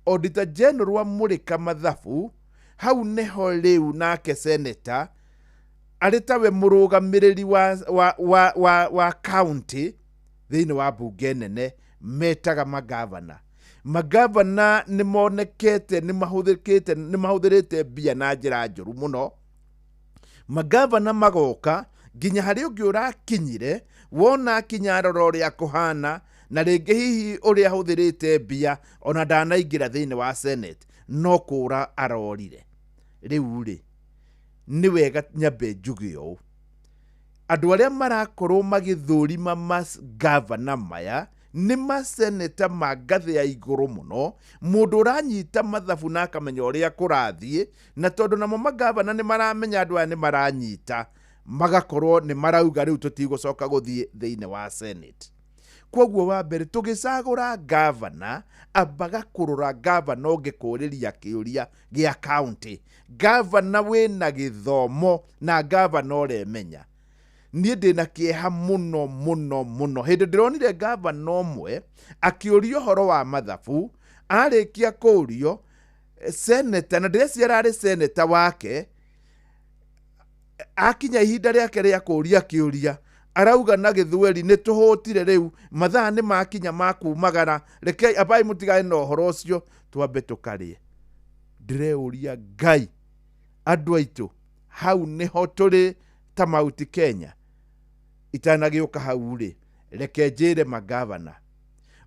Auditor General amũrĩka mathabu, hau nĩho rĩu nake senator arĩ tawe mũrũgamĩrĩri wa county thĩinĩ wa mbunge nene metaga magavana. Magavana nĩ monekete nĩ mahũthĩkĩte, nĩ mahũthĩrĩte mbia na njĩra njũru mũno. Magavana magoka nginya harĩ ũngĩ ũrakinyire, wona akinya arora ũrĩa kũhana, na rĩngĩ hihi ũrĩa ahũthĩrĩte mbia ona ndanaingĩra thĩinĩ wa Senate, no kũra arorire. Rĩu rĩ, nĩ wega nyambe njuge ũũ, andũ arĩa marakorwo magĩthũrima magavana maya nĩ maseneta ma ngathĩ ya igũrũ mũno, mũndũ ũranyita mathabu na akamenya ũrĩa kũrathiĩ, na tondũ namo magavana nĩ maramenya andũ aya nĩ maranyita, magakorwo nĩ marauga rĩu tũtigũcoka gũthiĩ thĩinĩ wa Senate. Koguo wa mbere tũgĩcagũra gavana, ambaga kũrora gavana ũngĩkũrĩria kĩũria gĩa county, gavana wĩna gĩthomo na gavana ũremenya. Niĩ ndĩna kĩeha mũno mũno mũno hĩndĩ ndĩronire gavana ũmwe akĩũrio ũhoro wa mathabu, arĩkia kũũrio senator, na ndĩreciria ararĩ senator wake, akinya ihinda rĩake rĩa kũũria kĩũria arauga na gĩthweri nĩ tũhũtire rĩu, mathaa nĩ makinya ma kumagara, reke ambai mũtigane na ũhoro ũcio twambe tũkarĩe. Ndĩreũria Ngai, andũ aitũ hau nĩho tũrĩ ta Mount Kenya. Itanagĩũka hau rĩ, reke njĩre magavana,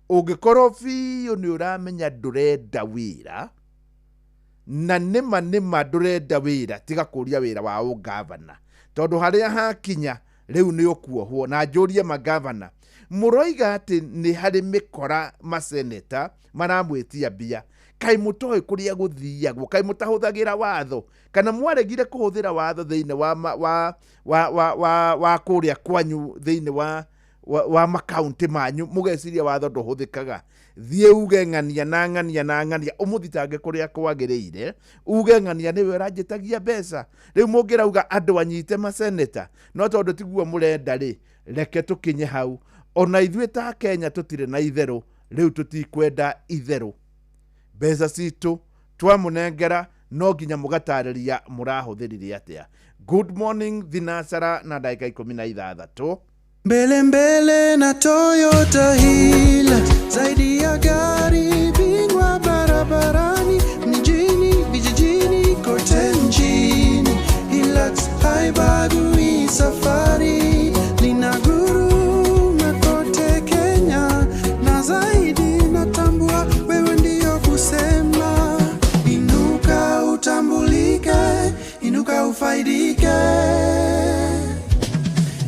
ũngĩkorwo biũ nĩ ũramenya ndũrenda wĩra, na nĩma nĩma ndũrenda wĩra, tiga kũria wĩra wa ũgavana, tondũ harĩa hakinya rĩu nĩ ũkuohwo. Na njũrie magavana, mũroiga atĩ nĩ harĩ mĩkora maseneta maramwĩtia mbia, kaĩ mũtoĩ kũrĩa gũthiagwo, kaĩ mũtahũthagĩra watho, kana mwaregire kũhũthĩra watho thĩinĩ wa kũrĩa kwanyu thĩinĩ wa makaunti manyu, mũgeciria watho ndũhũthĩkaga. Thiĩ uge ng'ania na ng'ania na ng'ania, ũmũthitange kũrĩa kwagĩrĩire, uge ng'ania nĩwe ũranjĩtagia mbeca. Rĩu mũngĩrauga andũ anyite maseneta, no tondũ tiguo mũrenda rĩ, reke tũkinye hau. Ona ithuĩ ta Kenya tũtirĩ na itherũ, rĩu tũtikwenda itherũ. Mbeca citũ twamũnengera no nginya mũgatarĩria mũrahũthĩrire atĩa. Good morning thinacara na ndagĩka 16. Mbele mbele na Toyota Hilux, zaidi ya gari bingwa barabarani, mjini vijijini kote nchini. Hilux haibagui safari, linaguruma kote Kenya na zaidi. Natambua wewe ndiyo kusema, inuka utambulike, inuka ufaidike.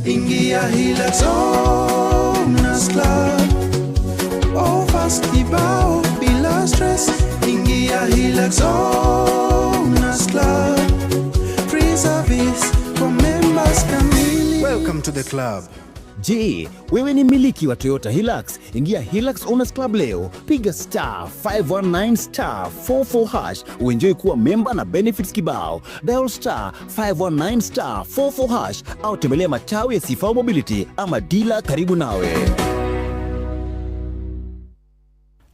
Ingia Hilux Owners Club, offers kibao bila stress. Ingia Hilux Owners Club, free service for members kamili. Welcome to the club. Je, wewe ni mmiliki wa Toyota Hilux? Ingia Hilux Owners Club leo, piga *519*44# uenjoy kuwa memba na benefits kibao. Dial *519*44# au tembelea matawi ya Sifao Mobility ama dealer karibu nawe.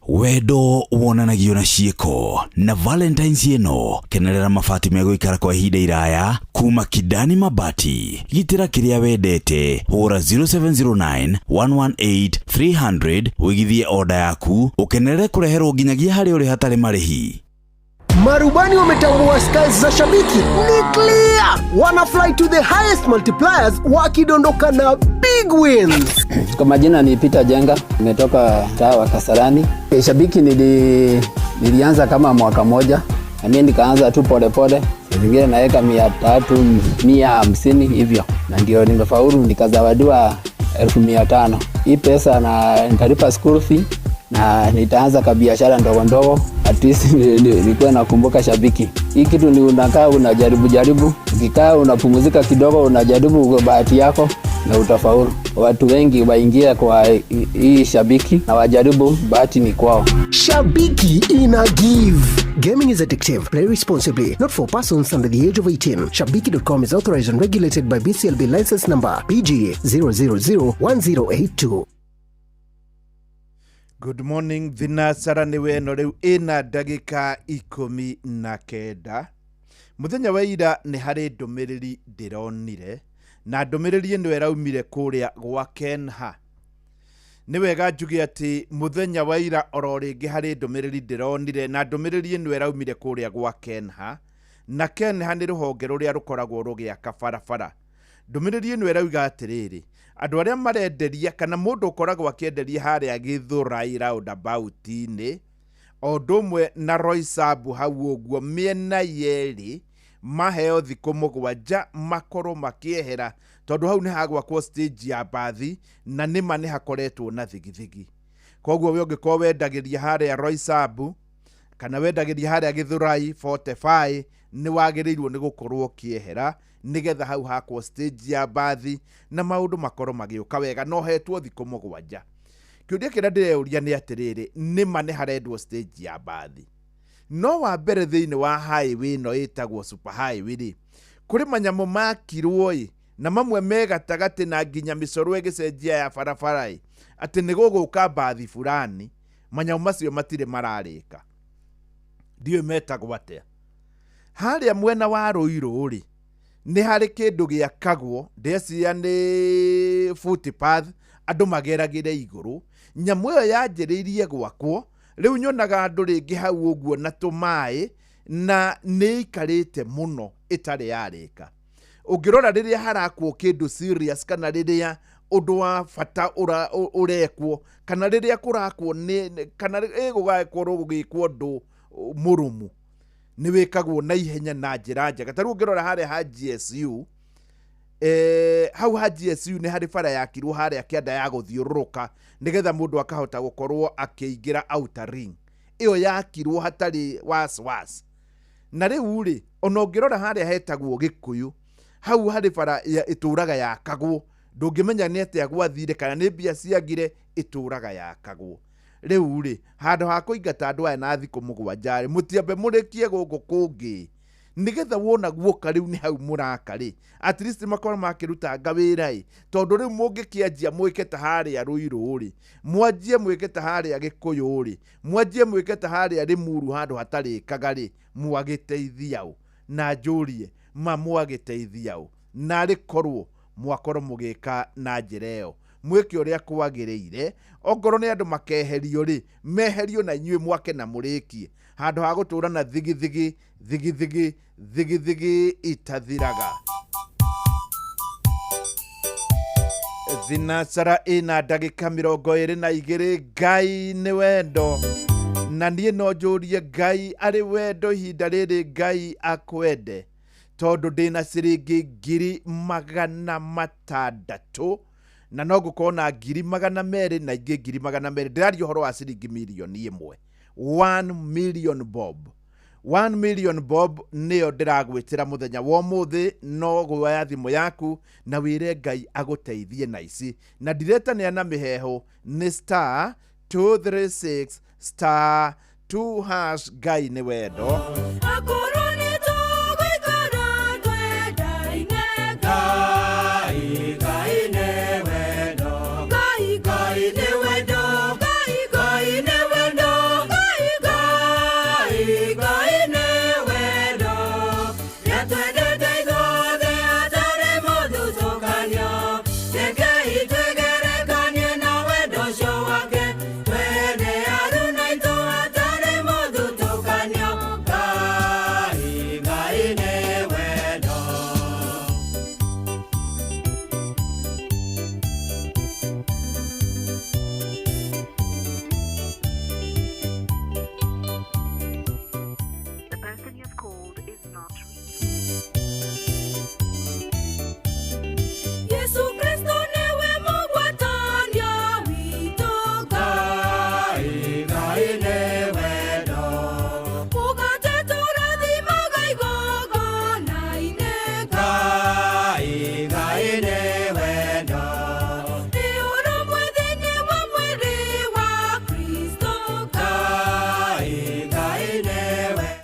Wendo wonanagio na ciĩko, na Valentines ĩno kenerera mabati megũikara kwa ihinda iraya kuma Kidani Mabati. Gitĩra kĩrĩa wendete, hũra 0709 118 300 wĩgithie oda yaku ũkenerere kũreherwo nginyagia harĩa ũrĩ hatarĩ marĩhi. Marubani wametambua skies za Shabiki ni clear, wana fly to the highest multipliers wakidondoka na big wins. Kwa majina ni Peter Jenga, nimetoka mtaa wa Kasarani. Shabiki nilianza kama mwaka moja, na mimi nikaanza tu polepole, zingine naweka 300, 150 hivyo, na ndio nimefaulu nikazawadiwa 500,000. Hii pesa na nitalipa school fee na nitaanza kabiashara ndogo ndogo, at least nikuwe nakumbuka Shabiki. Hii kitu ni unakaa unajaribu jaribu, ukikaa unapumzika kidogo, unajaribu bahati yako na utafaulu. Watu wengi waingia kwa hii Shabiki na wajaribu, bahati ni kwao. Shabiki ina give. Gaming is addictive. Play responsibly. Not for persons under the age of 18. Shabiki.com is authorized and regulated by BCLB license number PG 0001082. Good morning thinacara nĩ weno rĩu ĩna ndagĩka 19. Mũthenya wa ira nĩ harĩ ndũmĩrĩri ndĩronire na ndũmĩrĩri ĩno ĩraumire kũrĩa gwa Kenha. Nĩ wega njuge atĩ mũthenya wa ira oro rĩngĩ harĩ ndũmĩrĩri ndĩronire na ndũmĩrĩri ĩno ĩraumire kũrĩa gwa Kenha, na Kenha nĩ rũhonge rũrĩa rũkoragwo rũgĩaka barabara. Ndũmĩrĩri ĩno ĩrauga atĩrĩrĩ, andũ arĩa marenderia kana mũndũ ũkoragwo akĩenderia harĩa Gĩthũrai roundabout-inĩ o ũndũ ũmwe na Roysambu hau ũguo mĩena yerĩ maheo thikũ 7 makorwo makĩehera tondũ hau nĩ hagwakwo stage ya mbathi na nĩma nĩ hakoretwo na thigithigi. Koguo we ũngĩkorwo wendagĩria harĩa Roysambu kana wendagĩria harĩa Gĩthũrai 45 nĩ wagĩrĩirwo nĩ gũkorwo ũkĩehera nĩgetha hau hakwo stage ya mbathi na maũndũ makorwo magĩũka wega no hetwo thikũ 7. Kĩũria kĩrĩa ndĩreuria nĩ atĩrĩrĩ, nĩma nĩ harendwo stage ya mbathi, no wa mbere thĩinĩ wa highway ĩno ĩtagwo super highway rĩ, kũrĩ manyamũ makirwo ĩ na mamwe me gatagatĩ na nginya mĩcoro ĩgĩcenjia ya barabara ĩ atĩ nĩ gũgũka mbathi fulani, manyamũ macio matirĩ mararĩka, ndiũĩ metagwo atĩa. Harĩa mwena wa Ruiru rĩ, nĩ harĩ kĩndũ gĩakagwo ndeciria nĩ footpath andũ mageragĩre igũrũ. Nyamũ ĩyo yanjĩrĩirie gwakwo, rĩu nyonaga andũ rĩngĩ hau ũguo na tũmaĩ na nĩ ĩikarĩte mũno ĩtarĩ yarĩka. Ũngĩrora rĩrĩa harakwo kĩndũ serious kana rĩrĩa ũndũ wa bata ũrekwo kana rĩrĩa kũrakwo kana ĩgũgakorwo gũgĩkwo ũndũ mũrũmu nĩ wĩkagwo na ihenya na njĩra njega. Ta rĩu ũngĩrora harĩa ha GSU, hau ha GSU nĩ harĩ bara yakirwo harĩa kĩanda ya gũthiũrũrũka nĩgetha mũndũ akahota gũkorwo akĩingĩra outer ring. Ĩyo yakirwo hatarĩ wasiwasi. Na rĩu rĩ, ona ũngĩrora harĩa hetagwo Gĩkũyũ, hau harĩ bara ĩtũraga yakagwo, ndũngĩmenya nĩ atĩa gwathire kana nĩ mbia ciagire, ĩtũraga yakagwo. Rĩu rĩ, handũ ha kũingata andũ aya na thikũ 7 rĩ, mũtiambe mũrĩkie gũkũ kũngĩ nĩgetha wona guoka rĩu nĩ hau mũraka rĩ, at least makorwo makĩrutanga wĩra ĩ, tondũ rĩu mũngĩkĩanjia mwĩke ta harĩa Ruiru rĩ, mwanjie mwĩke ta harĩa Gĩkũyũ rĩ, mwanjie mwĩke ta harĩa Rĩmuru handũ hatarĩkaga rĩ, mwagĩteithia ũ? Na njũrie ma mwagĩteithia ũ? Narĩ korwo mwakorwo mũgĩka na njĩra ĩyo, mwĩke ũrĩa kwagĩrĩire, ongorwo nĩ andũ makeherio rĩ, meherio na inyuĩ mwake na mũrĩkie, handũ ha gũtũra na thigithigi thigithigi thigithigi itathiraga. Thinacara ĩna ndagĩka 22. Ngai nĩ wendo na niĩ no njũrie Ngai arĩ wendo ihinda rĩrĩ, Ngai akwende tondũ ndĩna ciringi 600,000 na no ngũkorwo na 200,000 na ingĩ 200,000. Ndĩraria ũhoro wa ciringi 1,000,000, 1 million bob. 1 million bob nĩyo ndĩragwĩtĩra mũthenya wa ũmũthĩ. No guoya thimũ yaku na wĩre Ngai agũteithie na ici, na ndiretania na mĩheehũ, nĩ star 236 star 2 hash. Ngai nĩ wendo.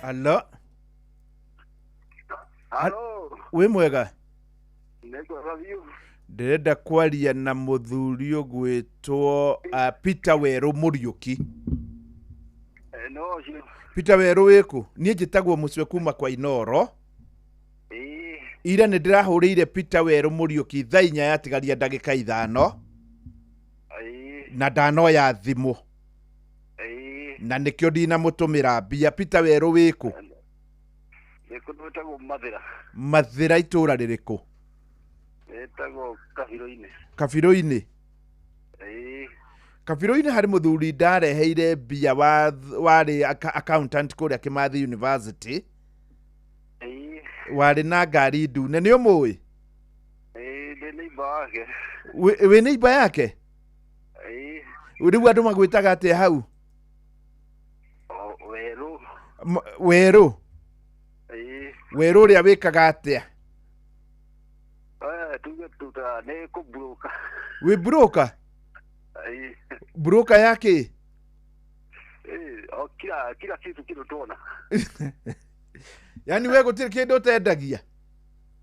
Halo. Halo. Wĩ mwega? Nĩ kwega biũ. Ndĩrenda kwaria na mũthuri ũgwĩtwo Peter Werũ Mũriũki. No ũcio. Peter Werũ wĩkũ? Niĩ njĩtagwo Mũcwe kuma kwa Inoro. Ĩĩ. Ira nĩ ndĩrahũrĩire Peter Werũ Mũriũki thaa 4 yatigaria ndagĩka 5. Ĩĩ. Na ndanoya thimũ. Ĩĩ. Na nĩkĩo ndinamũtũmĩra mbia. Peter Werũ wĩkũ? Nĩ kũndũ gwĩtagwo Mathĩra. Mathĩra itũra rĩrĩkũ? Ĩtagwo Kabirũ-inĩ. Kabirũ-inĩ? Ĩĩ. Kabirũ-inĩ harĩ mũthuri ndareheire mbia warĩ accountant kũrĩa Kimathi University. Ĩĩ. Warĩ na ngari ndune, nĩ ũmũĩ? Ĩĩ, ndĩ neighbor wake. Wĩ neighbor yake? Ĩĩ. Rĩu andũ magwĩtaga atĩa hau? O, Werũ. Werũ? Ĩĩ. Werũ ũrĩa wĩkaga atĩa? Tuge tuta nĩ kũmburoka. Wĩ broker? Ĩĩ. Broker ya kĩ? Ĩĩ, o kila kitu kĩndũ tuona. Yaani we gũtirĩ kĩndũ ũtendagia?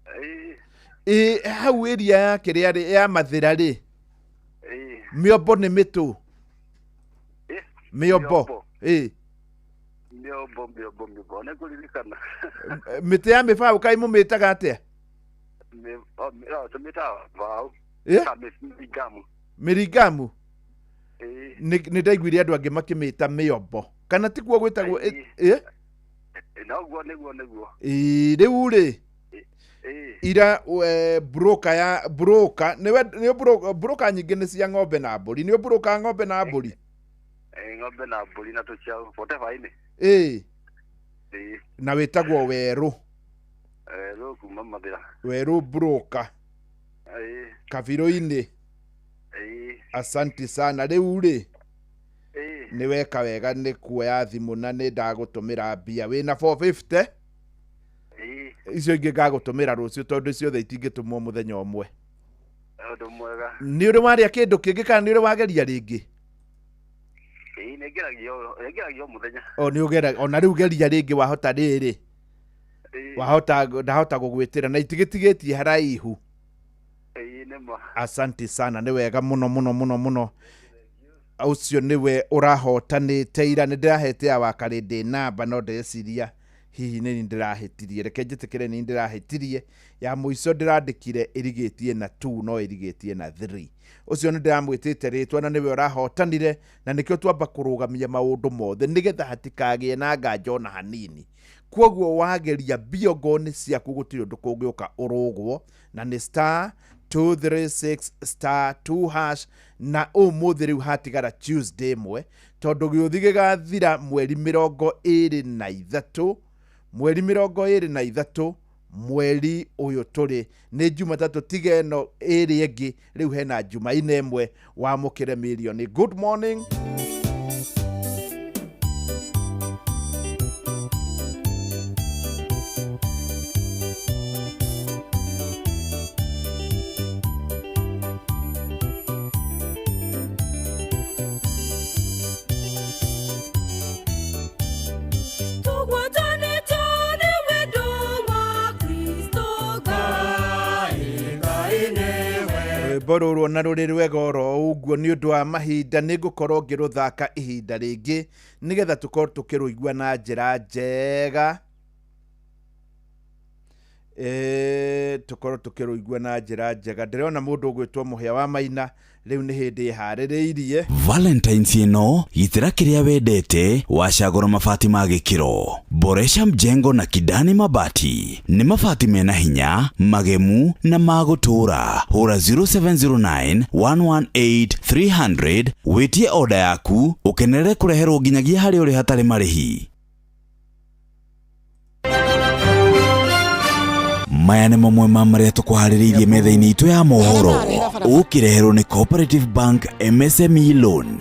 Ĩĩ. Ĩĩ, hau area ya kĩrĩa rĩ, ya Mathĩra rĩ? Ĩĩ. Mĩombo nĩ mĩtũ? Ĩĩ. Mĩombo. Ĩĩ. Mĩombo, mĩombo, mĩombo. Nĩ ngũririkana. Mĩtĩ ya mĩbaũ kaĩ mũmĩtaga atĩa? Tũmĩtaga mbaũ. Ĩĩ? Ta mĩringamu. Mĩringamu? Ĩĩ. Nĩ ndaiguire andũ angĩ makĩmĩta mĩombo. Kana tikuo gwĩtagwo, Ĩĩ. ĩ? Noguo, nĩguo, nĩguo. Ĩĩ, rĩu rĩ, Ĩĩ. ira broker ya broker, nĩwe nĩ broker, broker nyingĩ nĩ cia ng'ombe na mbũri. Nĩ broker ng'ombe na mbũri? Ĩĩ, ng'ombe na mbũri na tũcaũ, whatever ini. Ĩĩ. Ĩĩ. Na wĩtagwo Werũ. Werũ kuma Mathĩra. Werũ broker. Ĩĩ. Kabirũ-inĩ. Ĩĩ. Asanti sana. Rĩu rĩ, Ĩĩ. nĩ weka wega nĩ kuoya thimũ na nĩ ndagũtũmĩra mbia. Wĩna 450? Ĩĩ. Icio ingĩ ngagũtũmĩra rũciũ tondũ ciothe itingĩtũmwo mũthenya ũmwe. Ũndũ mwega. Nĩ ũrĩ warĩa kĩndũ kĩngĩ kana nĩ ũrĩ wageria rĩngĩ? Ĩĩ, nĩ ngeragia o mũthenya. O nĩ ũgeragia, ona rĩu geria rĩngĩ wahota rĩrĩ. Ĩĩ. Wahota, ndahota gũgwĩtĩra na itigĩtigĩtie haraihu. Ĩĩ, nĩ ma. Asante sana, nĩ wega mũno mũno mũno mũno. Ũcio nĩwe ũrahotanĩte ira, nĩ ndĩrahete ya wakarĩ ndĩ namba no ndĩreciria hihi nĩ ndĩrahĩtirie. Reke njĩtĩkĩre nĩ ndĩrahĩtirie. Ya mũico ndĩrandĩkire ĩrigĩtie na 2 no ĩrigĩtie na 3. Ũcio nĩ ndĩramwĩtĩte rĩtwa na nĩwe ũrahotanire, na nĩkĩo twamba kũrũgamia maũndũ mothe nĩgetha hatikagĩe na nganja ona hanini. Kwoguo wageria mbia ongorwo nĩ ciaku gũtirĩ ũndũ kũngĩũka ũrũgwo, na nĩ star 236 star 2 hash, na ũmũthĩ rĩu hatigara Tuesday ĩmwe tondũ gĩũthi gĩgathira mweri 23, mweri 23 mweri ũyũ tũrĩ nĩ Jumatatũ, tiga ĩno ĩrĩ ĩngĩ, rĩu hena Jumaine ĩmwe wamũkĩre mirioni. Good morning. Rwĩmbo rũrũ na rũrĩ rwega oro ũguo nĩ ũndũ wa mahinda nĩ ngũkorwo ngĩrũthaka ihinda rĩngĩ nĩgetha tũkorwo tũkĩrũigua na njĩra njega. Tũkorwo tũkĩrũigua na njĩra njega. Ndĩrona mũndũ ũgwĩtwo Mũhĩa wa Maina rĩu nĩ hĩndĩ ĩharĩrĩirie. Valentine's ĩno gitĩra kĩrĩa wendete wacagũra mabati ma gĩkĩro. Boresha mjengo na Kidani Mabati. Nĩ mabati mena hinya, magemu na ma gũtũũra. Hũra 0709 118 300 wĩtie oda yaku ũkenerere kũreherwo nginyagia harĩa ũrĩ hatarĩ marĩhi. Maya nĩ mamwe ma marĩa tũkũharĩrĩirie metha-inĩ itũ ya mohoro. Ũkĩreherwo nĩ Cooperative Bank MSME Loan.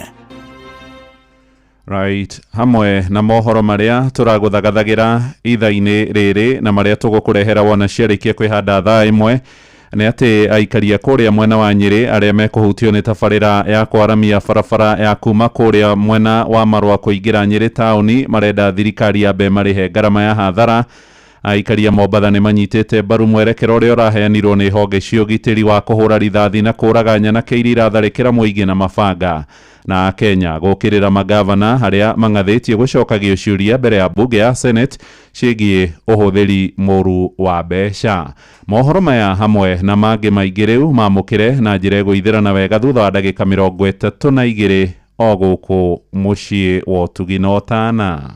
Right, hamwe na mohoro marĩa tũragũthagathagira ithaa-inĩ rĩrĩ na marĩa tũgũkũrehera wona ciarĩkia kwĩhanda thaa ĩmwe nĩ atĩ aikaria kũrĩa mwena wa Nyĩrĩ arĩa mekũhutio nĩ tabarĩra ya kwaramia barabara ya kuma kũrĩa mwena wa Marũa kũingĩra Nyĩrĩ taũni marenda thirikari yambe marĩhe ngarama ya hathara. Aikari a Mombatha nĩ manyitĩte mbaru mwerekero ũrĩa ũraheanirwo nĩ honge cia ũgitĩri wa kũhũra rithathi na kũraga nyanake iria iratharĩkĩra mũingĩ na mabanga. Na Kenya gũkĩrĩra magavana arĩa mang'athĩtie gũcokagio ciũria mbere ya mbunge ya Senate ciĩgiĩ ũhũthĩri mũru wa mbeca. Mohoro maya hamwe na mangĩ maingĩ rĩu mamũkĩre na njĩra ĩgũithĩrana wega thutha wa ndagĩka 32 o gũkũ mũciĩ wa ũtugi na ũtana.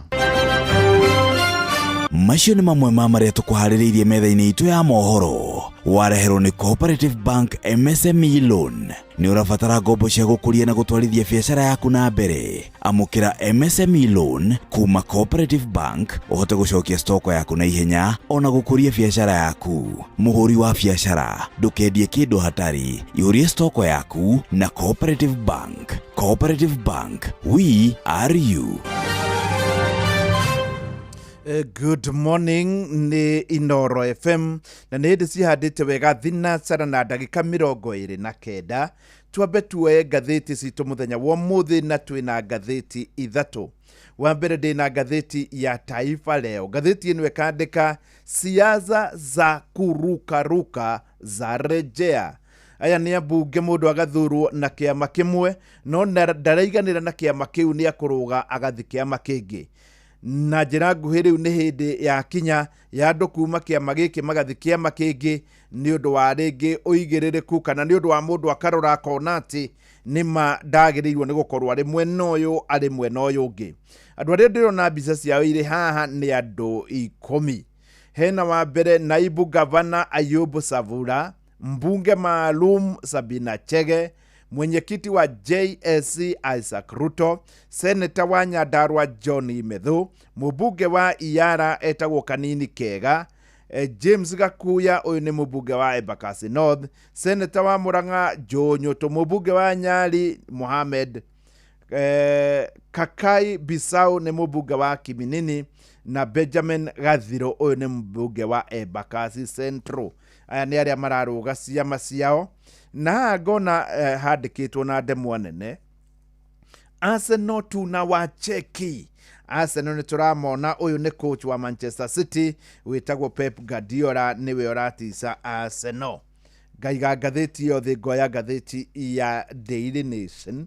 Macio nĩ mamwe ma marĩa tũkũharĩrĩirie metha-inĩ itũ ya mohoro. Wareherwo nĩ Cooperative Bank MSME Loan. Nĩ ũrabatara ngombo cia gũkũria na gũtwarithia biacara yaku na mbere. Amũkĩra MSME Loan kuma Cooperative Bank ũhote gũcokia stoko yaku na ihenya ona gũkũria biacara yaku. Mũhũri wa biacara, ndũkendie kĩndũ hatarĩ. Ihũrie stoko yaku na Cooperative Bank. Cooperative Bank, we are you. Good morning nĩ Inoro FM na nĩ hĩndĩ cihandĩte wega thinacara na ndagĩka 29. Twambe tuoe ngathĩti citũ mũthenya wa ũmũthĩ na twĩna ngathĩti ithatũ. Wa mbere ndĩna ngathĩti ya Taifa Leo. Ngathĩti ĩno ĩkandĩka siasa za kurukaruka za rejea. Aya nĩ ambunge mũndũ agathurwo na kĩama kĩmwe no ndaraiganĩra na kĩama kĩu nĩ akũrũga agathi kĩama kĩngĩ. Na njĩra nguhĩ rĩu nĩ hĩndĩ ya kinya ya andũ kuma kĩama gĩkĩ magathi kĩama kĩngĩ nĩ ũndũ wa rĩngĩ ũigĩrĩrĩku kana nĩ ũndũ wa mũndũ akarora akona atĩ nĩma ndagĩrĩirwo nĩ gũkorwo arĩ mwena ũyũ arĩ mwena ũyũ ũngĩ. Andũ arĩa ndĩrona mbica ciao irĩ haha nĩ andũ 10. Hena wa mbere naibu gavana Ayubu Savula, mbunge maalum Sabina Chege, mwenyekiti wa JSC Isaac Ruto, seneta wa Nyandarua John Methu, mũmbunge wa Iara etagwo Kanini Kega, James Gakuya ũyũ nĩ mũmbunge wa Embakasi North, seneta wa Murang'a Joe Nyutu, mũmbunge wa Nyali Mohamed, Kakai Bisau nĩ mũmbunge wa Kiminini na Benjamin Gathiro ũyũ nĩ mũmbunge wa Embakasi Central. Aya nĩ arĩa mararũga ciama ciao. Na haha ngona handĩkĩtwo na ndemwa nene Arsenal tuna wacheki. Arsenal nĩ tũramona ũyũ nĩ coach wa Manchester City wĩtagwo Pep Guardiola nĩwe ũratica Arsenal. Ngaiga ngathĩti yothe ngoya ngathĩti ya Daily Nation.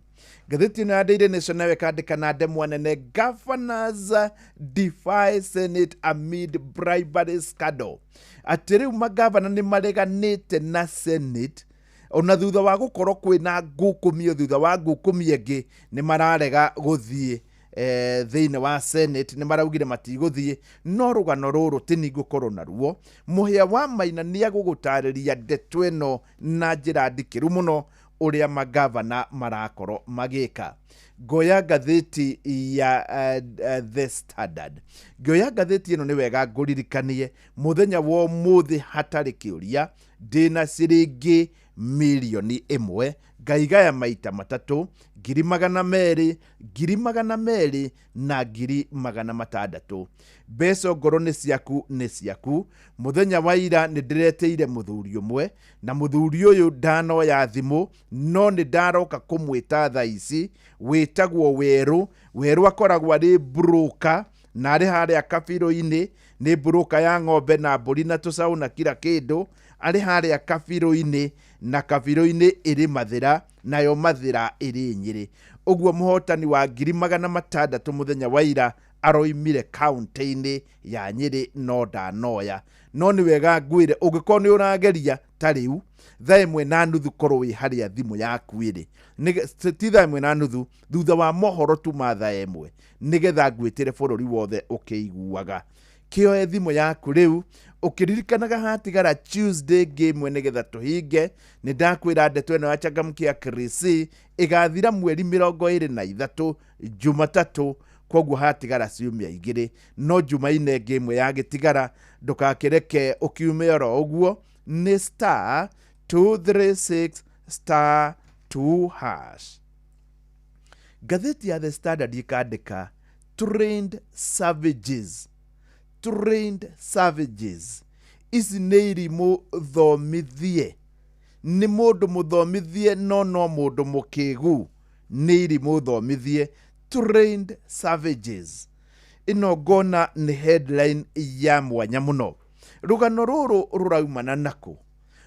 Ngathĩti ĩno ya Daily Nation nayo ĩkandĩka na ndemwa nene Governors defy Senate amid bribery scandal. Atĩ rĩu magavana nĩ mareganĩte na Senate ona thutha wa gũkorwo kwĩna ngukumio thutha wa ngukumio ĩngĩ nĩ mararega gũthiĩ thĩinĩ wa Senate nĩ maraugire matigũthiĩ no rũgano rũrũ ti ningũkorwo naruo. Mũhĩa wa Maina nĩ agũgũtarĩria ndeto ĩno na njĩra ndikĩru mũno ũrĩa magavana marakorwo magĩka. Ngoya ngathĩti ya The Standard. Ngoya ngathĩti ĩno nĩ wega ngũririkanie mũthenya wa ũmũthĩ hatarĩ kĩũria ndĩna ciringi milioni 1 ngaigaya maita matatũ 200,000 200,000 na 600,000. Mbeca ngoro nĩ ciaku nĩ ciaku. Mũthenya wa ira nĩ ndĩretĩire mũthuri ũmwe na mũthuri ũyũ ndanoya thimũ no nĩ ndaroka kũmwĩta thaa ici wĩtagwo Werũ. Werũ akoragwo arĩ broker na arĩ harĩa kabirũ-inĩ, nĩ broker ya ng'ombe na mbũri na tũcaũ na kila kĩndũ. Arĩ harĩa kabirũ-inĩ na kabirũ-inĩ ĩrĩ Mathĩra nayo Mathĩra ĩrĩ Nyĩrĩ. Ũguo mũhotani wa 600,000 mũthenya wa ira aroimire kaunti-inĩ ya Nyĩrĩ no ndanoya. No nĩ wega ngwĩre ũngĩkorwo nĩ ũrageria ta rĩu thaa 1:30 korwo wĩ harĩa thimũ yaku ĩrĩ ti thaa 1:30 thutha wa mohoro tuma thaa 1 nĩgetha ngwĩtĩre bũrũri wothe ũkĩiguaga. Kĩoe thimũ yaku rĩu ũkĩririkanaga hatigara Tuesday ngĩmwe nĩgetha tũhinge. Nĩ ndakwĩra ndeto ĩno ya Changamkia Krisi ĩgathira mweri 23 Jumatatũ, koguo hatigara ciumia 2 no Jumaine ngĩmwe yagĩtigara ndũgakĩreke ũkiume oro ũguo. Nĩ star 236 star 2 hash. Ngathĩti ya The Standard ĩkandĩka trained savages. Trained savages ici nĩ irimũ thomithie, nĩ mũndũ mũthomithie no mũndũ mũkĩgu, nĩ irimũ thomithie. Trained savages. Ĩno ngona nĩ headline ya mwanya mũno. Rũgano rũrũ rũraumana nakũ?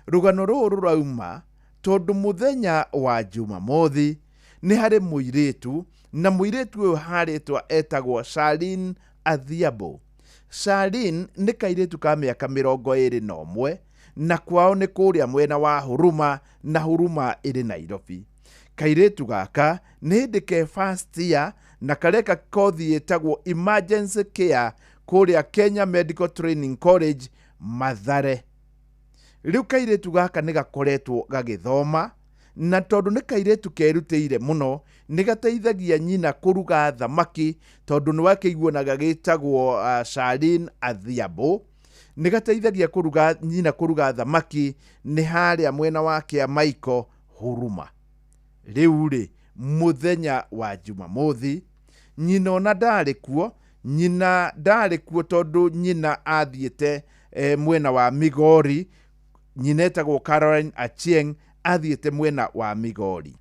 Rũgano rũrũ rũrauma tondũ mũthenya wa Jumamothi nĩ harĩ mũirĩtu, na mũirĩtu ũyũ harĩtwa etagwo Charlene Adhiambo. Charlene nĩ kairĩtu ka mĩaka 21, na kwao nĩ kũrĩa mwena wa Huruma, na Huruma ĩrĩ Nairobi. Kairĩtu gaka nĩ hĩndĩ ke first year na kareka kothi ĩtagwo Emergency Care kũrĩa Kenya Medical Training College, Mathare. Rĩu kairĩtu gaka nĩ gakoretwo gagĩthoma, na tondũ nĩ kairĩtu kerutĩire mũno, nĩ gateithagia nyina kũruga thamaki, tondũ nĩ wakĩiguo gagĩtagwo Charlene Adhiambo. Nĩ gateithagia kũruga nyina kũruga thamaki nĩ harĩa mwena wa Kĩamaiko, Huruma. Rĩu rĩ, mũthenya wa Jumamothi nyina ona ndarĩ kuo, nyina ndarĩ kuo tondũ nyina athiĩte mwena wa Migori. Nyina etagwo Caroline Achieng, athiĩte mwena wa Migori.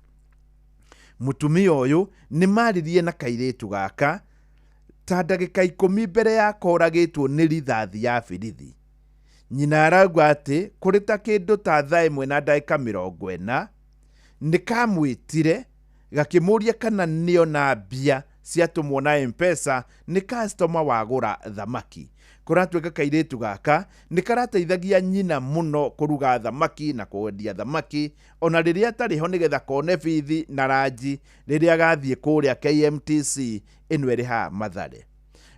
Mũtumia ũyũ nĩ maririe na kairĩtu gaka ta ndagĩka 10 mbere ya koragĩtwo nĩ rithathi ya birithi. Nyina arauga atĩ kũrĩ ta kĩndũ ta thaa 1 na ndagĩka 40 nĩ kamwĩtire gakĩmũria kana nĩona mbia ciatũmwo na M-Pesa nĩ customer wagũra thamaki. Kũratuĩka kairĩtu gaka nĩ karateithagia nyina mũno kũruga thamaki na kwendia thamaki ona rĩrĩa atarĩ ho, nĩgetha kone bithi na ranji rĩrĩa gathiĩ kũrĩa KMTC ĩno ĩrĩ haha Mathare.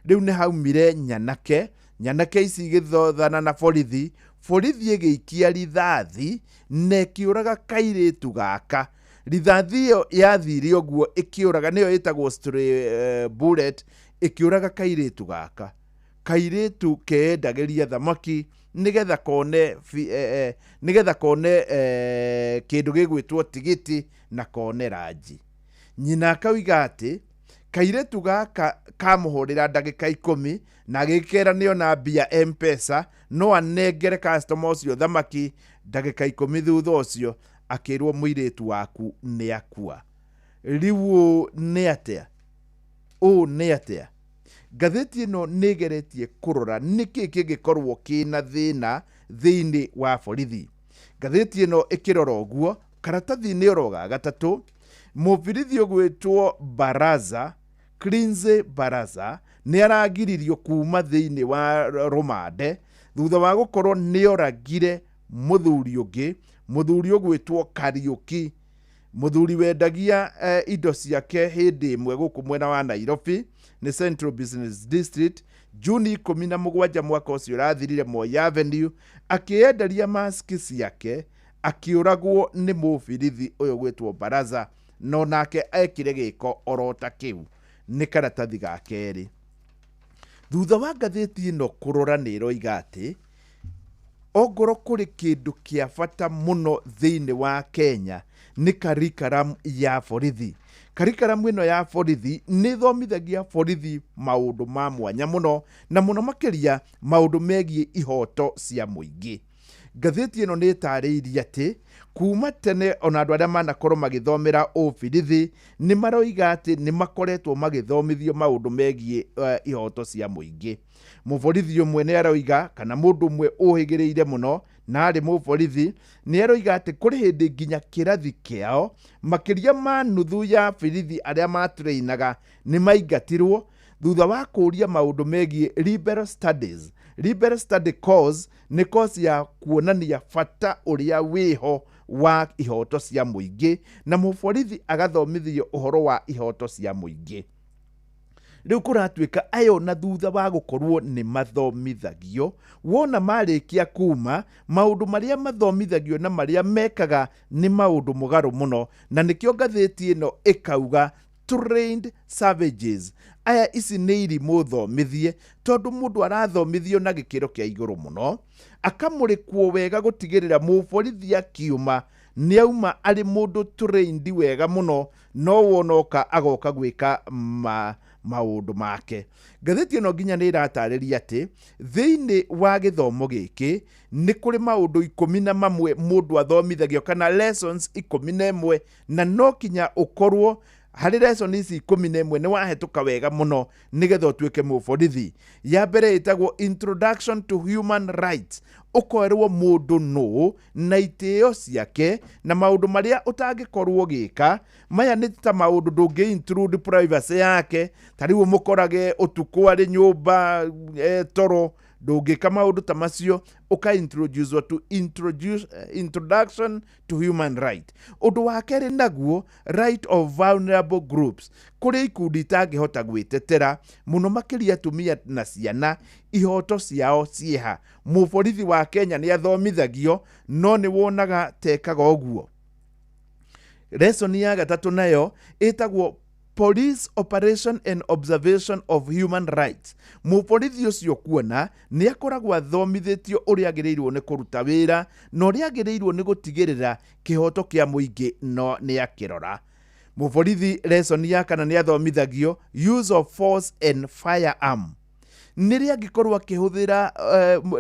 Rĩu nĩ haumire nyanake, nyanake ici igĩthothana na borithi, borithi ĩgĩikia rithathi na ĩkĩũraga kairĩtu gaka. Rithathi ĩyo yathire ũguo ĩkĩũraga, nĩyo ĩtagwo stray bullet, ĩkĩũraga kairĩtu gaka. Kairĩtu keendagĩria thamaki nĩgetha kone nĩgetha kone kĩndũ gĩgwĩtwo tigiti na kone ranji. Nyina akauga atĩ kairĩtu gaka kamũhũrĩra ndagĩka 10 na agĩkera nĩona mbia M-Pesa no anengere customer ũcio thamaki. Ndagĩka 10 thutha ũcio akĩrwo mũirĩtu waku nĩ akua. Rĩu ũũ nĩ atĩa? Ũũ nĩ atĩa? Ngathĩti ĩno nĩ ĩgeretie kũrora nĩkĩ kĩngĩkorwo kĩna thĩna thĩinĩ wa borithi. Ngathĩti ĩno ĩkĩrora ũguo karatathi-inĩ oro ga gatatũ, mũbirithi ũgwĩtwo Baraza, Clincy Baraza, nĩ aragiririo kuma thĩinĩ wa rũmande thutha wa gũkorwo nĩoragire mũthuri ũngĩ, mũthuri ũgwĩtwo Kariũki, mũthuri wendagia indo ciake hĩndĩ ĩmwe gũkũ mwena wa Nairobi nĩ Central Business District, Juni 17 mwaka ũcio ũrathirire Moi Avenue, akĩenderia maski ciake, akĩũragwo nĩ mũbirithi ũyũ gwĩtwo Baraza, no nake ekire gĩko oro ta kĩu. Nĩ karatathi ga kerĩ. Thutha wa ngathĩti ĩno kũrora nĩ ĩroiga atĩ ongorwo kũrĩ kĩndũ kĩa bata mũno thĩinĩ wa Kenya nĩ curriculum ya borithi. Curriculum ĩno ya borithi nĩ ĩthomithagia borithi maũndũ ma mwanya mũno, na mũno makĩria maũndũ megiĩ ihoto cia mũingĩ. Ngathĩti ĩno nĩ ĩtarĩirie atĩ kuma tene ona andũ arĩa manakorwo magĩthomera ũbirithi nĩ maroiga atĩ nĩ makoretwo magĩthomithio maũndũ megiĩ ihoto cia mũingĩ. Mũborithi ũmwe nĩ aroiga, kana mũndũ ũmwe ũhĩgĩrĩire mũno na arĩ mũborithi nĩ aroiga atĩ kũrĩ hĩndĩ nginya kĩrathi kĩao makĩria ma nuthu ya birithi arĩa matreinaga nĩ maingatirwo thutha wa kũũria maũndũ megiĩ liberal studies. Liberal study course nĩ course ya kuonania bata ũrĩa wĩho wa ihoto cia mũingĩ, na mũborithi agathomithio ũhoro wa ihoto cia mũingĩ. Rĩu kũratuĩka ayo na thutha wa gũkorwo nĩ mathomithagio, wona marĩkia kuma maũndũ marĩa mathomithagio na marĩa mekaga nĩ maũndũ mũgarũ mũno, na nĩkĩo ngathĩti ĩno ĩkauga trained savages. Aya ici nĩ irimũ thomithie, tondũ mũndũ arathomithio na gĩkĩro kĩa igũrũ mũno, akamũrĩkwo wega gũtigĩrĩra mũborithi akiuma nĩ auma arĩ mũndũ trained wega mũno, no wonoka agoka gwĩka maũndũ make. Ngathĩti ĩno nginya nĩ ĩratarĩria atĩ thĩinĩ wa gĩthomo gĩkĩ nĩ kũrĩ maũndũ 11 mũndũ athomithagio, kana lessons 11, na no kinya ũkorwo Harĩ lesson ici 11 nĩ wahĩtũka wega mũno nĩgetha ũtuĩke mũborithi. Ya mbere ĩtagwo introduction to human rights, ũkerwo mũndũ nũ na itĩo ciake na maũndũ marĩa ũtangĩkorwo ũgĩka. Maya nĩ ta maũndũ ndũngĩ intrude privacy yake, ta rĩu ũmũkorage ũtukũ arĩ nyũmba toro, ndũngĩka maũndũ ta macio. Ũka introduce to introduce, introduction to human right. Ũndũ wa kerĩ naguo, right of vulnerable groups, kũrĩ ikundi itangĩhota gwĩtetera mũno, makĩria atumia na ciana, ihoto ciao ciĩha. Mũborithi wa Kenya nĩ athomithagio, no nĩ wonaga tekaga ũguo. Lesson ya gatatũ nayo ĩtagwo police operation and observation of human rights. Mũborithi ũcio kuona nĩ akoragwo athomithĩtio ũrĩa agĩrĩirwo nĩ kũruta wĩra na ũrĩa agĩrĩirwo nĩ gũtigĩrĩra kĩhoto kĩa mũingĩ no nĩ akĩrora. Mũborithi lesson ya kana nĩ athomithagio use of force and firearm, nĩrĩ angĩkorwo akĩhũthĩra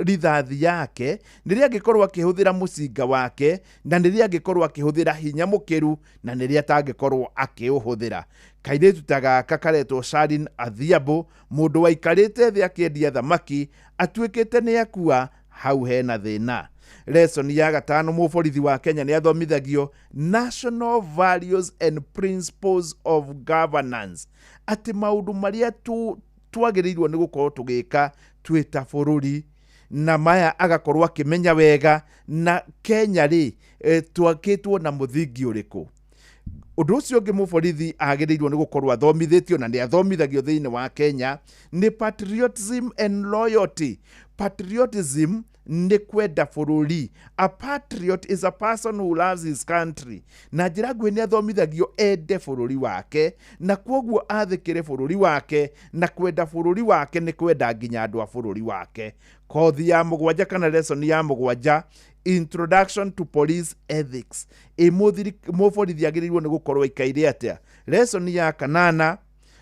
rithathi yake, nĩrĩ angĩkorwo akĩhũthĩra mũcinga wake, na nĩrĩ angĩkorwo akĩhũthĩra hinya mũkĩru, na nĩrĩ atangĩkorwo akĩũhũthĩra. Kairĩtu ta gaka karetwo Sharin Adhiambo, mũndũ waikarĩte thĩ akĩendia thamaki, atuĩkĩte nĩ akua, hau hena thĩna. Lesson ya gatano, mũborithi wa Kenya nĩ athomithagio national values and principles of governance, atĩ maũndũ marĩa tu twagĩrĩirwo nĩ gũkorwo tũgĩka twĩ ta bũrũri, na maya agakorwo akĩmenya wega na Kenya rĩ twakĩtwo na mũthingi ũrĩkũ. Ũndũ ũcio ũngĩ mũborithi agĩrĩirwo nĩ gũkorwo athomithĩtio na nĩ athomithagio thĩinĩ wa Kenya nĩ patriotism and loyalty. Patriotism nĩ kwenda bũrũri. A patriot is a person who loves his country. Na njĩra nguhĩ nĩ athomithagio ende bũrũri wake na kwoguo athĩkĩre bũrũri wake, na kwenda bũrũri wake nĩ kwenda nginya andũ a bũrũri wake. Kothi ya mũgwanja kana lesson ya mũgwanja, introduction to police ethics, ĩ mũborithi agĩrĩirwo nĩ gũkorwo aikaire atĩa. Lesson ya kanana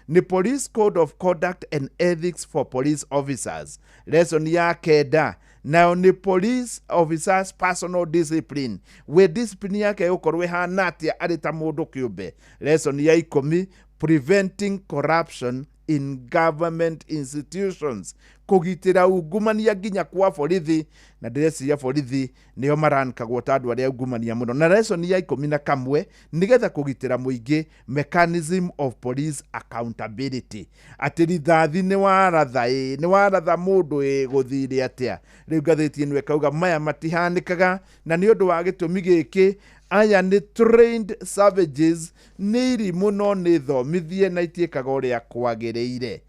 nĩ police code of conduct and ethics for police officers. Lesson ya kenda nayo nĩ police officers personal discipline, we discipline yake ĩgũkorwo ĩhana atĩa arĩ ta mũndũ kĩũmbe. Lesson ya 10, preventing corruption in government institutions, kũgitĩra ungumania nginya kwa borithi, na ndĩreciria borithi nĩo marankagwo ta andũ arĩa ungumania mũno. Na lesson ya 11, nĩgetha kũgitĩra mũingĩ, mechanism of police accountability, atĩ rithathi nĩ waratha, ĩ nĩ waratha mũndũ, ĩ gũthire atĩa. Rĩu ngathĩti ĩno ĩkauga maya matihanĩkaga, na nĩ ũndũ wa gĩtũmi gĩkĩ, aya nĩ trained savages, nĩ irimũ no nĩ thomithie na itiĩkaga ũrĩa kwagĩrĩire.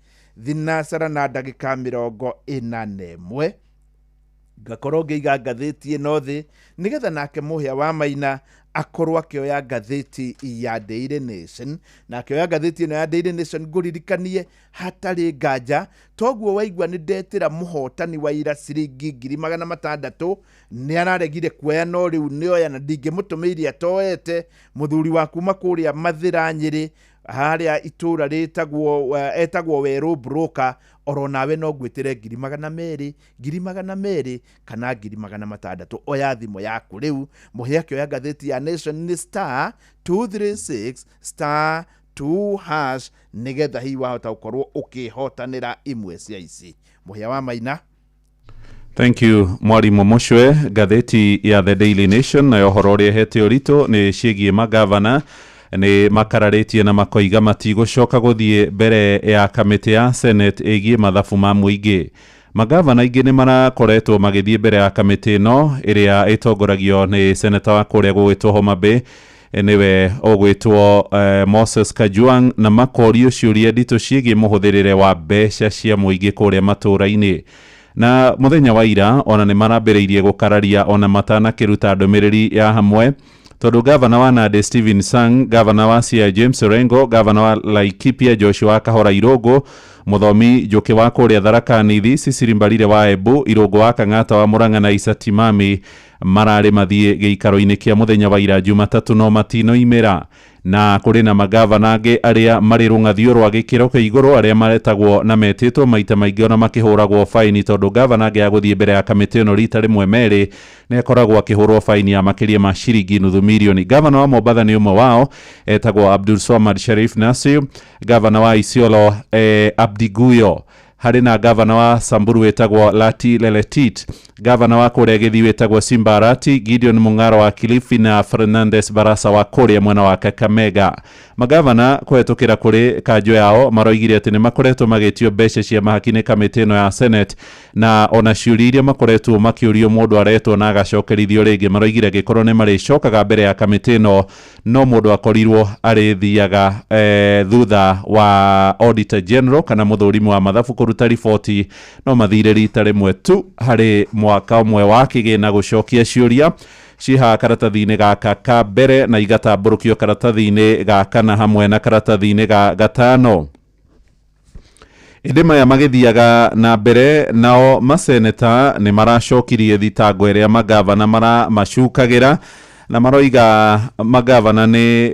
3:41 ngakorwo ngĩiga ngathĩti ĩno thĩ nĩgetha nake Mũhĩa wa Maina akorwo akĩoya ngathĩti ya Daily Nation. Na akĩoya ngathĩti ĩno ya Daily Nation, ngũririkanie hatarĩ nganja toguo waigua nĩ ndetĩra mũhotani wa ira ciringi 600,000, nĩ araregire kuoya, no rĩu nĩoya na ndingĩmũtũmĩire atoete. Mũthuri wa kuma kũrĩa Mathĩra Nyĩrĩ, harĩa itũra rĩtagwo etagwo Werũ Broker, oro nawe no ngwĩtĩre 200,000, 200,000 kana 600,000. Oya thimũ yaku rĩu. Mũhĩa akĩoya ngathĩti ya Nation nĩ *236*2#, nĩgetha hihi wahota gũkorwo ũkĩhotanĩra imwe cia ici. Mũhĩa wa Maina. Thank you, mwarimũ Mũcwe. Ngathĩti ya The Daily Nation nayo ũhoro ũrĩa ĩhete ũritũ nĩ ciĩgiĩ magavana nĩ makararĩtie na makoiga matigũcoka gũthiĩ mbere ya kamĩtĩ ya Senate ĩgiĩ mathabu ma mũingĩ. Magavana aingĩ nĩ marakoretwo magĩthiĩ mbere ya kamĩtĩ ĩno ĩrĩa ĩtongoragio nĩ seneta wa kũrĩa gũgwĩtwo Homa Bay, nĩwe ũgwĩtwo Moses Kajwang, na makorio ciũria nditũ ciĩgiĩ mũhũthĩrĩre wa mbeca cia mũingĩ kũrĩa matũũra-inĩ. Na mũthenya wa ira ona nĩ marambĩrĩirie gũkararia ona matanakĩruta ndũmĩrĩri ya hamwe, tondũ gavana wa Nandi Stephen Sang, gavana wa Siaya James Orengo, gavana wa Laikipia Joshua Kahora Irũngũ, Mũthomi Njũkĩ wa kũrĩa Tharaka Nithi, Cecily Mbarire wa Embu, Irũngũ wa Kang'ata wa Murang'a na Isa Timami Mararĩ mathiĩ gĩikaro-inĩ kĩa mũthenya wa ira Jumatatũ no matinoimĩra. Na kũrĩ na magavana angĩ arĩa marĩ rũng'athio rwa gĩkĩro kĩa igũrũ arĩa maretagwo na metĩtwo maita maingĩ ona makĩhũragwo baini, tondũ gavana angĩaga gũthiĩ mbere ya kamĩtĩ ĩno rita rĩmwe merĩ nĩ akoragwo akĩhũrwo baini ya makĩria ma ciringi nuthu mirioni. Gavana wa Mombatha nĩ ũmwe wao, etagwo Abdul Swamad Sharif Nasir. Gavana wa Isiolo Abdi Guyo. Harĩ na gavana wa Samburu wĩtagwo Lati Leletit, gavana wa kũrĩa Gĩthii wĩtagwo Simba Arati, Gideon Mung'aro wa Kilifi na Fernandes Barasa wa kũrĩa mwena wa Kakamega. Magavana kũhetũkĩra kũrĩ kanjũ yao maroigire atĩ nĩ makoretwo magĩtio mbeca cia mahaki nĩ kamĩtĩ ĩno ya Senate, na ona ciũria iria makoretwo makĩũrio mũndũ aretwo na agacokerithio rĩngĩ. Maroigire angĩkorwo nĩ marĩcokaga mbere ya kamĩtĩ ĩno no mũndũ akorirwo arĩthiaga thutha wa Auditor General kana mũthũrimi wa mathabu kũruta riboti, no mathire rita rĩmwe tu harĩ mwaka ũmwe wa kĩgĩna gũcokia ciũria cihaha karatathi-inĩ gaka ka mbere na igatambũrũkio karatathi-inĩ ga kana hamwe na karatathi-inĩ ga gatano. Ĩndĩ maya magĩthiaga na mbere, nao maseneta nĩ maracokirie thitango ĩrĩa magavana maramacukagĩra, na maroiga magavana nĩ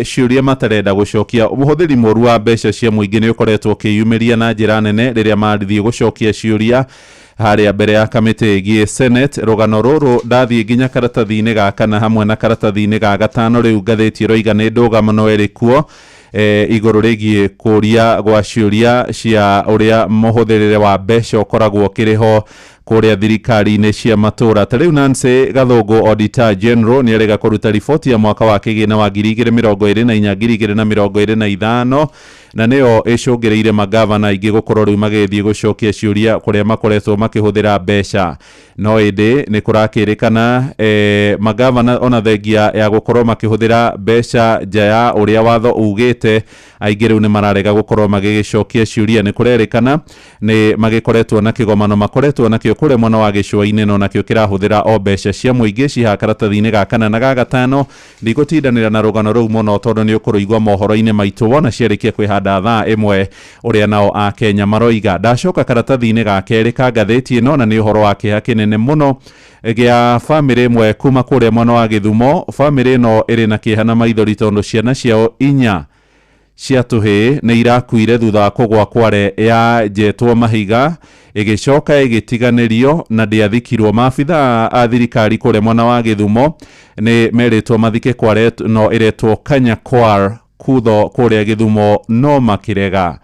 ciũria matarenda gũcokia. Ũhũthĩri mũru wa mbeca cia mũingĩ nĩ ũkoretwo ũkĩyumĩria na njĩra nene rĩrĩa marathiĩ gũcokia ciũria harĩa mbere ya kamĩtĩ ĩgiĩ Senate. Rũgano rũrũ ndathiĩ nginya karatathi-inĩ ga kana hamwe na karatathi-inĩ ga gatano. Rĩu ngathĩti ĩroiga nĩ ndũgamano ĩrĩ kuo igũrũ rĩgiĩ kũria gwa ciũria cia ũrĩa mũhũthĩrĩre wa mbeca ũkoragwo ũkĩrĩ kũrĩa thirikari-inĩ cia matũra. Ta rĩu Nancy Gathũngũ, Auditor General, nĩ arega kũruta riboti ya mwaka wa kĩgĩna wa 2024 2025, na nĩyo ĩcũngĩrĩire magavana aingĩ gũkorwo rĩu magĩthiĩ gũcokia ciũria kũrĩa makoretwo makĩhũthĩra mbeca. No ĩndĩ nĩ kũrakĩrĩkana magavana ona thengia ya gũkorwo makĩhũthĩra mbeca nja ya ũrĩa watho ugĩte, aingĩ rĩu nĩ mararega gũkorwo magĩgĩcokia ciũria. Nĩ kũrerĩkana nĩ magĩkoretwo na kĩgomano makoretwo nakĩo kũrĩa mwena wa gĩcũa-inĩ, no nakĩo kĩrahũthĩra o mbeca cia mũingĩ. Cihaha karatathi-inĩ ga kana na ga gatano. Ndigũtindanĩra na rũgano rũu mũno tondũ nĩ ũkũrũigua mohoro-inĩ maitũ wona ciarĩkia kwĩhanda thaa 1 ũrĩa nao a Kenya maroiga. Ndacoka karatathi-inĩ ga kerĩ ka ngathĩti ĩno, na nĩ ũhoro wa kĩeha kĩnene mũno gĩa bamĩrĩ ĩmwe kuma kũrĩa mwena wa Gĩthumo. Bamĩrĩ ĩno ĩrĩ na kĩeha na maithori tondũ ciana ciao inya cia tũhĩĩ nĩ irakuire thutha wa kũgwa kware ya njetwo mahiga ĩgĩcoka ĩgĩtiganĩrio na ndĩathikirwo. Maabitha a thirikari kũrĩa mwena wa Gĩthumo nĩ merĩtwo mathike kware no ĩretwo Kanyakwar kutho kũrĩa Gĩthumo, no makĩrega.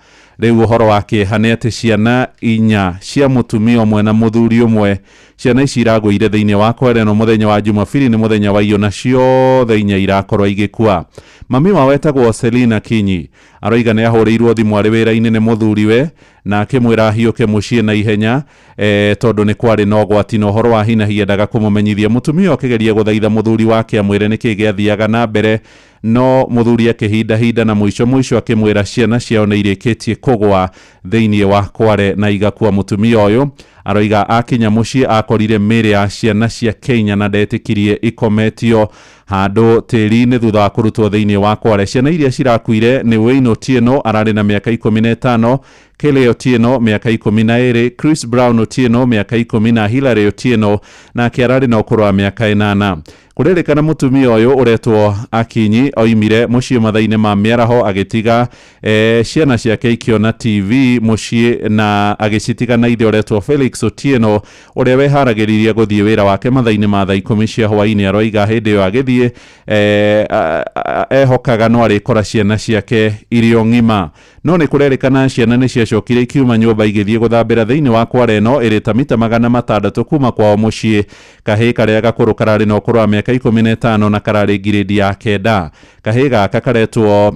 Rĩu ũhoro wa kĩeha nĩ atĩ ciana inya cia mũtumia ũmwe na mũthuri ũmwe, ciana ici iragũire thĩinĩ wa kware ĩno mũthenya wa Jumabiri, nĩ mũthenya wa iyo, na ciothe inya irakorwo igĩkua. Mami wao etagwo Selina Kinyi aroiga nĩ ahũrĩirwo thimũ arĩ wĩra-inĩ nĩ mũthuriwe na akĩmwĩra ahiũke mũciĩ na ihenya tondũ nĩ kwarĩ na ũgwati na ũhoro wa hinahi endaga kũmũmenyithia. Mũtumia akĩgeria gũthaitha mũthuri wake amwĩre nĩkĩ gĩathiaga na mbere, no mũthuri akĩhindahinda na mũico mũico akĩmwĩra ciana ciao nĩ irĩkĩtie kũgwa thĩinĩ wa kware na igakua. Mũtumia ũyũ aroiga akinya mũciĩ akorire mĩĩrĩ ya ciana cia Kenya na ndetĩkirie ikometio handũ tĩri-inĩ thutha wa kũrutwo thĩinĩ wa kware. Ciana iria cirakuire nĩ Wayne Otieno ararĩ na mĩaka 15, Kelly Otieno mĩaka 12, Chris Brown Otieno mĩaka 10 na Hilary Otieno nake ararĩ na ũkũrũ wa mĩaka 8. Kũrĩrĩkana mũtumia ũyũ ũretwo Akinyi oimire mũciĩ mathaa-inĩ ma mĩaraho agĩtiga ciana ciake ikĩona TV mũciĩ na agĩcitiga na ithe ũretwo Felix Otieno ũrĩa weharagĩrĩria gũthiĩ wĩra wake mathaa-inĩ ma thaa 10 cia hwaĩ-inĩ. Aroiga hĩndĩ ĩyo agĩthiĩ ehokaga no arĩkora ciana ciake irĩ o ng'ima, no nĩ kũrerĩkana ciana nĩ ciacokire ikiuma nyũmba igĩthiĩ gũthambĩra thĩinĩ wa kware ĩno ĩrĩ ta mita 600 kuma kwao mũciĩ. Kahĩĩ karĩa gakũrũ kararĩ na ũkũrũ wa mĩaka 15 na kararĩ ngirĩndi ya 9. Kahĩĩ gaka karetwo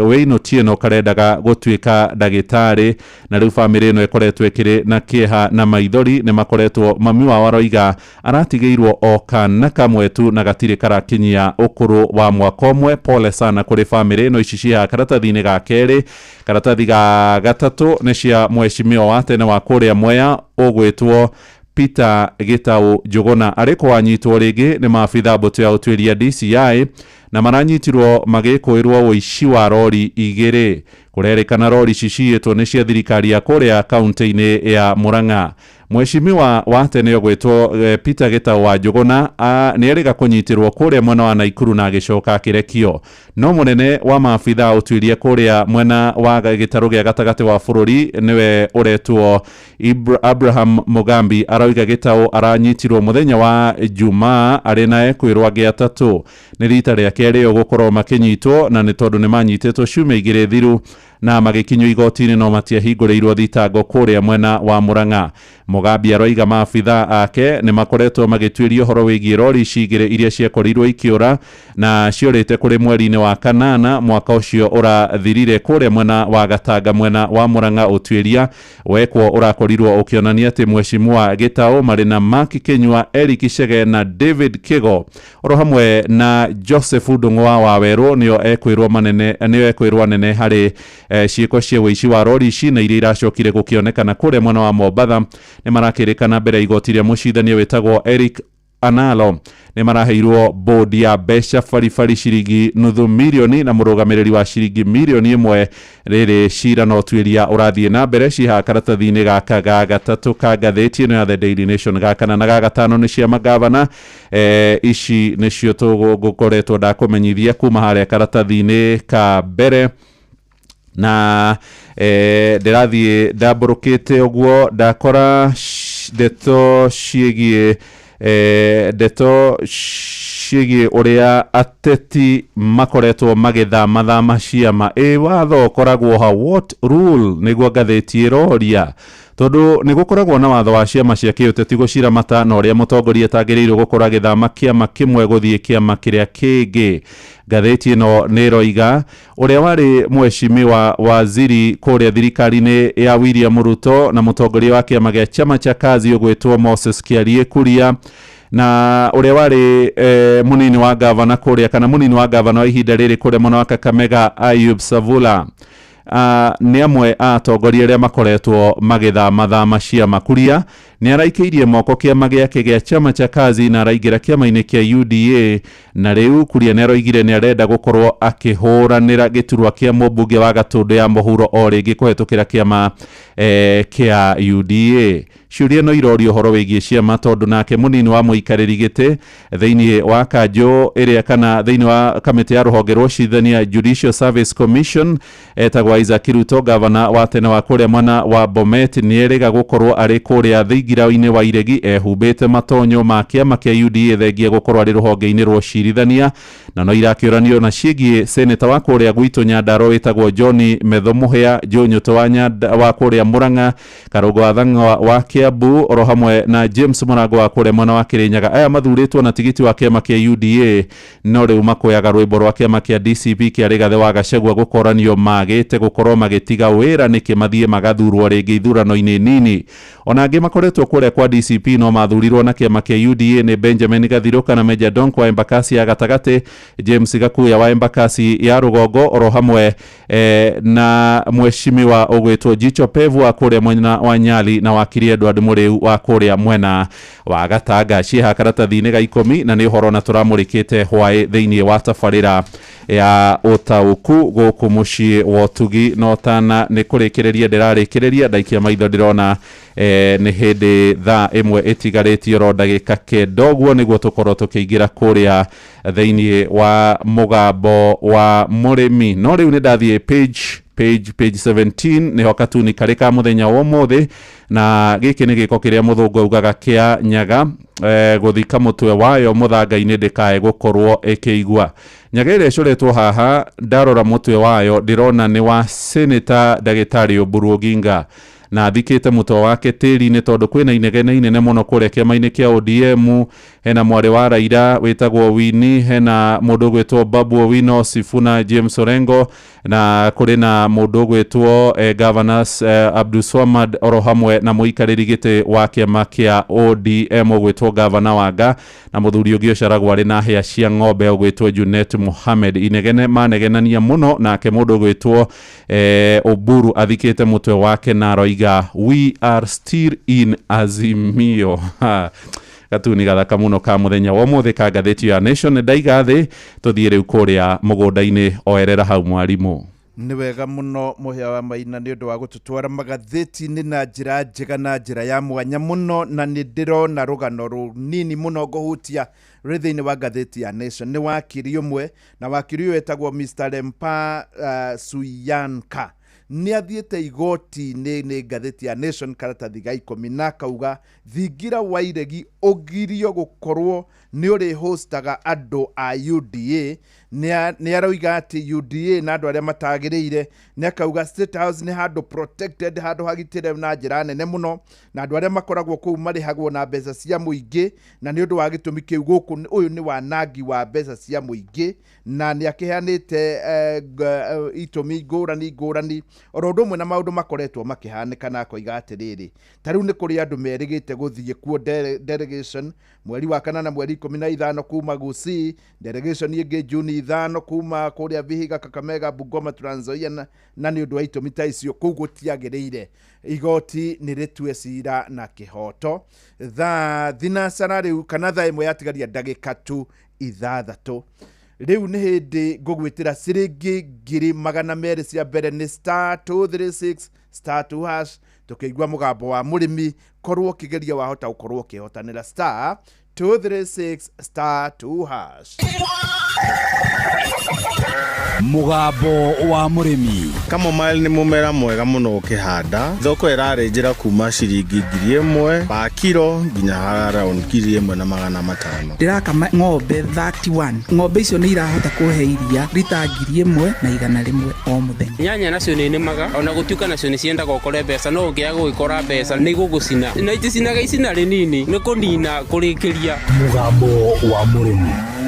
Wayne Otieno karendaga gũtuĩka ndagĩtarĩ, na rĩu bamĩrĩ ĩno ĩkoretwo ĩkĩrĩ na kĩeha na maithori. Nĩ makoretwo mami wao aroiga aratigĩirwo o kana kamwe tu na gatirĩ karakinyia ũkũrũ wa mwaka ũmwe. Pole sana kũrĩ bamĩrĩ ĩno. Ici cihaha karatathi-inĩ ga kerĩ. Karatathi ga gatatũ nĩ cia mheshimiwa wa tene wa kũrĩa Mwea ũgwĩtwo Peter Gitau Njuguna arĩ kwanyitwo rĩngĩ nĩ maabitha mbũtũ ya ũtuĩria DCI, na maranyitirwo magĩkũĩrwo ũici wa rori 2. Kũrerĩkana rori ici ciyĩtwo nĩ cia thirikari ya kũrĩa kaunti-inĩ ya Murang'a. Mheshimiwa wa tene ũgwĩtwo Peter Gitau wa Njũgũna nĩ erĩga kũnyitĩrwo kũrĩa mwena wa Naikuru na agĩcoka akĩrekio. No mũnene wa maabitha ũtuĩria kũrĩa mwena wa gĩtarũ gĩa gatagatĩ wa bũrũri nĩwe ũretwo Abraham Mugambi arauga Gitau aranyitirwo mũthenya wa Jumaa arĩ na ekwĩrwo angĩ atatũ. Nĩ rita rĩa kerĩ gũkorwo makĩnyitwo na nĩ tondũ nĩ manyitĩtwo ciumia igĩrĩ thiru na magĩkinyio igoti-inĩ no matiahingũrĩirwo thitango kũrĩa mwena wa Murang'a. Mugambi aroiga maabitha ake nĩ makoretwo magĩtuĩria ũhoro wĩgiĩ rori ici igĩrĩ iria ciakorirwo ikĩũra na ciorĩte kũrĩ mweri-inĩ wa kanana mwaka ũcio ũrathirire kũrĩa mwena wa Gatanga mwena wa Murang'a. Ũtuĩria wekwo ũrakorirwo ũkĩonania atĩ Mheshimiwa Gitau marĩ na Mark Kinyua, Eric Chege na David Kigo oro hamwe na Joseph Ndung'wa wa Werũ nĩo ekwĩrwo manene nĩo ekwĩrwo anene harĩ ciĩko cia ũici wa rori ici na iria iracokire gũkĩonekana kũrĩa mwena wa Mombatha. Nĩ marakĩrĩkana mbere ya igoti rĩa mũcirithania wĩtagwo Eric Analo. Nĩ maraheirwo bodi ya mbeca baribari ciringi nuthu mirioni na mũrũgamĩrĩri wa ciringi mirioni ĩmwe. Rĩrĩ cira na ũtuĩria ũrathiĩ na mbere cihaha karatathi-inĩ gaka ga gatatũ ka ngathĩti ĩno ya The Daily Nation. Ga kana na ga gatano nĩ cia magavana. Ici nĩcio tũgũkoretwo ndakũmenyithia kuma harĩa karatathi-inĩ ka mbere na ndĩrathiĩ ndambũrũkĩte ũguo ndakora ndeto ciĩgiĩ ndeto ciĩgiĩ ũrĩa ateti makoretwo magĩthamathama ciama. Ĩ watho ũkoragwo ha what rule nĩguo ngathĩti ĩroria, tondũ nĩ gũkoragwo na watho wa ciama cia kĩũteti gũciramata na ũrĩa mũtongoria atagĩrĩirwo gũkorwo agĩthama kĩama kĩmwe gũthiĩ kĩama kĩrĩa kĩngĩ. Ngathĩti ĩno nĩ ĩroiga ũrĩa warĩ mheshimiwa waziri kũrĩa thirikari-inĩ ya William Ruto na mũtongoria wa kĩama gĩa Chama cha Kazi ũgwĩtwo Moses Kiarie Kuria na ũrĩa warĩ mũnini wa gavana kũrĩa kana mũnini wa gavana wa ihinda rĩrĩ kũrĩa mwena wa Kakamega Ayub Savula nĩ amwe a atongoria arĩa makoretwo magĩthamathama ciama. Kuria nĩ araikĩirie moko kĩama gĩake gĩa Chama cha Kazi na araingĩra kĩama-inĩ kĩa UDA, na rĩu Kuria nĩ aroigire nĩ arenda gũkorwo akĩhũranĩra gĩturwa kĩa mũmbunge wa Gatũndũ ya mũhuro o rĩngĩ kũhetũkĩra kĩama kĩa UDA. Ciũria no irorio ũhoro wĩgiĩ ciama tondũ nake mũnini wa mũikarĩri gĩtĩ thĩinĩ wa kanjũ ĩrĩa kana thĩinĩ wa kamĩtĩ ya rũhonge rwa ũcirithania Judicial Service Commission etagwo Isaac Ruto, gavana wa tene wa kũrĩa mwena wa Bomet, nĩ erĩga gũkorwo arĩ kũrĩa thingira-inĩ wa Iregi ehumbĩte matonyo ma kĩama kĩa UDA thengia gũkorwo arĩ rũhonge-inĩ rwa ũcirithania. Na no irakĩũranio na ciĩgiĩ seneta wa kũrĩa gwitũ Nyandarua wĩtagwo John Metho Mũhĩa, Joe wa wa kũrĩa Murang'a, Karũngo wa Thang'wa wa Kiambu oro hamwe na James Mũrango wa kũrĩa mwena wa Kĩrĩnyaga. Aya mathurĩtwo na tigiti wa kĩama kĩa UDA no rĩu makoyaga rwĩmbo rwa kĩama kĩa DCP kĩa Rigathĩ wa Gachagua gũkoranio magĩte gũkorwo magĩtiga wĩra nĩkĩ mathiĩ magathurwo rĩngĩ ithurano-inĩ nini. Ona angĩ makoretwo kũrĩa kwa DCP no mathurirwo na kĩama kĩa UDA nĩ Benjamin Gathiruka na Meja Donk wa Embakasi ya gatagatĩ, James Gakuya wa Embakasi ya rũgongo oro hamwe na mheshimiwa ũgwĩtwo Jicho Pevu wa kũrĩa mwena wa Nyali na wakiri Edward Mũrĩu wa kũrĩa mwena wa Gatanga. Ciĩha karatathi-inĩ ga ikũmi na nĩ ũhoro na tũramũrĩkĩte hwaĩ thĩinĩ wa tabarĩra ya ũtaũku gũkũ mũciĩ wa ũtugi. No tana nĩ kũrĩkĩrĩria ndĩrarĩkĩrĩria ndaikia maitho ndĩrona nĩ hĩndĩ thaa ĩmwe ĩtigarĩtie oro ndagĩka kenda ũguo nĩguo tũkorwo tũkĩingĩra kũrĩa thĩinĩ wa mũgambo wa mũrĩmi. No rĩu nĩ ndathiĩ page 17 nĩho katuni karĩ ka mũthenya wa ũmũthĩ, na gĩkĩ nĩ gĩko kĩrĩa mũthũngũ augaga kĩa nyaga gũthika mũtwe wayo mũthanga-inĩ ndĩkae gũkorwo ĩkĩigua. Nyaga ĩrĩa ĩcoretwo haha ndarora mũtwe wayo ndĩrona nĩ wa Senator ndagĩtarĩ Oburu Oginga, na thikĩte mũtwe wake tĩri-inĩ tondũ kwĩna inegene inene mũno kũrĩa kĩama-inĩ kĩa ODM. Hena mwarĩ wa Raila wĩtagwo Winnie, hena mũndũ ũgwĩtwo Babu Owino, Sifuna James Orengo, na kũrĩ na mũndũ ũgwĩtwo Governor Abdulswamad oro hamwe na mũikarĩri gĩtĩ wa kĩama kĩa ODM ũgwĩtwo Governor Wanga, na mũthuri ũngĩ ũcaragwo arĩ na hĩa cia ng'ombe ũgwĩtwo Junet Mohamed. Inegene manegenania mũno nake mũndũ ũgwĩtwo Oburu athikĩte mũtwe wake na aroiga we are still in Azimio. Gatuni gathaka muno ka muthenya wa umuthi ka ngathĩti ya Nation. Ndaiga thĩ tũthiĩ rĩu kũrĩa mũgũnda-inĩ oerera hau mwarimũ. Nĩ wega mũno Mũhĩa wa Maina nĩ ũndũ wa gũtũtwara magathĩti-inĩ na njĩra njega na njĩra ya mwanya mũno, na nĩ ndĩrona rũgano rũnini mũno ngũhutia rwĩ thĩinĩ wa ngathĩti ya Nation. Nĩ wakiri ũmwe, na wakiri ũyũ etagwo Mr. Lempa Suyanka. Nĩ athiĩte igoti-inĩ nĩ ngathĩti ya Nation karatathi ga 10 na akauga thingira wa iregi ũgirio gũkorwo nĩ ũrĩ hostaga andũ a UDA. Nĩ aroiga atĩ UDA na andũ arĩa matagĩrĩire, nĩ akauga State House nĩ handũ protected, handũ hagitĩre na njĩra nene mũno, na andũ arĩa makoragwo kũu marĩhagwo na mbeca cia mũingĩ, na nĩ ũndũ wa gĩtũmi kĩu gũkũ ũyũ nĩ wanangi wa mbeca cia mũingĩ, na nĩ akĩheanĩte itũmi ngũrani ngũrani oro ũndũ ũmwe na maũndũ makoretwo makĩhanĩka, na akoiga atĩrĩrĩ, ta rĩu nĩ kũrĩ andũ merĩgĩte gũthiĩ kuo delegation mweri wa 8 mweri 15 kuma Gusii, delegation ĩngĩ Juni 5 kuma kũrĩa Vihiga, Kakamega, Bungoma, Trans Nzoia, na nĩ ũndũ wa itũmi ta icio kũu gũtiagĩrĩire. Igoti nĩ rĩtue cira na kĩhoto. Thaa thinacara rĩu kana thaa 1 yatigaria ndagĩka tu 6 rĩu nĩ hĩndĩ ngũgwĩtĩra ciringi 200,000 cia mbere nĩ star 236 star 2 hash. Tũkĩigua mũgambo wa mũrĩmi, korwo ũkĩgeria wahota gũkorwo ũkĩhotanĩra star 236 star 2 hash. Mũgambo wa mũrĩmi. Chamomile nĩ mũmera mwega mũno ũkĩhanda. Thoko ĩrarĩ njĩra kuma ciringi 1,000 pa kiro nginya around 1,500. Ndĩrakama ng'ombe 31. Ng'ombe icio nĩ irahota kũhe iria rita 1,100 o mũthenya. Nyanya nacio nĩ nĩmaga ona gũtuĩka nacio nĩ ciendaga ũkore mbeca, no ũngĩaga gũgĩkora mbeca nĩ igũgũcina, na iticinaga icina rĩnini nĩ kũnina kũrĩkĩria. Mũgambo wa mũrĩmi.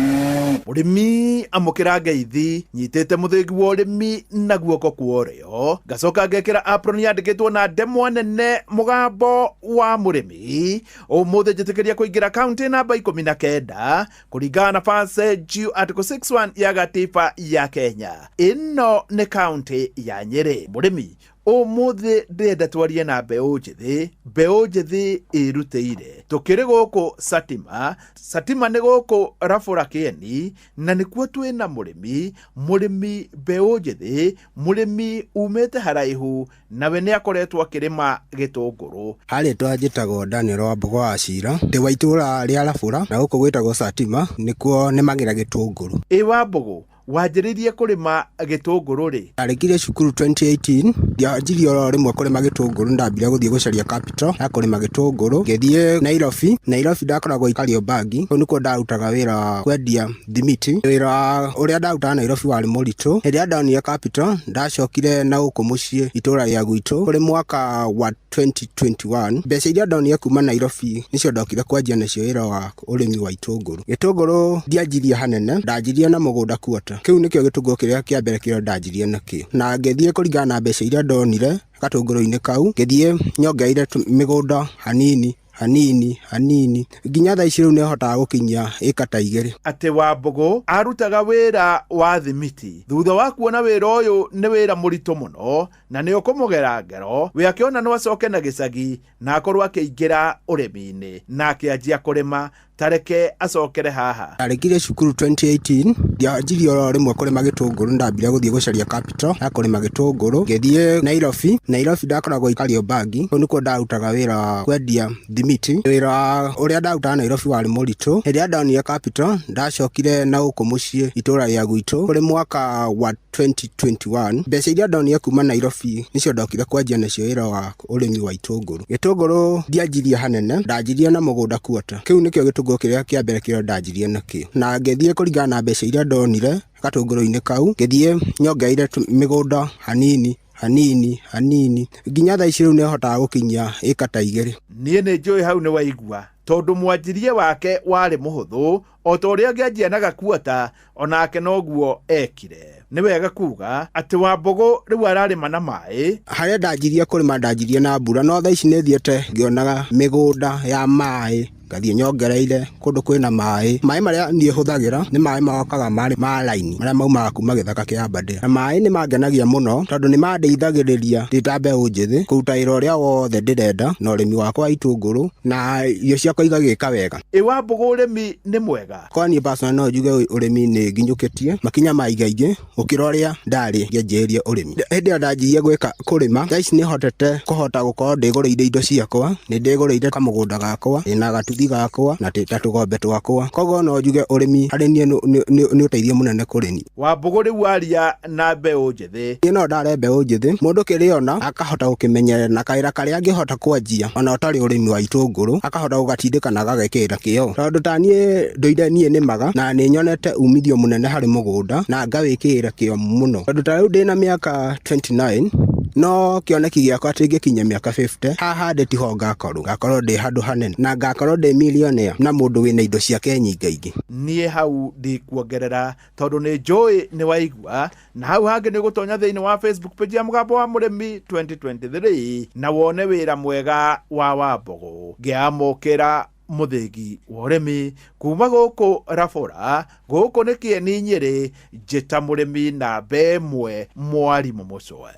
Mũrĩmi amũkĩra ngeithi, nyitĩte mũthĩgi wa ũrĩmi na guoko kwa ũrĩo, ngacoka ngekĩra apron yandĩkĩtwo na ndemwa nene mũgambo wa mũrĩmi. Ũmũthĩ njĩtĩkĩria kũingĩra kaunti namba 19 kũringana na Passage Article 61 ya gatiba ya Kenya. Ĩno nĩ kaunti ya Nyĩrĩ. Mũrĩmi ũmũthĩ ndĩrenda twarie na mbeũ njĩthĩ, mbeũ njĩthĩ ĩrutĩire. Tũkĩrĩ gũkũ Satima, Satima nĩ gũkũ Rabũra Kĩeni, na nĩkuo twĩna mũrĩmi, mũrĩmi mbeũ njĩthĩ, mũrĩmi umĩte haraihu, nawe nĩ akoretwo akĩrĩma gĩtũngũrũ. Harĩtwa njĩtagwo Daniel Wambugu wa Cira, ndĩ wa itũũra rĩa Rabũra, na gũkũ gwĩtagwo Satima, nĩkuo nĩmagĩra gĩtũngũrũ. Ĩ Wambugu, wanjĩrĩirie kũrĩma gĩtũngũrũ rĩ? Ndarĩkirie cukuru 2018, ndianjirie oro rĩmwe kũrĩma gĩtũngũrũ, ndambire gũthiĩ gũcaria capital ya kũrĩma gĩtũngũrũ, ngĩthiĩ Nairobi. Nairobi ndakoragwo Kariobangi, kũu nĩkuo ndarutaga wĩra wa kwendia thimiti. Wĩra ũrĩa ndarutaga Nairobi warĩ mũritũ. Hĩndĩ ĩrĩa ndonire capital, ndacokire na gũkũ mũciĩ itũũra rĩa gwitũ kũrĩ mwaka wa 2021. Mbeca iria ndonire kuma Nairobi nĩcio ndokire kwanjia nacio wĩra wa ũrĩmi wa itũngũrũ. Gĩtũngũrũ ndianjirie hanene, ndanjirie na mũgũnda quarter. Kĩu nĩkĩo gĩtũngũrũ kĩrĩa kĩa mbere kĩrĩa ndanjirie nakĩo, na ngĩthiĩ kũringana na mbeca iria ndonire gatũngũrũ-inĩ kau, ngĩthiĩ nyongereire mĩgũnda hanini hanini hanini nginya thaa ici rĩu nĩhotaga gũkinyia ĩka ta 2. Atĩ Wambugu arutaga wĩra wa thimiti. Thutha wa kuona wĩra ũyũ nĩ wĩra mũritũ mũno na nĩ ũkũmũgera ngero, we akĩona no acoke na gĩcagi na akorwo akĩingĩra ũrĩmi-inĩ, na akĩanjia kũrĩma. Tareke acokere haha. Ndarĩkirie cukuru 2018, ndianjirie oro rĩmwe kũrĩma gĩtũngũrũ, ndambire gũthiĩ gũcaria capital ya kũrĩma gĩtũngũrũ, ngĩthiĩ Nairobi. Nairobi ndakoragwo Kariobangi, kũu nĩkuo ndarutaga wĩra wa kwendia thimiti. Wĩra ũrĩa ndarutaga Nairobi warĩ mũritũ. Hĩndĩ ĩrĩa ndonire capital, ndacokire na gũkũ mũciĩ itũũra rĩa gwitũ kũrĩ mwaka wa 2021. Mbeca iria ndonire kuma Nairobi nĩcio ndokire kwanjia nacio wĩra wa ũrĩmi wa itũngũrũ. Gĩtũngũrũ ndianjirie hanene, ndanjirie na mũgũnda quarter. Kĩu nĩkĩo gĩtũngũrũ kĩrĩa kĩa mbere kĩrĩa ndanjirie nakĩo, na ngĩthiĩ kũringana na mbeca iria ndonire gatũngũrũ-inĩ kau, ngĩthiĩ nyongereire mĩgũnda hanini hanini hanini nginya thaa ici rĩu nĩhotaga gũkinyia ĩka ta 2. Niĩ nĩ njũĩ hau nĩ waigua, tondũ mwanjirie wake warĩ mũhũthũ o ta ũrĩa angĩanjia na gakuota, onake noguo ekire. Nĩ wega kuga atĩ Wambugu rĩu ararĩma na maĩ. Harĩa ndanjirie kũrĩma ndanjirie na mbura, no thaa ici nĩ thiĩte ngĩonaga mĩgũnda ya maĩ Ngathiĩ nyongereire kũndũ kwĩna maĩ. Maĩ marĩa niĩ hũthagĩra nĩ maĩ mokaga marĩ ma raini marĩa maumaga kuma gĩthaka kĩa Aberdare. Na maĩ nĩ mangenagia mũno tondũ nĩ mandeithagĩrĩria ndĩ ta mbeũ njĩthĩ kũruta wĩra ũrĩa wothe ndĩrenda na ũrĩmi wakwa wa itũngũrũ na irio ciakwa igagĩka wega. Ĩ Wambũgũ ũrĩmi nĩ mwega? Kwa niĩ personally no njuge ũrĩmi nĩ nginyũkĩtie makinya ma igaingĩ gũkĩra ũrĩa ndarĩ ngĩanjĩrĩria ũrĩmi. Hĩndĩ ĩyo ndanjirie gwĩka kũrĩma, thaa ici nĩ hotete kũhota gũkorwo ndĩgũrĩire indo ciakwa, nĩ ndĩgũrĩire kamũgũnda gakwa, ndĩna gatuthi gakwa na tũgombe twakwa. Koguo no njuge ũrĩmi harĩ niĩ nĩ ũteithio mũnene kũrĩ niĩ. Wambũgũ rĩu aria na mbeũ njĩthĩ. Niĩ no ndare mbeũ njĩthĩ, mũndũ kĩrĩa ona akahota gũkĩmenyerera na kawĩra karĩa angĩhota kwanjia ona ũtarĩ ũrĩmi wa itũngũrũ, akahota gũgatindĩka na agagekĩrĩra kĩo. Tondũ ta niĩ ndũire niĩ nĩmaga na nĩ nyonete umithio mũnene harĩ mũgũnda na ngawĩkĩrĩra kĩo mũno. Tondũ ta rĩu ndĩna mĩaka 29 no kĩoneki gĩakwa atĩ ngĩkinyia mĩaka 50 haha ndĩ tiho ngakorwo, ngakorwo ndĩ handũ hanene na ngakorwo ndĩ millionaire na mũndũ wĩna indo ciake nyingaingĩ. Niĩ hau ndikuongerera tondũ nĩ njũĩ nĩ waigua, na hau hangĩ nĩ ũgũtonya thĩinĩ wa Facebook page ya Mũgambo wa Mũrĩmi 2023 na wone wĩra mwega wa Wambũgũ. Ngĩamũkĩra mũthĩgi wa ũrĩmi kuma gũkũ Rabora, gũkũ nĩ Kĩeni Nyĩrĩ, njĩta mũrĩmi namba ĩmwe mwarimũ Mũcwe.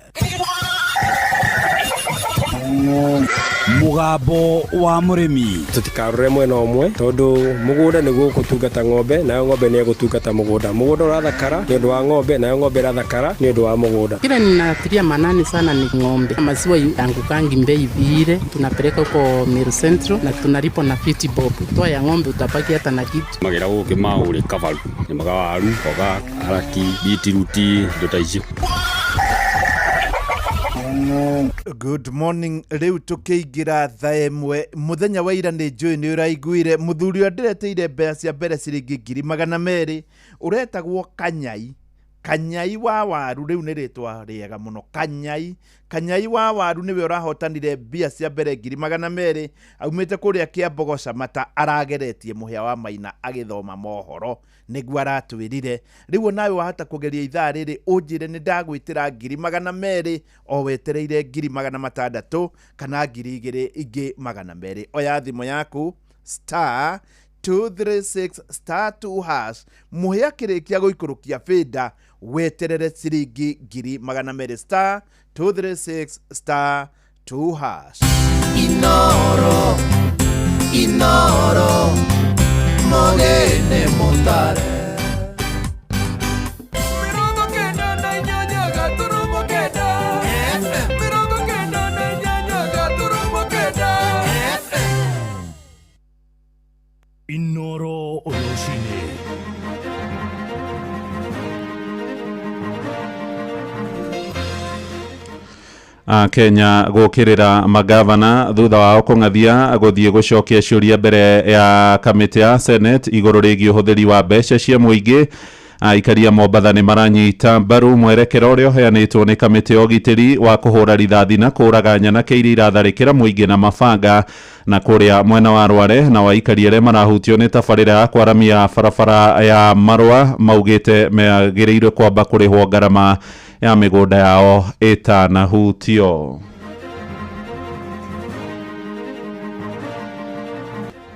Mũgambo wa mũrĩmi. Tũtikarore mwena ũmwe tondũ mũgũnda nĩguo ũgũtungata ng'ombe nayo ng'ombe nĩ ĩgũtungata mũgũnda. Mũgũnda ũrathakara nĩ ũndũ wa ng'ombe nayo ng'ombe ĩrathakara nĩ ũndũ wa mũgũnda. Kile ninatilia manani sana ni ng'ombe. Maziwa yangukangi bei vile, tunapeleka huko Meru Central na tunalipwa na 50 bob. Toa ya ng'ombe utabaki hata na kitu. Magera gũkĩ maũrĩ kabaru, nĩmaga waru, mboga, haraki, bitiruti, indo ta icio. Good morning. Rĩu tũkĩingĩra thaa ĩmwe mũthenya wa ira nĩ njũĩ nĩ ũraiguire mũthuri ũrĩa ndĩreteire mbeca cia mbere ciringi 200,000 ũretagwo Kanyai. Kanyai wa waru, rĩu nĩ rĩtwa rĩega mũno. Kanyai. Kanyai wa waru nĩwe ũrahotanire mbia cia mbere 200,000 aumĩte kũrĩa Kĩambogo Camata, arageretie mũhĩa wa Maina agĩthoma mohoro nĩguo aratwĩrire. Rĩu nawe wahota kũgeria ithaa rĩrĩ ũnjĩre nĩ ndagwĩtĩra 200,000 o wetereire 600,000 kana 2,000 ingĩ 200. Oya thimũ yaku star 236 star 2 hash, mũhĩa kĩrĩkia gũikũrũkia bĩnda weterere ciringi 200,000 star 236 star 2 hash. Inoro, Inoro, mogene motare. Inoro Oroshine. Kenya gũkĩrĩra magavana thutha wao kũng'athia gũthiĩ gũcokia ciũria mbere ya kamĩtĩ ya Senate igũrũ rĩgiĩ ũhũthĩri wa mbeca cia mũingĩ. Aikaria Mombatha nĩ maranyita mbaru mwerekera ũrĩa ũheanĩtwo nĩ kamĩtĩ ya ũgitĩri wa kũhũra rithathi na kũũraga nyanake iria iratharĩkĩra mũingĩ na mabanga. Na kũrĩa mwena wa Rware na waikari arĩa marahutio nĩ tabarĩra ya kwaramia barabara ya Marũa maugĩte meagĩrĩirwo kwamba kũrĩhwo ngarama ya mĩgũnda yao ĩtanahutio.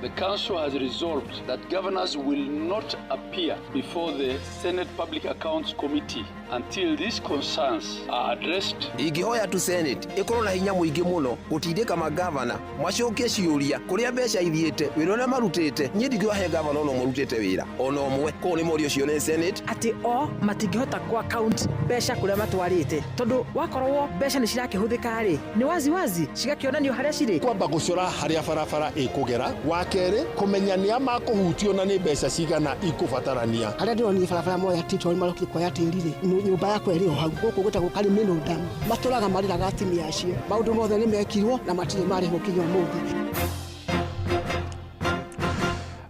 The Council has resolved that governors will not appear before the Senate Public Accounts Committee until these concerns are addressed. Ingĩhoya tu Senate ĩkorwo na hinya mũingĩ mũno gũtindĩka magavana macokie ciũria kũrĩa mbeca ithiĩte, wĩra ũrĩa marutĩte. Niĩ ndingĩwahe gavana ona ũmwe ũrutĩte wĩra ona ũmwe, koguo nĩ morio ũcio nĩ Senate. Atĩ o matingĩhota ku account mbeca kũrĩa matwarĩte, tondũ wakorwo mbeca nĩ cirakĩhũthĩka rĩ, nĩ wazi wazi cigakĩonanio harĩa cirĩ. Kwamba gũcora harĩa barabara ĩkũgera, wa kerĩ kũmenya nĩa makũhutio na nĩ mbeca cigana ikũbatarania. Harĩa ndĩronire barabara moya tĩri marokire kuoya tĩri rĩ, nyũmba yakwa ĩrĩ o hau gũkũ gwĩtagwo Karimino Dam, matũraga marĩraga atumia acio. Maũndũ mothe nĩ mekirwo na matirĩ marĩhwo kinya ũmũthĩ.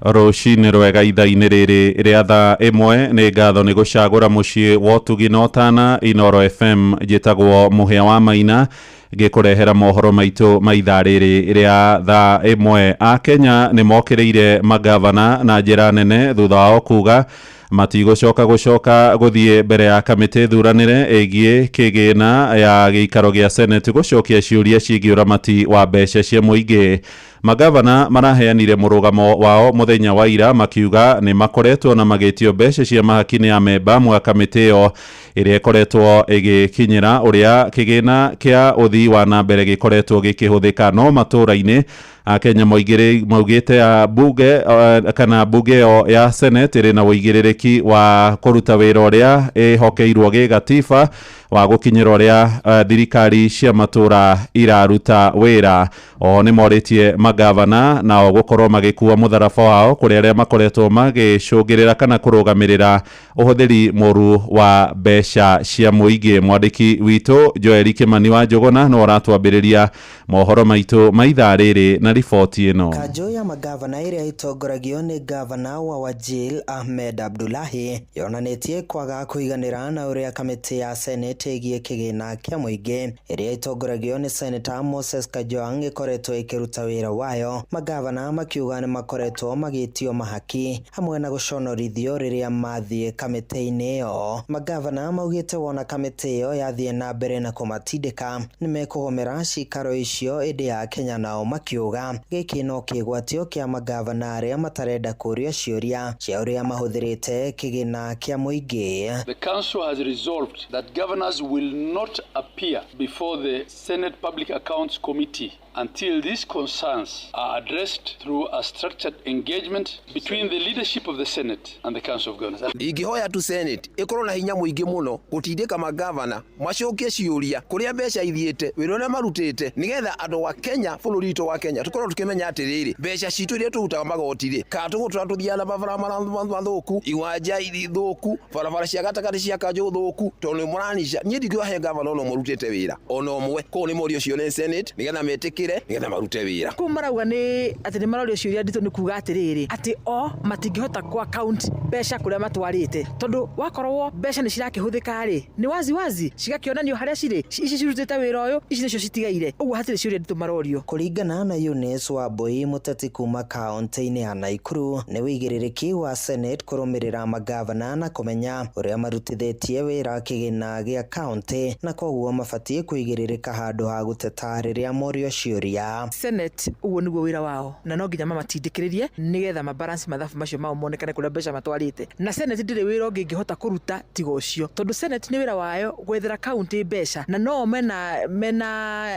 Rũcinĩ rwega ithaa-inĩ rĩrĩ rĩa thaa ĩmwe nĩ ngatho nĩ gũcagũra mũciĩ wa ũtugi na ũtana. Inoro FM njĩtagwo Mũhĩa wa Maina ngĩkũrehera mohoro maitũ ma ithaa rĩrĩ rĩa thaa ĩmwe. Akenya nĩ mokĩrĩire magavana na njĩra nene thutha wao kuga matigũcoka gũcoka gũthiĩ mbere ya kamĩtĩ thuranĩre ĩgiĩ kĩgĩna ya gĩikaro gĩa Senate gũcokia ciũria ciĩgiĩ ũramati wa mbeca cia mũingĩ. Magavana maraheanire mũrũgamo wao mũthenya wa ira makiuga nĩ makoretwo na magĩtio mbeca cia mahaki nĩ amemba mwa kamĩtĩ ĩyo ĩrĩa ĩkoretwo ĩgĩkinyĩra ũrĩa kĩgĩna kĩa ũthii wa na mbere gĩkoretwo gĩkĩhũthĩka. No matũũra-inĩ Akenya maugĩte bunge kana bunge ĩyo ya Senate ĩrĩ na ũigĩrĩrĩki wa kũruta wĩra ũrĩa ĩhokeirwo gĩgatiba wa gũkinyĩra ũrĩa thirikari cia matũũra iraruta wĩra. Oho nĩ morĩtie magavana nao gũkorwo magĩkua mũtharaba wao kũrĩ arĩa makoretwo magĩcũngĩrĩra kana kũrũgamĩrĩra ũhũthĩri mũru wa mbeca cia mũingĩ. Mwandĩki witũ Joel Kimani wa Njũgũna no aratwambĩrĩria mohoro maitũ ma ithaa rĩrĩ na riboti ĩno. Kanjũ ya magavana ĩrĩa ĩtongoragio nĩ gavana wa Wajir Ahmed Abdullahi yonanĩtie kwaga kũiganĩra na ũrĩa kamĩtĩ ya Senate ĩgiĩ kĩgĩna kĩa mũingĩ ĩrĩa ĩtongoragio nĩ Senator Moses Kajwang' ĩkoretwo ĩkĩruta wĩra wayo. Magavana makiuga nĩ makoretwo magĩtio mahaki hamwe na gũconorithio rĩrĩa mathiĩ kamĩtĩ-inĩ ĩyo. Magavana maugĩte wona kamĩtĩ ĩyo yathiĩ na mbere na kũmatindĩka nĩmekũgomera cikaro icio ĩndĩ ya Kenya nao makiuga gĩkĩ no kĩgwatio kĩa magavana arĩa matarenda kũũrio ciũria cia ũrĩa mahũthĩrĩte kĩgĩna kĩa mũingĩ. The council has resolved that governors will not appear before the Senate Public Accounts Committee until these concerns are addressed through a structured engagement between the leadership of the Senate and the Council of Governors. Ingĩhoya tu Senate ĩkorwo na hinya mũingĩ mũno gũtindĩka magavana macokie ciũria kũrĩa mbeca ithiĩte, wĩra ũrĩa marutĩte, nĩgetha andũ a Kenya, bũrũri witũ wa Kenya, tũkorwo tũkĩmenya atĩrĩrĩ, mbeca citũ iria tũrutaga magoti-rĩ, kana tũgũtũra tũthiaga na barabara mathũku, iwanja thũku, barabara cia gatagatĩ cia kanjũ thũku, tondũ nĩ mũranica. Niĩ ndingĩohe gavana ona ũmwe ũrutĩte wĩra ona ũmwe. Koguo nĩ morio cio nĩ Senate nĩgetha metĩkĩre, nĩgetha marute wĩra. Kũu marauga nĩ atĩ nĩ marorio ciũria nditũ nĩ kuga atĩrĩrĩ, atĩ o matingĩhota ku account mbeca kũrĩa matwarĩte, tondũ wakorwo mbeca nĩ cirakĩhũthĩka rĩ, nĩ wazi wazi cigakĩonanio harĩa cirĩ, ici cirutĩte wĩra ũyũ, ici nĩcio citigaire. Ũguo hatirĩ ciũria nditũ marorio. Kũringana na Eunice Wambui, mũteti kuma kaũntĩ-inĩ ya Nakuru, nĩ ũigĩrĩrĩki wa Senate kũrũmĩrĩra magavana na kũmenya ũrĩa marutithĩtie wĩra kĩgĩna gĩa kaũntĩ, na koguo mabatiĩ kũigĩrĩrĩka handũ ha gũteta rĩrĩa morio ciũria. Senate ũguo nĩguo wĩra wao, na no nginya mamatindĩkĩrĩrie nĩgetha mabalance mathabu macio mao monekane kũrĩa mbeca matwarĩte. Na Senate ndĩrĩ wĩra ũngĩ ĩngĩhota kũruta tiga ũcio, tondũ Senate nĩ wĩra wayo gwethera kaũntĩ mbeca, na no mena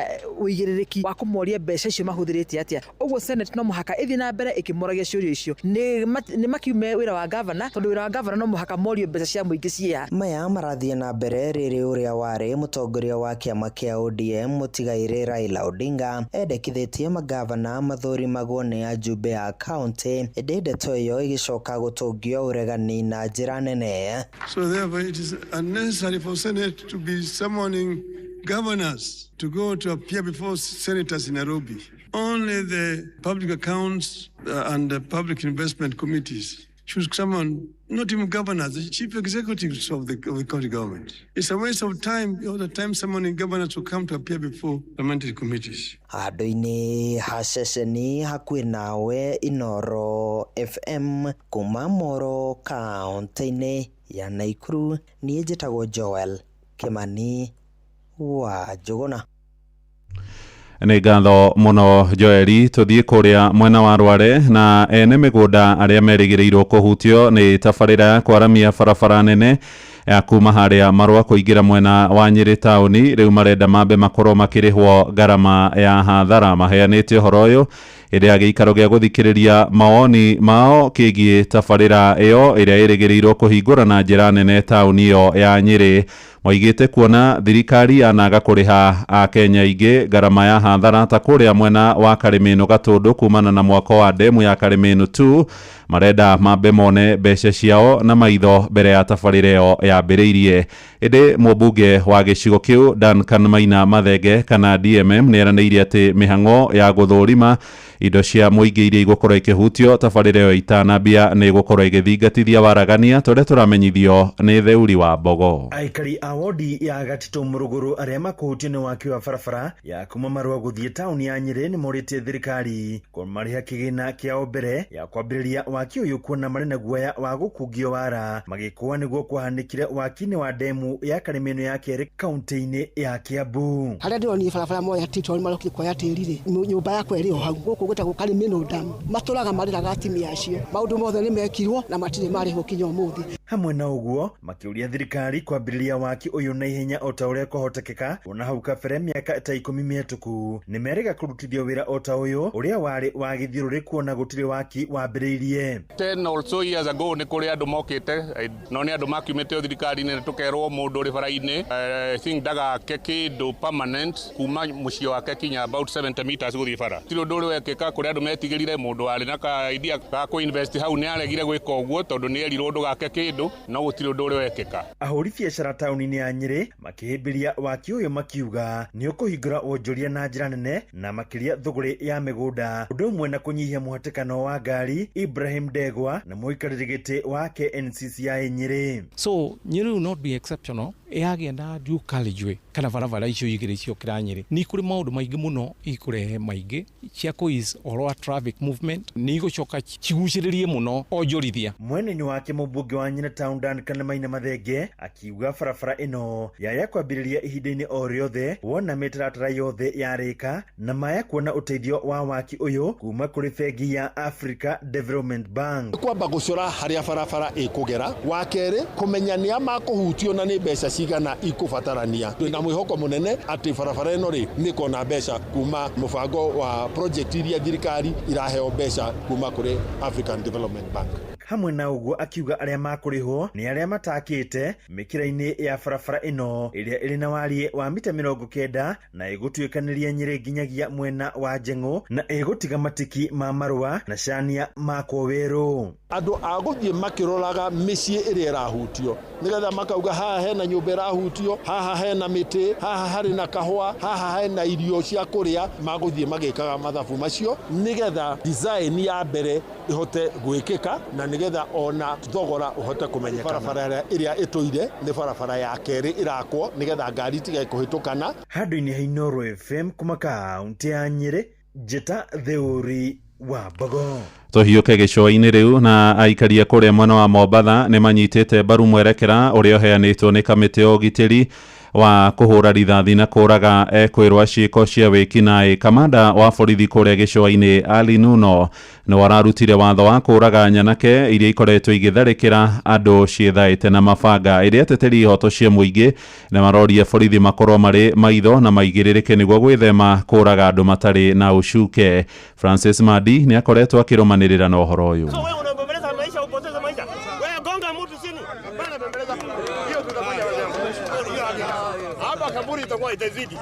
ũigĩrĩrĩki wa kũmoria mbeca icio mahũthĩrĩte atĩa. Ũguo Senate no mũhaka ĩthiĩ na mbere ĩkĩmoragia ciũria icio, nĩ makiume wĩra wa gavana, tondũ wĩra wa gavana no mũhaka morio mbeca cia mũingĩ ciĩha. Maya marathiĩ na mbere rĩrĩ ũrĩa warĩ mũtongoria wa kĩama kĩa ODM mũtigairĩ Raila Odinga endekithĩtie magavana mathũrimagwo nĩ ajumbe a kaũntĩ, ĩndĩ ndeto ĩyo ĩgĩcoka gũtũngio ũregani na njĩra nene. So therefore it is unnecessary for Senate to be summoning governors to go to appear before senators in Nairobi. Only the public accounts and the public investment committees should summon, not even governors, the chief executives of the county government. It's a waste of time, all the time summoning governors to come to appear before parliamentary committees. Handũ-inĩ ha ceceni hakuhĩ nawe Inooro FM kuma Moro kaũntĩ-inĩ ya Nakuru, niĩ njĩtagwo Joel Kimani wa Njũgũna. Nĩ ngatho mũno Joeli. Tũthiĩ kũrĩa mwena wa Rware na ene mĩgũnda arĩa merĩgĩrĩirwo kũhutio nĩ tabarĩra ya kwaramia barabara nene ya kuma harĩa Marũa kũingĩra mwena wa Nyĩrĩ taũni rĩu marenda mambe makorwo makĩrĩhwo ngarama ya hathara. Maheanĩte ũhoro ũyũ ĩrĩa ya gĩikaro gĩa gũthikĩrĩria mawoni mao kĩgiĩ tabarĩra ĩyo ĩrĩa ĩrĩgĩrĩirwo kũhingũra na njĩra nene taũni ĩyo ya Nyĩrĩ. Moigĩte kuona thirikari yanaga kũrĩha Akenya aingĩ ngarama ya hathara ta kũrĩa mwena wa Karĩmĩnũ Gatũndũ kumana na mwako wa ndemu ya Karĩmĩnũ 2, marenda mambe mone mbeca ciao na maitho mbere ya tabarĩra ĩyo yambĩrĩirie. Ĩndĩ mũmbunge wa gĩcigo kĩu Duncan Maina Mathenge kana DMM nĩeranĩire atĩ mĩhang'o ya gũthũrima indo cia mũingĩ iria igũkorwo ikĩhutio tabarĩra ĩyo itanambia nĩ ĩgũkorwo ĩgĩthingatithia waragania tũrĩa tũramenyithio nĩ Theuri wa Mbogo. Aikari a wodi ya Gatitũ Mũrũgũrũ arĩa makũhutio nĩ waki wa barabara ya kuma Marũa gũthiĩ taũni ya Nyĩrĩ nĩ morĩtie thirikari kũmarĩha kĩgĩna kĩao mbere ya kwambĩrĩria waki ũyũ, kuona marĩ na guoya wa gũkungio wara magĩkũa nĩguo kwahanĩkire waki-inĩ wa ndemu ya Karĩmĩnũ ya kerĩ kaũntĩ-inĩ ya Kiambu. Harĩa ndĩronire barabara moya tĩri tondũ marokire kuoya tĩri rĩ, nyũmba yakwa ĩrĩ o hau gũkũ gwĩtagwo Karimino Dam. Matũraga marĩraga atimia acio. Maũndũ mothe nĩ mekirwo na matirĩ marĩhwo kinya ũmũthĩ. Hamwe na ũguo makĩũria thirikari kwambĩrĩria waki ũyũ na ihenya o ta ũrĩa kwahotekeka. Ona hau kabere mĩaka ta 10 mĩhetũku nĩ merĩga kũrutithio wĩra o ta ũyũ ũrĩa warĩ wa gĩthiũrũrĩ kuona gũtirĩ waki wambĩrĩirie. 10 or so years ago nĩ kũrĩ andũ mokĩte no nĩ andũ makiumĩte thirikari-inĩ tũkerwo mũndũ ũrĩ bara-inĩ I think ndagake kĩndũ permanent kuma mũciĩ wake kinya about 70 meters gũthiĩ bara. Tirĩ ũndũ ũrĩ wekĩka kũrĩ andũ metigĩrire mũndũ warĩ na ka idea ga kũ-invest hau nĩ aregire gwĩka ũguo tondũ nĩ erirwo ndũgake kĩndũ no gũtirĩ ũndũ ũrĩ wekĩka. Ahũri biacara taũni-inĩ ya Nyĩrĩ makĩhĩmbĩria waki ũyũ makiuga nĩ ũkũhingũra wonjoria na njĩra nene na makĩria thũgũrĩ ya mĩgũnda ũndũ ũmwe na kũnyihia mũhatĩkano wa ngari. Ibrahim Ndegwa na mũikarĩri gĩtĩ wa KNCCI Nyĩrĩ. So Nyĩrĩ will not be exceptional yagĩa na dual carriageway kana barabara icio igĩrĩ ciokĩra Nyĩrĩ nĩ kũrĩ maũndũ maingĩ mũno ikũrehe maingĩ cia kũ ease ũhoro wa traffic movement nĩ igũcoka cigucĩrĩrie mũno onjorithia. Mwena-inĩ wake mũmbunge wa Nyĩrĩ Town Duncan Maina Mathenge akiuga barabara ĩno yaya kwambĩrĩria ihinda-inĩ o rĩothe wona mĩtaratara yothe yarĩka na maya kuona ũteithio wa waki ũyũ kuma kũrĩ bengi ya Africa Development Bank. Kwamba gũcora harĩa barabara ĩkũgera, wa kerĩ kũmenya nĩa makũhutio na nĩ mbeca cigana ikũbatarania. Twĩna mwĩhoko mũnene atĩ barabara ĩno rĩ nĩkona mbeca kuma mũbango wa project iria thirikari iraheo mbeca kuma kũrĩ African Development Bank. Hamwe na ũguo akiuga arĩa makũrĩhwo nĩ arĩa matakĩte mĩkĩra-inĩ ya barabara ĩno ĩrĩa ĩrĩ na wariĩ wa mita 90 na ĩgũtuĩkanĩria Nyĩrĩ nginyagia mwena wa Njeng'ũ na ĩgũtiga matiki ma marũa na cania makwo werũ. Andũ a gũthiĩ makĩroraga mĩciĩ ĩrĩa ĩrahutio nĩgetha makauga haha hena nyũmba ĩrahutio, haha hena mĩtĩ, haha harĩ na kahũa, haha hena irio cia kũrĩa, magũthiĩ magĩkaga mathabu macio nĩgetha design ya mbere ĩhote gwĩkĩka na nĩgetha ona thogora ũhote kũmenyekana. Barabara ĩrĩa ĩtũire nĩ barabara ya kerĩ ĩrakwo nĩgetha ngari itige kũhĩtũkana. Handũ-inĩ ha Inooro FM kuma kaunti ya Nyĩrĩ, Njĩta Theuri wa Mbogo. Tũhiũke gĩcũa-inĩ rĩu na aikaria kũrĩa mwena wa Mombatha nĩ manyitĩte mbaru mwerekera ũrĩa ũheanĩtwo nĩ kamĩtĩ ya ũgitĩri wa kũhũra rithathi na kũraga ekwĩrwa ciĩko cia wĩkinaĩ. Kamanda wa borithi kũrĩa gĩcũa-inĩ Ali Nuno nĩ wararutire watho wa kũraga nyanake iria ikoretwo igĩtharĩkĩra andũ ciĩthaĩte na mabanga. Ĩrĩa ateteri ihoto cia mũingĩ na maroria borithi makorwo marĩ maitho na maigĩrĩrĩke nĩguo gwĩthema kũraga andũ matarĩ na ũcuke. Francis Madi nĩ akoretwo akĩrũmanĩrĩra na ũhoro ũyũ. So wewe unabembeleza maisha, upoteze maisha. Wewe gonga mtu chini. Bana bembeleza. Hiyo tutafanya hapa kaburi itakuwa itazidi.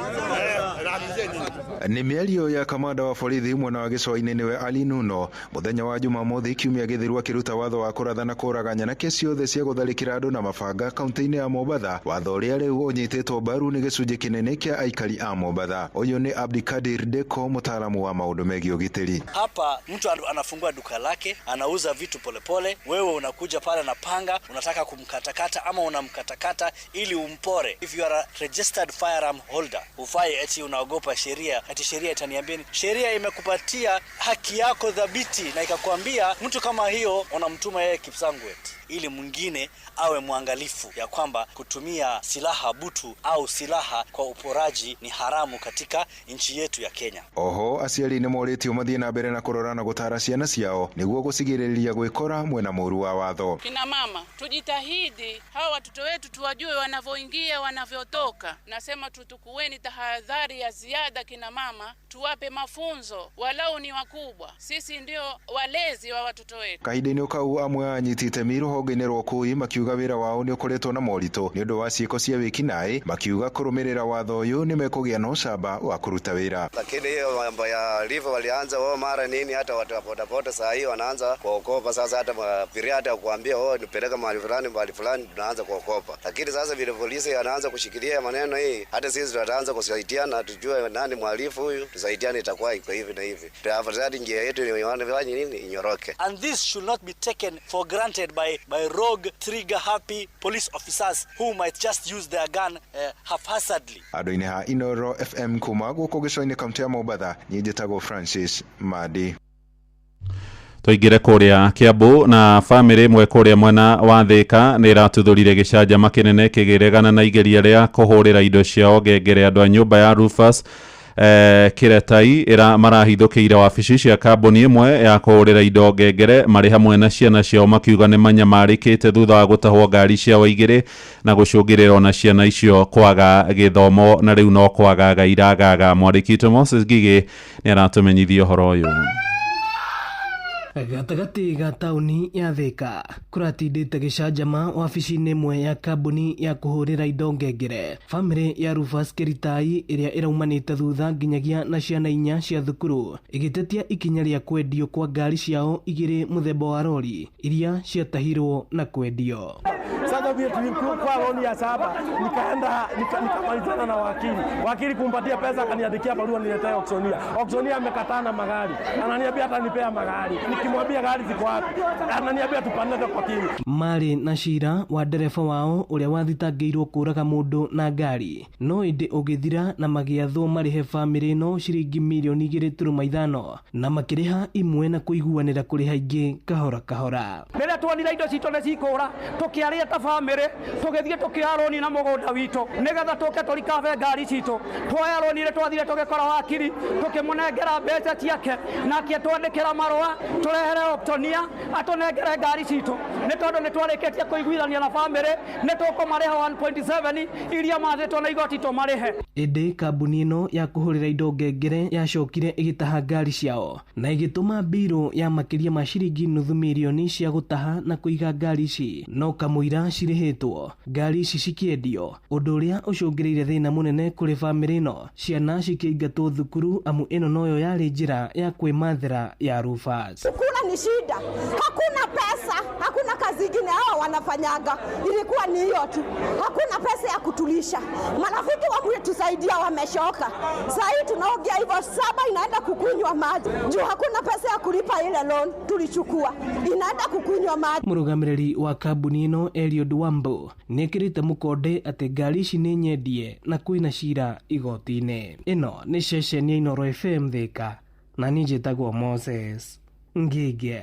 Nĩ mĩario ya kamanda wa borithi mwena wa gĩcũa-inĩ nĩwe Ali Nuno mũthenya wa Jumamothi kiumia gĩthiru akĩruta watho wa kũratha na kũraga nyanake ciothe cia gũtharĩkĩra andũ na mabanga kaunti-inĩ ya Mombatha, watho ũrĩa rĩu ũnyitĩtwo mbaru nĩ gĩcunjĩ kĩnene kĩa aikari a Mombatha. Ũyũ nĩ Abdikadir Deko, mũtaalamu wa maũndũ megiĩ ũgitĩri. Hapa mtu anafungua duka lake, anauza vitu polepole, wewe unakuja pale na panga, unataka kumkatakata ama unamkatakata ili umpore. If you are a registered firearm holder, ufai eti unaogopa sheria, ati sheria itaniambia. Sheria imekupatia haki yako thabiti na ikakwambia mtu kama hiyo unamtuma yeye Kipsangwet ili mwingine awe mwangalifu ya kwamba kutumia silaha butu au silaha kwa uporaji ni haramu katika nchi yetu ya Kenya. Oho aciari nĩ morĩtio mathiĩ na mbere na kũrora na gũtara ciana ciao nĩguo gũcigirĩrĩria gwĩkora mwena mũũru wa watho. Kina mama tujitahidi, hawa watoto wetu tuwajue wanavyoingia wanavyotoka. Nasema tutukueni tahadhari ya ziada kina mama, tuwape mafunzo walau ni wakubwa. Sisi ndio walezi wa watoto wetu. Kahinda-inĩ kau amwe anyiti itemi rũhonge-inĩ rwa ũkui makiuga wĩra wao nĩ ũkoretwo na moritũ nĩ ũndũ wa ciĩko cia wĩkinaĩ, makiuga kũrũmĩrĩra watho ũyũ nĩ mekũgĩa na ũcamba wa kũruta wĩra. Lakini hiyo mambo ya livo walianza wao mara nini, hata watu wa bodaboda saa hii wanaanza kuokopa sasa, hata abiria hata kuambia wao nipeleka mahali fulani mahali fulani, tunaanza kuokopa. Lakini sasa vile polisi anaanza kushikilia maneno hii, hata sisi tutaanza kusaidiana, tujue nani mhalifu huyu, tusaidiane, itakuwa iko hivi na hivi. Tafadhali njia yetu ni nini inyoroke. And this should not be taken for granted by rogue trigger happy police officers who might just use their gun haphazardly. Andũ-inĩ ha Inooro FM kuma gũkũ gĩcũa-inĩ kaunti ya Mombatha, niĩ njĩtagwo Francis Madi. Tũingĩre kũrĩa Kiambu na bamĩrĩ ĩmwe kũrĩa mwena wa Thĩka nĩ ĩratuthũrire gĩcanjama kĩnene kĩgĩregana na igeria rĩa kũhũrĩra indo ciao ngengere andũ a nyũmba ya Rufus Kiretai ira marahithũkĩire wabici cia kambuni ĩmwe ya kũhũrĩra indo ngengere marĩ hamwe na ciana ciao makiuga nĩ manyamarĩkĩte thutha wa gũtahwo ngari ciao igĩrĩ na gũcũngĩrĩra ona ciana icio kwaga gĩthomo na rĩu no kwagaga iragaga. Mwandĩki witũ Moses Ngigĩ nĩ aratũmenyithia ũhoro ũyũ. Gatagatĩ ga taũni ya Thika kũratindĩte gĩcanjama wabici-inĩ ĩmwe ya kambuni ya kũhũrĩra indo ngengere. Bamĩrĩ ya Rufus Keritai ĩrĩa ĩraumanĩte thutha nginyagia na ciana inya cia thukuru ĩgĩtetia ikinya rĩa kwendio kwa ngari ciao igĩrĩ mũthemba wa rori iria ciatahirwo na kwendio. Sasa vile tulikuwa loni ya 7 nikaenda nikamalizana na wakili kumpatia pesa, akaniandikia barua niletee auctioneer. Auctioneer amekataa na magari, ananiambia atanipea magari, nikimwambia gari ziko wapi ananiambia tupande kwa kini. Marĩ na cira wa ndereba wao ũrĩa wathitangĩirwo kũraga mũndũ na ngari no ĩndĩ ũgĩthira na magĩathwo marĩhe bamĩrĩ ĩno ciringi mirioni 2.5 na makĩrĩha imwe na kũiguanĩra kũrĩha ingĩ kahora kahora. Rĩrĩa tuonire indo citũ nĩ cikũra tũkĩaria ta bamĩrĩ tũgĩthiĩ tũkĩoya roni na mũgũnda witũ nĩgetha tũke tũrikabe ngari citũ. Tuoya roni rĩ twathire tũgĩkora wakiri tũkĩmũnengera mbeca ciake nake atwandĩkĩra marũa tũrehere auctioneer atũnengere ngari citũ nĩ tondũ nĩ twarĩkĩtie kũiguithania na bamĩrĩ nĩ tũkũmarĩha 1.7 iria mathĩtwo na igoti tũmarĩhe. Ĩndĩ kambuni ĩno ya kũhũrĩra indo ngengere yacokire ĩgĩtaha ngari ciao na ĩgĩtũma mbirũ ya makĩria ma ciringi nuthu mirioni cia gũtaha na kũiga ngari ici no kamũira cirĩhĩtwo ngari ici cikĩendio, ũndũ ũrĩa ũcũngĩrĩire thĩna mũnene kũrĩ bamĩrĩ ĩno, ciana cikĩingatwo thukuru amu ĩno noyo yarĩ njĩra ya kwĩmathĩra ya Rufus. Kula ni shida, hakuna pesa, hakuna kazi ingine hao wanafanyaga, ilikuwa ni hiyo tu, hakuna pesa ya kutulisha. Marafiki wametusaidia wameshoka, saa hii tunaongea hivyo 7 inaenda kukunywa maji juu hakuna pesa ya kulipa ile loan tulichukua, inaenda kukunywa maji. Mũrũgamĩrĩri wa kambuni ĩno Eliud Wambo nĩekĩrĩte mũkonde atĩ ngari ici nĩ nyendie na kwĩna cira igoti-inĩ. Ĩno nĩ ceceni ya Inooro FM Thika na niĩ njĩtagwo Moses Ngige.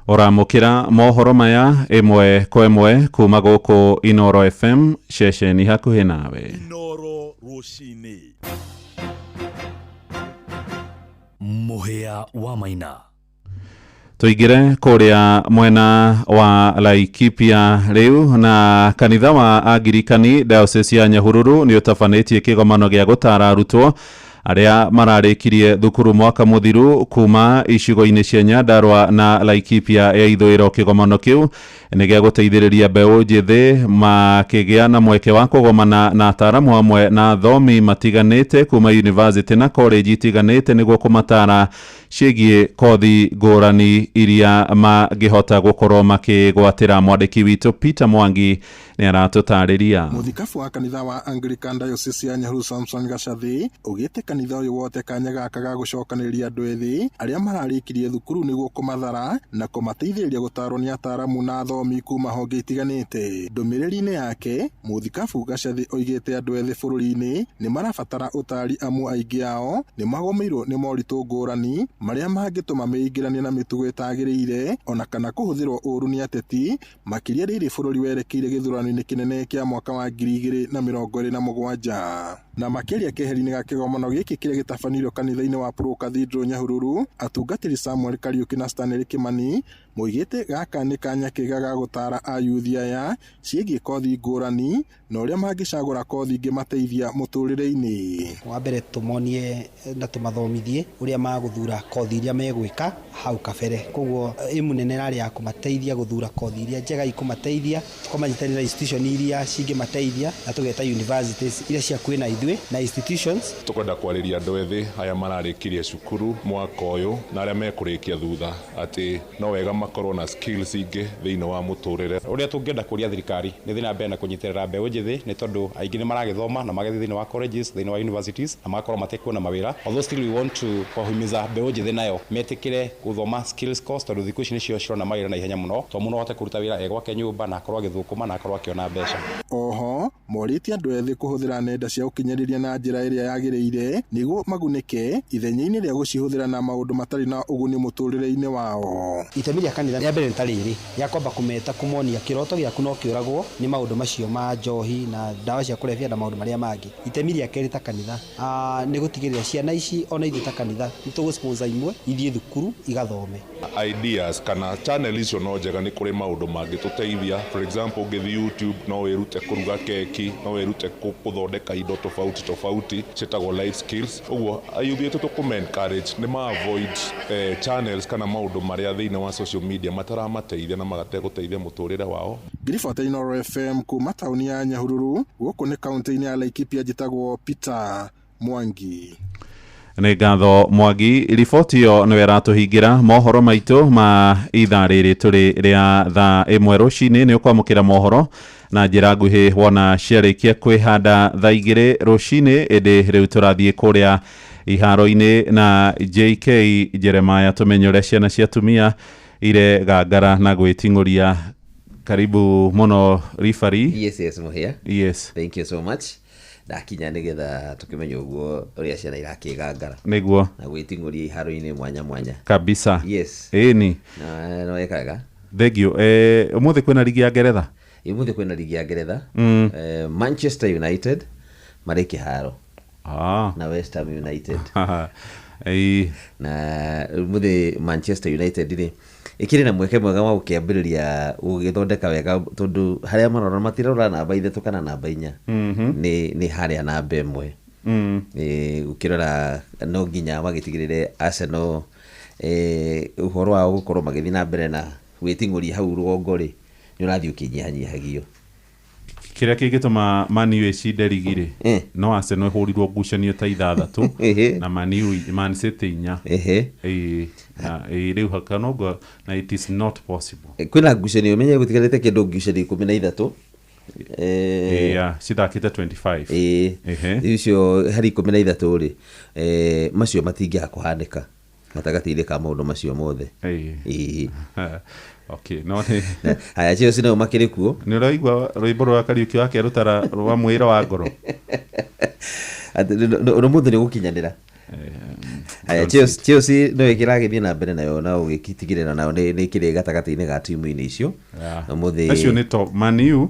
Ũramũkĩra mohoro maya ĩmwe kwa ĩmwe kuma gũkũ Inooro FM ceceni hakuhĩ nawe. Inooro rũcinĩ. Mũhĩa wa Maina. Tuingire kuria mwena wa Laikipia riu na kanitha wa Angirikani diocese ya Nyahururu ni utabanĩtie kĩgomano gĩa gũtara arutwo arĩa mararĩkirie thukuru mwaka mũthiru kuma icigo-inĩ cia Nyandarua na Laikipia ya ithũĩro. Kĩgomano kĩu nĩ gĩa gũteithĩrĩria mbeũ njĩthĩ makĩgĩa na mweke wa kũgomana na ataaramu hamwe na athomi matiganĩte kuma university na college itiganĩte nĩguo kũmatara ciĩgiĩ kothi ngũrani iria mangĩhota gũkorwo makĩgwatĩra. Mwandĩki witũ Peter Mwangi nĩ aratũtarĩria. Mũthikabu wa kanitha wa Anglican Diocese ya Nyahururu Samson Gacathi ũgĩte kanitha ũyũ wote kanya gaka ga gũcokanĩrĩria andũ ethĩ arĩa mararĩkirie thukuru nĩguo kũmathara na kũmateithĩrĩria gũtarwo nĩ ataaramu na athomi kuma honge itiganĩte. Ndũmĩrĩri-inĩ yake mũthikabu Gacathi oigĩte andũ ethĩ bũrũri-inĩ nĩ marabatara ũtari amu aingĩ ao nĩ magomeirwo nĩ moritũ ngũrani marĩa mangĩtũma meingĩranie na mĩtugo ĩtagĩrĩire ona kana kũhũthĩrwo ũũru nĩ ateti, makĩria rĩrĩ bũrũri werekeire gĩthurano-inĩ kĩnene kĩa mwaka wa 2027. Na makĩria keheri-inĩ ga kĩgomano gĩkĩ kĩrĩa gĩtabanĩirio kanitha-inĩ wa Pro Cathedral Nyahururu, atungatĩri Samuel Kariuki na Stanley Kimani moigĩte gaka nĩ kanya kega ga gũtara ayuthi aya ciĩgiĩ kothi ngũrani na ũrĩa mangĩcagũra kothi ingĩmateithia mũtũrĩre-inĩ. Wa mbere tũmonie na tũmathomithie ũrĩa magũthura kothi iria megwĩka hau kabere, koguo ĩmu nene ĩrarĩ ya kũmateithia gũthura kothi iria njega ikũmateithia, tũkamanyitanĩra institution iria cingĩmateithia na tũgeta universities iria cia kwĩ na ithuĩ na institutions. Tukwenda kwarĩria andũ ethĩ aya mararĩkirie cukuru mwaka ũyũ na arĩa mekũrĩkia thutha atĩ no wega makorwo na skills ingĩ thĩinĩ wa mũtũrĩre. Ũrĩa tũngĩenda kũria thirikari nĩ thĩ na mbere na kũnyitĩrĩra mbeũ njĩthĩ nĩ tondũ aingĩ nĩ maragĩthoma na magathiĩ thĩinĩ wa colleges, thĩinĩ wa universities na magakorwo matekuona mawĩra. Although still we want to kũhimiza mbeũ njĩthĩ nayo metĩkĩre gũthoma skills course tondũ thikũ ici nĩcio cirona mawĩra na ihenya mũno, to mũno ahote kũruta wĩra e gwake nyũmba na akorwo agĩthũkũma na akorwo akĩona mbeca. Oho Morĩtie andũ ethĩ kũhũthĩra nenda cia ũkinyanĩria na njĩra ĩrĩa yagĩrĩire nĩguo magunĩke ithenya-inĩ rĩa gũcihũthĩra na maũndũ matarĩ na ũguni mũtũrĩre-inĩ wao. Itemi rĩa kanitha rĩa mbere nĩ ta rĩrĩ, rĩa kwamba kũmeta kũmonia kĩroto gĩaku no kĩũragwo nĩ maũndũ macio ma njohi na ndawa cia kũrebia na maũndũ marĩa mangĩ. Itemi rĩa kerĩ ta kanitha nĩ gũtigĩrĩra ciana ici ona ithuĩ ta kanitha nĩ tũgũ sponsor imwe ithiĩ thukuru igathome. Ideas kana channel icio no njega, nĩ kũrĩ maũndũ mangĩtũteithia. For example, ũngĩthiĩ YouTube no wĩrute kũruga keki, no wĩrute gũthondeka indo tofauti tofauti ciĩtagwo life skills. Ũguo ayuthi aitũ tũkũma encourage nĩ ma avoid channels kana maũndũ marĩa thĩinĩ wa social media mataramateithia na magategũteithia mũtũrĩre wao. Ngiribota Inooro FM kuma taũni ya Nyahururu, gũkũ nĩ kaunti-inĩ ya Laikipia, njĩtagwo Peter Mwangi. Nĩ ngatho Mwangi, riboti ĩyo nĩyo ĩratũhingĩra mohoro maitũ ma ithaa rĩrĩ tũrĩ rĩa thaa 1 rũcinĩ. Nĩ ũkwamũkĩra mohoro na njĩra nguhĩ wona ciarĩkia kwĩhanda thaa 2 rũcinĩ, ĩndĩ rĩu tũrathiĩ kũrĩa iharo-inĩ na JK Jeremiah tũmenye ũrĩa ciana cia atumia ire gangara na gwĩting'ũria. Karibu mũno ribari. Yes, Muhia. Yes. Thank you so much. Ndakinya nĩgetha tũkĩmenye ũguo ũrĩa ciana irakĩgangara nĩguo na gwĩting'ũria iharo-inĩ mwanya mwanya kabisa. Yes. Ĩni na no wekaga. Thank you. Ũmũthĩ kwĩna ligi ya Ngeretha. Ũmũthĩ kwĩna ligi ya Ngeretha. Manchester United marĩ kĩharo na West Ham United. Na ũmũthĩ Manchester United rĩ ĩkĩrĩ na mweke mwega wa gũkĩambĩrĩria gũgĩthondeka wega, tondũ harĩa marora matirora namba 3 kana namba 4, nĩ harĩa namba 1. Ũkĩrora no nginya magĩtigĩrĩre Arsenal ũhoro wao gũkorwo magĩthiĩ na mbere na gwĩting'ũria hau rũgongo rĩ nĩ ũrathiĩ ũkĩnyihanyihagio. Kĩrĩa kĩngĩtũma Man U ĩcinde ligi rĩ, no Arsenal ĩhũrirwo ngucanio ta 6 na Man U, Man City 4. Rĩu hakanongo na it is not possible. Kwĩna ngucanio menye gũtigarĩte kĩndũ ngucanio 13. Cithakĩte 25. Icio harĩ 13 rĩ, macio matingĩaga kũhanĩka gatagatĩ-inĩ ka maũndũ macio mothe. Okay, no nĩ haya Chelsea nao makĩrĩ kuo. Nĩ ũraigua rwĩmbo rwa Kariũki wa Kerũtara rwa mwĩra wa ngoro. Ũmũthĩ nĩ gũkinyanĩra. Haya Chelsea no ĩkĩragĩthiĩ na mbere nayo na ũgĩtigĩrĩra nao nĩ ĩkĩrĩ gatagatĩ-inĩ ga timu-inĩ icio. Ũmũthĩ acio nĩ top Man U,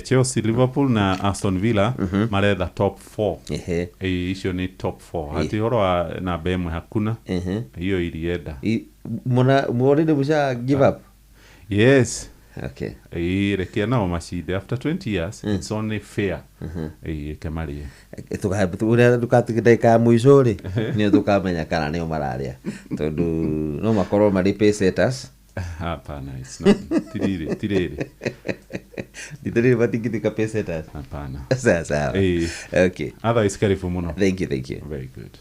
Chelsea, Liverpool na Aston Villa maretha top 4. Icio nĩ top 4. Hati ũhoro wa namba 1 hakuna. Hiyo ilienda. Mona already musha give up. Yes. Okay. Rekia nao macinde after 20 years. It's only fair. Kemarie. Ũrĩa ndũkatigĩre ya mũico rĩ nĩo tũkamenya kana nĩo mararĩa, tondũ no makorwo marĩ pace setters. Hapana, it's not. Tiriri. Tiriri matingĩtuĩka pace setters. Hapana. Sawa sawa. Okay. Otherwise karibu mũno. Thank you, thank you. Very good.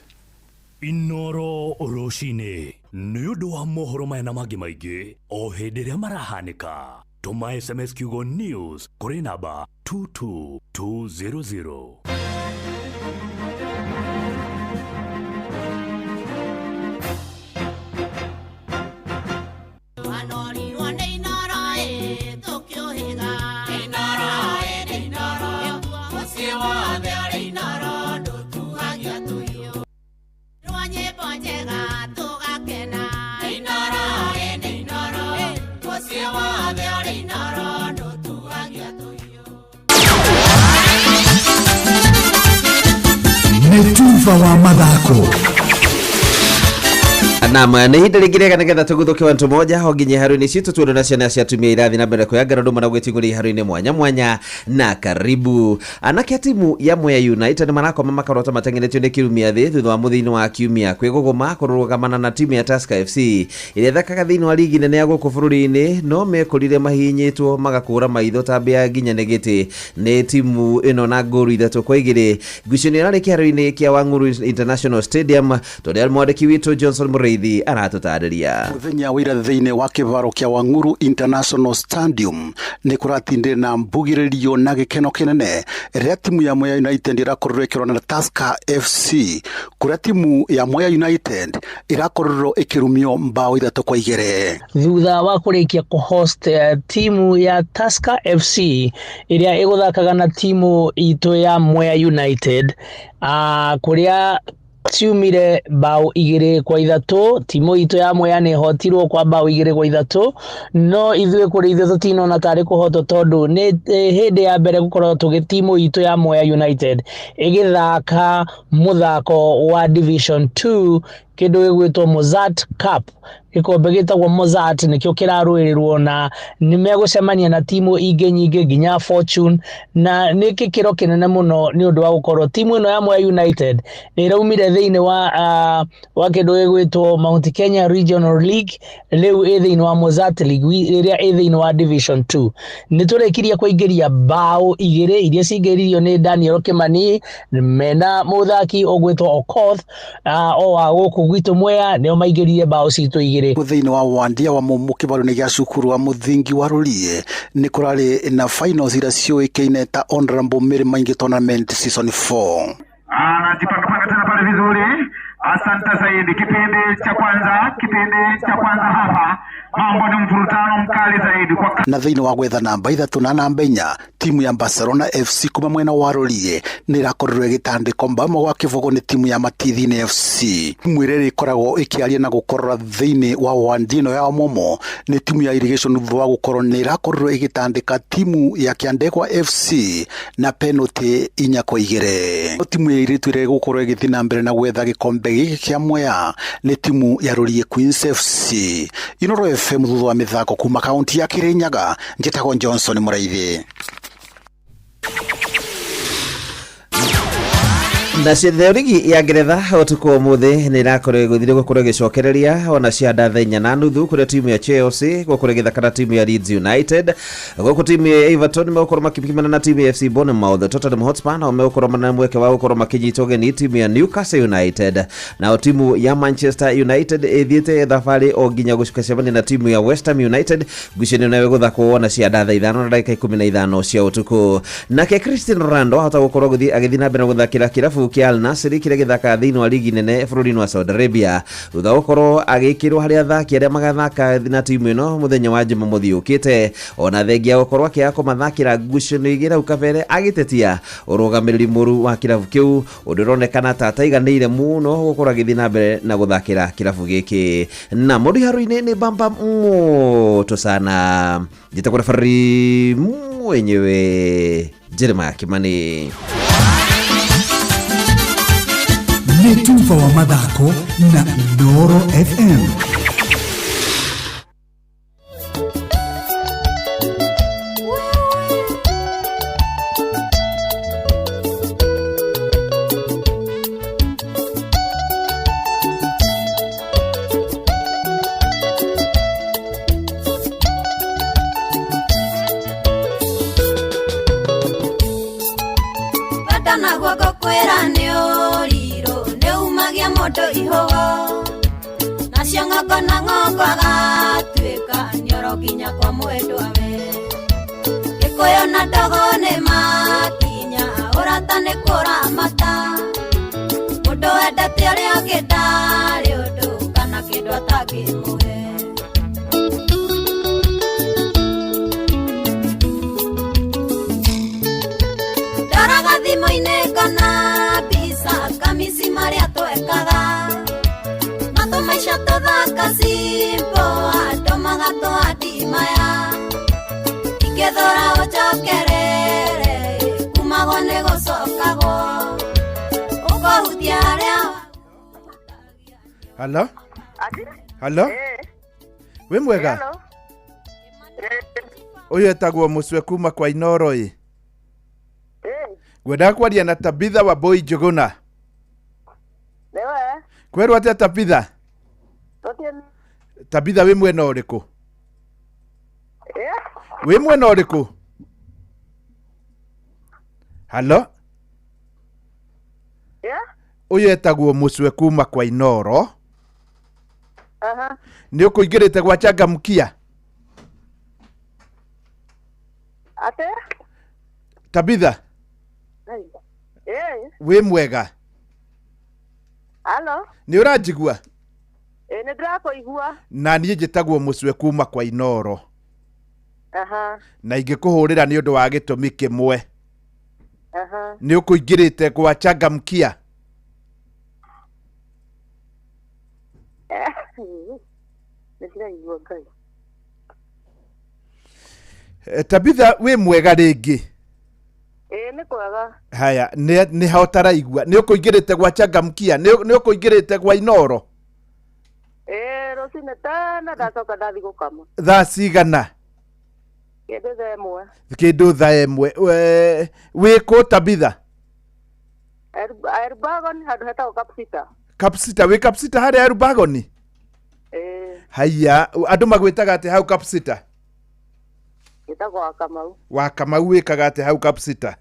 Inooro rũcinĩ nĩ ũndũ wa mohoro maya na mangĩ maingĩ o hĩndĩ ĩrĩa marahanĩka. Tũma SMS kiugo news kũrĩ namba 22200. Nĩ wa mathako. Naam, nĩ ihinda rĩngĩ rĩega nĩgetha tũguthũke wantu moja ho nginya iharo-inĩ citũ tuone na ciana cia atumia irathiĩ na mbere kwĩyangara ndũma na gwĩting'ũria iharo-inĩ mwanya mwanya. Na karibu anake a timu ya Mwea United marakoma makarota mateng'eretio nĩ Kĩrumia thĩ thutha wa mũthia-inĩ wa kiumia kwĩgũgũma kũrũgamana na timu ya Tusker FC ĩrĩa ĩthakaga thĩinĩ wa ligi nene ya gũkũ bũrũri-inĩ, no mekorire mahihinyĩtwo magakũra maitho ta mbĩa nginya nĩ gĩtĩ nĩ timu ĩno na ngũru 3-2. Ngucanio ĩrarĩ kĩharo-inĩ kĩa Wang'uru International Stadium tondũ mwandĩki witũ Johnson Mũrĩithi Mũraithi aratũtarĩria. Muthenya wa ira thĩinĩ wa kĩvaro kĩa Wang'uru International Stadium nĩ kũratindire na mbugĩrĩrio na gĩkeno kĩnene rĩrĩa timu ya Mwea United ĩrakorirwo ĩkĩrwana na Tusker FC, kũrĩa timu ya Mwea United ĩrakorirwo ĩkĩrumio mbao 3-2. Thutha wa kũrĩkia kũhost timu ya Tusker FC ĩrĩa ĩgũthakaga na timu itũ ya Mwea United, kũrĩa ciumire bao 2-3. Timu itũ ya Mwea nĩ ĩhotirwo kwa bao 2-3, no ithuĩ kũrĩ ithuĩ tũtinona tarĩ kũhotwo tondũ nĩ hĩndĩ ya mbere gũkorwo tũgĩ timu itũ ya Mwea United ĩgĩthaka mũthako wa Division 2 kĩndũ gĩgwĩtwo Mozart Cup. Gĩkombe gĩtagwo Mozart nĩkĩo kĩrarũĩrĩrwo na nĩ megũcemania na timu ingĩ nyingĩ nginya Fortune, na nĩ gĩkĩro kĩnene mũno nĩ ũndũ wa gũkorwo timu ĩno ya Mwea United nĩ ĩraumire thĩinĩ wa kĩndũ gĩgwĩtwo Mount Kenya Regional League, rĩu ĩ thĩinĩ wa Mozart League ĩrĩa ĩ thĩinĩ wa Division 2. Nĩ tũrĩkirie kũingĩria bao 2 iria cingĩririo nĩ Daniel Kimani mena mũthaki ũgwĩtwo Okoth o wa gũkũ gwitũ Mwea, nĩo maingĩririe bao citũ 2. Thĩinĩ wa wandia wa mũmũ kĩvaro-inĩ gĩa cukuru wa mũthingi wa Rũriĩ nĩ kũrarĩ na finals iria ciũĩkaine ta Honorable Mary Maingi Tournament Season 4. Anajipanga tena pale vizuri. Asante zaidi. Kipindi cha kwanza hapa mambo ni mvurutano mkali zaidi kwa na thĩinĩ wa gwetha namba 3 na namba 4 timu ya Barcelona FC kuma mwena wa Rũriĩ nĩ ĩrakorirwo ĩgĩtandĩkwo mbao 1-0 nĩ timu ya Matithini FC. Timu ĩrĩa ĩkoragwo ĩkĩaria na gũkorora thĩinĩ wa wandino ya Momo nĩ timu ya Irrigation thutha wa gũkorwo nĩ ĩrakorirwo ĩgĩtandĩka timu ya Kĩandegwa FC na penalty 4-2. Timu ya airĩtu ĩrĩa ĩgũkorwo ĩgĩthiĩ na mbere na gwetha gĩkombe gĩkĩ kĩa Mwea nĩ timu ya Rũriĩ Queens FC. Inoro FM thutha wa mĩthako kuma kaunti ya Kirinyaga, njĩtagwo Johnson Mũraithi. Na ciothe rigi ya Ngeretha ũtukũ ũmũthĩ nĩ ĩrakorwo ĩgũthire gũkorwo ĩgĩcokereria ona cia thaa 4:30 kũrĩa timu ya Chelsea gũkorwo ĩgĩthaka na timu ya Leeds United, gũkũ timu ya Everton megũkorwo makĩpimana na timu ya FC Bournemouth. Tottenham Hotspur nao megũkorwo na mweke wa gũkorwo makĩnyita ũgeni timu ya Newcastle United, nao timu ya Manchester United ĩthiĩte thabarĩ o nginya gũcemania na timu ya West Ham United. Ngucanio nayo ĩgũthakwo ona cia thaa 5:15 cia ũtukũ. Nake Cristiano Ronaldo ahota gũkorwo agĩthiĩ na mbere gũthakĩra kĩrabu kĩa Al Nassr kĩrĩa gĩthakaga thĩinĩ wa ligi nene bũrũri-inĩ wa Saudi Arabia thutha wa gũkorwo agĩkĩrwo harĩ athaki arĩa magathaka na timu ĩno mũthenya wa Jumamothi ũkĩte, ona thengia gũkorwo akĩaga kũmathakĩra ngucanio igĩrĩ hau kabere agĩtetia ũrũgamĩrĩri mũru wa kĩrabu kĩu, ũndũ ũronekana ta ataiganĩire mũno gũkorwo agĩthiĩ na mbere na gũthakĩra kĩrabu gĩkĩ. Na mũndũ iharo-inĩ nĩ bamba moto sana, njĩtagwo referee mwenyewe Jeremiah Kimani. Nĩ tuba wa mathako na Inooro FM. Halo? Halo? Wĩ mwega? Ũyũ etagwo Mũcwe kuma kwa Inooro ĩ. Ngwendaga kwaria na Tabitha wa Boy Njuguna. Kwerwo atĩa Tabitha? Tabitha wĩ mwena ũrĩkũ? Wĩ mwena ũrĩkũ? Halo? Ũyũ etagwo Mũcwe kuma kwa Inooro. Aha. Nĩ ũkũingĩrĩte gwa Changamkia? Ate? Tabitha, Eh, wĩ mwega? halo. Nĩ ũranjigua? Ĩ nĩ ndĩrakũigua. Na niĩ njĩtagwo Mũcwe kuma kwa Inoro. Aha. Na ingĩkũhũrĩra nĩ ũndũ wa gĩtũmi kĩmwe. Aha. Nĩ ũkũingĩrĩte gwa Changamkia? Nĩ ndĩraigua Ngai. Tabitha, wĩ mwega rĩngĩ? Ĩ nĩ kwega. Haya, nĩ ha ũtaraigua? Nĩ ũkũingĩrĩte gwa Changamkia? Nĩ ũkũingĩrĩte gwa Inoro? Ĩ rũcinĩ tene ndacoka ndathi gũkama. Thaa cigana? Kĩndũ thaa 1. Kĩndũ thaa 1. Wĩ kũ Tabitha? Elbagon handũ hetagwo Kapsita. Kapsita, wĩ Kapsita harĩa Elbagon? Ĩ. Haiya, andũ magwĩtaga atĩ hau Kapsita? Gĩtagwo wa Kamau. Wa Kamau wĩkaga atĩ hau Kapsita?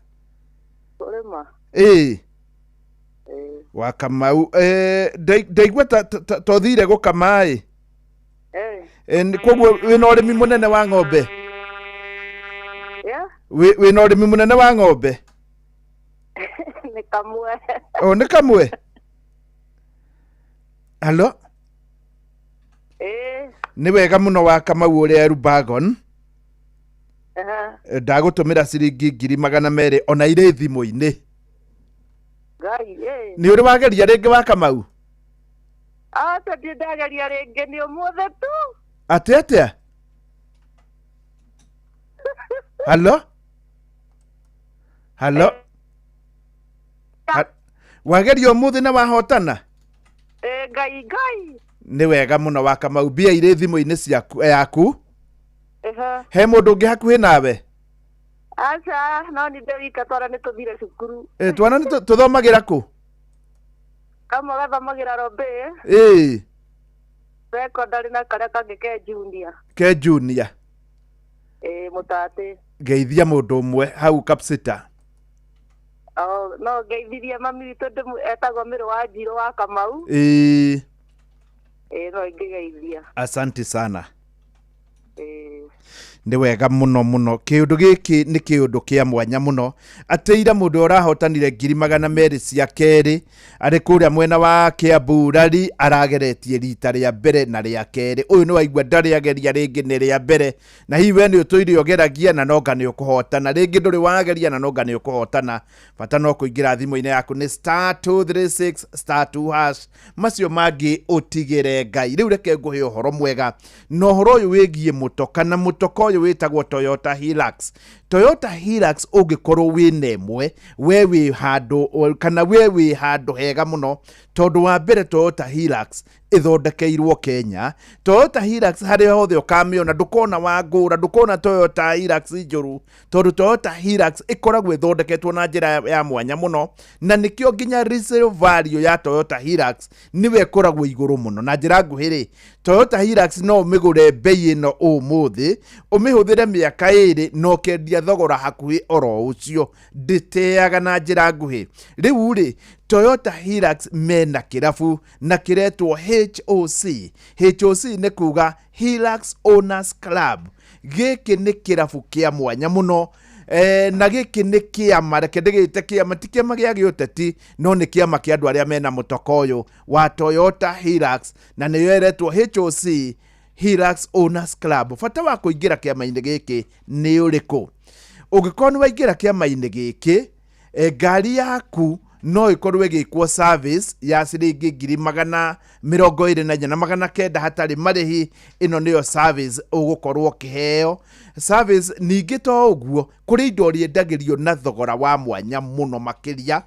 Kũrĩma. Ĩĩ. Ĩ. Wa Kamau, ndaigua ta ũthire gũkama ĩ. Ĩ. Koguo wĩna ũrĩmi mũnene wa ng'ombe? Yeah. Wĩna ũrĩmi mũnene wa ng'ombe? Nĩ kamwe. O nĩ kamwe? Halo? Ĩ. Nĩ wega mũno wa Kamau ũrĩa Elbagon. Aha. Ndagũtũmĩra ciringi 200,000 ona irĩ thimũ-inĩ. Ngai, ĩ. Nĩ ũrĩ wageria rĩngĩ wa Kamau? Aca ndirĩ ndageria rĩngĩ, nĩ ũmũthĩ tu. Atĩ atĩa? Halo? Halo? Wageria ũmũthĩ na wahotana? Ĩ Ngai, Ngai. Nĩ wega mũno wa Kamau, mbia irĩ thimũ-inĩ ciaku yaku. Ehe. He mũndũ ũngĩ hakuhĩ nawe? Aca, no nĩ ndĩ wika, twana nĩ tũthire cukuru. Twana nĩ tũthomagĩra kũ? Kamwe gathomagĩra Robe. Ĩĩ. Secondary na karĩa kangĩ ke junior. Ke junior. Ĩ mũtatĩ. Geithia mũndũ ũmwe hau Kapsita. Oh, no ngeithirie mami witũ etagwo Mĩrũ wa Njirũ wa Kamau. Ĩĩ. Ĩ no ingĩgeithia. Asante sana. Ĩ. Nĩ wega mũno mũno. Kĩũndũ gĩkĩ nĩ kĩũndũ kĩa mwanya mũno. Atĩ ira mũndũ ũrahotanire 200,000 cia kerĩ arĩ kũrĩa mwena wa Kiambu rari arageretie rita rĩa mbere na rĩa kerĩ. Ũyũ nĩ waigua ndarĩ ageria rĩngĩ, nĩ rĩa mbere. Na hihi we nĩ ũtũire ũgeragia na nonga nĩ ũkũhotana. Rĩngĩ ndũrĩ wageria na nonga nĩ ũkũhotana. Bata no kũingĩra thimũ-inĩ yaku nĩ *236 *2# macio mangĩ ũtigĩre Ngai. Rĩu reke ngũhe ũhoro mwega. Na ũhoro ũyũ wĩgiĩ mũtoka, na mũtoka ũyũ wĩtagwo Toyota Hilux. Toyota Hilux ũngĩkorwo wĩna ĩmwe, we wĩ handũ kana we wĩ handũ hega mũno, tondũ wa mbere Toyota Hilux ĩthondekeirwo Kenya. Toyota Hilux harĩa hothe ũkamĩona ndũkona wa ngũra, ndũkona Toyota Hilux njũru, tondũ Toyota Hilux ĩkoragwo ĩthondeketwo na njĩra ya mwanya mũno, na nĩkĩo nginya resale value ya Toyota Hilux nĩwe ĩkoragwo igũrũ mũno. Na njĩra nguhĩ rĩ, Toyota Hilux no ũmĩgũre bei ĩno ũmũthĩ, ũmĩhũthĩre mĩaka 2 na ũkendia thogora hakuhĩ oro ũcio, ndĩteaga na njĩra nguhĩ. Rĩu rĩ, Toyota Hilux mena kĩrabu na kĩretwo HOC. HOC nĩ kuga Hilux Owners Club. Gĩkĩ nĩ kĩrabu kĩa mwanya mũno. Na gĩkĩ nĩ kĩama, reke ndĩgĩte kĩama, ti kĩama gĩa gĩũteti, no nĩ kĩama kĩa andũ arĩa mena mũtoka ũyũ wa Toyota Hilux, na nĩyo ĩretwo HOC Hilux Owners Club. Bata wa kũingĩra kĩama-inĩ gĩkĩ nĩ ũrĩkũ? Ũngĩkorwo nĩ waingĩra kĩama-inĩ gĩkĩ, ngari yaku no ĩkorwo ĩgĩkwo service ya ciringi 224,900 hatarĩ marĩhi. Ĩno nĩyo service ũgũkorwo ũkĩheo. Service ningĩ to ũguo, kũrĩ indo ũrĩendagĩrio na thogora wa mwanya mũno makĩria.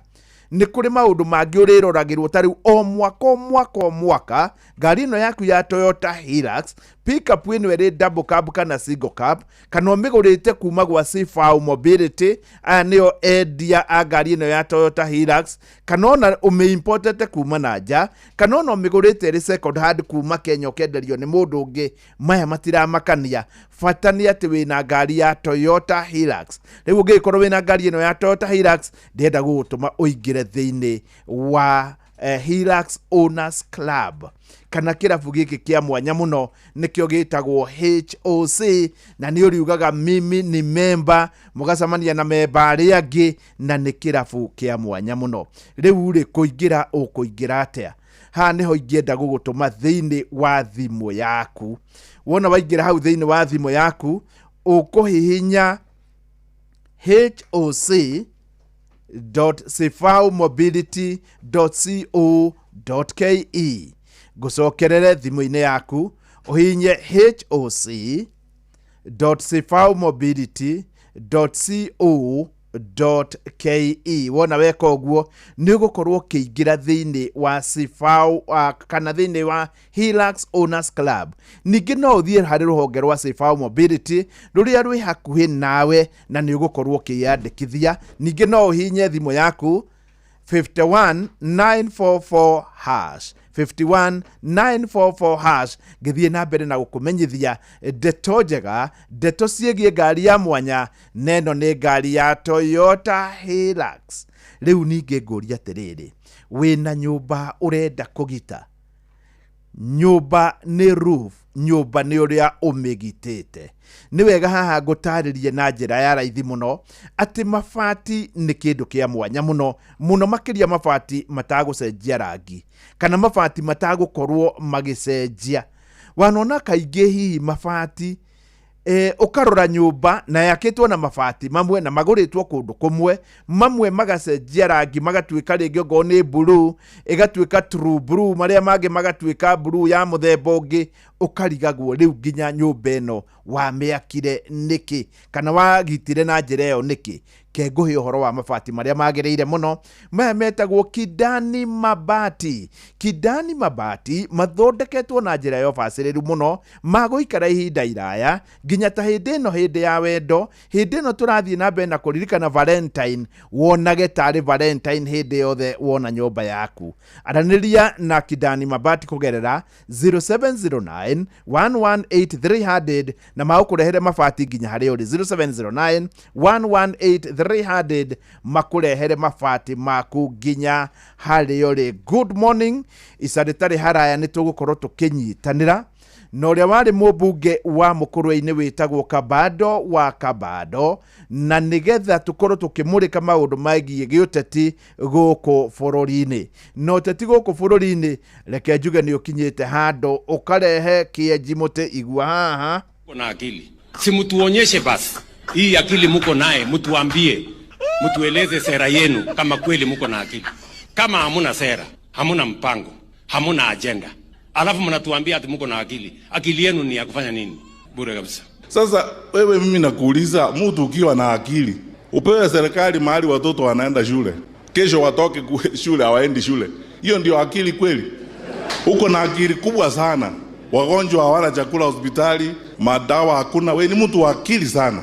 Nĩ kũrĩ maũndũ mangĩ ũrĩroragĩrwo, ta rĩu o mwaka o mwaka o mwaka ngari ĩno yaku ya Toyota Hilux pickup ĩno ĩrĩ double cab kana single cab, kana ũmĩgũrĩte kuma gwa Cfao Mobility, aya nĩo endia a ngari ĩno ya Toyota Hilux, kana ona ũmĩimportete kuma na nja, kana ona ũmĩgũrĩte ĩrĩ second hand kuma Kenya ũkenderio nĩ mũndũ ũngĩ, maya matiramakania. Bata nĩ atĩ wĩna ngari ya Toyota Hilux. Rĩu ũngĩgĩkorwo wĩna ngari ĩno ya Toyota Hilux, ndĩrenda gũgũtũma ũingĩre thĩinĩ wa Hilux Owners Club kana kĩrabu gĩkĩ kĩa mwanya mũno nĩkĩo gĩtagwo HOC, na nĩ ũriugaga mimi ni memba, mũgacemania na memba arĩa angĩ, na nĩ kĩrabu kĩa mwanya mũno. Rĩu rĩ, kũingĩra ũkũingĩra atĩa? Haha nĩho ingĩenda gũgũtũma thĩinĩ wa thimũ yaku. Wona waingĩra hau thĩinĩ wa thimũ yaku, ũkũhihinya hoc.cfaumobility.co.ke. Ngũcokerere thimũ-inĩ yaku, ũhihinye hoc.cfaumobility.co.ke. Wona weka ũguo, nĩ ũgũkorwo ũkĩingĩra thĩinĩ wa Cifau, kana thĩinĩ wa Hilux Owners Club. Ningĩ no ũthiĩ harĩ rũhonge rwa Cifau Mobility rũrĩa rwĩ hakuhĩ nawe, na nĩ ũgũkorwo ũkĩyandĩkithia. Ningĩ no ũhihinye thimũ yaku 51944 hash, 51944 hash. Ngĩthiĩ na mbere na gũkũmenyithia ndeto njega, ndeto ciĩgiĩ ngari ya mwanya, na ĩno nĩ ngari ya Toyota Hilux. Rĩu ningĩ ngũria atĩrĩrĩ, wĩna nyũmba ũrenda kũgita? Nyũmba nĩ roof, nyũmba nĩ ũrĩa ũmĩgitĩte. Nĩ wega haha ngũtarĩrie na njĩra ya raithi mũno atĩ mabati nĩ kĩndũ kĩa mwanya mũno mũno, makĩria mabati matagũcenjia rangi kana mabati matagũkorwo magĩcenjia. Wanona kaingĩ hihi mabati, ũkarora nyũmba na yakĩtwo na mabati mamwe na magũrĩtwo kũndũ kũmwe, mamwe magacenjia rangi magatuĩka rĩngĩ okorwo nĩ blue ĩgatuĩka true blue, marĩa mangĩ magatuĩka blue ya mũthemba ũngĩ, ũkarigagwo rĩu nginya nyũmba ĩno wamĩakire nĩkĩ kana wagitire na njĩra ĩyo nĩkĩ. Ke ngũhe ũhoro wa mabati marĩa magĩrĩire mũno, maya metagwo Kidani Mabati. Kidani Mabati mathondeketwo na njĩra ya ũbacĩrĩru mũno, magũikara ihinda iraya, nginya ta hĩndĩ ĩno, hĩndĩ ya wendo, hĩndĩ ĩno tũrathiĩ na mbere na kũririkana Valentine, wonage tarĩ Valentine hĩndĩ yothe wona nyũmba yaku. Aranĩria na Kidani Mabati kũgerera 0709 118300 na magũkũrehere mabati nginya harĩa ũrĩ. 0709 118300, makũrehere mabati maku nginya harĩa ũrĩ. Good morning. Ica rĩtarĩ haraya nĩ tũgũkorwo tũkĩnyitanĩra na ũrĩa warĩ mũmbunge wa Mũkũrwe-inĩ wĩtagwo Kabado wa Kabado, na nĩgetha tũkorwo tũkĩmũrĩka maũndũ megiĩ gĩũteti gũkũ bũrũri-inĩ. Na ũteti gũkũ bũrũri-inĩ, reke njuge nĩ ũkinyĩte handũ ũkarehe kĩenji mũtĩ igua haha. Muko na akili, si mtuonyeshe basi hii akili muko naye, mtuambie, mtueleze sera yenu kama kweli muko na akili. Kama hamuna sera, hamuna mpango, hamuna agenda, alafu mnatuambia ati muko na akili, akili yenu ni ya kufanya nini? Bure kabisa. Sasa wewe, mimi nakuuliza, mtu ukiwa na akili upewe serikali mahali watoto wanaenda shule, kesho watoke shule hawaendi shule, hiyo ndio akili kweli? Uko na akili kubwa sana. Wagonjwa hawana chakula hospitali, madawa hakuna. We ni mtu wa akili sana.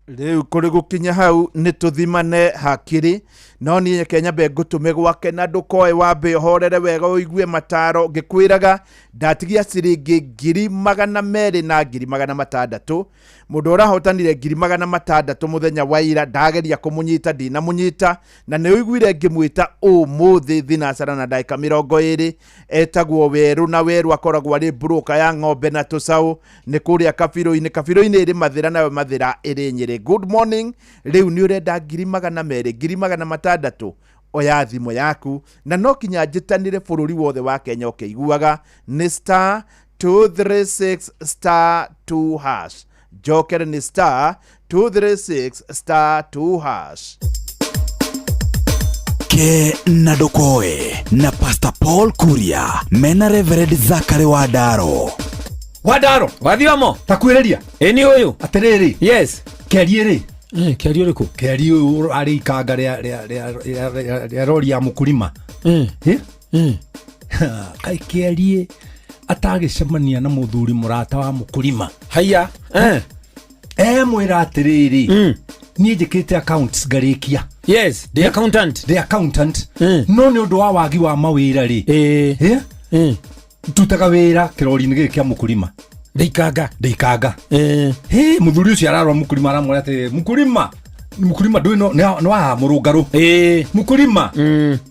Rĩu kũrĩ gũkinya hau nĩ tũthimane hakiri, no niĩ reke nyambe ngũtũme gwake na ndũkoe, wambe ũhorere wega ũigue mataro ngĩkwĩraga ndatigia ciringi 200,000 na 600,000. Mũndũ ũrahotanire 600,000 mũthenya wa ira, ndageria kũmũnyita ndinamũnyita, na nĩ ũiguire ngĩmwĩta ũmũthĩ thinacara na ndagĩka 20. Etagwo Werũ, na Werũ akoragwo arĩ broker ya ng'ombe na tũcaũ, nĩ kũrĩa Kabirũ-inĩ. Kabirũ-inĩ ĩrĩ Mathĩra, nayo Mathĩra ĩrĩ Nyĩrĩ. Good morning. Rĩu nĩ ũrenda 200,000, 600,000, oya thimũ yaku, na no kinya njĩtanĩre bũrũri wothe wa Kenya ũkĩiguaga, nĩ star 236 star 2 hash. Njokere, nĩ star 236 star 2 hash. Ke na Ndokoe na Pastor Paul Kuria mena Reverend Zakari Wandaro. Wandaro. Wathiomo. Takwĩrĩria. Ĩ nĩ ũyũ. Atĩrĩrĩ. Yes. Kĩarie rĩ. Kĩarie ũrĩkũ? Kĩarie ũyũ arĩ ikanga rĩa rori ya mũkulima. Kaĩ kĩarie atagĩcemania na mũthuri mũrata wa mũkulima. Haiya. Emwĩra atĩrĩrĩ, niĩ njĩkĩte accounts ngarĩkia. Yes, the accountant. The accountant. No nĩ ũndũ wa wagi wa mawĩra rĩ, ndutaga wĩra kĩrori-inĩ gĩkĩ kĩa mũkulima. Ndikanga. Ndikanga. Hĩ, mũthuri ũcio ararora mũkulima, aramwĩra atĩrĩrĩ, mũkulima, Mukulima ndui no nĩ wa mũrũngarũ. Mukulima.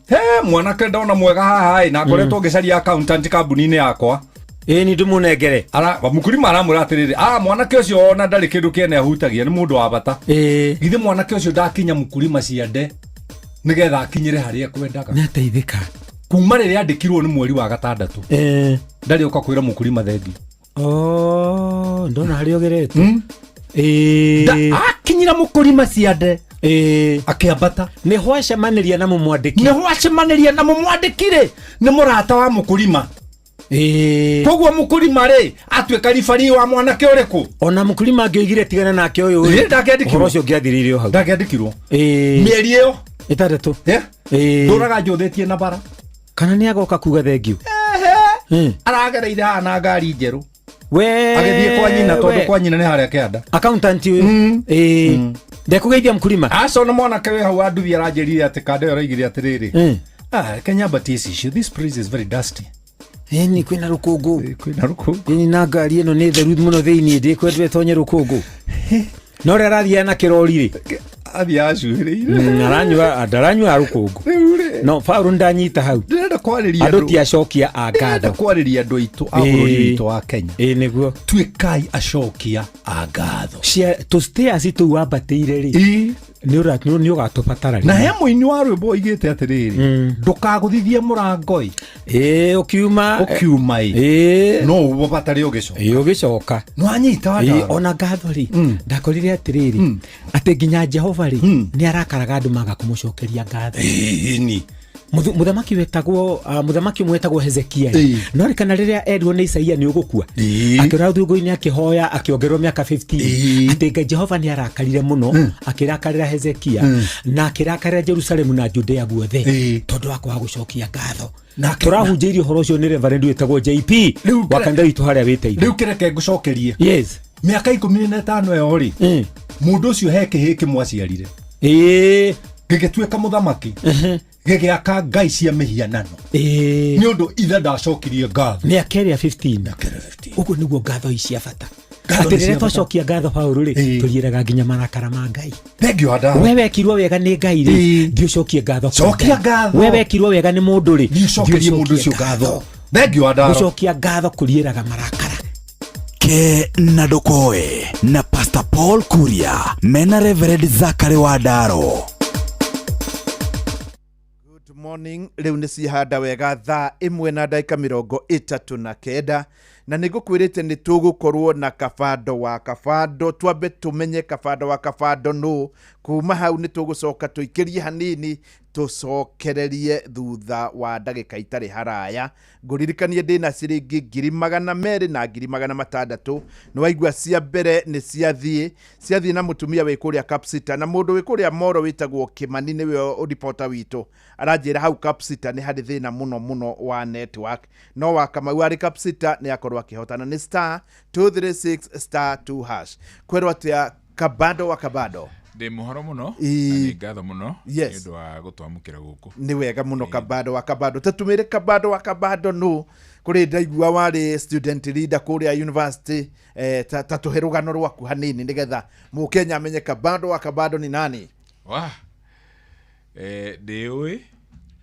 He mwanake ndona mwega haha ĩ na ngoretwo ngĩcaria accountant kambuni-inĩ yakwa. Ĩ ni ndĩmũnengere. Ara mukulima aramwĩra atĩrĩrĩ, mwanake ũcio ona ndarĩ kĩndũ kĩene ahutagia nĩ mũndũ wa bata. Githĩ mwanake ũcio ndakinya mukulima ciande nĩgetha akinyĩre harĩa ekwendaga. Nĩateithĩka. Kuma rĩrĩa andĩkirwo nĩ mweri wa gatandatũ. Ndarĩ oka kwĩra mukulima thengi. Oh, ndona harĩa ũgerete. Akinyira mukulima ciande. Akiambata. Nĩ hwacemanĩria na mũmwandĩki. Nĩ hwacemanĩria na mũmwandĩki rĩ, nĩ mũrata wa mukulima. Koguo mukulima rĩ atuĩka ribari wa mwanake ũrĩkũ? Ona mukulima angĩoigire tigana nake ũyũ rĩ, ndangĩandĩkirwo. Ũhoro ũcio ũngĩathirĩire o hau. Ndangĩandĩkirwo. Mĩeri ĩyo ĩtandatũ. Ndũraga njũthĩtie na bara. Kana nĩ agoka kuga thengiũ? Aragereire haha na ngari njerũ. We agĩthiĩ kwa nyina tondũ kwa nyina nĩ harĩa kĩanda. Accountant ũyũ. Ndekũgeithia mukulima. Aca ona mwanake wĩ hau wa nduthi aranjĩrire atĩ kanda ĩyo araigire atĩrĩrĩ. Kenya but this issue, this place is very dusty. Ĩni kwĩna rũkũngũ. Kwĩna rũkũngũ. Ĩni na ngari ĩno nĩ theru mũno thĩiniĩ ndĩkwendwo ĩtonye rũkũngũ. No rĩrĩa arathiĩ na kĩrori rĩ. Athiĩ acuhĩrĩire. Aranyua ndaranyua rũkũngũ. Rĩu rĩ. No Paul ndanyita hau. Ndĩrenda kwarĩria andũ ti acokia a ngatho. Ndĩrenda kwarĩria andũ aitũ a bũrũri witũ wa Kenya. Ĩ nĩguo. Tuĩkai acokia a ngatho. Cia tũstairs tũu wambatĩire rĩ. Nĩ ũgatũbatara. Na he mũini wa rwĩmbo oigĩte atĩrĩrĩ, ndũkagũthithie mũrango ĩ. Ũkiuma. Ũkiuma ĩ. No ũbatare ũgĩcoka. Ũgĩcoka. Nĩwanyita wandaro. Ona ngatho rĩ, ndakorire atĩrĩrĩ, atĩ nginya Jehova rĩ, nĩ arakaraga andũ maga kũmũcokeria ngatho. Ĩni. Mũthamaki wetagwo mũthamaki ũmwe wetagwo Hezekia no rĩkana rĩrĩa erirwo nĩ Isaia nĩ ũgũkua akĩũra rũthingo-inĩ akĩhoya akĩongererwo mĩaka 15 atĩ Ngai Jehova nĩ arakarire mũno akĩrakarĩra Hezekia na akĩrakarĩra Jerusalemu na Judea guothe tondũ wa kwaga gũcokia ngatho. Tũrahunjĩirie ũhoro ũcio nĩ Reverend wĩtagwo JP wa kanitha witũ harĩa wĩteithio. Rĩu kĩreke ngũcokerie. Yes. Mĩaka 15 ĩyo rĩ, mũndũ ũcio he kĩhĩĩ kĩmwe aciarire. Gĩgĩtuĩka mũthamaki. Gĩgĩaka ngai cia mĩhianano. Nĩ ũndũ ithe ndacokirie ngatho. Mĩaka ĩrĩa 15. Ũguo nĩguo ngatho ici cia bata. Atĩ rĩrĩa twacokia ngatho Paul rĩ, tũriĩraga nginya marakara ma Ngai. Thengiũ Andaro. We wekirwo wega nĩ Ngai rĩ, thiĩ ũcokie ngatho. Cokia ngatho. We wekirwo wega nĩ mũndũ rĩ, thiĩ ũcokerie mũndũ ũcio ngatho. Thengiũ Andaro. Gũcokia ngatho kũriĩraga marakara. Ke na Ndokoe na Pastor Paul Kuria mena Reverend Zachary Wandaro. Morning rĩu nĩ cihanda wega thaa 1 na ndagĩka 39 na nĩ ngũkwĩrĩte nĩ tũgũkorwo na kabando wa kabando. Twambe tũmenye kabando wa kabando nũ, kuma hau nĩ tũgũcoka tũikĩrie hanini tũcokererie thutha wa ndagĩka itarĩ haraya. Ngũririkanie ndĩna ciringi 200,000 na 600,000. Nĩ waigua cia mbere nĩ ciathiĩ na mũtumia wĩ kũrĩa Kapsita na mũndũ wĩ kũrĩa Moro wĩtagwo Kĩmani nĩwe ripota witũ aranjĩra hau Kapsita nĩ harĩ thĩna mũno mũno wa network, no wa Kamau arĩ Kapsita nĩ akorwo akĩhotana nĩ star 236 star 2 hash. Kwerwo atĩa kabando wa kabando? Ndĩ mũhoro mũno na nĩ ngatho mũno nĩ ũndũ wa gũtwamũkĩra gũkũ. Nĩ wega mũno kabando wa kabando. Tũtũmĩre kabando wa kabando nũ kũrĩ ndaigua warĩ student leader kũrĩa university, ta tũhe rũgano rwaku hanini nĩgetha mũkenya amenye kabando wa kabando ni nani. Wa ndĩũĩ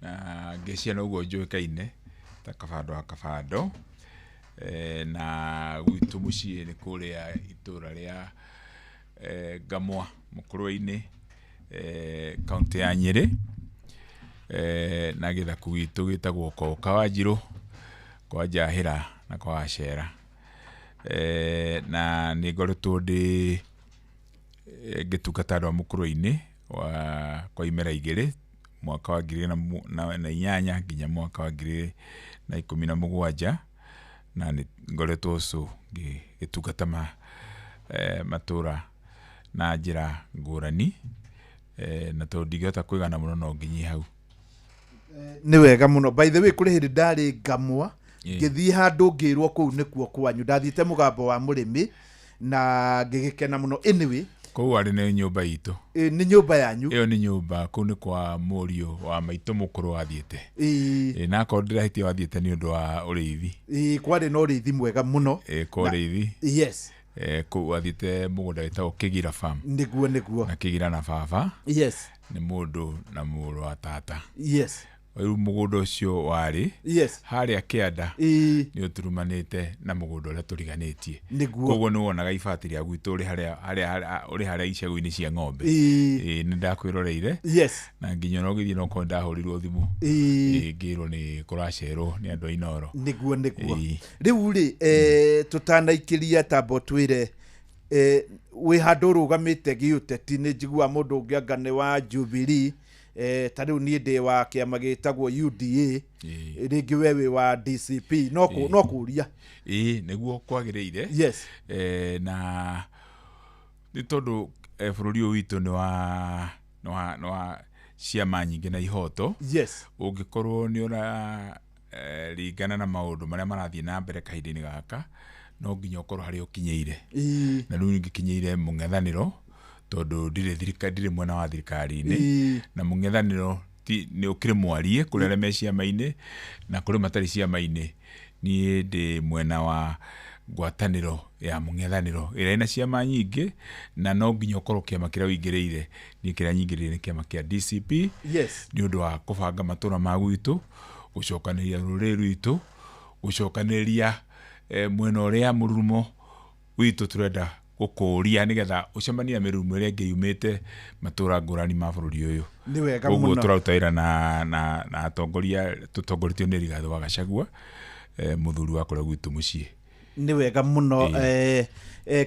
na ngĩcia noguo njũĩkaine ta kabando wa kabando, na gwitũ mũciĩ nĩ kũrĩa itũra rĩa Ngamwa Mũkũrwe-inĩ, kaunti ya Nyĩrĩ, na gĩthaku gitũ gĩtagwo Koka wa Njirũ, kwa Njahĩra na kwa Wacera. Na nĩ ngoretwo ndĩ ngĩtungata andũ a Mũkũrwe-inĩ kwa imera igĩrĩ, mwaka wa 2008 nginya mwaka wa 2017, na nĩ ngoretwo ũcio ngĩtungata matũra na njĩra ngũrani, na tondũ ndingĩhota kwĩgana mũno no nginyie hau. Nĩ wega mũno. By the way, kũrĩ hĩndĩ ndarĩ Ngamwa ngĩthiĩ handũ ngĩrwo kũu nĩkuo kwanyu, ndathiĩte mũgambo wa mũrĩmi na ngĩgĩkena mũno. Anyway, kũu arĩ nĩ nyũmba itũ. Nĩ nyũmba yanyu? Ĩyo nĩ nyũmba, kũu nĩ kwa mũriũ wa maitũ mũkũrũ wathiĩte. Na akorwo ndĩrahĩtia wathiĩte nĩ ũndũ wa ũrĩithi. Kwarĩ na ũrĩithi mwega mũno. Kwa ũrĩithi. Yes. Kũu athiĩte mũgũnda wĩtagwo Kĩgira Farm. Nĩguo, nĩguo. Na Kĩgira na baba. Yes. Nĩ mũndũ na mũrũ wa tata. Yes. Rĩu mũgũnda ũcio warĩ Yes. harĩa kĩanda Ĩĩ. nĩ ũturumanĩte na mũgũnda ũrĩa tũriganĩtie. Nĩguo. Koguo nĩ wonaga ibati rĩa gwitũ ũrĩ harĩa harĩa ũrĩ harĩa icegũ-inĩ cia ng'ombe. Ĩĩ. Ĩĩ, nĩ ndakwĩroreire. Yes. Na nginya ona ũgĩthiĩ no korwo ndahũrirwo thimũ. Ĩĩ. Ĩĩ, ngĩrwo nĩ kũracerwo nĩ andũ a Inooro. Nĩguo, nĩguo. Ĩĩ. Rĩu rĩ, tũtanaikĩria tamba ũtwĩre, wĩ handũ ũrũgamĩte gĩũteti, nĩ njiguaga mũndũ ũngĩ anga nĩ wa Jubilee, ta rĩu niĩ ndĩ wa kĩama gĩtagwo UDA, rĩngĩ we wĩ wa DCP, no no kũria. Ĩĩ, nĩguo kwagĩrĩire. Yes. Na nĩ tondũ bũrũri ũyũ witũ nĩ wa nĩ wa nĩ wa ciama nyingĩ na ihoto. Yes. Ũngĩkorwo nĩ ũra ringana na maũndũ marĩa marathiĩ na mbere kahinda-inĩ gaka, no nginya ũkorwo harĩa ũkinyĩire. Na rĩu ngĩkinyĩire mũng'ethanĩro, tondũ ndirĩ thirika, ndirĩ mwena wa thirikari-inĩ. Na mũng'ethanĩro ti nĩ ũkĩrĩ mwarie kũrĩ arĩa me ciama-inĩ na kũrĩ matarĩ ciama-inĩ. Niĩ ndĩ mwena wa ngwatanĩro ya mũng'ethanĩro ĩrĩa ĩna ciama nyingĩ, na no nginya ũkorwo kĩama kĩrĩa ũingĩrĩire. Niĩ kĩrĩa nyingĩrĩire nĩ kĩama kĩa DCP. Yes. Nĩ ũndũ wa kũbanga matũra ma gwitũ, gũcokanĩrĩria rũrĩrĩ rwitũ, gũcokanĩrĩria mwena ũrĩa mũrurumo witũ tũrenda gũkũria nĩgetha ũcemanie na mĩrurumo ĩrĩa ĩngĩ yumĩte matũra ngũrani ma bũrũri ũyũ. Nĩ wega Koguo mũno. tũraruta wĩra na atongoria tũtongoretio nĩ Rigathĩ wa Gachagua, mũthuri wa kũrĩa gwitũ mũciĩ. Nĩ wega mũno.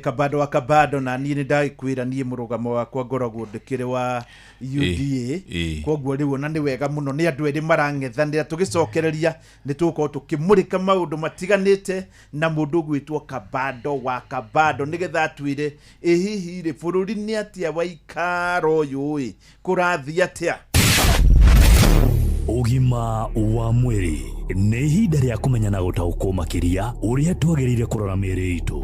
Kabando wa Kabando, na niĩ nĩ ndagĩkwĩra niĩ mũrũgamo wakwa ngoragwo ndĩkĩrĩ wa UDA. Koguo rĩu ona nĩ wega mũno, nĩ andũ erĩ marang'ethanĩra. Tũgĩcokereria nĩ tũgũkorwo tũkĩmũrĩka maũndũ matiganĩte na mũndũ ũgwĩtwo Kabando wa Kabando, nĩgetha atwĩre ĩ hihi rĩ bũrũri nĩ atĩa waikara ũyũ ĩ kũrathiĩ atĩa. Ũgima wa mwĩrĩ nĩ ihinda rĩa kũmenya na gũtaũkwo makĩria ũrĩa twagĩrĩire kũrora mĩĩrĩ itũ.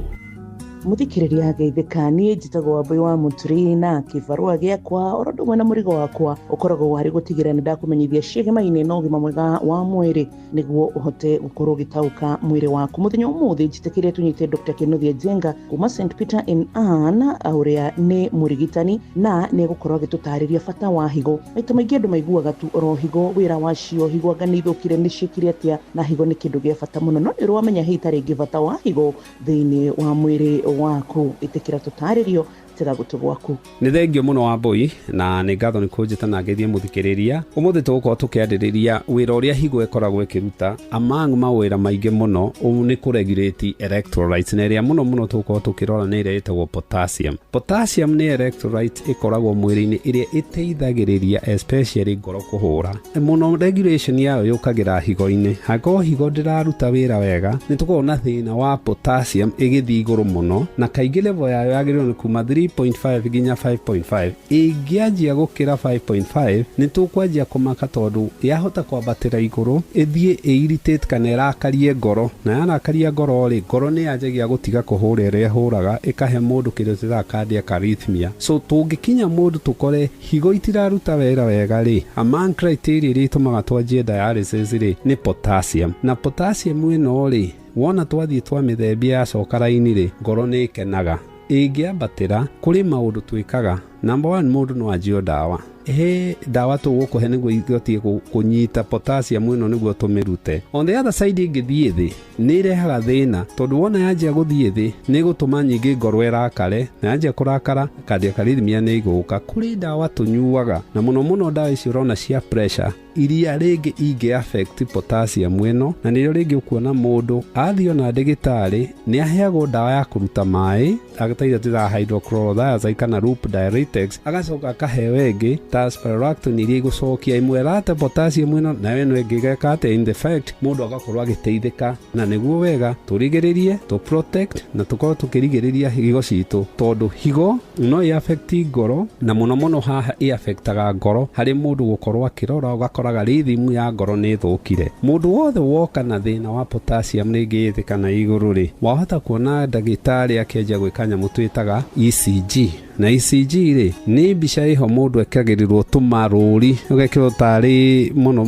Mũthikĩrĩria geithĩka, niĩ njĩtagwo Wambui wa Mũturi, na kĩbarũa gĩakwa oro ũndũ ũmwe na mũrigo wakwa ũkoragwo harĩ gũtigĩrĩra nĩ ndakũmenyithia ciĩgemaine na ũgima mwega wa mwĩrĩ nĩguo ũhote gũkorwo ũgĩtaũka mwĩrĩ waku. Mũthenya ũmũthĩ njĩtĩkĩrie tũnyite Dr. Kinuthia Njenga kuma St Peter in Ann, ũrĩa nĩ mũrigitani na nĩ egũkorwo agĩtũtarĩria bata wa higo. Maita maingĩ andũ maiguaga tu oro higo, wĩra wacio, higo anga nĩ ithũkire, nĩ ciĩkire atĩa, na higo nĩ kĩndũ gĩa bata mũno. No nĩ ũrĩ wamenya hihi ta rĩngĩ bata wa higo thĩinĩ wa mwĩrĩ waku? Ĩtĩkĩra tũtarĩrio, tiga gũtũ gwaku. Nĩ thengio mũno Wambui, na nĩ ngatho nĩ kũnjĩta na ngeithie mũthikĩrĩria. Ũmũthĩ tũgũkorwo tũkĩarĩrĩria wĩra ũrĩa higo ĩkoragwo ĩkĩruta, among mawĩra maingĩ mũno, ũũ nĩ kũregulate electrolytes, na ĩrĩa mũno mũno tũgũkorwo tũkĩrora nĩ ĩrĩa ĩtagwo potassium. Potassium nĩ electrolyte ĩkoragwo mwĩrĩ-inĩ ĩrĩa ĩteithagĩrĩria especially ngoro kũhũra. Mũno regulation yayo yũkagĩra higo-inĩ. Angĩkorwo higo ndĩraruta wĩra wega, nĩ tũkoragwo na thĩna wa potassium ĩgĩthiĩ igũrũ mũno, na kaingĩ level yayo yagĩrĩirwo nĩ kuma 3.5 nginya 5.5. Ĩngĩanjia gũkĩra 5.5, nĩ tũkwanjia kũmaka tondũ yahota kwambatĩra igũrũ, ĩthiĩ ĩ-irritate kana ĩrakarie ngoro, na yarakaria ngoro rĩ, ngoro nĩ yanjagia gũtiga kũhũra ĩrĩa ĩhũraga, ĩkahe mũndũ kĩndũ twĩtaga cardiac arrhythmia. So tũngĩkinya mũndũ tũkore higo itiraruta wĩra wega rĩ, among criteria iria itũmaga twanjie dialysis rĩ, nĩ potassium. Na potassium ĩno rĩ, wona twathiĩ twamĩthembia yacoka raini rĩ, ngoro nĩ ĩkenaga. Ĩngĩambatĩra, kũrĩ maũndũ twĩkaga. Number one, mũndũ no anjio ndawa. He ndawa tũgũkũhe nĩguo ihotie kũnyita potassium ĩno nĩguo tũmĩrute. On the other side, ĩngĩthiĩ thĩ, nĩ ĩrehaga thĩna, tondũ wona yanjia gũthiĩ thĩ, nĩ ĩgũtũma nyingĩ ngoro ĩrakare, na yanjia kũrakara, cardiac arrhythmia nĩ ĩgũka. Kũrĩ ndawa tũnyuaga, na mũno mũno ndawa ici ũrona cia pressure, iria rĩngĩ ingĩ affect potassium ĩno, na nĩrĩo rĩngĩ ũkuona mũndũ athiĩ ona ndagĩtarĩ nĩ aheagwo ndawa ya kũruta maĩ, agataira twĩtaga hydrochlorothiazide kana loop diuretics, agacoka akaheo ĩngĩ ta spironolactone iria igũcokia ĩmwe ĩrate potassium ĩno, nayo ĩno ĩngĩ ĩgeka atĩa, in the fact mũndũ agakorwo agĩteithĩka. Na nĩguo wega tũrigĩrĩrie, tũ protect na tũkorwo tũkĩrigĩrĩria higo citũ, tondũ higo no ĩ affect ngoro, na mũno mũno haha ĩ affectaga ngoro harĩ mũndũ gũkorwo akĩrora, ũgakora ũkoraga rhythm ya ngoro nĩ ĩthũkire. Mũndũ wothe woka na thĩna wa potassium rĩngĩ ĩ thĩ kana igũrũ rĩ, wahota kuona ndagĩtarĩ akĩanjia gwĩka nyamũ twĩtaga ECG. Na ECG rĩ, nĩ mbica ĩho mũndũ ekagĩrĩrwo tũmarũri, ũgekĩrwo tarĩ mũno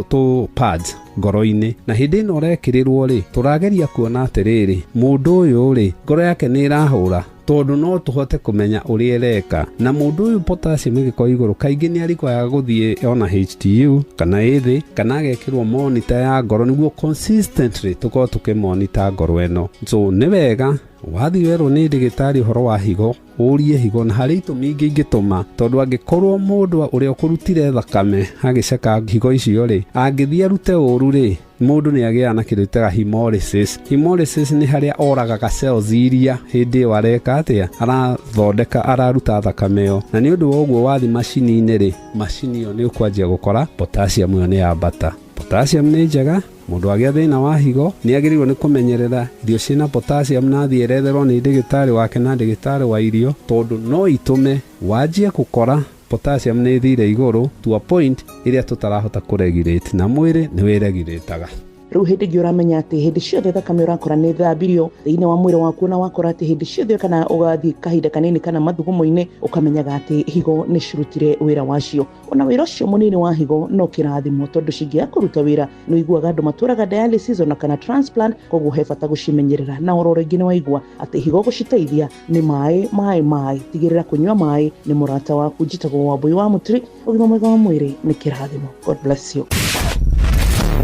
tũ pads ngoro-inĩ. Na hĩndĩ ĩno ũrekĩrĩrwo rĩ, tũrageria kuona atĩrĩrĩ, mũndũ ũyũ rĩ, ngoro yake nĩ ĩrahũra, tondũ no tũhote kũmenya ũrĩa ĩreka. Na mũndũ ũyũ potassium ĩngĩkorwo igũrũ, kaingĩ nĩ arikwaga gũthiĩ ona HTU kana ĩthĩ, kana agekĩrwo monitor ya ngoro nĩguo consistently tũkorwo tũkĩmonita ngoro ĩno. So nĩ wega wathiĩ werwo nĩ ndagĩtarĩ ũhoro wa higo, ũrie higo, na harĩ itũmi ingĩ ingĩtũma, tondũ angĩkorwo mũndũ ũrĩa ũkũrutire thakame agĩceka higo icio rĩ, angĩthiĩ arute ũru rĩ, mũndũ nĩ agĩaga na kĩndũ gĩtaga hemolysis. Hemolysis nĩ harĩa oragaga cells iria hĩndĩ ĩyo areka atĩa, arathondeka, araruta thakame ĩyo. Na nĩ ũndũ wa ũguo wathiĩ macini-inĩ rĩ, macini ĩyo nĩ ũkwanjia gũkora potassium ĩyo nĩ yambata. Potassium nĩ njega, mũndũ agĩa thĩna wa higo nĩ agĩrĩirwo nĩ kũmenyerera irio ciĩna potassium na athiĩ eretherwo nĩ ndagĩtarĩ wake na ndagĩtarĩ wa irio, tondũ no itũme wanjie gũkora potassium nĩ ĩthire igũrũ to a point ĩrĩa tũtarahota kũregulate, na mwĩrĩ nĩ wĩregulataga. Rĩu hĩndĩ ĩngĩ ũramenya atĩ hĩndĩ ciothe thakame ũrakora nĩ thambirio thĩinĩ wa mwĩrĩ waku, na wakora atĩ hĩndĩ ciothe kana ũgathiĩ kahinda kanini kana mathugumo-inĩ, ũkamenyaga atĩ higo nĩ cirutire wĩra wacio. Ona wĩra ũcio mũnini wa higo no kĩrathimo, tondũ cingĩaga kũruta wĩra nĩ ũiguaga andũ matũraga dialysis ona kana transplant, koguo he bata gũcimenyerera. Na oro rĩngĩ nĩ waigua atĩ higo gũciteithia nĩ maĩ, maĩ, maĩ. Tigĩrĩra kũnyua maĩ nĩ mũrata waku. Njĩtagwo Wambui wa Mũturi. Ũgima mwega wa mwĩrĩ nĩ kĩrathimo. God bless you.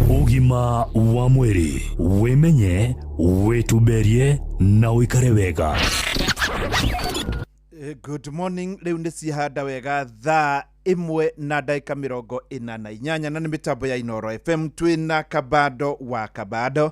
Ũgima wa mwĩrĩ, wĩmenye, wĩtumberie na ũikare wega. Good morning. Rĩu nĩ cihanda wega thaa 1 na ndagĩka 48, na nĩ mĩtambo ya Inooro FM. Twĩna Kabando wa Kabando.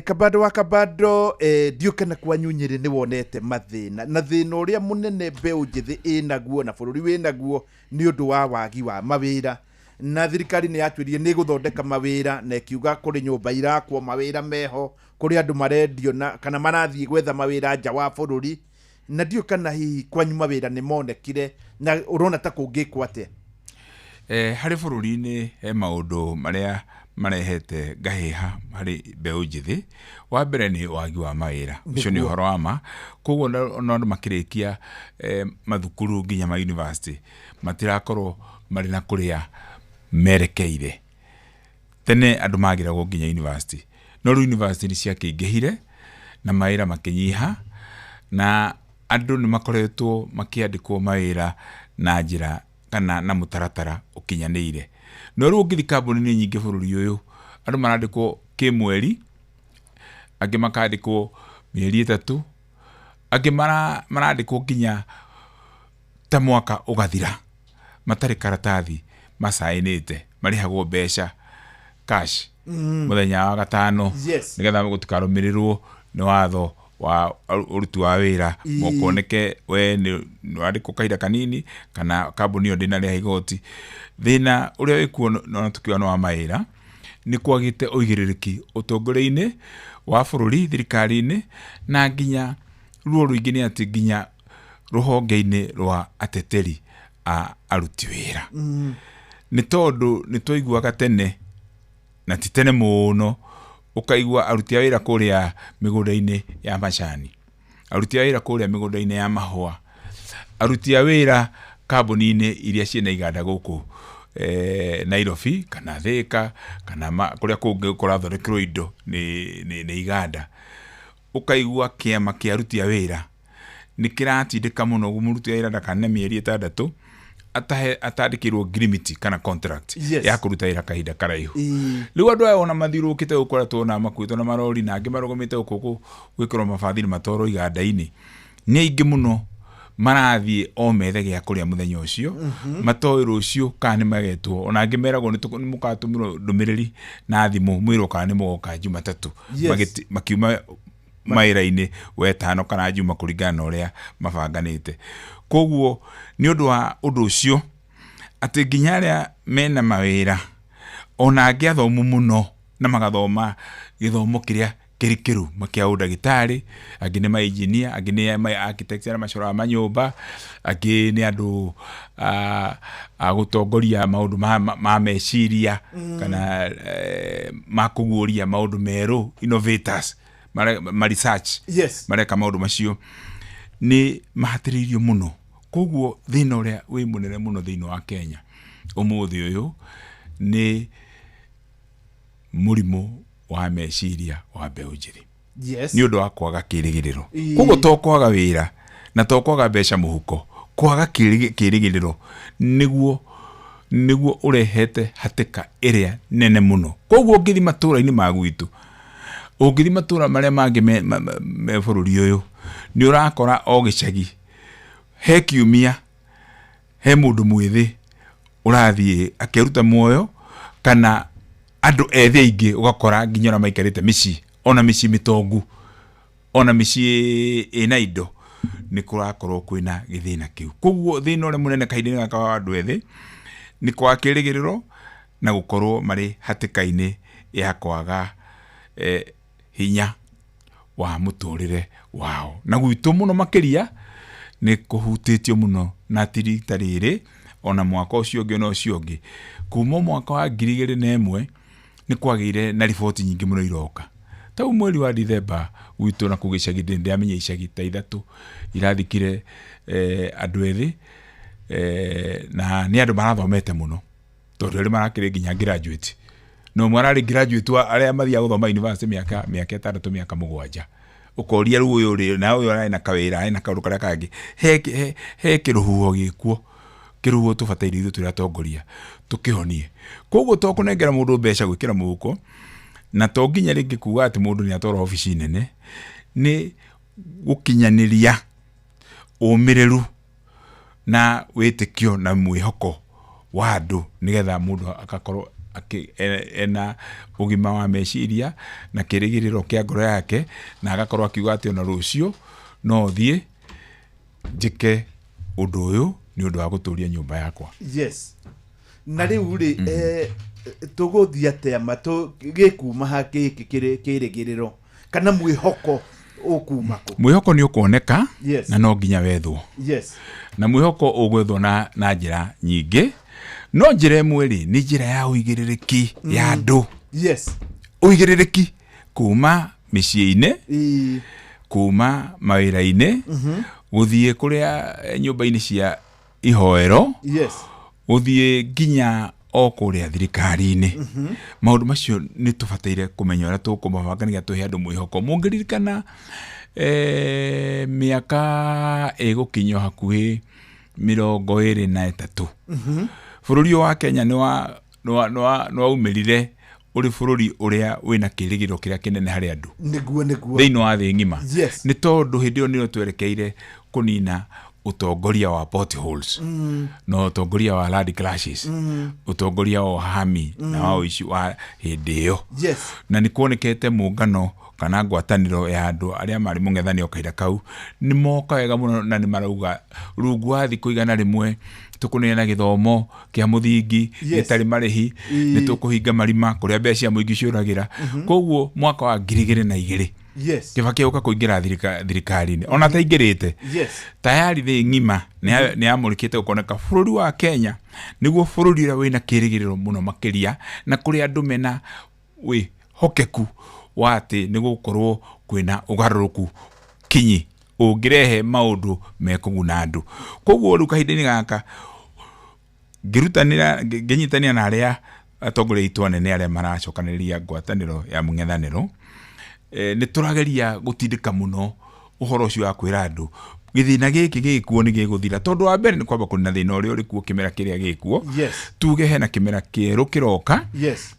Kabando wa Kabando, ndiũkana kwanyu Nyĩrĩ nĩ wonete mathĩna, na thĩna ũrĩa mũnene mbeũ njĩthĩ ĩnaguo na bũrũri wĩnaguo nĩ ũndũ wa wagi wa mawĩra. Na thirikari nĩ yatuĩrie nĩ ĩgũthondeka mawĩra, na ĩkiuga kũrĩ nyũmba irakwo mawĩra meho, kũrĩ andũ marendio na kana marathiĩ gwetha mawĩra nja wa bũrũri. Na ndiũĩ kana hihi kwanyu mawĩra nĩ monekire, na ũrona ta kũngĩkwo atĩa? Harĩ bũrũri-inĩ he maũndũ marĩa marehete ngahĩha harĩ mbeũ njĩthĩ. Wa mbere nĩ wagi wa mawĩra, ũcio nĩ ũhoro wa ma. Koguo ona andũ makĩrĩkia mathukuru nginya ma university matirakorwo marĩ na kũrĩa merekeire. Tene andũ magĩragwo nginya university, no rĩu university nĩ ciakĩingĩhire na mawĩra makĩnyiha, na andũ nĩ makoretwo makĩandĩkwo mawĩra na njĩra kana na mũtaratara ũkinyanĩire. No rĩu ũngĩthiĩ kambuni-inĩ nyingĩ bũrũri ũyũ, andũ marandĩkwo kĩmweri, angĩ makandĩkwo mĩeri 3, angĩ marandĩkwo nginya ta mwaka ũgathira matarĩ karatathi macainĩte, marĩhagwo mbeca cash mũthenya wa gatano, nĩgetha gũtikarũmĩrĩrwo nĩ watho wa ũruti wa wĩra, mũkoneke we nĩ wandĩkwo kahinda kanini kana kambuni ĩyo ndĩnarĩha igoti. Thĩna ũrĩa wĩkuo no tũkiuga nĩ wa mawĩra, nĩ kwagĩte ũigĩrĩrĩki ũtongoria-inĩ wa bũrũri, thirikari-inĩ, na nginya ruo rũingĩ nĩ atĩ nginya rũhonge-inĩ rwa ateteri a aruti wĩra. Nĩ tondũ nĩ twaiguaga tene, na ti tene mũno, ũkaigua aruti a wĩra kũrĩa mĩgũnda-inĩ ya macani, aruti a wĩra kũrĩa mĩgũnda-inĩ ya mahũa, aruti a wĩra kambuni-inĩ iria ciĩna iganda gũkũ Nairobi kana Thika kana kũrĩa kũngĩ kũrathondekerwo indo nĩ iganda. Ũkaigua kĩama kĩa aruti a wĩra nĩ kĩratindĩka mũno mũruti wa wĩra ndakane mĩeri 6 atandĩkĩirwo ngirimiti kana contract ya kũruta wĩra kahinda karaihu. Rĩu andũ aya ona mathiũrũrũkĩte gũkũ arĩa tuona makuĩtwo na marori na angĩ marũgamĩte gũkũ gwĩkĩrwo mabathiri matwarwo iganda-inĩ, nĩ aingĩ mũno marathiĩ o methe gĩa kũrĩa mũthenya ũcio, matoĩ rũciũ kana nĩ magetwo. Ona angĩ meragwo nĩ mũgatũmĩrwo ndũmĩrĩri na thimũ mwĩrwo kana nĩ mũgoka Jumatatũ. Makiuma mawĩra-inĩ wetano kana Juma kũringana na ũrĩa mabanganĩte. Koguo nĩ ũndũ wa ũndũ ũcio atĩ nginya arĩa mena mawĩra ona angĩ athomu mũno na magathoma gĩthomo kĩrĩa kĩrikĩru kĩa ũndagĩtarĩ, angĩ nĩ ma engineer, angĩ nĩ ma architects arĩa macoraga manyũmba, angĩ nĩ andũ a gũtongoria maũndũ ma meciria kana ma kũguũria maũndũ merũ, innovators, ma research, mareka maũndũ macio nĩ mahatĩrĩirio mũno. Koguo thĩna ũrĩa wĩ mũnene mũno thĩinĩ wa Kenya ũmũthĩ ũyũ nĩ mũrimũ wa meciria wa mbeũ njĩthĩ nĩ ũndũ wa kwaga kĩrĩgĩrĩro. Koguo to kwaga wĩra na to kwaga mbeca mũhuko, kwaga kĩrĩgĩrĩro nĩguo ũrehete hatĩka ĩrĩa nene mũno. Koguo ũngĩthiĩ matũra-inĩ ma gwitũ, ũngĩthiĩ matũra marĩa mangĩ me bũrũri ũyũ, nĩ ũrakora o gĩcagi he kiumia he mũndũ mwĩthĩ ũrathiĩ akĩruta muoyo, kana andũ ethĩ aingĩ ũgakora nginya ũrĩa maikarĩte mĩciĩ, ona mĩciĩ mĩtongu, ona mĩciĩ ĩna indo, nĩ kũrakorwo kwĩna gĩthĩna kĩu. Koguo thĩna ũrĩa mũnene kahinda-inĩ gaka wa andũ ethĩ nĩ kwaga kĩrĩgĩrĩro na gũkorwo marĩ hatĩka-inĩ ya kwaga hinya wa mũtũrĩre wao. Na gwitũ mũno makĩria nĩ kũhutĩtio mũno na ti rita rĩrĩ, ona mwaka ũcio ũngĩ ona ũcio ũngĩ. Kuma mwaka wa 2001 nĩ kwagĩire na riboti nyingĩ mũno iroka. Tau mweri wa Dithemba gwitũ na kũu gĩcagi, ndĩramenya icagi ta ithatũ irathikire andũ ethĩ, na nĩ andũ marathomete mũno, tondũ erĩ marakĩrĩ nginya graduate. No ũmwe ararĩ graduate wa arĩa mathiaga gũthoma university mĩaka 6, mĩaka 7. Ũkoria rĩu ũyũ rĩ, na ũyũ ararĩ na kawĩra, arĩ na kaũndũ karĩa kangĩ. He kĩrũhuho gĩkuo, kĩrũhuho tũbataire ithuĩ tũrĩ atongoria tũkĩhonie. Koguo to kũnengera mũndũ mbeca gwĩkĩra mũhuko, na to nginya rĩngĩ kuga atĩ mũndũ nĩ atwarwo obici nene, nĩ gũkinyanĩria ũmĩrĩru na wĩtĩkio na mwĩhoko wa andũ, nĩgetha mũndũ agakorwo ena ũgima wa meciria na kĩrĩgĩrĩro kĩa ngoro yake, na agakorwo akiuga atĩ ona rũciũ no thiĩ njĩke ũndũ ũyũ nĩ ũndũ wa gũtũria nyũmba yakwa. Yes. Na rĩu rĩ, tũgũthiĩ atĩa ma gĩkuma ha gĩkĩ kĩrĩgĩrĩro kana mwĩhoko ũkuma kũ? Mwĩhoko nĩ ũkuoneka, na no nginya wethwo. Na mwĩhoko ũgwethwo na njĩra nyingĩ, no njĩra ĩmwe rĩ, nĩ njĩra ya ũigĩrĩrĩki ya andũ. Ũigĩrĩrĩki kuma mĩciĩ-inĩ, kuma mawĩra-inĩ, gũthiĩ kũrĩa nyũmba-inĩ cia ihoero, gũthiĩ nginya o kũrĩa thirikari-inĩ. Maũndũ macio nĩ tũbataire kũmenya ũrĩa tũkũmabanga nĩgetha tũhe andũ mwĩhoko. Mũngĩririkana mĩaka ĩgũkinyio hakuhĩ 23, bũrũri ũyũ wa Kenya nĩ waumĩrire ũrĩ bũrũri ũrĩa wĩna kĩrĩgĩrĩro kĩrĩa kĩnene harĩ andũ. Nĩguo. Thĩinĩ wa thĩ ng'ima. Nĩ tondũ hĩndĩ ĩyo nĩyo twerekeire kũnina ũtongoria wa potholes, na ũtongoria wa land clashes, ũtongoria wa ũhami na wa ũici wa hĩndĩ ĩyo. Na nĩ kuonekete mũngano kana ngwatanĩro ya andũ arĩa marĩ mũng'ethanĩro kahinda kau nĩ moka wega mũno, na nĩ marauga rungu wa thikũ 100 tũkũneana gĩthomo kĩa mũthingi gĩtarĩ marĩhi, nĩ tũkũhinga marima kũrĩa mbeca cia mũingĩ ciũragĩra. Koguo mwaka wa 2002 Kĩbakĩ gũka kũingĩra thirikari-inĩ, ona ataingĩrĩte, tayari thĩ ng'ima nĩ yamũrĩkĩte gũkoneka bũrũri wa Kenya nĩguo bũrũri ũrĩa wĩna kĩrĩgĩrĩro mũno makĩria, na kũrĩa andũ mena wĩhokeku wa atĩ nĩ gũkorwo kwĩna ũgarũrũku kinyi ũngĩrehe maũndũ mekũguna andũ. Koguo rĩu kahinda-inĩ gaka ngĩnyitanĩra na arĩa atongoria aitũ anene arĩa maracokanĩrĩria ngwatanĩro ya mũng'ethanĩro, nĩ tũrageria gũtindĩka mũno ũhoro ũcio wa kwĩra andũ gĩthĩna gĩkĩ gĩkuo nĩ gĩgũthira, tondũ wa mbere nĩ kwamba kũnina thĩna ũrĩa ũrĩ kuo kĩmera kĩrĩa gĩkuo. Tuge hena kĩmera kĩerũ kĩroka,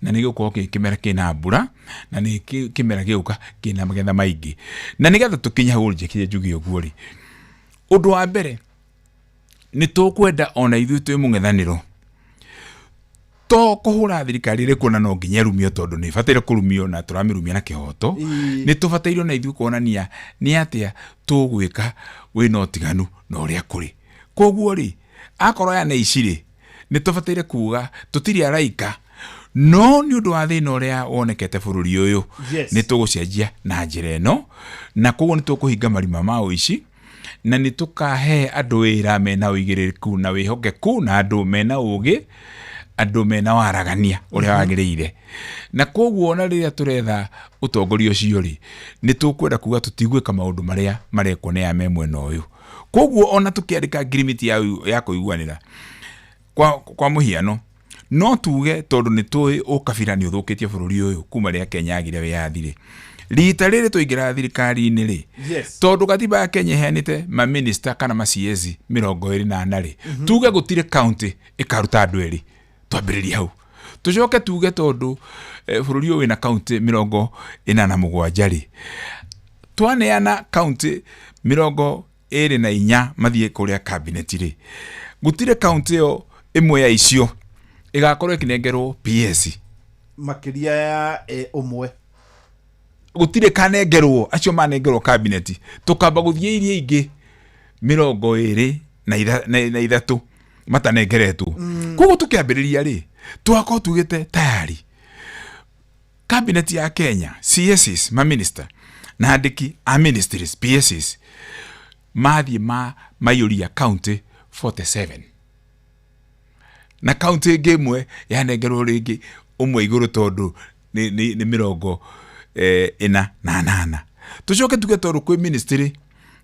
na nĩ gĩgũkorwo kĩ kĩmera kĩna mbura, na nĩ kĩmera gĩgũka kĩna magetha maingĩ. Na nĩgetha tũkinye hau njĩkire njuge ũguo rĩ, ũndũ wa mbere nĩ tũkwenda ona ithuĩ twĩ mũng'ethanĩro to kũhũra thirikari ĩrĩ kuona no nginya ĩrumio, tondũ nĩ ĩbataire kũrumio na tũramĩrumia na kĩhoto. Nĩ tũbataire ona ithuĩ kuonania nĩ atĩa tũgwĩka wĩna ũtiganu na ũrĩa kũrĩ. Koguo rĩ, akorwo aya nĩ ici rĩ, nĩ tũbataire kuga tũtirĩ araika, No nĩ ũndũ wa thĩna ũrĩa wonekete bũrũri ũyũ, Yes. nĩ tũgũcenjia na njĩra ĩno, na koguo nĩ tũkũhinga marima ma ũici, na nĩ tũkahe andũ wĩra mena ũigĩrĩrĩku na wĩhokeku, na andũ mena ũgĩ, andũ mena waragania ũrĩa wagĩrĩire. Na koguo ona rĩrĩa tũretha ũtongoria ũcio rĩ, nĩ tũkwenda kuga tũtigwĩka maũndũ marĩa marekwo nĩ aya me mwena ũyũ. Koguo ona tũkĩandĩka ngirimiti ya kũiguanĩra, kwa mũhiano, no tuge tondũ nĩ tũĩ ũkabira nĩ ũthũkĩtie bũrũri ũyũ kuma rĩrĩa Kenya yagire wĩyathi rĩ, rita rĩrĩ twaingĩra thirikari-inĩ rĩ, tondũ gatiba ya Kenya ĩheanĩte maminista kana ma CS 24 rĩ, tuge gũtirĩ county ĩkaruta andũ erĩ, twambĩrĩrie hau. Tũcoke tuge tondũ bũrũri ũyũ wĩna county 47 rĩ, twaneana county 24 mathiĩ kũrĩa cabinet rĩ, gũtirĩ county ĩyo ĩmwe ya icio ĩgakorwo ĩkĩnengerwo PS makĩria ya ũmwe. Gũtirĩ kanengerwo, acio manengerwo cabinet, tũkamba gũthiĩ iria ingĩ 23 matanengeretwo. Koguo tũkĩambĩrĩria rĩ, tũgakorwo tugĩte tayari cabinet ya Kenya, CSs, maminista na andĩki a ministries, PSs, mathiĩ ma maiyũria county 47, na county ĩngĩ ĩmwe yanengerwo rĩngĩ ũmwe igũrũ tondũ nĩ 48. Tũcoke tuge tondũ kwĩ ministry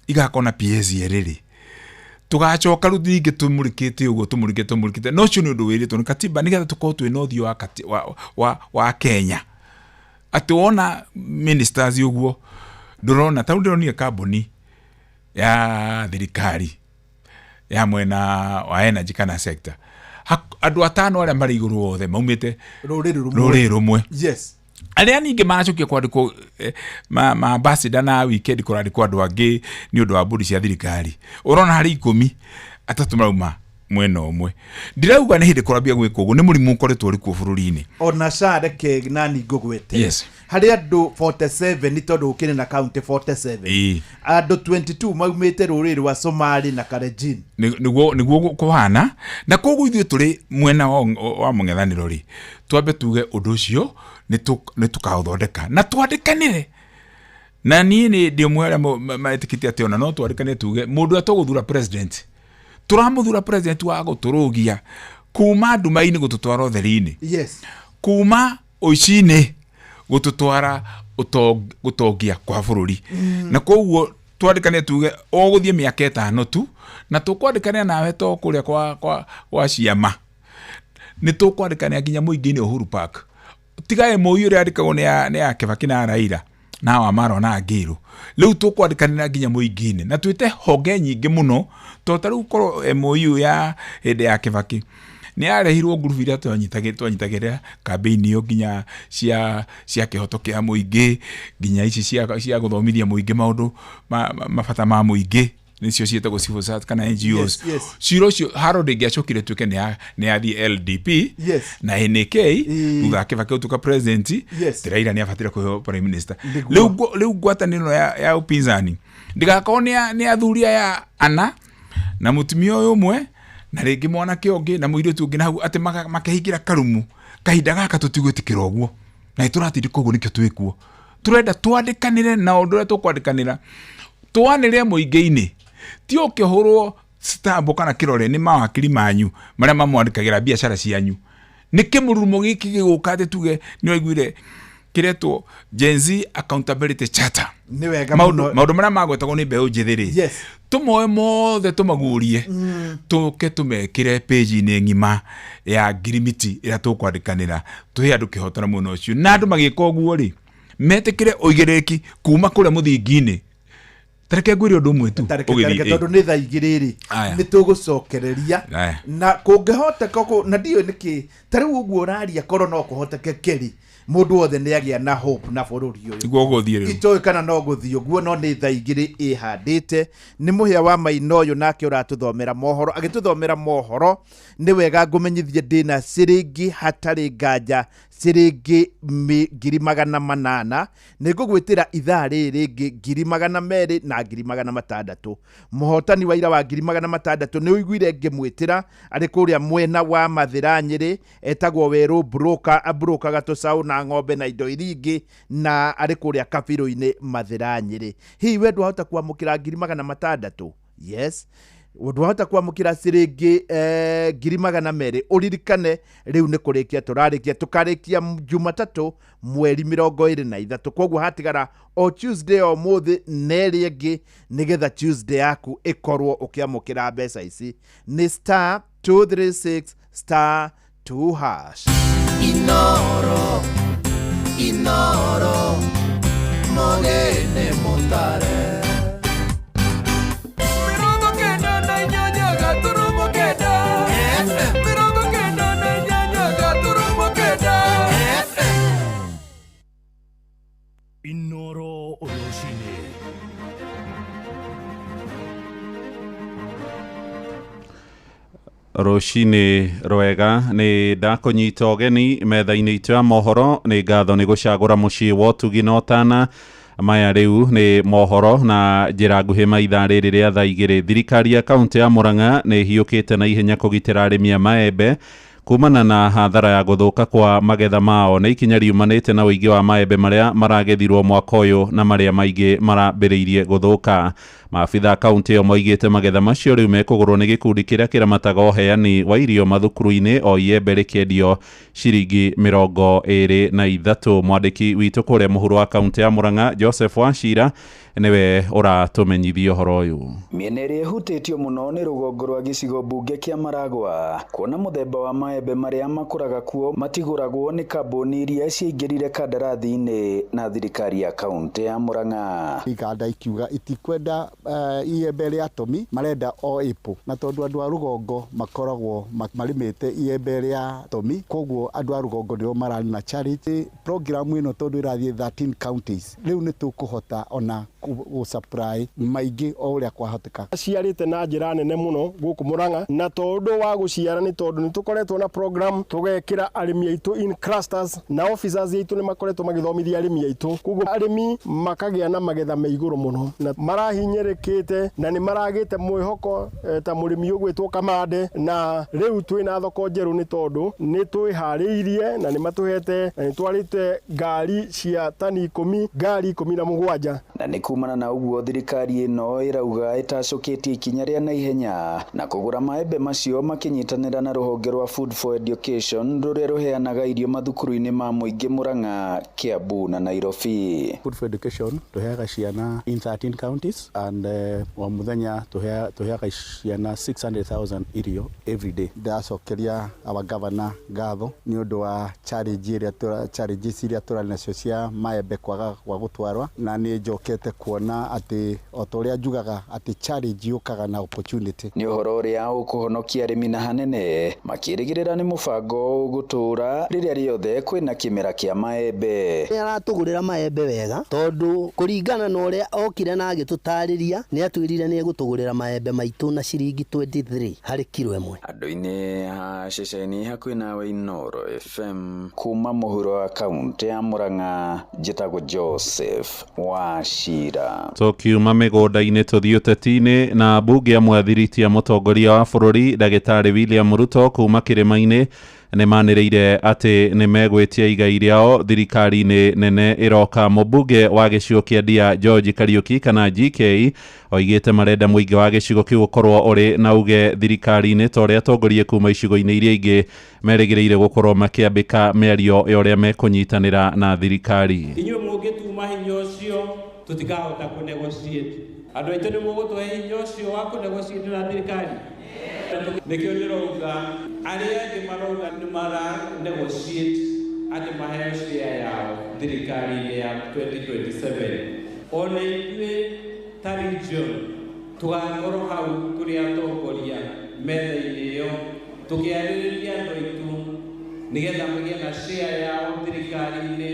igakorwo na PS erĩ rĩ, tũgacoka rĩu ningĩ tũmũrĩkĩte ũguo, tũmũrĩkĩte. No ũcio nĩ ũndũ wĩrĩtwo nĩ katiba nĩgetha tũkorwo twĩna ũthiũ wa Kenya, atĩ wona ministers ũguo ndũrona ta rĩu ndĩronire kambuni ya thirikari ya mwena wa energy kana sector, andũ atano arĩa marĩ igũrũ othe maumĩte rũrĩrĩ rũmwe. Rũrĩrĩ rũmwe. Arĩa ningĩ maracokia kwandĩkwo ma ambassador na weekend kũrandĩkwo andũ angĩ nĩ ũndũ wa mbũri cia thirikari, ũrona harĩ 13 marauma mwena ũmwe. Ndirauga nĩ hĩndĩ kũrambia gwĩka ũguo, nĩ mũrimũ ũkoretwo ũrĩ kuo bũrũri-inĩ. Ona ca reke nani ngũgwete. Yes. Harĩ andũ 47, tondũ gũkĩrĩ na county 47, andũ 22 maumĩte rũrĩrĩ rwa Somali na Kalenjin. Nĩguo kũhana, na koguo ithuĩ tũrĩ mwena wa mũng'ethanĩro rĩ, twambe tuge ũndũ ũcio nĩ tũkaũthondeka na twandĩkanĩre. Na niĩ nĩ ndĩ ũmwe arĩa metĩkĩtie atĩ ona no twandĩkanĩre tuge mũndũ ũrĩa tũgũthura president, tũramũthura president wa gũtũrũgia kuma nduma-inĩ gũtũtwara ũtheri-inĩ, kuma ũici-inĩ gũtũtwara gũtongia kwa bũrũri. Na koguo twandĩkanĩre tuge ũgũthiĩ mĩaka 5 tu, na tũkwandĩkanĩra nawe to kũrĩa kwa ciama, nĩ tũkwandĩkanĩra nginya mũingĩ-inĩ Uhuru Park. Tiga MOU ĩrĩa yandĩkagwo nĩ ya Kibaki na Raila na Wamarwa na Ngĩrũ, rĩu tũkwandĩkanĩra nginya mũingĩ-inĩ na twĩte honge nyingĩ mũno, tondũ ta rĩu korwo MOU ya hĩndĩ ya Kibaki nĩ yarehirwo ngurubu iria twanyitagĩrĩra kambĩini ĩyo, nginya cia kĩhoto kĩa mũingĩ, nginya ici cia gũthomithia mũingĩ maũndũ mabata ma mũingĩ, nĩcio ciĩtagwo civil society kana NGOs. Cira ũcio Harold ĩngĩacokire ĩtuĩke nĩ yathiĩ LDP na NK, thutha wa Kibaki gũtuĩka president, Raila nĩ abatire kũheo prime minister. Rĩu ngwatanĩro ya upinzani ndĩgakorwo nĩ athuri aya ana na mũtumia ũyũ ũmwe na rĩngĩ mwanake ũngĩ na mũirĩtu ũngĩ na hau atĩ makehingĩra karumu. Kahinda gaka tũtigwĩtĩkĩra ũguo, na nĩ tũratindĩkwo ũguo, nĩkĩo twĩkuo. Tũrenda twandĩkanĩre, na ũndũ ũrĩa tũkwandĩkanĩra twanĩrĩre mũingĩ-inĩ, ti ũkĩhũrwo stamp kana kĩrore nĩ mawakiri manyu marĩa mamwandĩkagĩra biacara cianyu. Nĩ kĩmũrurumo gĩkĩ gĩgũka atĩ tuge nĩ waiguire kĩretwo Gen Z Accountability Charter. Nĩ wega mũno. Maũndũ marĩa magwetagwo nĩ mbeũ njĩthĩ rĩ, tũmoe mothe tũmaguũrie, tũke tũmekĩre page-inĩ ng'ima ya ngirimiti ĩrĩa tũkwandĩkanĩra, tũhe andũ kĩhoto na mwena ũcio. Na andũ magĩka ũguo rĩ, metĩkĩre ũigĩrĩrĩki kuma kũrĩa mũthingi-inĩ. Tareke ngwĩre ũndũ ũmwe tu. Tareke, Ũgĩthiĩ, tareke, tondũ nĩ thaa igĩrĩ rĩ, Aya. nĩ tũgũcokereria. Aya. Na kũngĩhoteka na ndiũĩ nĩkĩ ta rĩu ũguo ũraria, korwo no kũhoteke keri Mũndũ wothe nĩ agĩa na hope na bũrũri ũyũ. Niguo ũgũthiĩ rĩu. Itoĩ kana no gũthiĩ ũguo, no nĩ thaa 2 ĩhandĩte. Nĩ mũhĩa wa maina ũyũ nake ũratũthomera mohoro. Agĩtũthomera mohoro, nĩ wega ngũmenyithie ndĩna ciringi hatarĩ nganja ciringi 800,000. Nĩ ngũgwĩtĩra ithaa rĩrĩ rĩngĩ 200,000 na 600,000. Mũhotani wa ira wa 600,000 nĩ ũiguire ngĩmwĩtĩra arĩ kũrĩa mwena wa Mathĩra Nyĩrĩ, etagwo Werũ Broker, abrokaga tũcaũ na ng'ombe na indo iria ingĩ, na arĩ kũrĩa kabirũ-inĩ Mathĩra Nyĩrĩ. Hihi we ndwahota kwamũkĩra 600,000? Yes, ndwahota kwamũkĩra ciringi 200,000. Ũririkane rĩu nĩ kũrĩkia tũrarĩkia, tũkarĩkia Jumatatũ mweri 23. Koguo hatigara o Tuesday o mũthĩ na ĩrĩa ĩngĩ, nĩgetha Tuesday yaku ĩkorwo ũkĩamũkĩra mbeca ici. Nĩ star 236 star 2 hash. Inoro, Inoro, mogene motare. 98.8 FM. 98.8 FM. Inoro rũcinĩ. Rũcinĩ rwega, nĩ ndakũnyita ũgeni metha-inĩ itũ ya mohoro. Nĩ ngatho nĩ gũcagũra mũciĩ wa ũtugi na ũtana. Maya rĩu nĩ mohoro na njĩra nguhĩ ma ithaa rĩrĩ rĩa thaa 2. Thirikari ya kaũntĩ ya Murang'a nĩ ĩhiũkĩte na ihenya kũgitĩra arĩmi a maembe kumana na hathara ya gũthũka kwa magetha mao. Nĩ ikinya riumanĩte na ũingĩ wa maembe marĩa maragethirwo mwaka ũyũ na marĩa maingĩ marambĩrĩirie gũthũka. Maabitha kaũntĩ ĩyo moigĩte magetha macio rĩu mekũgũrwo nĩ gĩkundi kĩrĩa kĩramataga ũheani wa irio mathukuru-inĩ, o iembe rĩkĩendio ciringi 23. Mwandĩki witũ kũrĩa mũhuro wa kaũntĩ ya Murang'a Joseph Wachira nĩwe ũratũmenyithia ũhoro ũyũ. Mĩena ĩrĩa ĩhutĩtio mũno nĩ rũgongo rwa gĩcigo mbunge kĩa Maragwa, kuona mũthemba wa maembe marĩa makũraga kuo matigũragwo nĩ kambuni iria ciaingĩrire kandarathi-inĩ na thirikari ya kaũntĩ ya Murang'a. Iganda ikiuga itikwenda iembe rĩa Tomi, marenda o Apple, na tondũ andũ a rũgongo makoragwo marĩmĩte iembe rĩa Tomi, koguo andũ a rũgongo nĩo mararĩ na charity program ĩno, tondũ ĩrathiĩ 13 counties. Rĩu nĩ tũkũhota ona gũ supply maingĩ o ũrĩa kwahoteka. Ciarĩte na njĩra nene mũno gũkũ Murang'a, na tondũ wa gũciara nĩ tondũ nĩ tũkoretwo na program tũgekĩra arĩmi aitũ in clusters, na officers aitũ nĩ makoretwo magĩthomithia arĩmi aitũ, koguo arĩmi makagĩa na magetha me igũrũ mũno na marahinyĩrĩkĩte na nĩ maragĩte mwĩhoko ta mũrĩmi ũgwĩtwo Kamande. Na rĩu twĩna thoko njerũ nĩ tondũ nĩ twĩharĩirie na nĩ matũhete na nĩ twarĩte ngari cia tani 10, ngari 17. Na nĩ kumana na ũguo thirikari ĩno ĩrauga ĩtacũkĩtie ikinya rĩa naihenya na kũgũra maembe macio makĩnyitanĩra na rũhonge rwa Food for Education rũrĩa rũheanaga irio mathukuru-inĩ ma mũingĩ Murang'a, Kiambu na Nairobi. Food for Education tũheaga ciana in 13 counties and o mũthenya tũheaga ciana 600,000 irio every day. Ndĩracokeria our governor ngatho nĩ ũndũ wa challenges iria tũrarĩ nacio cia maembe kwaga gwa gũtwarwa, na nĩ njokete kuona atĩ o ta ũrĩa njugaga atĩ challenge yũkaga na opportunity. Nĩ ũhoro ũrĩa ũkũhonokia arĩmi na hanene makĩrĩgĩrĩra nĩ mũbango ũgũtũra rĩrĩa rĩothe kwĩna kĩmera kĩa maembe. Nĩ aratũgũrĩra maembe wega tondũ kũringana na ũrĩa okire na agĩtũtarĩria nĩ atwĩrire nĩ egũtũgũrĩra maembe maitũ na ciringi 23 harĩ kiro ĩmwe. Andũ-inĩ a ceceni hakuhĩ nawe Inoro FM kuma mũhuro wa kaũntĩ ya Murang'a, njĩtagwo Joseph Wachira. Tũkiuma mĩgũnda-inĩ tũthiĩ ũteti-inĩ na mbunge amwe athiriti a mũtongoria wa bũrũri ndagĩtarĩ William Ruto kuma kĩrĩma-inĩ nĩ manĩrĩire atĩ nĩ megwĩtia igai rĩao thirikari-inĩ nene ĩroka. Mũmbunge wa gĩcigo kĩa Ndia George Kariuki kana GK oigĩte marenda mũingĩ wa gĩcigo kĩu ũkorwo ũrĩ na uge thirikari-inĩ ta ũrĩa atongoria kuma icigo-inĩ iria ingĩ merĩgĩrĩire gũkorwo makĩambĩka mĩario ya ũrĩa mekũnyitanĩra na thirikari. Inyuĩ mũngĩtuma hinya ũcio tũtikahota kũ-negotiate. Andũ aitũ nĩ mũgũtũhe hinya ũcio wa kũ-negotiate na thirikari. Nĩkĩo ndĩrauga arĩa angĩ marauga nĩ mara-negotiate atĩ maheo share yao thirikari-inĩ ya 2027. Ona ithuĩ ta region tũgakorwo hau tũrĩ atongoria metha-inĩ ĩyo tũkĩarĩrĩria andũ aitũ Nĩgetha magĩe na share yao thirikari-inĩ,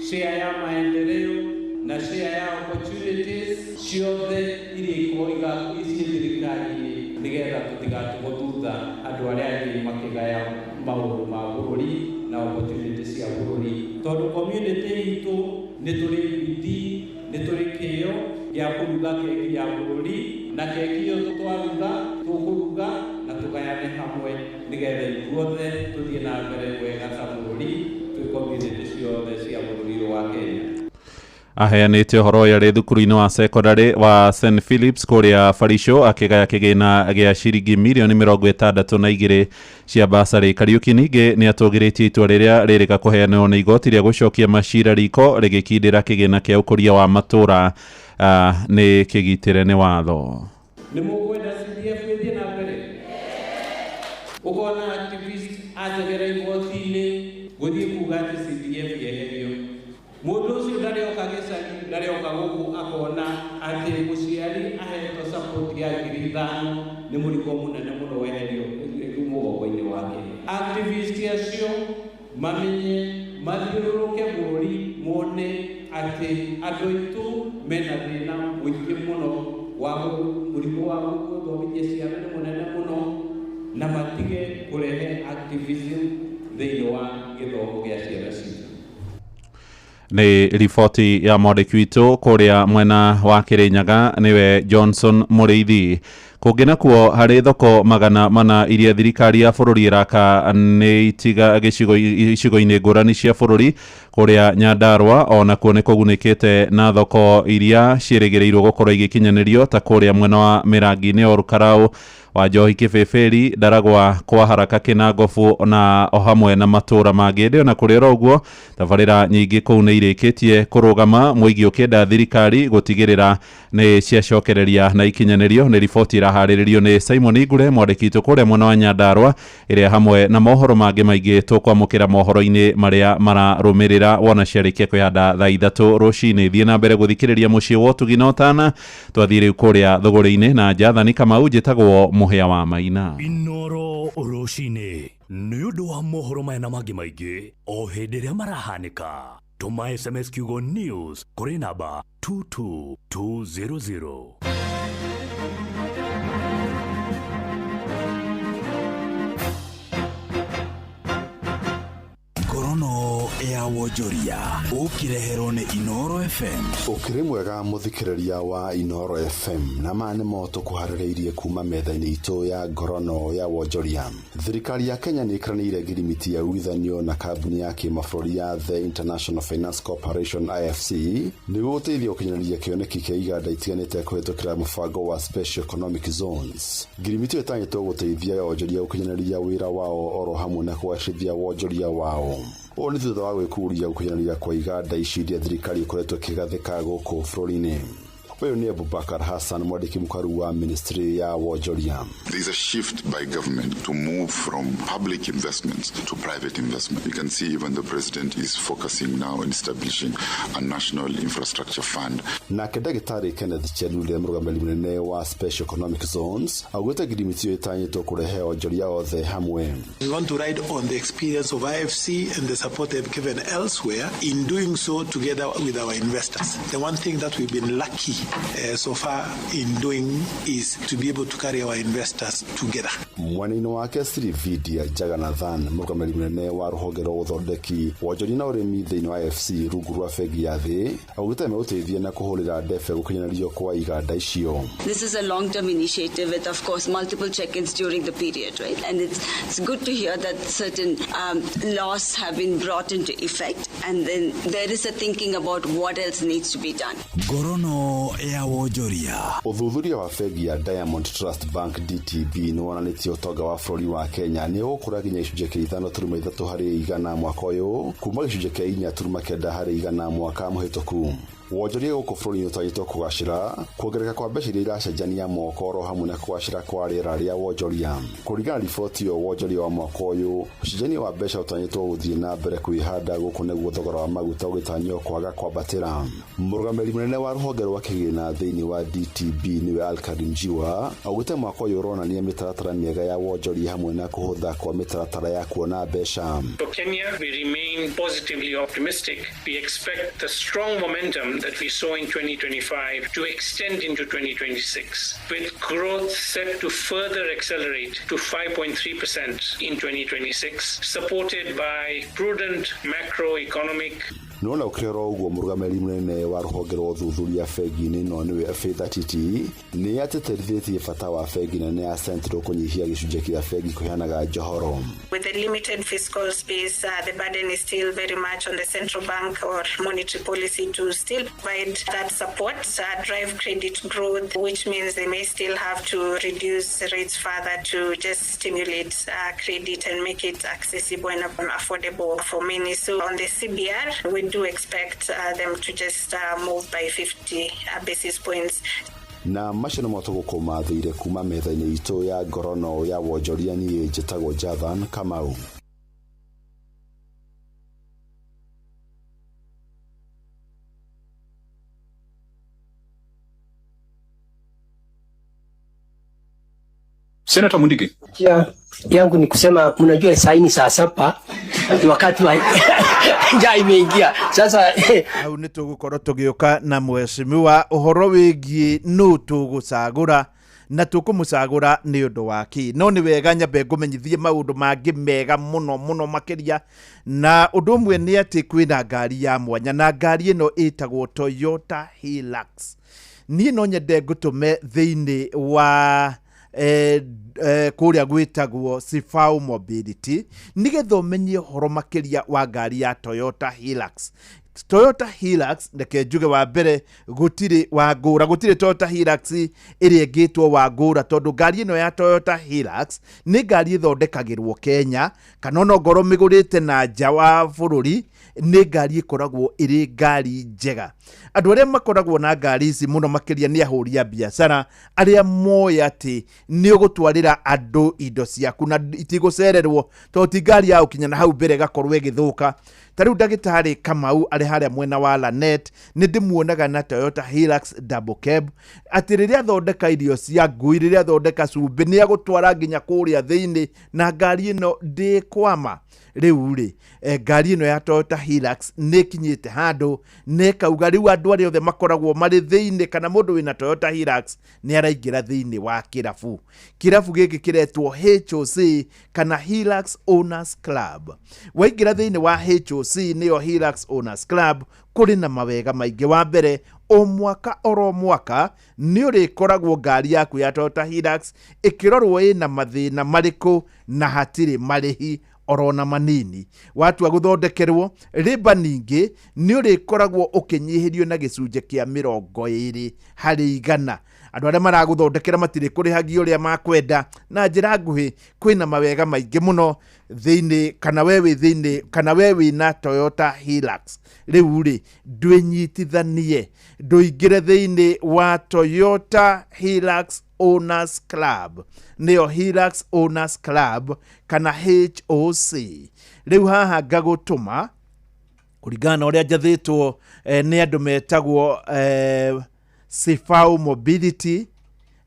share ya maendeleo na share ya opportunities ciothe iria ikorwo ciĩ thirikari-inĩ, nĩgetha tũtigatigwo thutha andũ arĩa angĩ makĩgaya maũndũ ma bũrũri na opportunity cia bũrũri. Tondũ community itũ nĩ tũrĩ bidii, nĩ tũrĩ kĩo gĩa kũruga keki ya bũrũri, na keki ĩyo twaruga tũkũruga na tũgayane hamwe, nĩgetha ithuothe tũthiĩ na mbere wega ta bũrũri, twĩ community ciothe cia bũrũri ũyũ wa Kenya. Aheanĩte ũhoro ũyũ arĩ thukuru-inĩ wa sekondarĩ wa St Philips kũrĩa Barisho, akĩgaya kĩgĩna gĩa ciringi mirioni 62 cia basarĩ. Kariuki ningĩ nĩ atũgĩrĩtie itua rĩrĩa rĩrĩga kũheanwo nĩ igoti rĩa gũcokia macira riko rĩgĩkindĩra kĩgĩna kĩa ũkũria wa matũra nĩ kĩgitĩre nĩ watho. Nĩ mũkwenda CDF ĩthiĩ na mbere? Ũkona activist ateng'era igoti-inĩ gũthiĩ kuga atĩ CDF yeherio. Mũndũ ũcio ndarĩ oka gĩcagi, ndarĩ oka gũkũ akona atĩ mũciari ahetwo support ya 5,000 nĩ mũrigo mũnene mũno weherio mũgongo-inĩ wake. Activist acio mamenye mathiũrũrũke bũrũri mone atĩ andũ aitũ mena thĩna mũingĩ mũno wa mũrimũ wa gũthomithia ciana nĩ mũnene mũno, na matige kũrehe activism thĩinĩ wa gĩthomo gĩa ciana citũ. Nĩ riboti ya mwandĩki witũ kũrĩa mwena wa Kĩrĩnyaga nĩwe Johnson Mũrĩithi. Kũngĩ nakuo harĩ thoko 400 iria thirikari ya bũrũri ĩraka nĩ itiga icigo-inĩ ngũrani cia bũrũri. Kũrĩa Nyandarua onakuo nĩ kũgunĩkĩte na thoko iria ciĩrĩgĩrĩirwo gũkorwo igĩkinyanĩrio ta kũrĩa mwena wa Mĩrangi-inĩ Olkalau, wa Njohi Kĩbĩbĩri, Ndaragwa kwa Haraka Kĩnangobu na o hamwe na matũra mangĩ. Ĩndĩ ona kũrĩ oro ũguo tabarĩra nyingĩ kũu nĩ irĩkĩtie kũrũgama, mũingĩ ũkĩenda thirikari gũtigĩrĩra nĩ ciacokereria na ikinyanĩrio. Nĩ riboti ĩraharĩrĩrio nĩ Simon Ngure, mwandĩki witũ kũrĩa mwena wa Nyandarua, ĩrĩa hamwe na mohoro mangĩ maingĩ tũkwamũkĩra mohoro-inĩ marĩa mararũmĩrĩra wona ciarĩkia kwĩhanda thaa 3 rũcinĩ. Thiĩ na mbere gũthikĩrĩria Mũciĩ wa Ũtugi na Ũtana. Twathiĩ rĩu kũrĩa thũgũrĩ-inĩ na Jathani Kamau, njĩtagwo Mũhĩa wa Maina. Inoro rũcinĩ nĩ ũndũ wa mohoro maya na mangĩ maingĩ o hĩndĩ ĩrĩa marahanĩka. Tũma SMS kiugo news kũrĩ namba 22200. Ngorono ya wonjoria ũkĩreherwo nĩ Inoro FM. Ũkĩrĩ mwega mũthikĩrĩria wa Inoro FM, na maya nĩmo tũkũharĩrĩirie kuma metha-inĩ itũ ya ngorono ya wonjoria. Thirikari ya Kenya nĩ ĩkĩranĩire ngirimiti ya uiguithanio na kambuni ya kĩmabũrũri ya The International Finance Corporation IFC nĩguo gũteithia gũkinyanĩria kĩoneki kĩa iganda itiganĩte kũhĩtũkĩra mũbango wa Special Economic Zones. Ngirimiti ĩyo ĩtanyĩtwo gũteithia onjoria gũkinyanĩria wĩra wao oro hamwe na kũgacĩrithia wonjoria wao. Ũũ nĩ thutha wa gwĩkũria gũkinyanĩria kwa iganda ici iria thirikari ĩkoretwo ĩkĩgathĩka gũkũ bũrũri-inĩ. Ũyũ nĩ Abubakar Hassan, mwandĩki mũkaru wa ministry ya wonjoria. There is a shift by government to move from public investments to private investment. You can see even the president is focusing now on establishing a national infrastructure fund. Nake ndagĩtarĩ Kenneth Chelule, mũrũgamĩrĩri mũnene wa Special Economic Zones, augĩte ngirimiti ĩyo ĩtanyĩtwo kũrehe onjoria othe hamwe. We want to ride on the experience of IFC and the support they've given elsewhere, in doing so together with our investors. The one thing that we've been lucky so far in doing is to be able to carry our investors together. Mwena-inĩ wake Srividya Jagannathan, mũrũgamĩrĩri mũnene wa rũhonge rwa ũthondeki wonjoria na ũrĩmi thĩinĩ wa IFC rungu rwa bengi ya thĩ, augĩte megũteithia na kũhũrĩra ndebe gũkinyanĩrio kwa iganda icio. This is a long-term initiative with, of course, multiple check-ins during the period, right? And it's good to hear that certain laws have been brought into effect, and then there is a thinking about what else needs to be done. Ngorono ya wonjoria. Ũthuthuria wa bengi ya Diamond Trust Bank DTB nĩ wonanĩtie ũtonga wa bũrũri wa Kenya nĩ ũgũkũra nginya gĩcunjĩ kĩa 5.3 harĩ igana mwaka ũyũ, kuma gĩcunjĩ kĩa 4.9 harĩ igana mwaka mũhĩtũku. Wonjoria gũkũ bũrũri-inĩ ũtanyĩtwo kũgacĩra, kuongerereka kwa mbeca iria iracenjania moko oro hamwe na kũgacĩra kwa rĩera rĩa wonjoria. Kũringana na riboti ĩyo, wonjoria wa mwaka ũyũ, ũcenjania wa mbeca ũtanyĩtwo gũthiĩ na mbere kwĩhanda gũkũ nĩguo thogora wa maguta ũgĩtanywo kwaga kwambatĩra. Mũrũgamĩrĩri mũnene wa rũhonge rwa kĩgĩna thĩinĩ wa DTB nĩwe Alkarim Jiwa augĩte mwaka ũyũ ũronania mĩtaratara mĩega ya wonjoria hamwe na kũhũtha kwa mĩtaratara ya kuona mbeca. For Kenya, we remain positively optimistic. We expect the strong momentum that we saw in 2025 to extend into 2026, with growth set to further accelerate to 5.3% in 2026, supported by prudent macroeconomic Nona ũkĩrĩ oro ũguo, mũrũgamĩrĩri mũnene wa rũhonge rwa ũthuthuria bengi-inĩ ĩno nĩwe Faith Titi nĩ atĩtĩrithĩtie bata wa bengi nene ya Central kũnyihia gĩcunjĩ kĩa bengi kũheanaga njohoro. With the limited fiscal space, the burden is still very much on the central bank or monetary policy to still provide that support, drive credit growth, which means they may still have to reduce rates further to just stimulate credit and make it accessible and affordable for many. So on the CBR, we do expect them to just move by 50 basis points. Na macio nĩmo tũgũkũmathĩire kuma metha-inĩ itũ ya ngorono ya wonjoria. Niĩ njĩtagwo Jathan Kamau. Senator Mundigi. Ya, yangu ni kusema mnajua saa hii ni saa 7, ni wakati wa njaa imeingia sasa. Hau nĩ tũgũkorwo tũgĩũka na mheshimiwa ũhoro wĩgiĩ nũ tũgũcagũra na tũkũmũcagũra nĩ ũndũ wa kĩ. No nĩ wega nyambe ngũmenyithie maũndũ mangĩ mega mũno mũno makĩria, na ũndũ ũmwe nĩ atĩ kwĩna ngari ya mwanya, na ngari ĩno ĩtagwo Toyota Hilux. Niĩ no nyende ngũtũme thĩinĩ wa kũrĩa gwĩtagwo Sifau Mobility nĩgetha ũmenye ũhoro makĩria wa ngari ya Toyota Hilux. Toyota Hilux, reke njuge wa mbere, gũtirĩ wangũra, gũtirĩ Toyota Hilux ĩrĩa ĩngĩtwo wangũra, tondũ ngari ĩno ya Toyota Hilux nĩ ngari ĩthondekagĩrwo Kenya, kana ona ongorwo mĩgũrĩte na nja wa bũrũri, nĩ ngari ĩkoragwo ĩrĩ ngari njega. Andũ arĩa makoragwo na ngari ici mũno makĩria nĩ ahũri a biacara arĩa moĩ atĩ nĩ ũgũtwarĩra andũ indo ciaku na itigũcererwo, tondũ ti ngari ya gũkinya na hau mbere ĩgakorwo ĩgĩthũka. Ta rĩu ndagĩtarĩ Kamau arĩ harĩa mwena wa Lanet, nĩ ndĩmuonaga na Toyota Hilux double cab, atĩ rĩrĩa athondeka irio cia ngui, rĩrĩa athondeka cumbĩ, nĩ agũtwara nginya kũrĩa thĩinĩ na ngari ĩno ndĩkwama. Rĩu rĩ, ngari ĩno ya Toyota Hilux nĩ ĩkinyĩte handũ na ĩkauga rĩu andũ arĩa othe makoragwo marĩ thĩinĩ kana mũndũ wĩna Toyota Hilux nĩ araingĩra thĩinĩ wa kĩrabu. Kĩrabu gĩkĩ kĩretwo HOC kana Hilux Owners Club. Waingĩra thĩinĩ wa HOC, nĩyo Hilux Owners Club, kũrĩ na mawega maingĩ. Wa mbere, o mwaka oro mwaka nĩ ũrĩkoragwo ngari yaku ya Toyota Hilux ĩkĩrorwo ĩna mathĩna marĩkũ, na hatirĩ marĩhi orona manini. Watua gũthondekerwo rĩmba, ningĩ nĩ ũrĩkoragwo ũkĩnyihĩrio na gĩcunjĩ kĩa 20%. Andũ arĩa maragũthondekera matirĩ kũrĩhagia ũrĩa makwenda. Na njĩra nguhĩ, kwĩna mawega maingĩ mũno thĩinĩ kana we wĩ thĩinĩ kana we wĩna Toyota Hilux. Rĩu rĩ, ndwĩnyitithanie, ndũingĩre thĩinĩ wa Toyota Hilux Owners Club, nĩyo Hilux Owners Club kana HOC. Rĩu haha ngagũtũma kũringana na ũrĩa njathĩtwo nĩ andũ metagwo Sifau Mobility,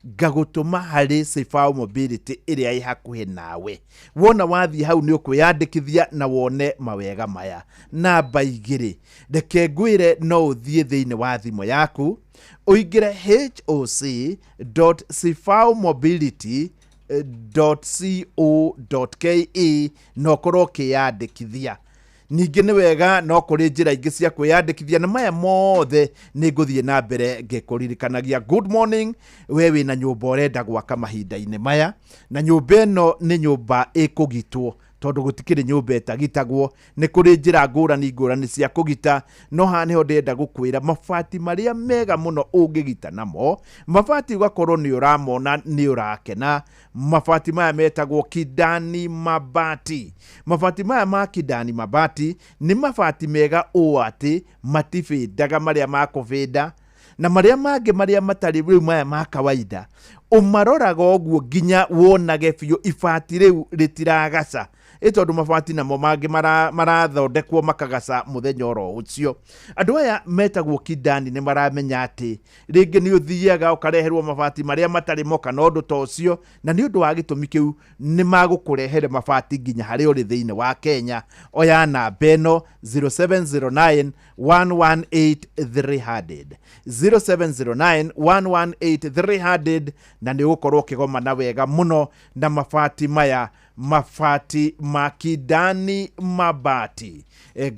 ngagũtũma harĩ Sifau Mobility ĩrĩa ĩ hakuhĩ nawe. Wona wathiĩ hau nĩ ũkwĩyandĩkithia na wone mawega maya. Namba 2, reke ngwĩre no ũthiĩ thĩinĩ wa thimũ yaku ũingĩre hoc.sifaumobility.co.ke na ũkorwo ũkĩyandĩkithia. Ningĩ nĩ wega no kũrĩ njĩra ingĩ cia kwĩyandĩkithia, na maya mothe nĩ ngũthiĩ na mbere ngĩkũririkanagia. Good morning, we wĩna nyũmba ũrenda gwaka mahinda-inĩ maya, na nyũmba ĩno nĩ nyũmba ĩkũgitwo. Tondũ gũtikĩrĩ nyũmba ĩtagitagwo, nĩ kũrĩ njĩra ngũrani ngũrani cia kũgita. No haha nĩho ndĩrenda gũkwĩra mabati marĩa mega mũno ũngĩgita namo, mabati ũgakorwo nĩ ũramona nĩ ũrakena. Mabati maya metagwo Kidani Mabati. Mabati maya ma Kidani Mabati nĩ mabati mega ũũ atĩ matibĩndaga, marĩa makũbĩnda na marĩa mangĩ marĩa matarĩ rĩu maya ma kawaida, ũmaroraga ũguo nginya wonage biũ ibati rĩu rĩtiragaca, ĩ tondũ mabati namo mangĩ marathondekwo makagaca mũthenya oro ũcio. Andũ aya metagwo Kidani nĩ maramenya atĩ rĩngĩ nĩ ũthiaga ũkareherwo mabati marĩa matarĩ mo kana ũndũ ta ũcio, na nĩ ũndũ wa gĩtũmi kĩu nĩ magũkũrehere mabati nginya harĩa ũrĩ thĩinĩ wa Kenya. Oya namba ĩno 0709 118 300, 0709 118 300, na nĩ ũgũkorwo ũkĩgomana wega mũno na mabati maya, mabati ma Kidani Mabati.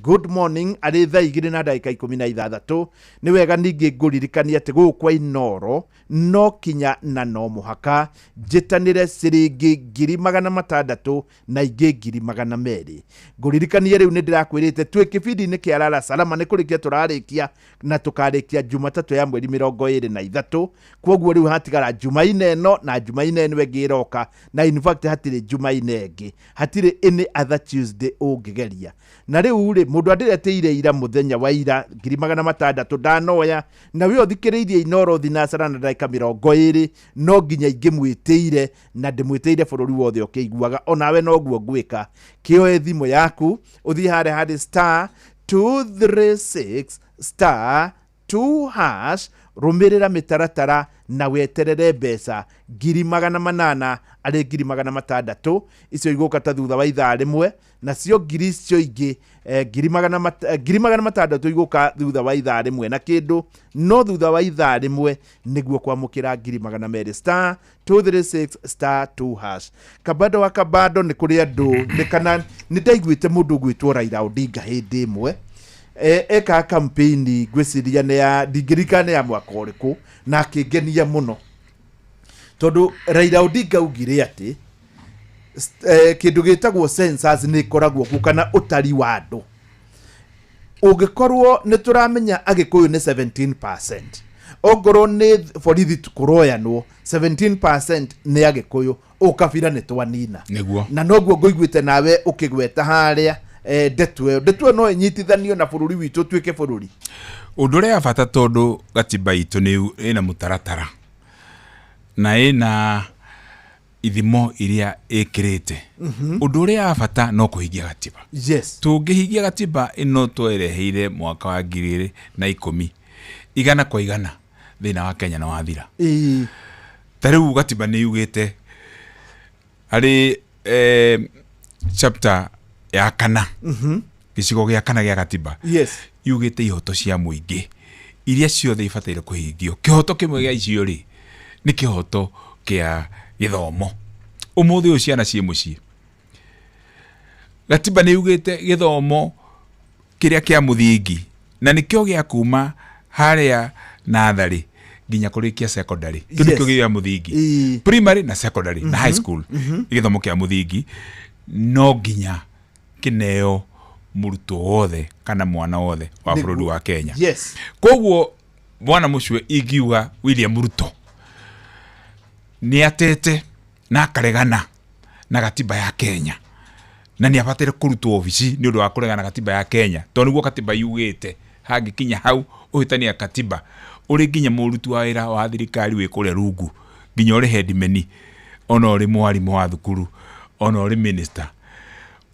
Good morning. Arĩ thaa 2:16. Nĩ wega ningĩ ngũririkania atĩ gũkũ kwa Inoro no kinya na no mũhaka njĩtanĩre ciringi 600,000 na ingĩ 200,000. Ngũririkanie rĩu nĩ ndĩrakwĩrĩte twĩ kĩbindi-inĩ kĩa Lala Salama, nĩ kũrĩkia tũrarĩkia na tũkarĩkia Jumatatũ ya mweri 23. Kwoguo rĩu hatigara Jumaine ĩno na Jumaine ĩno ĩngĩ ĩroka, na in fact hatirĩ Jumaine ĩngĩ, hatirĩ any other Tuesday ũngĩgeria. Na rĩu rĩ, mũndũ andĩretĩire ira mũthenya wa ira 600,000 ndanoya, na we ũthikĩrĩirie Inoro thinacara na ndagĩka 20, no nginya ingĩmwĩtĩire na ndĩmwĩtĩire bũrũri wothe ũkĩiguaga. Onawe noguo ngwĩka, kĩoe thimũ yaku ũthiĩ harĩa harĩ star 236 star 2 hash, rũmĩrĩra mĩtaratara na weterere mbeca 800,000 arĩ 600,000 icio igũka ta thutha wa ithaa rĩmwe, nacio ngiri icio ingĩ 600,000 igũka thutha wa ithaa rĩmwe na kĩndũ, no thutha wa ithaa rĩmwe nĩguo kwamũkĩra 200,000, star 236 star 2 hash. Kabando wa kabando, nĩ kũrĩ andũ nĩ kana nĩ ndaiguĩte mũndũ ũgwĩtwo Raila Odinga hĩndĩ ĩmwe eka campaign, ngwĩciria nĩ ya, ndingĩririkana nĩ ya mwaka ũrĩkũ, na akĩngenia mũno tondũ Raila Odinga augire atĩ kĩndũ gĩtagwo census nĩ ĩkoragwo kuo kana ũtari wa andũ. Ũngĩkorwo nĩ tũramenya Agĩkũyũ nĩ 17%, ongorwo nĩ borithi kũroyanwo 17% nĩ Agĩkũyũ, ũkabira nĩ twanina. Nĩguo. Na noguo ngũiguĩte nawe ũkĩgweta harĩa ndeto ĩyo, ndeto ĩyo no ĩnyitithanio na bũrũri witũ ũtuĩke bũrũri. Ũndũ ũrĩa wa bata, tondũ gatiba itũ nĩ ĩna mũtaratara na ĩna ithimo iria ĩkĩrĩte, ũndũ ũrĩa wa bata no kũhingia gatiba. Tũngĩhingia gatiba ĩno twereheire mwaka wa 2010, 100% thĩna wa Kenya nĩ wathira. Ta rĩu gatiba nĩ yugĩte harĩ chapter ya kana, gĩcigo gĩa kana gĩa gatiba, yugĩte ihoto cia mũingĩ iria ciothe ibataire kũhingio. Kĩhoto kĩmwe gĩa icio rĩ, nĩ kĩhoto kĩa gĩthomo. Ũmũthĩ ũyũ ciana ciĩ mũciĩ, gatiba nĩ yugĩte gĩthomo kĩrĩa kĩa mũthingi, na nĩkĩo gĩa kuma harĩa natharĩ nginya kũrĩkia secondary. Kĩu nĩkĩo gĩa mũthingi, primary na secondary na high school. Gĩthomo kĩa mũthingi no nginya kĩneo mũrutwo wothe kana mwana wothe wa bũrũri wa Kenya. Koguo bwana mũcue, ingiuga William Ruto nĩ atete na akaregana na gatiba ya Kenya, na nĩ abataire kũrutwo obici nĩ ũndũ wa kũregana na gatiba ya Kenya, tondũ nĩguo katiba yugĩte hangĩkinya hau ũhĩtania katiba, ũrĩ nginya mũruti wa wĩra wa thirikari wĩ kũrĩa rungu, nginya ũrĩ headman, ona ũrĩ mwarimũ wa thukuru, ona ũrĩ minister,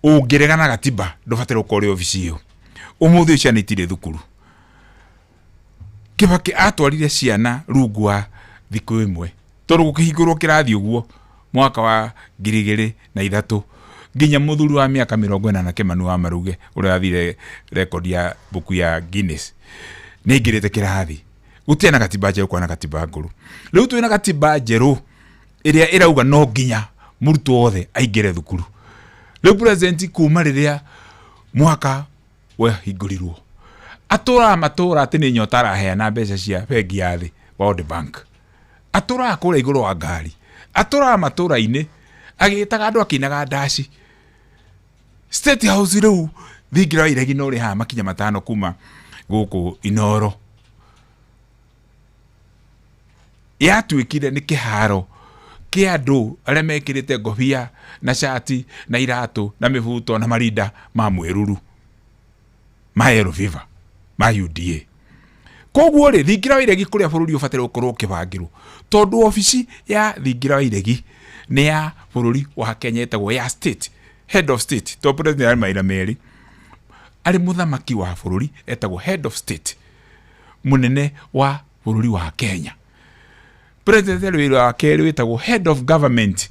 ũngĩregana na gatiba ndũbataire gũkorwo ũrĩ obici ĩyo. Ũmũthĩ ũyũ ciana itirĩ thukuru. Kibaki atwarire ciana rungu wa thikũ ĩmwe, tondũ gũkĩhingũrwo kĩrathi ũguo mwaka wa 2003, nginya mũthuri wa mĩaka 40 Kĩmani wa Maruge ũrĩa wathire rekondi ya mbuku ya Guinness nĩ aingĩrĩte kĩrathi. Gũtirĩ na gatiba njerũ, kwana gatiba ngũrũ. Rĩu twĩna gatiba njerũ ĩrĩa ĩrauga no nginya mũrutwo wothe aingĩre thukuru. Rĩu president kuma rĩrĩa mwaka wahingũrirwo atũraga matũra atĩ nĩ nyota araheana mbeca cia bengi ya thĩ, World Bank, atũraga kũrĩa igũrũ wa ngari, atũraga matũra-inĩ agĩtaga andũ akĩinaga ndaci. State House rĩu thingira wa iregi no rĩ haha makinya 5 kuma gũkũ Inoro yatuĩkire nĩ kĩharo kĩa andũ arĩa mekĩrĩte ngobia na cati na iratũ na mĩbuto na marinda ma mwĩruru ma yellow fever ma UDA. Koguo rĩ, thingira wa iregi kũrĩa bũrũri ũbataire gũkorwo ũkĩbangĩrwo, tondũ obici ya thingira wa iregi nĩ ya bũrũri wa Kenya ĩtagwo ya state, head of state, to president arĩ maira merĩ, arĩ mũthamaki wa bũrũri etagwo head of state, mũnene wa bũrũri wa Kenya. President arĩ wĩra wa kerĩ wĩtagwo head of government,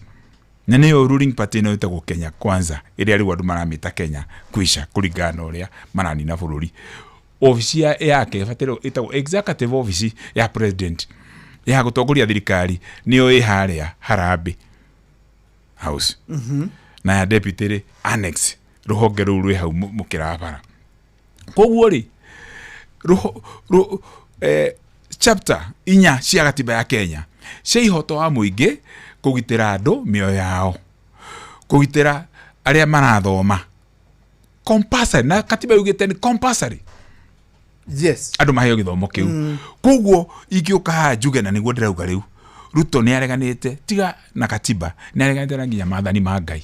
na nĩyo ruling party ĩno ĩtagwo Kenya Kwanza, ĩrĩa rĩu andũ maramĩta Kenya Kwisha kũringana na ũrĩa maranina bũrũri. Obici yake ĩbataire ĩtagwo executive office ya president ya gũtongoria thirikari, nĩyo ĩ harĩa Harambee House. Na ya deputy rĩ, annex rũhonge rũu rwĩ hau mũkĩra wa bara. Koguo rĩ, chapter 4 cia gatiba ya Kenya cia ihoto wa mũingĩ, kũgitĩra andũ mĩoyo yao, kũgitĩra arĩa marathoma compulsory, na katiba yugĩte nĩ compulsory. Yes. Andũ maheo gĩthomo kĩu. Koguo ingĩũka haha njuge, na nĩguo ndĩrauga rĩu, Ruto nĩ areganĩte tiga na katiba, nĩ areganĩte na nginya maathani ma Ngai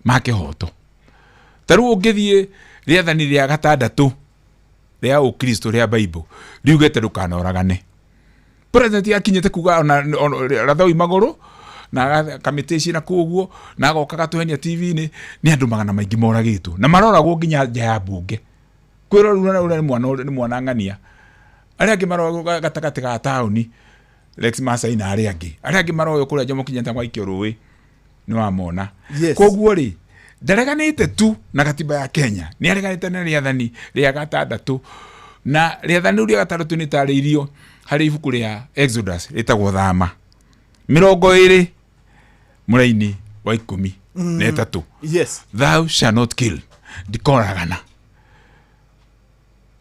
ma kĩhoto. Ta rĩu ũngĩthiĩ rĩathani rĩa 6 rĩa ũkristo rĩa Bible riugĩte ndũkanoragane. President akinyĩte kuga ona rathoi magũrũ na kamĩtĩ ici na kũu ũguo, na agoka gatũhenia TV-inĩ, nĩ andũ magana maingĩ moragĩtwo na maroragwo nginya nja ya mbunge. Kwĩrwo rĩu ũrĩa nĩ mwana, nĩ mwana ng'ania. Arĩa angĩ maroragwo gatagatĩ ga taũni, Lex Masai na arĩa angĩ. Arĩa angĩ maroywo kũrĩa Jomo Kenyatta gwaikio rũĩ, nĩ wamona. Yes. Koguo rĩ, ndareganĩte tu na gatiba ya Kenya, nĩ areganĩte na rĩathani rĩa 6, na rĩathani rĩu rĩa 6 nĩ tarĩirio harĩ ibuku rĩa Exodus rĩtagwo Thama 20 mũraini wa 13. Yes. Thou shall not kill, ndikoragana.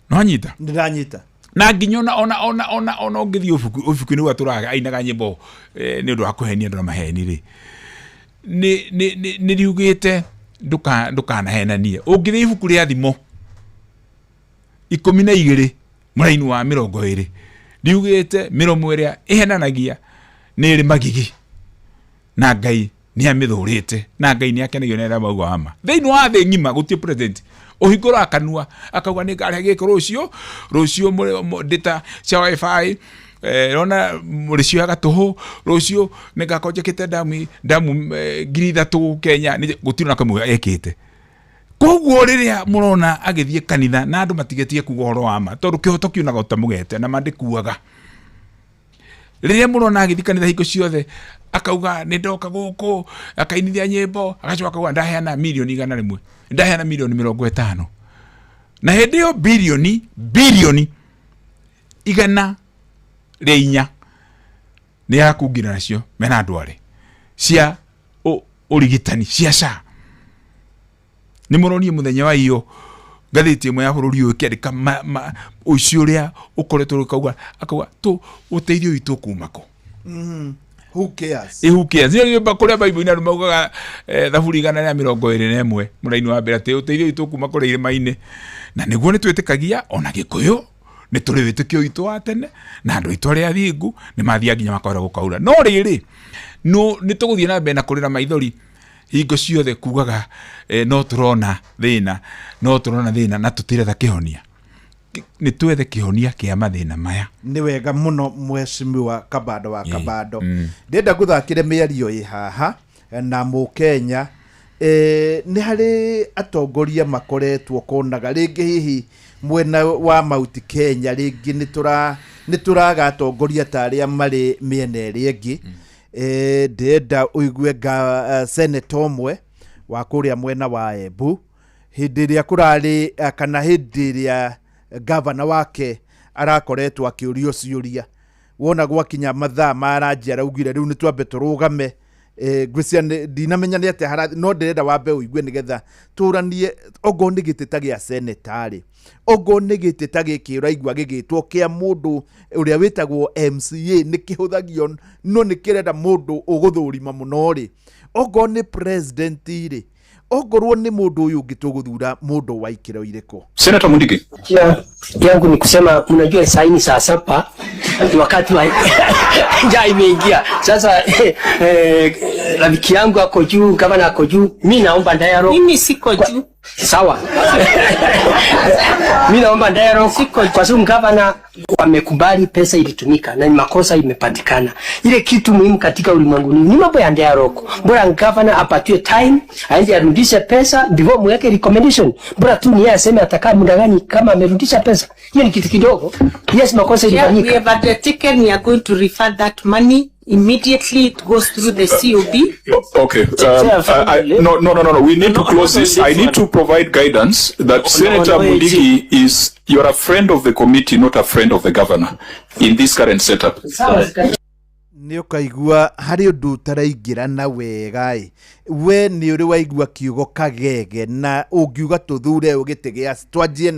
Nĩwanyita? Ndĩranyita. Na nginya ona ũngĩthiĩ ũbuku-inĩ ũrĩa tũraga ainaga nyĩmbo nĩ ũndũ wa kũhenia andũ na maheni rĩ, nĩ riugĩte ndũkanahenanie. Ũngĩthiĩ ibuku rĩa Thimo 12 mũraini wa 20 riugĩte mĩromo ĩrĩa ĩhenanagia nĩ ĩrĩ magigi, na Ngai nĩ amĩthũrĩte, na Ngai nĩ akenagio nĩ arĩa mauga wa ma. Thĩinĩ wa thĩ ng'ima gũtirĩ president ũhingũraga kanua akauga nĩ ngarĩa gĩkĩ rũciũ, rũciũ ndĩta cia wifi, rona mũrĩcioyaga tũhũ, rũciũ nĩ ngakorwo njĩkĩte ndamu 3,000 Kenya, gũtirĩ na kamwe ekĩte. Koguo rĩrĩa mũrona agĩthiĩ kanitha na andũ matigetie kuga ũhoro wa ma, tondũ kĩhoto kiunaga ũta mũgete na mandĩkuaga. Rĩrĩa mũrona agĩthiĩ kanitha hingo ciothe akauga nĩ ndoka gũkũ, akainithia nyĩmbo, agacoka akauga ndaheana mirioni 100, ndaheana mirioni 50. Na hĩndĩ ĩyo birioni 104 nĩ akungira nacio mena andũ arĩ cia ũrigitani cia SHA. Nĩ mũronie mũthenya wa iyo ngathĩti ĩmwe ya bũrũri ũyũ ĩkĩandĩka ũici ũrĩa ũkoretwo ũkauga, akauga tũ ũteithio witũ kuma kũ? Who cares? Who cares? Nĩ nyũmba kũrĩa Bible-inĩ andũ maugaga, Thaburi 121 mũraini wa mbere atĩ ũteithio witũ kuma kũrĩa irĩma-inĩ. Na nĩguo nĩ twĩtĩkagia ona Gĩkũyũ nĩ tũrĩ wĩtĩkio witũ wa tene, na andũ aitũ arĩa athingu nĩ mathiaga nginya makoera gũkaura. No rĩrĩ, no nĩ tũgũthiĩ na mbere na kũrĩra maithori hingo ciothe kugaga, no tũrona thĩna, no tũrona thĩna na tũtiretha kĩhonia. Nĩ twethe kĩhonia kĩa mathĩna maya. Nĩ wega mũno mheshimiwa Kabando wa Kabando. Ndĩrenda ngũthakĩre mĩario ĩ haha na Mũkenya. Nĩ harĩ atongoria makoretwo konaga rĩngĩ hihi mwena wa Mount Kenya, rĩngĩ nĩ tũraga atongoria ta arĩa marĩ mĩena ĩrĩa ĩngĩ. Ndĩrenda ũigue senator ũmwe wa kũrĩa mwena wa Embu hĩndĩ ĩrĩa kũrarĩ, kana hĩndĩ ĩrĩa gavana wake arakoretwo akĩũrio ciũria, wona gwakinya mathaa ma ranji araugire rĩu nĩ twambe tũrũgame. Ngwĩciria ndinamenya nĩ atĩa harathi, no ndĩrenda wambe ũigue nĩgetha tũranie. Ongorwo nĩ gĩtĩ ta gĩa senator rĩ, ongorwo nĩ gĩtĩ ta gĩkĩ ũraigua gĩgĩtwo kĩa mũndũ ũrĩa wĩtagwo MCA, nĩ kĩhũthagio no nĩ kĩrenda mũndũ ũgũthũrima mũno rĩ, ongorwo nĩ president rĩ, Ongorwo nĩ mũndũ ũyũ ũngĩ tũgũthura mũndũ wa ikĩro irĩkũ? Senator Mundigi. Yangu ni kusema mnajua saa hii ni saa saba ni wakati wa njaa imeingia sasa. Rafiki yangu ako juu, gavana ako juu, mi naomba dialogue. Mimi siko juu. Sawa, mi naomba dialogue kwa sababu gavana wamekubali pesa ilitumika na ni makosa imepatikana. Ile kitu muhimu katika ulimwengu ni mambo ya dialogue. Bora gavana apatiwe time aende arudishe pesa before muweke recommendation. Bora tu ni yeye aseme atakaa muda gani kama amerudisha pesa. Hiyo ni kitu kidogo. Yes, makosa Yeah, we ilifanyika. have undertaken, we are going to refund that money immediately. It goes through the COB. Okay. No, no, no, no, no. We need to close this. I need to provide guidance that Senator no, Mundigi is, you're a friend of the committee, not a friend of the governor in this current setup. Sawa. Nĩ ũkaigua harĩ ũndũ ũtaraingĩrana wega ĩ, we nĩ ũrĩ waigua kiugo kagege na ũngiuga tũthure ũ gĩtĩ gĩa twanjie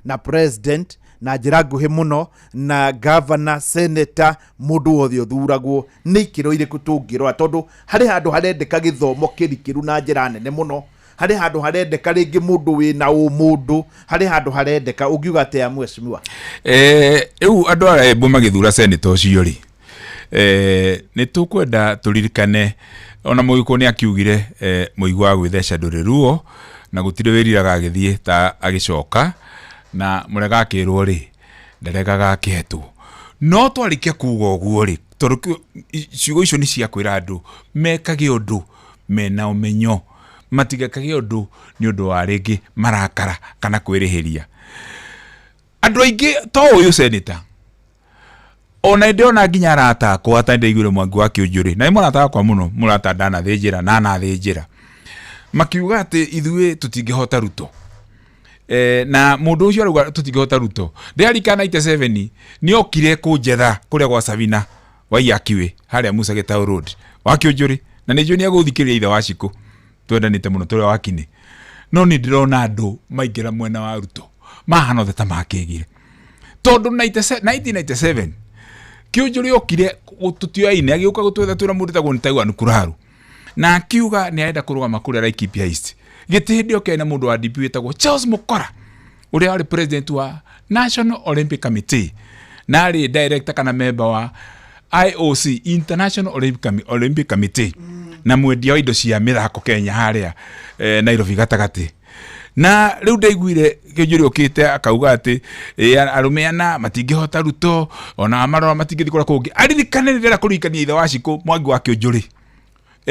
na president na njĩra nguhĩ mũno na governor, senator, mũndũ wothe ũthuragwo nĩ ikĩro irĩkũ tũngĩrora, tondũ harĩ handũ harendeka gĩthomo kĩrikĩru na njĩra nene mũno, harĩ handũ harendeka rĩngĩ mũndũ wĩna ũmũndũ, harĩ handũ harendeka ũngiuga atĩa mheshimiwa? Rĩu andũ aya Embu magĩthura senator ũcio rĩ, nĩ tũkwenda tũririkane ona Mũgĩkũyũ nĩ akiugire, mũigua wa gwĩtheca ndũrĩ ruo na gũtirĩ wĩriraga agĩthiĩ ta agĩcoka, na mũrega akĩrwo rĩ ndaregaga akĩhetwo. No twarĩkia kuga ũguo rĩ, tondũ ciugo icio nĩ cia kwĩra andũ mekage ũndũ mena ũmenyo, matigekage ũndũ nĩ ũndũ wa rĩngĩ marakara kana kwĩrĩhĩria. Andũ aingĩ to ũyũ senator, ona ndĩrona nginya arata akwa ata ndaiguire Mwangi wa Kĩũnjũrĩ, na nĩ mũrata wakwa mũno, mũrata ndanathĩnjĩra na anathĩnjĩra, makiuga atĩ ithuĩ tũtingĩhota Ruto. Na mũndũ ũcio arauga tũtingĩhota Ruto, ndĩrarikana 97 nĩ okire kũnjetha kũrĩa gwa Sabina Waiyakiwe harĩa Musa Gĩtaũ Road wa Kĩũnjũrĩ, na nĩ njũĩ nĩ egũthikĩrĩria ithe wa Shiko, twendanĩte mũno tũrĩa wa Kinĩ. No nĩ ndĩrona andũ maingĩra mwena wa Ruto mahana othe ta makĩgire, tondũ 1997 Kĩũnjũrĩ okire tũtioaine, agĩũka gũtwetha twĩra mũndũ wĩtagwo Nĩtaiwan Kuraru, na akiuga nĩ arenda kũrũgama kũrĩa Laikipia East. Gĩtĩ hĩndĩ ĩyo kĩarĩ na mũndũ wa DP wĩtagwo Charles Mukora, ũrĩa warĩ president wa National Olympic Committee na arĩ director kana member wa IOC, International Olympic Committee, na mwendia wa indo cia mĩthako Kenya harĩa Nairobi gatagatĩ. Na rĩu ndaiguire Kĩũnjũrĩ okĩte akauga atĩ arũme ana matingĩhota Ruto, ona marora matingĩthiĩ kũrĩa kũngĩ. Aririkane nĩ ndĩrenda kũririkania ithe wa Shiko Mwangi wa Kĩũnjũrĩ,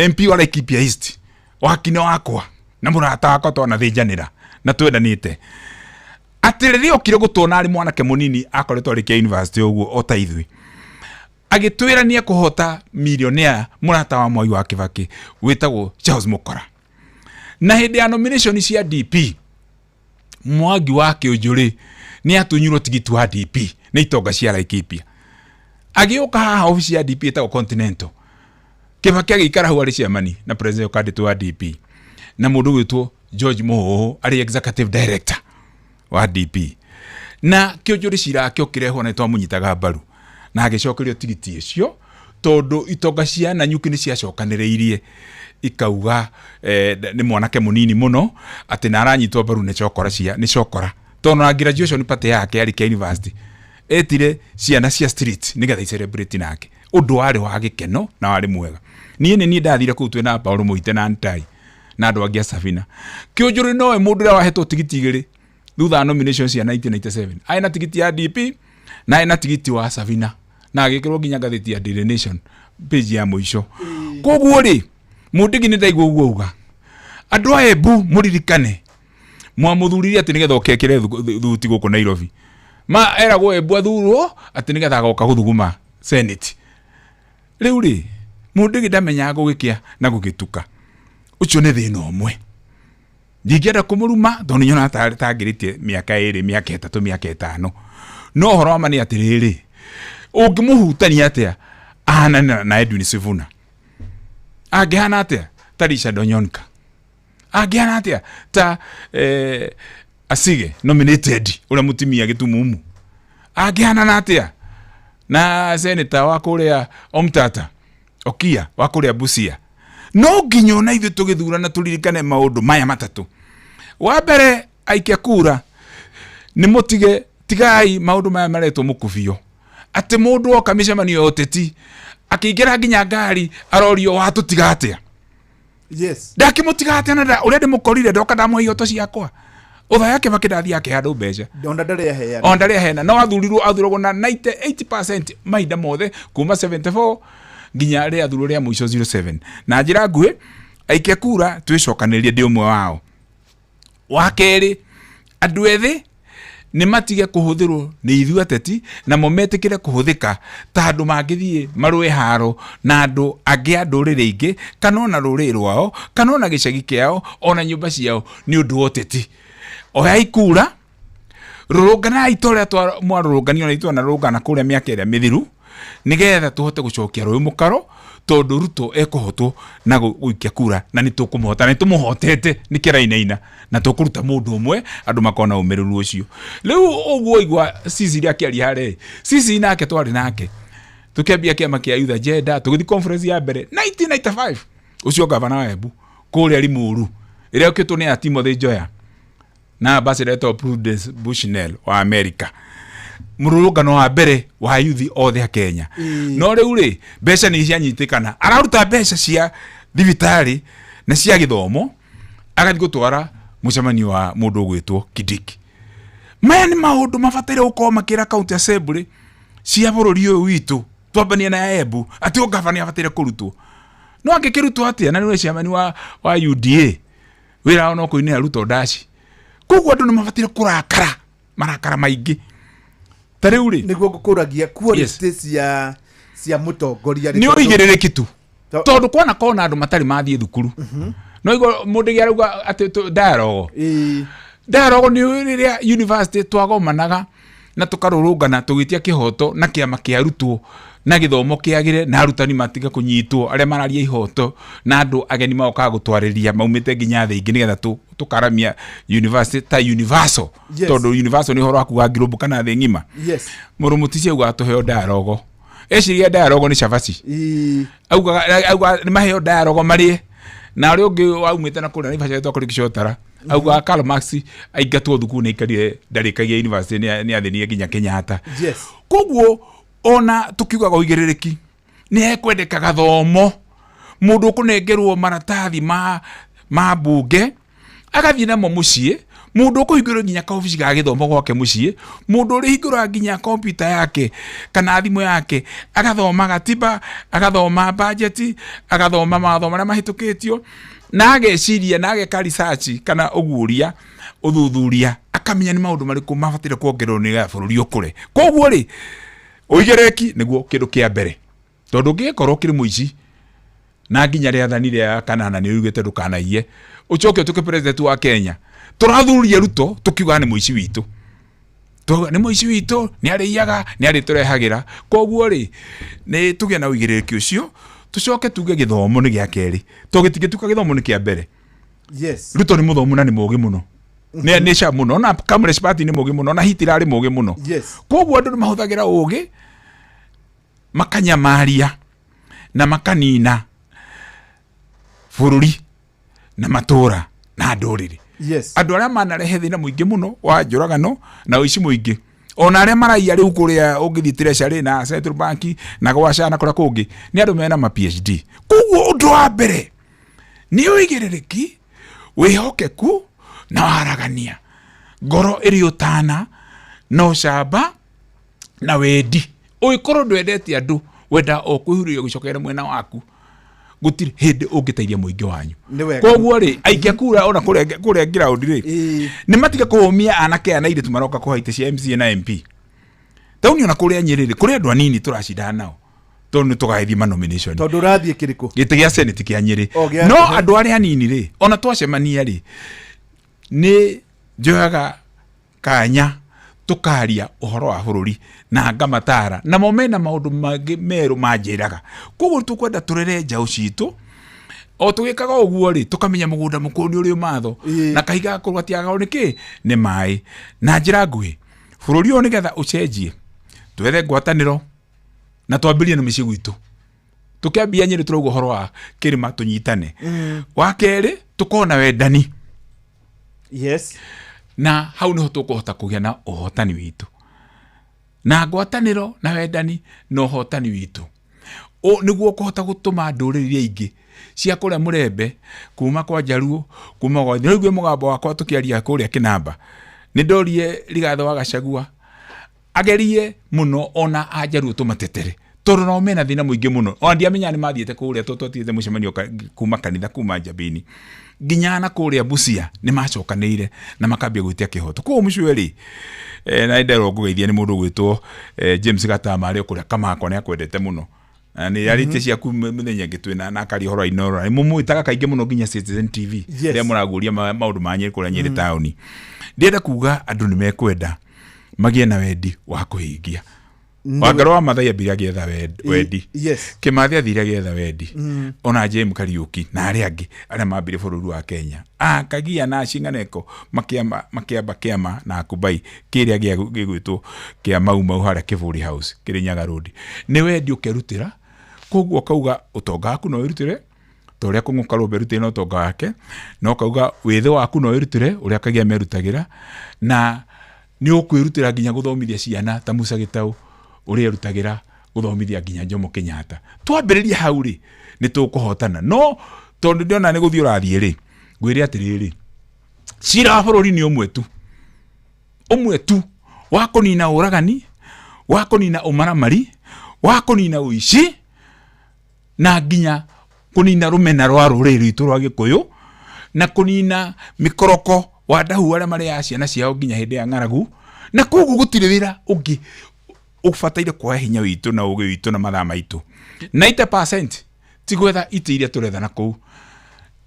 MP wa Laikipia East, wakine wakwa na mũrata wakwa twanathĩnjanĩra na twendanĩte, atĩ rĩrĩa okire gũtuona arĩ mwanake mũnini akoretwo arĩkia university ũguo o ta ithuĩ, agĩtwĩra nĩ ekũhota millionaire mũrata wa Mwai wa Kĩbakĩ wĩtagwo Charles Mukora. Na hĩndĩ ya nomination cia DP, Mwangi wa Kĩũnjũrĩ nĩ atunyirwo tigiti wa DP nĩ itonga cia Laikipia. Agĩũka haha obici ya DP ĩtagwo Continental, Kĩbakĩ agĩikara hau arĩ chairman na president candidate wa DP, na mũndũ ũgwĩtwo George Mũhũhũ arĩ executive director wa DP. Na Kĩũnjũrĩ cira wake ũkĩrehwo na nĩtwamũnyitaga mbaru, na agĩcokerio tigiti ũcio tondũ itonga cia Nanyuki nĩ ciacokanĩrĩirie ikauga nĩ mwanake mũnini mũno atĩ na aranyitwo mbaru nĩ cokora cia nĩ cokora, tondũ na graduation party yake arĩ kia university etire ciana cia street nĩgetha i-celebrate nake, ũndũ warĩ wa gĩkeno na warĩ mwega. Niĩ nĩ niĩ ndathire kũu twĩna Paul Mũite na Ntai na andũ angĩ a Sabina. Kĩũnjũrĩ nowe mũndũ ũrĩa wahetwo tigiti igĩrĩ thutha wa nomination cia 1997, arĩ na tigiti ya DP na arĩ na tigiti wa Sabina, na agĩkĩrwo nginya ngathĩti ya Daily Nation page ya mũico. Koguo rĩ, Mũndigi nĩ ndaigua ũguo auga, andũ a Embu mũririkane mwamũthurire atĩ nĩgetha ũkekĩre thuti gũkũ Nairobi, ma eragwo Embu athurwo atĩ nĩgetha agoka gũthuguma Senate. Rĩu rĩ, Mũndigi ndamenyaga gũgĩkĩa na gũgĩtuka, ũcio nĩ thĩna ũmwe. Ndingĩenda kũmũruma tondũ nyonaga tangĩrĩtie mĩaka ĩrĩ, mĩaka ĩtatũ, mĩaka ĩtano, no ũhoro wa ma nĩ atĩrĩrĩ, ũngĩmũhutania atĩa ahanane na Edwin Sifuna? Angĩhana atĩa ta Richard Onyonka? Angĩhana atĩa ta Asige nominated ũrĩa mũtumia gĩtumumu? Angĩhanana atĩa na senator wa kũrĩa Omtata Okia wa kũrĩa Busia? No nginya ona ithuĩ tũgĩthurana tũririkane maũndũ maya matatũ. Wa mbere, aikia kura nĩ mũtige, tigai maũndũ maya maretwo mũkubio, atĩ mũndũ oka mĩcemanio ya ũteti akĩingĩra nginya ngari arorio watũtiga atĩa. Ndakĩmũtiga atĩa na ũrĩa ndĩmũkorire ndoka ndamũhe ihoto ciakwa. Ũthaya Kĩbakĩ ndathiĩ akĩhe andũ mbeca. Ona ndarĩ aheana. Ona ndarĩ aheana. No athurirwo, athuragwo na 98% mahinda mothe kuma 74 nginya rĩa thurwo rĩa mũico 07. Na njĩra nguhĩ, aikia kura twĩcokanĩrĩrie, ndĩ ũmwe wao. Wa kerĩ, andũ ethĩ nĩ matige kũhũthĩrwo nĩ ithuĩ ateti, namo metĩkĩre kũhũthĩka ta andũ mangĩthiĩ marũe haro na andũ angĩ a ndũrĩrĩ ingĩ, kana ona rũrĩrĩ rwao, kana ona gĩcagi kĩao, ona nyũmba ciao, nĩ ũndũ wa ũteti. Oyai kura, rũrũnganai ta ũrĩa mwarũrũnganio na ithuĩ twanarũrũngana kũrĩa mĩaka ĩrĩa mĩthiru, nĩgetha tũhote gũcokia rũĩ mũkaro, tondũ Ruto ekũhotwo na gũikia kura, na nĩ tũkũmũhota, na nĩ tũmũhotete nĩ kĩrainaina, na tũkũruta mũndũ ũmwe andũ makona ũmĩrĩru ũcio. Rĩu ũguo igua Cecily akĩaria harĩa, Cecily nake twarĩ nake tũkĩambia kĩama kĩa Youth Agenda, tũgĩthiĩ conference ya mbere 1995, ũcio gavana wa Embu kũrĩa Limuru, ĩrĩa yũkĩtwo nĩ ya Timothy Njoya na ambassador etagwo Prudence Bushnell wa America, mũrũrũngano wa mbere wa youth othe a Kenya. No rĩu rĩ, mbeca nĩ cianyitĩkana, araruta mbeca cia thibitarĩ na cia gĩthomo agathiĩ gũtwara mũcemanio wa mũndũ ũgwĩtwo Kindiki. Maya nĩ maũndũ mabataire gũkorwo makĩra county assembly cia bũrũri ũyũ witũ, twambanie na ya Embu, atĩ o gavana nĩ abataire kũrutwo. No angĩkĩrutwo atĩa na nĩwe chairman wa UDA, wĩra wao no kũinĩra Ruto ndaci. Koguo andũ nĩ mabataire kũrakara marakara maingĩ. Ta rĩu rĩ, nĩguo ngũkũragia quality cia mũtongoria. Nĩ ũigĩrĩrĩki tu, tondũ kwana kona andũ matarĩ mathiĩ thukuru. No igua mũndũ arauga atĩ dialogue. Dialogue nĩ rĩrĩa university twagomanaga na tũkarũrũngana tũgĩtia kĩhoto na kĩama kĩa arutwo na gĩthomo kĩagĩre na arutani matige kũnyitwo arĩa mararia ihoto na andũ ageni magokaga gũtwarĩria maumĩte nginya thĩ ingĩ, nĩgetha tũkaramia university ta universal. Tondũ universal nĩ ũhoro wa kuga global kana thĩ ng'ima. Mũrũ Mũtisi augaga tũheo dialogue, eciria dialogue nĩ cabaci. Augaga nĩ maheo dialogue marĩe. Na ũrĩa ũngĩ waumĩte na kũrĩa Naivasha etagwo Kariuki Chotara augaga Karl Marx aingatwo thukuru nĩ aikarire ndarĩkagia university, nĩ athĩnire nginya Kenyatta. Koguo ona tukiugaga ũigĩrĩrĩki nĩ ekwendeka gathomo, mũndũ ũkũnengerwo maratathi ma mbunge agathiĩ namo mũciĩ, mũndũ ũkũhingũrwo nginya kaobici ga gĩthomo gwake mũciĩ, mũndũ ũrĩhingũraga nginya kompyuta yake kana thimũ yake agathoma gatiba, agathoma bajeti, agathoma mawatho marĩa mahĩtũkĩtio, na ageciria na ageka research kana ũguũria ũthuthuria, akamenya nĩ maũndũ marĩkũ mabataire kuongererwo nĩgetha bũrũri ũkũre. Koguo rĩ, ũigĩrĩrĩki nĩguo kĩndũ kĩa mbere, tondũ ũngĩgĩkorwo ũkĩrĩ mũici na nginya rĩathani rĩa kanana nĩ yugĩte ndũkanaiye, ũcoke ũtuĩke president wa Kenya. Tũrathuria Ruto tũkiuga nĩ mũici witũ, nĩ mũici witũ, nĩ arĩiyaga, nĩ arĩtũrehagĩra. Koguo rĩ, nĩ tũgĩe na ũigĩrĩrĩki ũcio, tũcoke tuge gĩthomo nĩ gĩa kerĩ, tondũ gĩtingĩtuĩka gĩthomo nĩ kĩa mbere. Ruto nĩ mũthomu na nĩ mũũgĩ mũno, nĩ sharp mũno, ona Kamlesh Pati nĩ mũũgĩ mũno, ona Hitler arĩ mũũgĩ mũno. Koguo andũ nĩ mahũthagĩra ũũgĩ makanyamaria na makanina bũrũri na matũra na ndũrĩrĩ. Andũ arĩa manarehe thĩna mũingĩ mũno wa njũragano na ũici mũingĩ, ona arĩa maraiya rĩu kũrĩa ũngĩthiĩ Treasury na Central Bank na gwaca na kũrĩa kũngĩ, nĩ andũ mena ma PhD. Koguo ũndũ wa mbere nĩ ũigĩrĩrĩki, wĩhokeku na waragania, ngoro ĩrĩ ũtana na ũcamba na wendi. Ũngĩkorwo ndwendete andũ, wenda o kwĩhurĩria gũcokera mwena waku, gũtirĩ hĩndĩ ũngĩteithia mũingĩ wanyu. Nĩ wega. Koguo rĩ, aikia kura ona kũrĩa ground rĩ, nĩ matige kũhũmia anake aya na airĩtu maroka kũha itĩ cia MCA na MP. Taũni ona kũrĩa Nyĩrĩ rĩ, kũrĩ andũ anini tũracindana nao, tondũ nĩ tũgagĩthiĩ ma nomination. Tondũ ũrathiĩ kĩrĩkũ? Gĩtĩ gĩa Senate kĩa Nyĩrĩ. O, gĩa- No andũ arĩa anini rĩ, ona twacemania rĩ, nĩ njoyaga kanya tũkaria ũhoro wa bũrũri na ngamatara, namo mena maũndũ mangĩ merũ manjĩraga. Koguo tũkwenda tũrere njaũ citũ, o tũgĩkaga ũguo rĩ, tũkamenya mũgũnda mũkũrũ nĩ ũrĩ ũmatho, na kahiga gakũrũ gatiagagwo nĩ kĩ? Nĩ maĩ. Na njĩra nguhĩ, bũrũri ũyũ nĩgetha ũcenjie, twethe ngwatanĩro na twambĩrĩrie na mĩciĩ gwitũ. Tũkĩambia Nyĩrĩ tũrauga ũhoro wa kĩrĩma tũnyitane. Wa kerĩ, tũkorwo na wendani. Na hau nĩho tũkũhota kũgĩa na ũhotani witũ. Na ngwatanĩro na wendani na ũhotani witũ. Nĩguo ũkũhota gũtũma ndũrĩrĩ iria ingĩ cia kũrĩa Mũrembe, kuma kwa Njaruo, kuma kwa nĩ ũigue mũgambo wakwa tũkĩaria kũrĩa Kĩnamba. Nĩ ndorie Rigathĩ wa Gachagua agerie mũno ona Anjaruo tũmatetere, tondũ nao mena thĩna mũingĩ mũno. Ona ndiamenya nĩ mathiĩte kũrĩa, tondũ twathiĩte mũcemanio kuma kanitha, kuma Njambini nginya na kũrĩa Busia, nĩ macokanĩire na makambia gwĩtia kĩhoto. Koguo mũcwe rĩ, na nĩnderwo ngũgeithia nĩ mũndũ ũgwĩtwo James Gatama arĩ o kũrĩa Kamakwa, nĩ akwendete mũno. Na nĩ arĩtie ciaku mũthenya ĩngĩ twĩna na akaria ũhoro wa Inooro. Nĩ mũmwĩtaga kaingĩ mũno nginya Citizen TV, rĩrĩa mũraguũria maũndũ ma Nyĩrĩ kũrĩa Nyĩrĩ taũni. Ndĩrenda kuga andũ nĩ mekwenda magĩe na wendi wa kũhingia. Wangari wa Maathai ambire agĩetha wendi. Kĩmathi athire agĩetha wendi. Ona James Kariuki na arĩa angĩ arĩa mambire bũrũri wa Kenya. Kagia na Achinganeko makĩamba kĩama na Akubai kĩrĩa gĩgwĩtwo kĩa Mau Mau harĩa Kĩbũri House Kĩrĩnyaga Road. Nĩ wendi ũkerutĩra, koguo ũkauga ũtonga waku no wĩrutĩre, ta ũrĩa Kũng'ũ Karũmbe erutĩire na ũtonga wake, na ũkauga wĩthĩ waku no wĩrutĩre ũrĩa Kagia merutagĩra, na nĩ ũkwĩrutĩra nginya gũthomithia ciana ta Musa Gĩtaũ ũrĩa erutagĩra gũthomithia nginya Jomo Kenyatta. Twambĩrĩria hau rĩ, nĩ tũkũhotana. No tondũ ndĩrona nĩ gũthiĩ ũrathiĩ rĩ, ngwĩre atĩrĩrĩ, cira wa bũrũri nĩ ũmwe tu, ũmwe tu wa kũnina ũragani, wa kũnina ũmaramari, wa kũnina ũici, na nginya kũnina rũmena rwa rũrĩrĩ rwitũ rwa Gĩkũyũ, na kũnina mĩkoroko wa ndahu arĩa marĩaga ciana ciao nginya hĩndĩ ya ng'aragu. Na koguo gũtirĩ wĩra ũngĩ ũbataire kuoya hinya witũ na ũgĩ witũ na mathaa maitũ. 90% ti gwetha itĩ iria tũretha na kũu,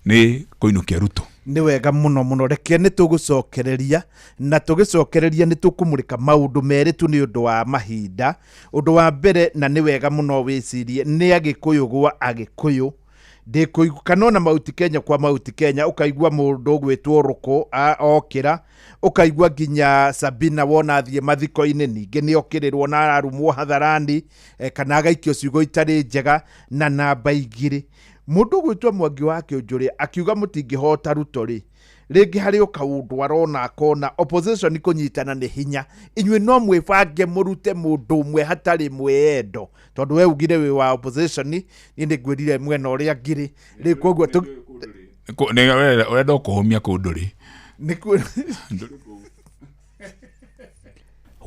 nĩ kũinũkia Ruto. Nĩ wega mũno mũno. Reke nĩ tũgũcokereria, na tũgĩcokereria nĩ tũkũmũrĩka maũndũ merĩ tu nĩ ũndũ wa mahinda. Ũndũ wa mbere, na nĩ wega mũno wĩcirie, nĩ Agĩkũyũ gwa Agĩkũyũ. Ndĩkũigua kana ona Mount Kenya kwa Mount Kenya, ũkaigua mũndũ ũgwĩtwo Rũkũ okĩra, ũkaigua nginya Sabina wona athiĩ mathiko-inĩ ningĩ nĩ okĩrĩrwo na ararumwo hadharani, kana agaikio ciugo itarĩ njega. Na namba igĩrĩ, mũndũ ũgwĩtwo Mwangi wa Kĩũnjũrĩ akiuga mũtingĩhota Ruto rĩ, rĩngĩ harĩ o kaũndũ arona akona opposition kũnyitana nĩ hinya, inyuĩ no mwĩbange mũrute mũndũ ũmwe hatarĩ mwĩyendo, tondũ we ugire wĩ wa opposition, niĩ nĩ ngwĩrire mwena ũrĩa ngĩrĩ rĩu, koguo Ũrenda kũhũmia kũndũ rĩ.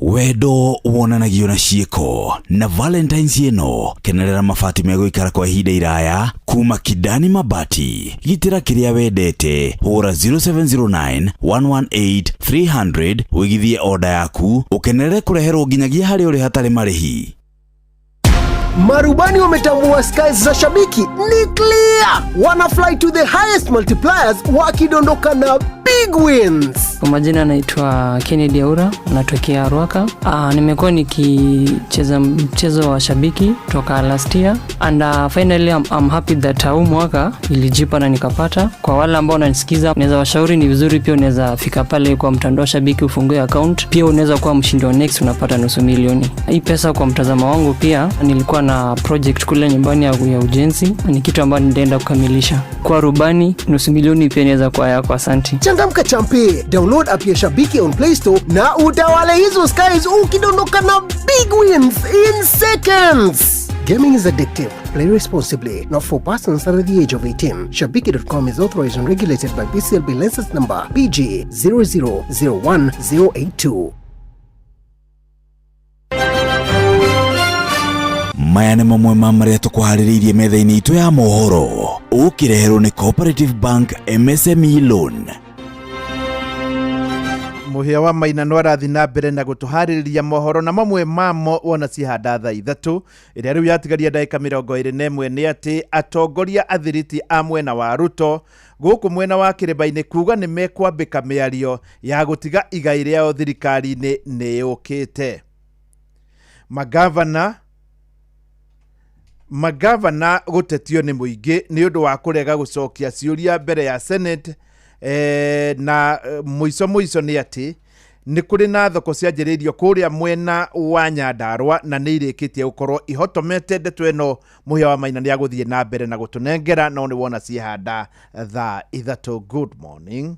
Wendo wonanagio na ciĩko, na Valentines ĩno kenerera mabati megũikara kwa ihinda iraya kuma Kidani Mabati. Gitĩra kĩrĩa wendete, hũra 0709 118 300 wĩgithie oda yaku, ũkenerere kũreherwo nginyagia harĩa ũrĩ hatarĩ marĩhi. Marubani wametambua skies za shabiki ni clear, wana fly to the highest multipliers wakidondoka na big wins. Kwa majina naitwa Kennedy Aura, natokea Ruaka. Nimekuwa nikicheza mchezo wa shabiki toka last year and finally I'm happy that huu mwaka ilijipa na nikapata. Kwa wale ambao wananisikiza, naweza washauri ni vizuri pia unaweza fika pale kwa mtandao wa shabiki ufungue account, pia unaweza kuwa mshindi wa next, unapata 500,000. Hii pesa kwa mtazamo wangu pia nilikuwa na project kule nyumbani ya ujenzi, ni kitu ambacho nitaenda kukamilisha. Kwa rubani 500,000 pia inaweza kuwa yako. Asante. Changamka champe, download app ya Shabiki on Play Store na utawale hizo skies ukidondoka na big wins in seconds. Gaming is addictive. Play responsibly. Not for persons under the age of 18. Shabiki.com is authorized and regulated by BCLB license number PG 0001082. Maya nĩ mamwe ma marĩa tũkũharĩrĩirie metha-inĩ itũ ya mohoro, ũkĩreherwo nĩ Cooperative Bank MSME Loan. Mũhĩa wa Maina no arathiĩ na mbere na gũtũharĩrĩria mohoro, na mamwe mamo wona cihanda thaa ithatũ ĩrĩa rĩu yatigaria ndagĩka 21 nĩ atĩ atongoria athiriti a mwena wa Ruto gũkũ mwena wa kĩrĩma-inĩ kuga nĩ mekwambĩka mĩario ya gũtiga igai rĩao thirikari-inĩ nĩ yũkĩte. Magavana gũtetio nĩ mũingĩ nĩ ũndũ wa kũrega gũcokia ciũria mbere ya Senate, na mũico mũico nĩ atĩ Nĩ kũrĩ na thoko cianjĩrĩirio kũrĩa mwena wa Nyandarua na nĩ irĩkĩtie gũkorwo ihotomete ndeto ĩno. Mũhĩa wa Maina nĩ agũthiĩ na mbere na gũtũnengera, no nĩ wona ciĩhanda thaa 3. Good morning.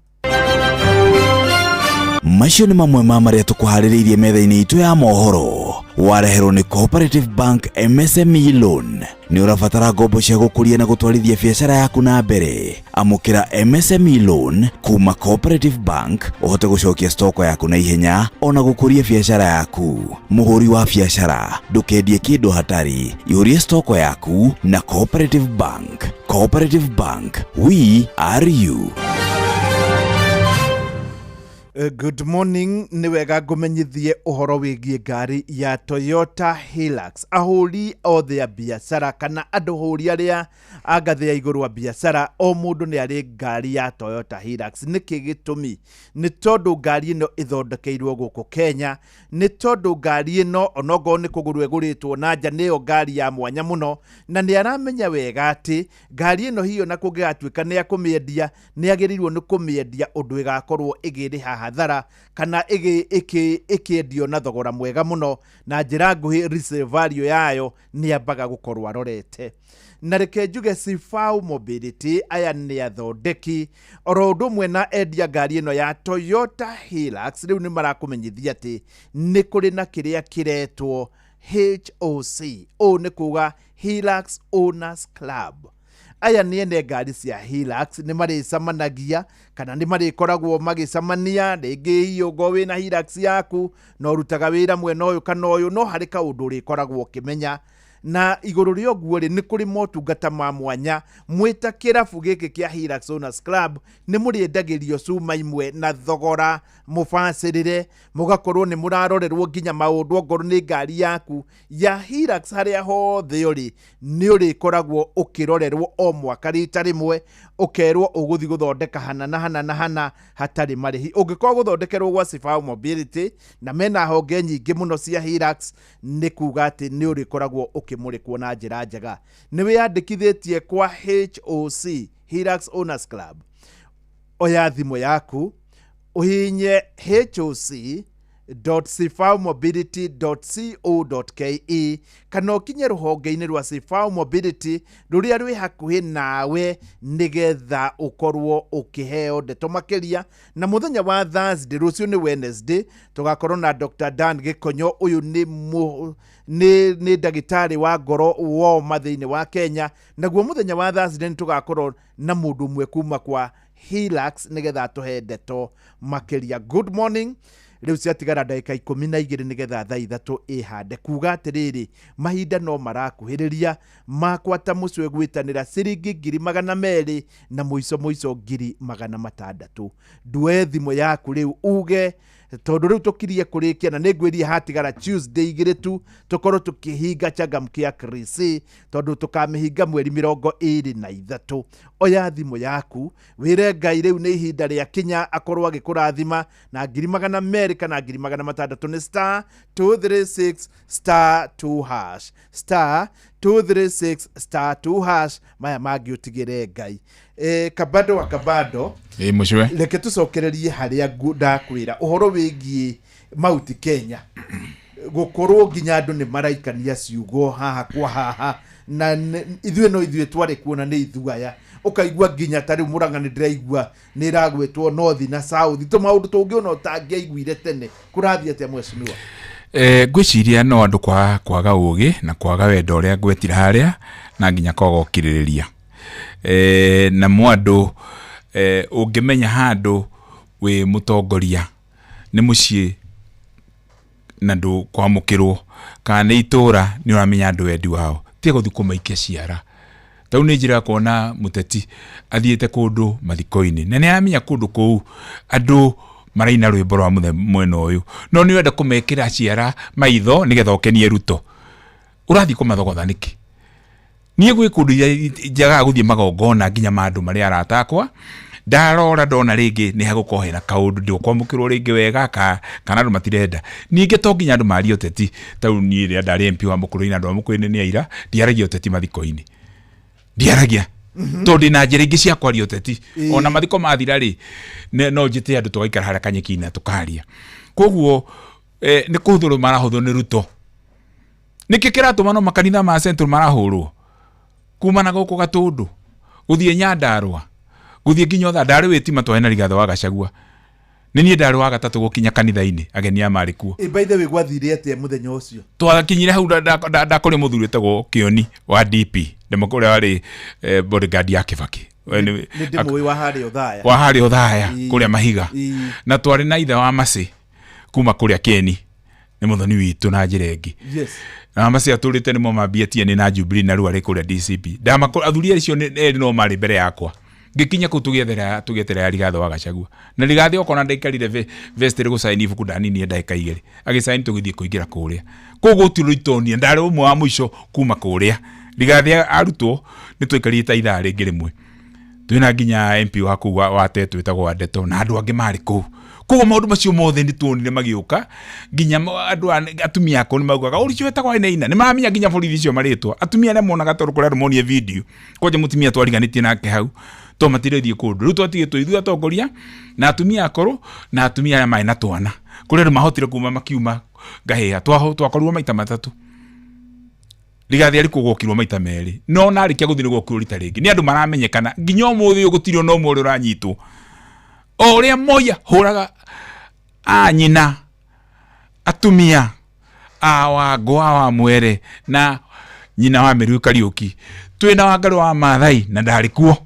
Macio nĩ mamwe ma marĩa tũkũharĩrĩirie metha-inĩ itũ ya mohoro. Wareherwo nĩ Cooperative Bank MSME Loan. Nĩ ũrabatara ngombo cia gũkũria na gũtwarithia biacara yaku na mbere? Amũkĩra MSME Loan kuma Cooperative Bank ũhote gũcokia stoko yaku na ihenya ona gũkũria biacara yaku. Mũhũri wa biacara, ndũkendie kĩndũ hatarĩ, ihũrie stoko yaku na Cooperative Bank. Cooperative Bank, we are you. Good morning. Nĩ wega ngũmenyithie ũhoro wĩgiĩ ngari ya Toyota Hilux. Ahũri othe a biacara kana andũ hũri arĩa a ngathĩ ya igũrũ a biacara, o mũndũ nĩ arĩ ngari ya Toyota Hilux. Nĩkĩ gĩtũmi? Nĩ tondũ ngari ĩno ĩthondekeirwo gũkũ Kenya, nĩ tondũ ngari ĩno onokorwo nĩ kũgũrwo ĩgũrĩtwo na nja, nĩyo ngari ya mwanya mũno, na nĩ aramenya wega atĩ ngari ĩno hiyo na kũngĩgatuĩka nĩ akũmĩendia, nĩ agĩrĩirwo nĩ kũmĩendia ũndũ ĩgakorwo ĩgĩrĩha hathara kana ĩkĩendio na thogora mwega mũno. Na njĩra nguhĩ, resale value yayo nĩ ambaga gũkorwo arorete. Na reke njuge Sifau Mobility aya nĩ athondeki oro ũndũ ũmwe na endia ngari ĩno ya Toyota Hilux. Rĩu nĩ marakũmenyithia atĩ nĩ kũrĩ na kĩrĩa kĩretwo HOC. Ũũ nĩ kuga Hilux Owners Club. Aya nĩ ene ngari cia Hilux, nĩ marĩcemanagia kana nĩ marĩkoragwo magĩcemania rĩngĩ. Hihi ũngorwo wĩna Hilux yaku na ũrutaga wĩra mwena ũyũ kana ũyũ, no harĩ kaũndũ ũrĩkoragwo ũkĩmenya. Na igũrũ rĩa ũguo rĩ, nĩ kũrĩ motungata ma mwanya. Mwĩta kĩrabu gĩkĩ kĩa Hilux Owners Club, nĩ mũrĩendagĩrio cuma imwe na thogora mũbacĩrĩre, mũgakorwo nĩ mũrarorerwo nginya maũndũ. Ongorwo nĩ ngari yaku ya Hilux, harĩa hothe ũrĩ nĩ ũrĩkoragwo ũkĩrorerwo o mwaka rita rĩmwe, ũkerwo ũgũthiĩ gũthondeka hana na hana na hana hatarĩ marĩhi. Ũngĩkorwo gũthondekerwo gwa Sifau Mobility, na mena honge nyingĩ mũno cia Hilux, nĩ kuga atĩ nĩ ũrĩkoragwo ũkĩmũrĩkwo na njĩra njega. Nĩ wĩyandĩkithĩtie kwa HOC, Hilux Owners Club? Oya thimũ yaku ũhihinye hoc.sifaumobility.co.ke kana ũkinye rũhonge-inĩ rwa Sifau Mobility rũrĩa rwĩ hakuhĩ nawe, nĩgetha ũkorwo ũkĩheo ndeto makĩria. Na mũthenya wa Thursday, rũciũ nĩ Wednesday, tũgakorwo na Dr. Dan Gĩkonyo. Ũyũ nĩ ndagĩtarĩ wa ngoro woma thĩinĩ wa Kenya. Naguo mũthenya wa Thursday nĩ tũgakorwo na mũndũ ũmwe kuma kwa Hilux nĩgetha atũhe ndeto makĩria. Good morning. Rĩu ciatigara ndagĩka 12 nĩgetha thaa 3 ĩhande, kuga atĩrĩrĩ, mahinda no marakuhĩrĩria makwa ta mũcwe gwĩtanĩra ciringi 200,000 na mũico mũico 600,000. Nduoe thimũ yaku rĩu uge, tondũ rĩu tũkirie kũrĩkia, na nĩ ngwĩrie hatigara Tuesday 2 tu tũkorwo tũkĩhinga Changamkia Krisi, tondũ tũkamĩhinga mweri 23. Oya thimũ yaku wĩre Ngai rĩu nĩ ihinda rĩa kinya akorwo agĩkũrathima na 200,000 kana 600,000. Nĩ star 236 star 2 hash, star 236 star 2 hash. Maya mangĩ ũtigĩre Ngai. Kabado wa kabado. Ĩ mũcwe. Reke tũcokererie harĩa ndakwĩra ũhoro wĩgiĩ Mount Kenya gũkorwo nginya andũ nĩ maraikania ciugo haha kwa haha, na ithuĩ no ithuĩ twarĩ kuona nĩ ithuĩ aya. Ũkaigua nginya ta rĩu Mũrang'a nĩ ndĩraigua nĩ ĩragwĩtwo north na south, tũmaũndũ tũngĩ ona ũtangĩaiguire tene. Kũrathiĩ atĩa, mheshimiwa? Ngwĩciria no andũ kwaga ũgĩ na kwaga wendo ũrĩa ngwetire harĩa, na nginya kwaga ũkirĩrĩria. Na andũ ũngĩmenya handũ wĩ mũtongoria nĩ mũciĩ na ndũkwamũkĩrwo kana nĩ itũra, nĩ ũramenya andũ wendi wao, tiga gũthiĩ kũmaikia ciara. Tau nĩ njĩra ya kuona mũteti athiĩte kũndũ mathiko-inĩ na nĩ aramenya kũndũ kũu andũ maraina rwĩmbo rwa mwena ũyũ, no nĩ ũrenda kũmekĩra ciara maitho nĩgetha ũkenie Ruto. Ũrathiĩ kũmathogotha nĩkĩ? Niĩ gwĩ kũndũ njagaga gũthiĩ magongona nginya ma andũ marĩa arata akwa. Ndarora ndona rĩngĩ nĩ hagũkorwo hena kaũndũ ndũkwamũkĩrwo rĩngĩ wega kana andũ matirenda. Ningĩ to nginya andũ marie ũteti. Tau niĩ rĩrĩa ndarĩ MP wa Mũkũrũ-inĩ, andũ a Mũkũrũ-inĩ nĩ aira, ndiaragia ũteti mathiko-inĩ, ndiaragia, tondũ ndĩna njĩra ingĩ cia kwaria ũteti. Ona mathiko mathira rĩ, no njĩte andũ tũgaikara harĩa kanyeki-inĩ na tũkaria. Koguo nĩ kũhũthĩrwo marahũthĩrwo nĩ Ruto. Nĩkĩ kĩratũma no makanitha ma Central marahũrwo kuma na gũkũ Gatũndũ gũthiĩ Nyandarũa gũthiĩ nginya Othaya? Ndarĩ wĩtima twarĩ na Rigathĩ wa Gachagua, nĩ niĩ ndarĩ wa gatatũ gũkinya kanitha-inĩ, ageni aya marĩ kuo. Ĩ, by the way, gwathire atĩa mũthenya ũcio? Twakinyire hau ndakũrĩ mũthuri wĩtagwo Kĩoni wa DP ũrĩa warĩ bodyguard ya Kĩbaki. We Nĩ ndĩmũĩ wa harĩa Othaya. Wa harĩa Othaya kũrĩa Mahiga. Na twarĩ na ithe wa Macĩ kuma kũrĩa Keni, nĩ mũthoni witũ na njĩra ĩngĩ. Na Macĩ atũrĩte nĩmo mambia TNA na Jubilee na rĩu arĩ kũrĩa DCP. Ndamakũ athuri acio erĩ no marĩ mbere yakwa. Ngĩkinya kũu tũgĩetherera Rigathĩ wa Gachagua, na Rigathĩ okona ndaikarire vestry gũcaini ibuku, ndaninie ndagĩka 2 agĩcaini, tũgĩthiĩ kũingĩra kũrĩa. Koguo gũtirĩ itonia, ndarĩ ũmwe wa mũico kuma kũrĩa Rigathĩ arutwo. Nĩ twaikarire ta ithaa rĩngĩ rĩmwe twĩna nginya MP wa kũu wa Tetu wĩtagwo Wandeto na andũ angĩ marĩ kũu. Koguo maũndũ macio mothe nĩ tuonire magĩũka, nginya andũ atumia akũrũ nĩ maugaga ũrĩ wetagwo Wainaina, nĩ maramenya nginya borithi icio marĩtwa, atumia arĩa monaga, tondũ kũrĩ andũ monire video kwanja mũtumia twariganĩtie nake hau to matirethiĩ kũndũ. Rĩu twatigĩtwo ithuĩ atongoria na atumia akũrũ na atumia arĩa marĩ na twana. Kũrĩ andũ mahotire kuma makiuma ngahĩha. Twakorirwo maita matatũ. Rigathĩ arĩ kũgokirwo maita merĩ, no narĩkia gũthiĩ nĩ gwokirwo rita rĩngĩ nĩ andũ maramenyekana. Nginya ũmũthĩ ũyũ gũtirĩ ona ũmwe ũrĩa ũranyitwo. O ũrĩa Moi ahũraga a nyina atumia a Wangũ a wa Mwere na nyina wa Mĩriu Kariũki, twĩna Wangarĩ wa Maathai, na ndarĩ kuo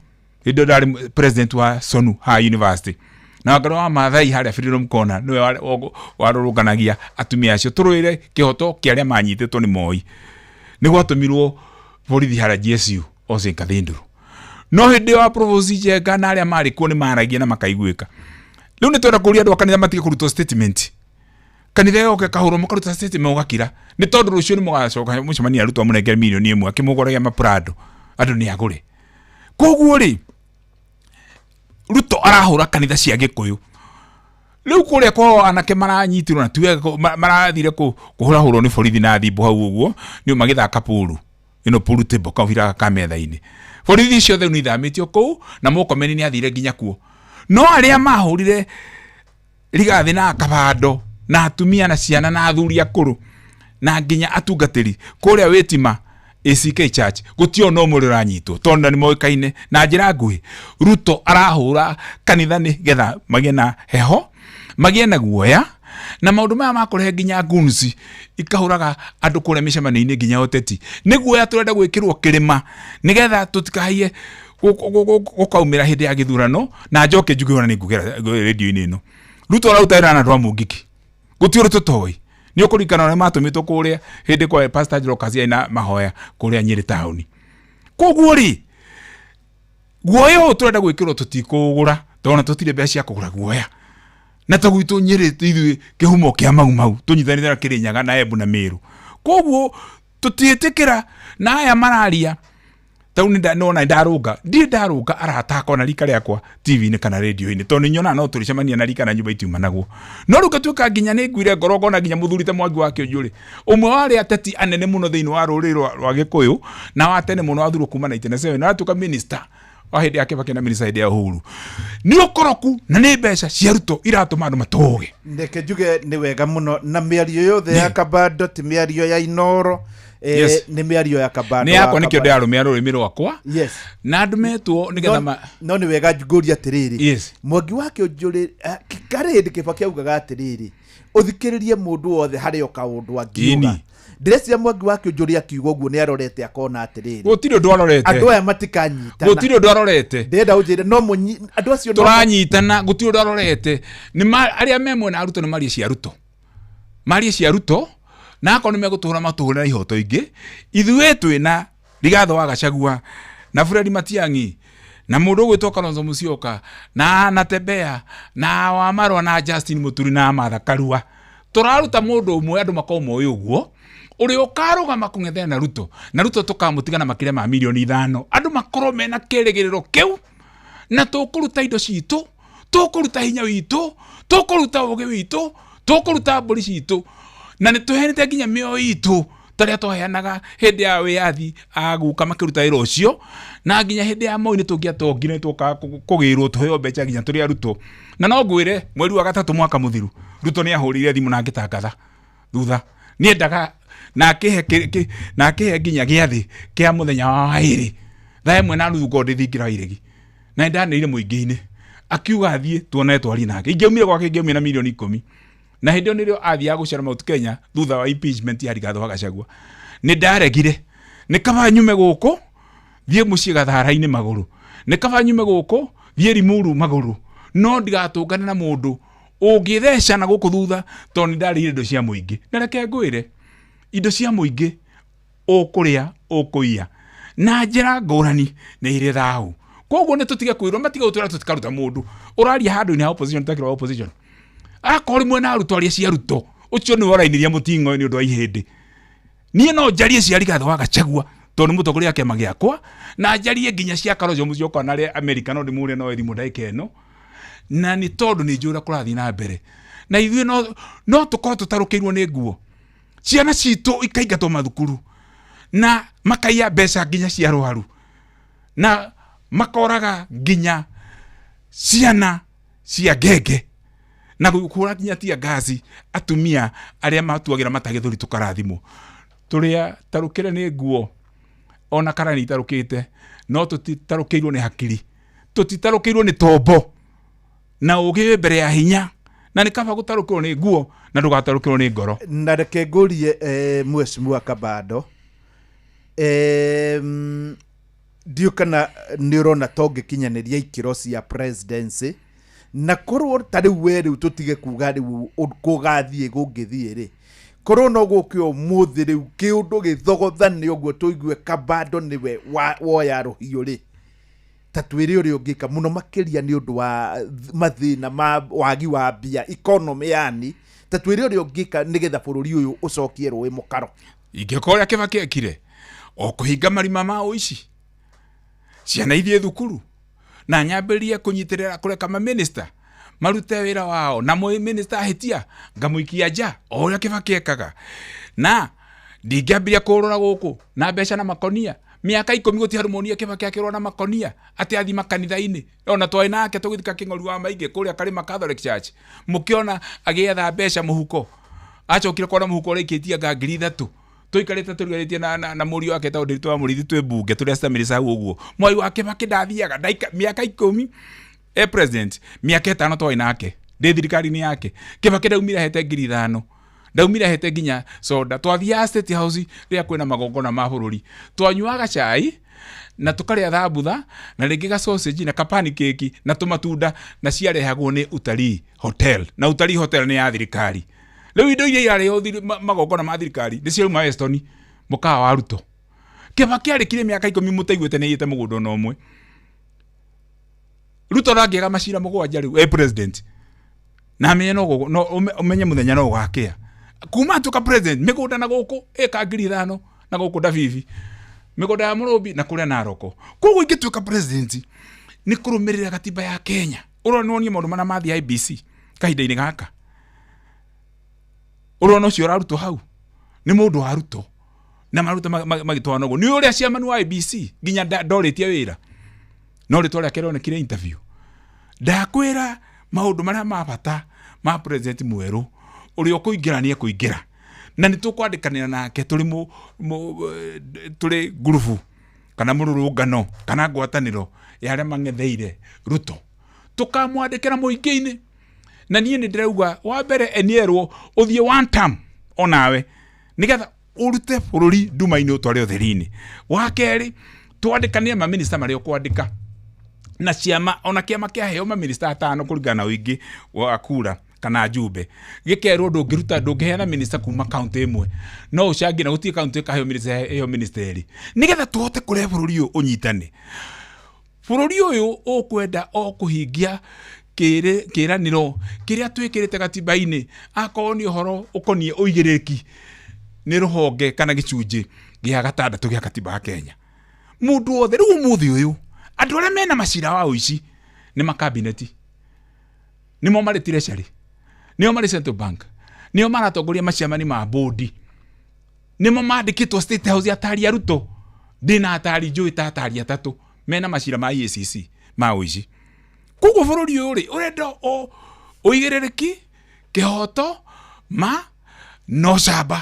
hĩndĩ ĩyo, ndarĩ president wa SONU ha university, na Wangarĩ wa Maathai harĩa Freedom Corner nĩwe warũrũnganagia atumia acio tũrũĩre kĩhoto kĩa arĩa manyitĩtwo nĩ Moi. Nĩ gwatũmirwo borithi harĩa GSU Ose Cathedral, no hĩndĩ ĩyo Provost Njenga na arĩa marĩ kuo nĩ maragia na makaiguĩka. Rĩu nĩ twenda kũria andũ a kanitha matige kũrutwo statement. Kanitha yoke kahũrwo mũkaruta statement mũgakira, nĩ tondũ rũciũ nĩ mũgacoka mũcemania arutwo amũnengere mirioni 1 akĩmũgũragia maprado andũ nĩ agũre. Koguo rĩ, Ruto arahũra kanitha cia Gĩkũyũ. Rĩu kũrĩa kwao anake maranyitirwo na tiwega marathire kũhũrahũrwo nĩ borithi na thimbo hau ũguo nĩ magĩthaka puru ĩno, pool table, kabira ka metha-inĩ. Borithi ciothe nĩ ithamĩtio kũu na Mũkomeni nĩ athire nginya kuo, no arĩa mahũrire Rigathĩ na Kabando na atumia na ciana na athuri akũrũ na nginya atungatĩri kũrĩa wĩtima ACK Church, gũtirĩ ona ũmwe ũrĩa ũranyitwo tondũ na nĩ moĩkaine. Na njĩra nguhĩ, Ruto arahũra kanitha nĩ getha magĩe na heho, magĩe na guoya, na maũndũ maya makũrehe nginya goons ikahũraga andũ kũrĩa mĩcemanio-inĩ nginya ũteti. Nĩ guoya tũrenda gwĩkĩrwo kĩrĩma nĩgetha tũtikahaiye gũkaumĩra hĩndĩ ya gĩthurano. Na njoke njuge, ona nĩ ngugĩra rĩndio-inĩ ĩno, Ruto araruta wĩra na andũ a Mũngiki, gũtirĩ ũndũ tũtoĩ. Nĩ ũkũririkana ũrĩa matũmĩtwo kũrĩa hĩndĩ kwa Pastor Dorcas yarĩ na mahoya kũrĩa Nyĩrĩ taũni. Koguo rĩ, guoya ũyũ tũrenda gwĩkĩrwo tũtikũũgũra, tondũ tũtirĩ mbeca cia kũgũra guoya. Na ta gwitũ Nyĩrĩ ithuĩ kĩhumo kĩa Mau Mau tũnyitanĩte na Kĩrĩnyaga na Embu na Mĩrũ, koguo tũtiĩtĩkĩra. Na aya mararia tau nĩ nona ndarũnga, ndirĩ ndarũnga arata akwa na rika rĩakwa TV-inĩ kana radio-inĩ, tondũ nĩ nyonaga no tũrĩcemania na rika na nyũmba itiumanagwo. No rĩu ngatuĩka nginya nĩ nguire ngoro ngona nginya mũthuri ta Mwangi wa Kĩũnjũrĩ, ũmwe wa arĩa ateti anene mũno thĩinĩ wa rũrĩrĩ rwa Gĩkũyũ na wa tene mũno, athurwo kuma 1997 na aratuĩka minister wa hĩndĩ ya Kibaki na minister hĩndĩ ya Uhuru. Nĩ ũkoroku na nĩ mbeca cia Ruto iratũma andũ matũge. Reke njuge nĩ wega mũno, na mĩario yothe ya Kabando ti mĩario ya Inoro. Nĩ mĩario ya Kabando nĩ wa yakwa, nĩkĩo Kabando. ndĩrarũmĩra rũrĩmĩ rwakwa na andũ metwo nĩgetha No nĩ wega ngũria atĩrĩrĩ, Mwangi wa Kĩũnjũrĩ, karĩ hĩndĩ Kĩbaki augaga atĩrĩrĩ, ũthikĩrĩrie mũndũ wothe harĩ o kaũndũ angiuga. Ndĩreciria Mwangi wa Kĩũnjũrĩ akiuga ũguo nĩ arorete akona atĩrĩrĩ, Gũtirĩ ũndũ arorete. Andũ aya matikanyitana. Gũtirĩ ũndũ arorete. Ndĩrenda ũnjĩre no andũ acio Tũranyitana, gũtirĩ ũndũ arorete. Nĩ arĩa me mwena wa Ruto nĩ marie cia Ruto, marie cia Ruto, na akorwo nĩ megũtũhũra matũhũre na ihoto ingĩ. Ithuĩ twĩna Rigathĩ wa Gachagua na Fred Matiang'i na mũndũ ũgwĩtwo Kalonzo Musyoka na Natembea na Wamarwa na Justin Muturi na Martha Karua. Tũraruta mũndũ ũmwe, andũ makorwo moĩ ũguo, ũrĩa ũkarũgama kũng'ethera na Ruto, na Ruto tũkamũtiga na makĩria ma mirioni 5. Andũ makorwo mena kĩrĩgĩrĩro kĩu, na tũkũruta indo citũ, tũkũruta hinya witũ, tũkũruta ũgĩ witũ, tũkũruta mbũri citũ, na nĩ tũheanĩte nginya mĩoyo itũ. Tarĩa twaheanaga hĩndĩ ya wĩyathi aguka makĩruta wĩra ũcio, na nginya hĩndĩ ya Moi nĩ tũngĩatongire, nĩ twokaga kũgĩrwo tũheo mbeca nginya tũrĩ arutwo. Na no ngwĩre mweri wa gatatũ mwaka mũthiru Ruto nĩ ahũrĩire thimũ na ngĩtangatha thutha nĩendaga na akĩhe na akĩhe nginya gĩathĩ kĩa mũthenya wa ĩrĩ thaa 1:30 ngorwo ndĩ thingira wa iregi, na nĩndanĩire mũingĩ-inĩ akiuga athiĩ tuonane twarie nake. Ingĩaumire gwake ingĩaumire na mirioni 10, na hĩndĩ ĩyo nĩrĩo athiaga gũcera Mount Kenya thutha wa impeachment ya Rigathĩ wa Gachagua. Nĩ ndaregire, nĩ kaba nyume gũkũ thiĩ mũciĩ Gathara-inĩ magũrũ, nĩ kaba nyume gũkũ thiĩ Limuru magũrũ, no ndigatũngane na mũndũ ũngĩtheca na gũkũ thutha, tondũ nĩ ndarĩire indo cia mũingĩ. Na reke ngwĩre, indo cia mũingĩ ũkũrĩa ũkũiya na njĩra ngũrani nĩ irĩ thahu. Koguo nĩ tũtige kwĩrwo, matige gũtwĩra tũtikaruta mũndũ ũraria handũ-inĩ ha opposition, takĩrwo wa opposition akorwo rĩmwe na arutwo aria cia Ruto ũcio nĩwe ũrainiria mũting'oe nĩ ũndũ wa ihĩndĩ. Niĩ no njarie cia Rigathĩ wa Gachagua tondũ nĩ mũtongoria wa kĩama gĩakwa, na njarie nginya cia Kalonzo Musyoka na arĩa Amerika, no ndĩmũre no thimũ ndagĩka ĩno, na nĩ tondũ nĩ njũĩ ũrĩa kũrathiĩ na mbere. Na ithuĩ no tũkorwo tũtarũkĩirwo nĩ nguo, ciana citũ ikaingatwo mathukuru na makaiya mbeca nginya cia arwaru, na makoraga nginya ciana cia ngenge na gũkũra nginya tia ngasi atumia arĩa matuagĩra matagĩthũri tũkarathimwo. Tũrĩa tarũkĩre nĩ nguo ona kana nĩ itarũkĩte, no tũtitarũkĩirwo nĩ hakiri, tũtitarũkĩirwo nĩ tombo na ũgĩ wĩ mbere ya hinya, na nĩ kaba gũtarũkĩrwo nĩ nguo na ndũgatarũkĩrwo nĩ ngoro. Na reke ngũrie Mheshimiwa Kabando, ndiũ kana nĩ ũrona ta ũngĩkinyanĩria ikĩro cia presidency, na korwo ta rĩu we rĩu tũtige kuga rĩu kũgathiĩ gũngĩthiĩ rĩ, korwo no gũke ũmũthĩ rĩu kĩũndũ gĩthogothane ũguo tũigue Kabando nĩwe woya rũhiũ rĩ, ta twĩre ũrĩa ũngĩka mũno makĩria nĩ ũndũ wa mathĩna ma wagi wa mbia, economy yani, ta twĩre ũrĩa ũngĩka nĩgetha bũrũri ũyũ ũcokie rũĩ mũkaro. Ingĩka ũrĩa Kĩbakĩ ekire, o kũhinga marima ma ũici, ciana ithiĩ thukuru, na nyambĩrĩrie kũnyitĩrĩra kũreka maminista marute wĩra wao, na minista ahĩtia ngamũikia nja o ũrĩa Kĩbakĩ ekaga. Na ndingĩambĩrĩria kũrũra gũkũ na mbeca na makonia. Mĩaka 10 gũtirĩ handũ muonire Kĩbakĩ akĩrũra na makonia atĩ athiĩ makanitha-inĩ. Ona twarĩ nake tũgĩthika Kĩng'ori wa Maingĩ kũrĩa Karĩma Catholic Church, mũkĩona agĩetha mbeca mũhuko, acokire kuona mũhuko ũraikĩtie anga 3,000. Tũikarĩte tũriganĩtie na mũriũ wake tondũ Ndiritu wa Mũrĩithi twĩ mbunge tũrĩ acamĩrĩ hau ũguo. Mwai wa Kĩbakĩ ndathiaga ndaika mĩaka 10 e president, mĩaka 5 twarĩ nake ndĩ thirikari-inĩ yake. Kĩbakĩ ndaumire ahete 5,000, ndaumire ahete nginya soda. Twathiaga State House rĩrĩa kwĩna magongona ma bũrũri, twanyuaga cai na tũkarĩa thambutha na rĩngĩ ga sausage na kapani keki na tũmatunda, na ciarehagwo nĩ Utalii Hotel, na Utalii Hotel nĩ ya thirikari. Rĩu indo iria irarĩo magongona ma thirikari nĩ ciauma Weston, mũkawa wa Ruto. Kĩbakĩ arĩkire mĩaka 10 mũtaiguĩte nĩ aiyĩte mũgũnda ona ũmwe. Ruto arangĩaga macira 7 rĩu e president, na amenye no no ũmenye mũthenya no ũgakĩa. Kuma atuĩka president, mĩgũnda na gũkũ ĩka 5,000 na gũkũ Ndabibi, mĩgũnda ya Mũrũmbi na kũrĩa Naroko. Koguo ingĩtuĩka president nĩ kũrũmĩrĩra gatiba ya Kenya. Ũrona nĩwonie maũndũ marĩa mathiĩ IBC kahinda-inĩ gaka, ũrona ũcio ũrarutwo hau nĩ mũndũ wa Ruto na maruta magĩtwarana ũguo. Nĩ ũrĩa chairman wa IBC nginya ndorĩtie wĩra, no rĩtwa rĩake rĩonekire interview. Ndakwĩra maũndũ marĩa ma bata ma president mwerũ ũrĩa ũkũingĩra nĩ ekũingĩra, na nĩ tũkwandĩkanĩra nake tũrĩ tũrĩ ngurubu kana mũrũrũngano kana ngwatanĩro ya arĩa mang'etheire Ruto, tũkamwandĩkĩra mũingĩ-inĩ. Na niĩ nĩ ndĩrauga wa mbere enierwo ũthiĩ one term onawe nĩgetha ũrute bũrũri nduma-inĩ ũtware ũtheri-inĩ. Wa kerĩ, twandĩkanĩre maminista marĩa ũkwandĩka na ciama, ona kĩama kĩaheo maminista 5 kũringana na ũingĩ wa kura kana njumbe, gĩkerwo ndũngĩruta, ndũngĩheana minista kuma kaunti ĩmwe, no ũcangĩre na gũtirĩ kaunti ĩkaheo minista ĩyo minista ĩrĩ, nĩgetha tũhote kũrehe bũrũri ũyũ ũnyitane. Bũrũri ũyũ ũkwenda o kũhingia kĩĩranĩro kĩrĩa twĩkĩrĩte gatiba-inĩ, akorwo nĩ ũhoro ũkoniĩ ũigĩrĩrĩki nĩ rũhonge kana gĩcunjĩ gĩa 6 gĩa katiba ya Kenya. Mũndũ wothe rĩu ũmũthĩ ũyũ, andũ arĩa mena macira wa ũici nĩ makabineti, nĩmo marĩ treasury, nĩo marĩ central bank, nĩo maratongoria maciamani ma bodi. Nĩmo mandĩkĩtwo State House atari a Ruto. Ndĩna atari njũĩ ta atari atatũ mena macira ma EACC ma ũici. Koguo bũrũri ũyũ rĩ ũrenda o ũigĩrĩrĩki, kĩhoto, ma na ũcamba,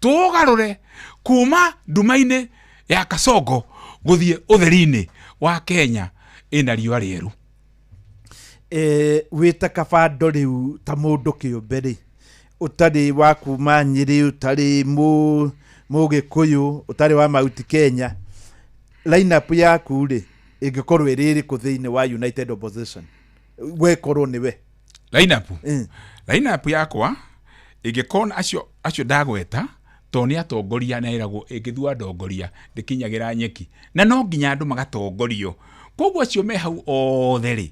tũũgarũre kuma nduma-inĩ ya Kasongo gũthiĩ ũtheri-inĩ wa Kenya ĩna riũa rĩerũ. Wĩ ta Kabando rĩu ta mũndũ kĩũmbe rĩ, ũtarĩ wa kuma Nyĩrĩ, ũtarĩ Mũgĩkũyũ, ũtarĩ wa Mount Kenya, line up yaku rĩ ĩngĩkorwo ĩrĩ ĩrĩkũ thĩinĩ wa United Opposition? Wekorwo nĩwe. Line up? Line up yakwa ĩngĩkorwo na acio ndagweta, tondũ nĩ atongoria na ĩragwo ĩngĩthua ndongoria ndĩkinyagĩra nyeki, na no nginya andũ magatongorio. Koguo acio me hau othe rĩ,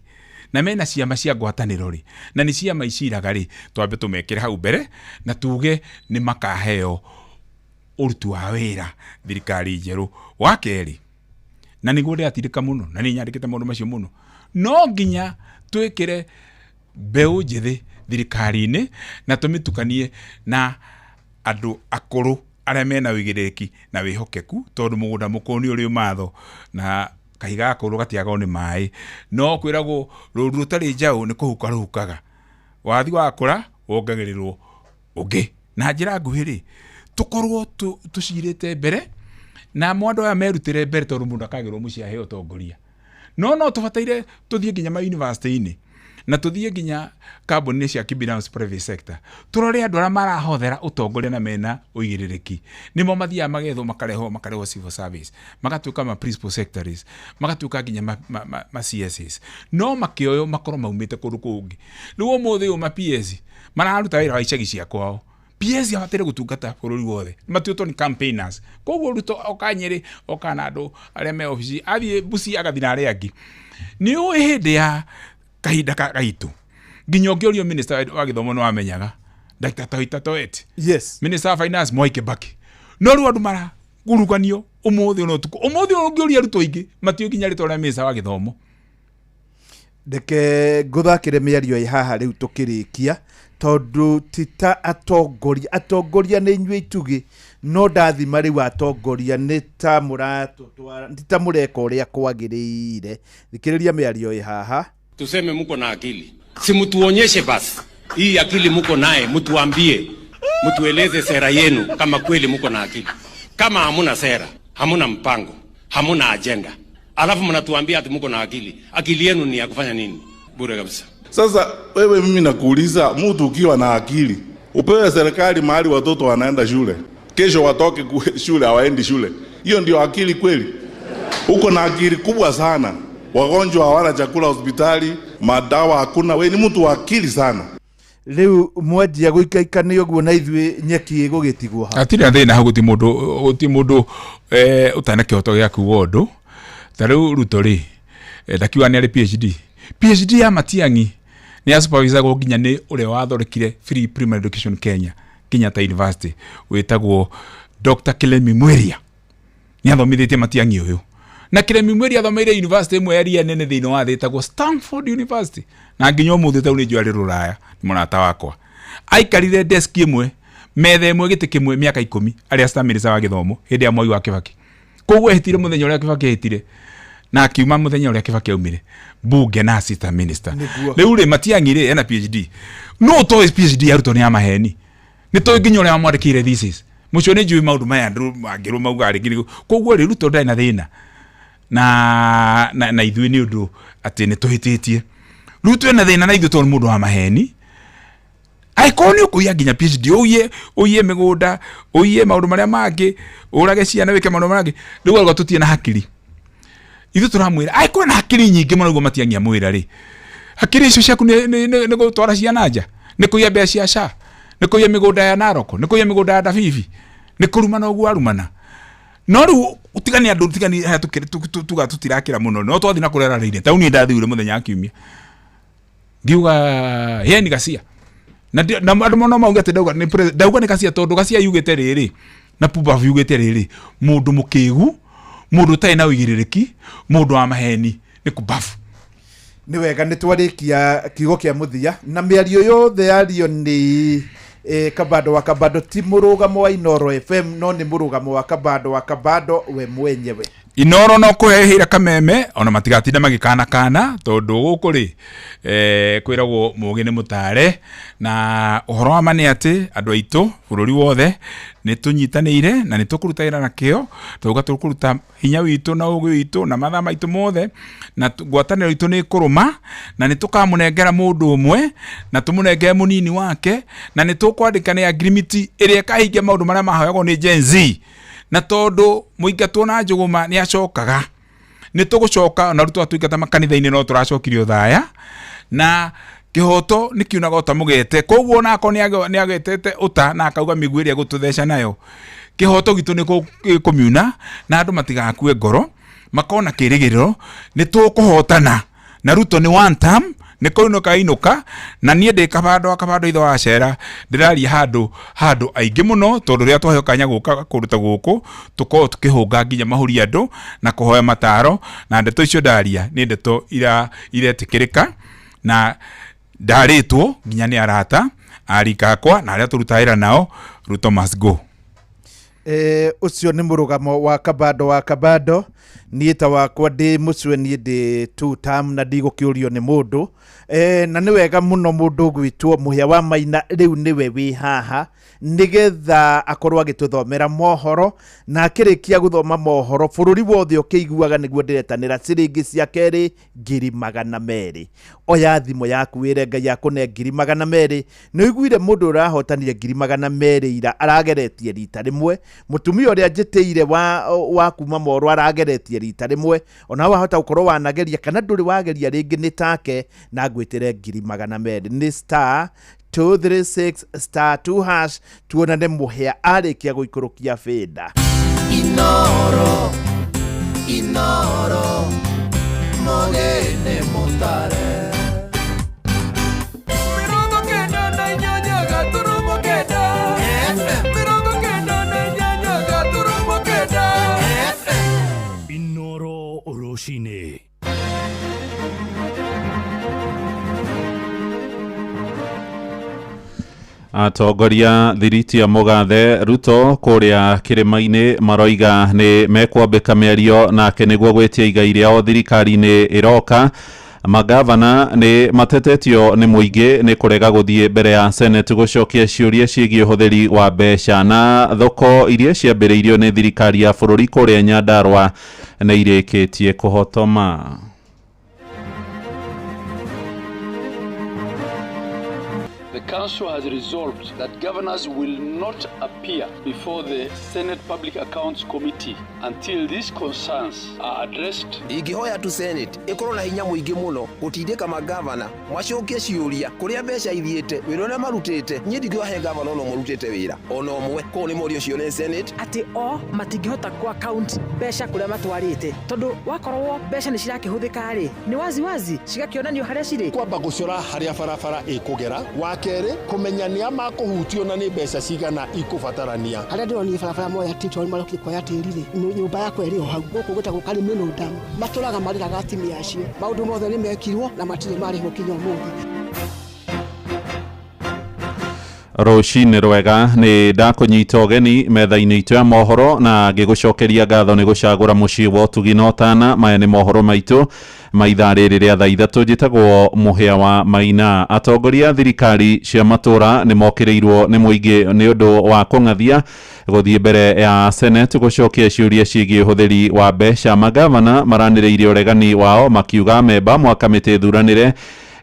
na mena ciama cia ngwatanĩro rĩ, na nĩ ciama iciraga rĩ, twambe tũmekĩre hau mbere na tuge nĩ makaheo ũruti wa wĩra thirikari njerũ. Wa kerĩ, na nĩguo ndĩratindĩka mũno na nĩ nyandĩkĩte maũndũ macio mũno, no nginya twĩkĩre mbeũ njĩthĩ thirikari-inĩ na tũmĩtukanie na andũ akũrũ arĩa mena ũigĩrĩrĩki na wĩhokeku, tondũ mũgũnda mũkũrũ nĩ ũrĩ ũmatho na kahiga gakũrũ gatiagwo nĩ maĩ. No kwĩragwo rũru rũtarĩ njaũ nĩ kũhuka rũhukaga, wathi wakũra wongagĩrĩrwo ũngĩ. Na njĩra nguhĩ rĩ, tũkorwo tũcirĩte mbere na andũ aya merutĩre mbere, tondũ mũndũ akagĩrwo mũciĩ aheo ũtongoria. No tũbataire tũthiĩ nginya ma university-inĩ na tũthiĩ nginya kambuni-inĩ cia kibinafsi private sector, tũrore andũ arĩa marahothera ũtongoria na mena ũigĩrĩrĩki. Nĩmo mathiaga magethwo, makarehwo civil service, magatuĩka ma principal secretaries, magatuĩka nginya ma CSs, no makĩoywo makorwo maumĩte kũndũ kũngĩ. Rĩu ũmũthĩ ũyũ ma PS mararuta wĩra wa icagi cia kwao. PS abataire gũtungata bũrũri wothe, matuĩtwo nĩ campaigners. Koguo Ruto oka Nyĩrĩ, oka na andũ arĩa me obici, athiĩ Busia agathiĩ na arĩa angĩ. Nĩ ũĩ hĩndĩ ya kahinda gaitũ nginya ũngĩũrio minister wa gĩthomo nĩ wamenyaga Dr. Toita Toet. Yes. Minister wa finance Mwai Kibaki. No rĩu andũ maraguruganio ũmũthĩ ona ũtukũ. Ũmũthĩ ũngĩũria arutwo aingĩ matiũĩ nginya rĩtwa rĩa minister wa gĩthomo. Reke ngũthakĩre mĩario ĩ haha rĩu tũkĩrĩkia, tondũ ti ta atongoria, atongoria nĩ inyuĩ itugĩ, no ndathima rĩu atongoria nĩ ta mũratũtwara, ti ta mũreka ũrĩa kwagĩrĩire. Thikĩrĩria mĩario ĩ haha. Tuseme muko na akili, si mtuonyeshe basi hii akili muko naye, mtuambie, mtueleze sera yenu kama kweli muko na akili. Kama hamuna sera, hamuna mpango, hamuna agenda, alafu mnatuambia ati muko na akili, akili yenu ni ya kufanya nini? Bure kabisa. Sasa wewe, mimi nakuuliza, mtu ukiwa na akili upewe serikali mahali watoto wanaenda shule, kesho watoke shule hawaendi shule, hiyo ndio akili kweli? Uko na akili kubwa sana. Wagonjwa hawana chakula hospitali, madawa hakuna. We ni mtu wa akili sana. Rĩu mwanjia gũikaikania ũguo na ithuĩ nyeki ĩgũgĩtigwo ha? Hatirĩ na thĩna hau, gũtirĩ mũndũ ũtarĩ na kĩhoto gĩa kuga ũndũ. Ta rĩu Ruto rĩ, ndakiuga nĩ arĩ PhD. PhD ya Matiang'i nĩ ya supervisagwo nginya nĩ ũrĩa wathondekire Free Primary Education Kenya, Kenyatta University, wĩtagwo Dr. Kilemi Mwiria. Nĩ athomithĩtie Matiang'i ũyũ. Na Kilemi Mwiria athomeire university ĩmwe ya ria nene thĩinĩ wa thĩ ĩtagwo Stanford University. Na nginya ũmũthĩ tau nĩ njũĩ arĩ rũraya, nĩ mũrata wakwa. Aikarire desk ĩmwe, metha ĩmwe, gĩtĩ kĩmwe mĩaka 10 arĩ assistant minister wa gĩthomo hĩndĩ ya Mwai wa Kibaki. Koguo ehĩtire mũthenya ũrĩa Kibaki ehĩtire na akiuma mũthenya ũrĩa Kibaki aumire bunge na assistant minister. Nĩguo. Rĩu rĩ Matiang'i rĩ ena PhD. No ũtoĩ PhD ya Ruto nĩ ya maheni. Nĩ tũĩ nginya ũrĩa wamwandĩkĩire thesis. Mũcio nĩ njũĩ maũndũ maya andũ mangĩrwo mauga rĩngĩ nĩguo. Koguo rĩ Ruto ndarĩ na thĩna na ithuĩ nĩ ũndũ atĩ nĩ tũhĩtĩtie. Ruto ena thĩna na ithuĩ tondũ nĩ mũndũ wa maheni. Angĩkorwo nĩ ũkũiya nginya PhD, ũiye mĩgũnda, ũiye maũndũ marĩa mangĩ, ũrage ciana, wĩke maũndũ marĩa mangĩ, rĩu auga tũtirĩ na hakiri. Ithuĩ tũramwĩra angĩkorwo na hakiri nyingĩ mũno nĩguo Matiang'i amwĩra rĩ, hakiri icio ciaku nĩ gũtwara ciana nja, nĩ kũiya mbeca cia SHA, nĩ kũiya mĩgũnda ya Narok, nĩ kũiya mĩgũnda ya Ndabibi, nĩ kũrumana ũguo arumana. No rĩu tigani andũ, tigani haya tuga tũtirakĩra mũno, no twathiĩ na kũrĩa ararĩire. Ta rĩu niĩ ndathire mũthenya wa kiumia ngiuga yeni Ghasia, na andũ no mauge atĩ ndauga nĩ ndauga nĩ Ghasia tondũ Ghasia yugĩte rĩrĩ na Pumbafu yugĩte rĩrĩ, mũndũ mũkĩgu, mũndũ ũtarĩ na ũigĩrĩrĩki, mũndũ wa maheni nĩ Pumbafu. Nĩ wega, nĩ twarĩkia kiugo kĩa mũthia na mĩario yothe yario nĩ Kabando wa Kabando ti mũrũgamo wa Inoro FM, no nĩ mũrũgamo wa Kabando wa Kabando we mwenyewe. Inoro no kũhehĩra kameme ona matigatinda magĩkana kana tondũ gũkũ rĩ, kwĩragwo mũgĩ nĩ mũtare, na ũhoro wa ma nĩ atĩ andũ aitũ bũrũri wothe nĩ tũnyitanĩire na nĩ tũkũruta wĩra na kĩo, tũgauga tũkũruta hinya witũ na ũgĩ witũ na mathaa maitũ mothe, na ngwatanĩro itũ nĩ ĩkũrũma, na nĩ tũkamũnengera mũndũ ũmwe na tũmũnengere mũnini wake, na nĩ tũkwandĩkanĩra agreement ĩrĩa ĩkahingia maũndũ marĩa mahoyagwo nĩ Gen Z. Na tondũ mũingatwo na njũgũma nĩ acokaga, nĩ tũgũcoka na rĩu twatũingata makanitha-inĩ no tũracokirio thaya, na kĩhoto nĩ kiunaga ũta mũgete. Koguo onako nĩ agetete ũta na akauga mĩguĩ ĩrĩa egũtũtheca nayo, kĩhoto gitũ nĩ kũmiuna, na andũ matigakue ngoro, makona kĩrĩgĩrĩro nĩ tũkũhotana. Na Ruto nĩ one term, nĩ kũinũka ainũka, na niĩ ndĩ Kabando wa Kabando ithe wa Cera, ndĩraria handũ aingĩ mũno, tondũ rĩrĩa twaheo kanya gũka kũndũ ta gũkũ tũkoragwo tũkĩhũnga nginya mahũri andũ na kũhoya mataro, na ndeto icio ndaria nĩ ndeto iretĩkĩrĩka, na ndarĩtwo nginya nĩ arata arika akwa na arĩa tũrutaga wĩra nao. Ruto must go. Ũcio nĩ mũrũgamo wa Kabando wa Kabando. Niĩ ta wakwa ndĩ mũcwe, niĩ ndĩ two term na ndigũkĩũrio nĩ mũndũ. Na nĩ wega mũno mũndũ ũgwĩtwo Mũhĩa wa Maina rĩu nĩwe wĩ haha, nĩgetha akorwo agĩtũthomera mohoro, na akĩrĩkia gũthoma mohoro bũrũri wothe ũkĩiguaga nĩguo ndĩretanĩra ciringi cia kerĩ 200,000. Oya thimũ yaku wĩre Ngai akũne 200,000. Nĩ ũiguire mũndũ ũrahotanire 200,000 ira arageretie rita rĩmwe, mũtumia ũrĩa njĩtĩire wa kuma Moro arageretie rita rĩmwe, ona wahota gũkorwo wanageria kana ndũrĩ wageria rĩngĩ nĩ take, na ngwĩtĩre 200,000. Nĩ star 236 star 2 hash, tuonane Mũhĩa arĩkia gũikũrũkia bĩnda. Inoro, Inoro, mũgĩ nĩ mũtare. 98.9 FM. 98.9 FM. Inoro rũcinĩ. Atongoria thiriti ya mũgathe Ruto kũrĩa kĩrĩma-inĩ maroiga nĩ mekwambĩka mĩario nake nĩguo gwĩtia igai rĩao thirikari-inĩ ĩroka. Magavana nĩ matetetio nĩ mũingĩ nĩ kũrega gũthiĩ mbere ya Senate gũcokia ciũria ciĩgiĩ ũhũthĩri wa mbeca, na thoko iria ciambĩrĩirio nĩ thirikari ya bũrũri kũrĩa Nyandarua nĩ irĩkĩtie kũhotoma. The Council has resolved that governors will not appear before the Senate Public Accounts Committee until these concerns are addressed. Ingĩhoya tu Senate ĩkorwo na hinya mũingĩ mũno gũtindĩka magavana macokie ciũria kũrĩa mbeca ithiĩte, wĩra ũrĩa marutĩte. Niĩ ndingĩwahe gavana ona ũmwe ũrutĩte wĩra ona ũmwe, koguo nĩ morio cio nĩ Senate. Atĩ o matingĩhota ku account mbeca kũrĩa matwarĩte, tondũ wakorwo mbeca nĩ cirakĩhũthĩka rĩ, nĩ wazi wazi cigakĩonanio harĩa cirĩ. Kwamba gũcora harĩa barabara ĩkũgera, wa kerĩ kũmenya nĩa makũhutio na nĩ mbeca cigana ikũbatarania. Harĩa ndĩronire barabara moya tĩri, tondũ marokire kuoya tĩri rĩ, nyũmba yakwa ĩrĩ o hau gũkũ gwĩtagwo Karimino Dam, matũraga marĩraga atumia acio. Maũndũ mothe nĩ mekirwo na matirĩ marĩhwo kinya ũmũthĩ. Rũcinĩ rwega, nĩ ndakũnyita ũgeni metha-inĩ itũ ya mohoro na ngĩgũcokeria ngatho nĩ gũcagũra mũciĩ wa ũtugi na ũtana. Maya nĩ mohoro maitũ ma ithaa rĩrĩ rĩa thaa 3. Njĩtagwo Mũhĩa wa Maina. Atongoria a thirikari cia matũra nĩ mokĩrĩirwo nĩ mũingĩ nĩ ũndũ wa kũng'athia gũthiĩ mbere ya Senate gũcokia ciũria ciĩgiĩ ũhũthĩri wa mbeca. Magavana maranĩrĩirie ũregani wao makiuga memba mwaka mĩtĩ ĩthuranĩre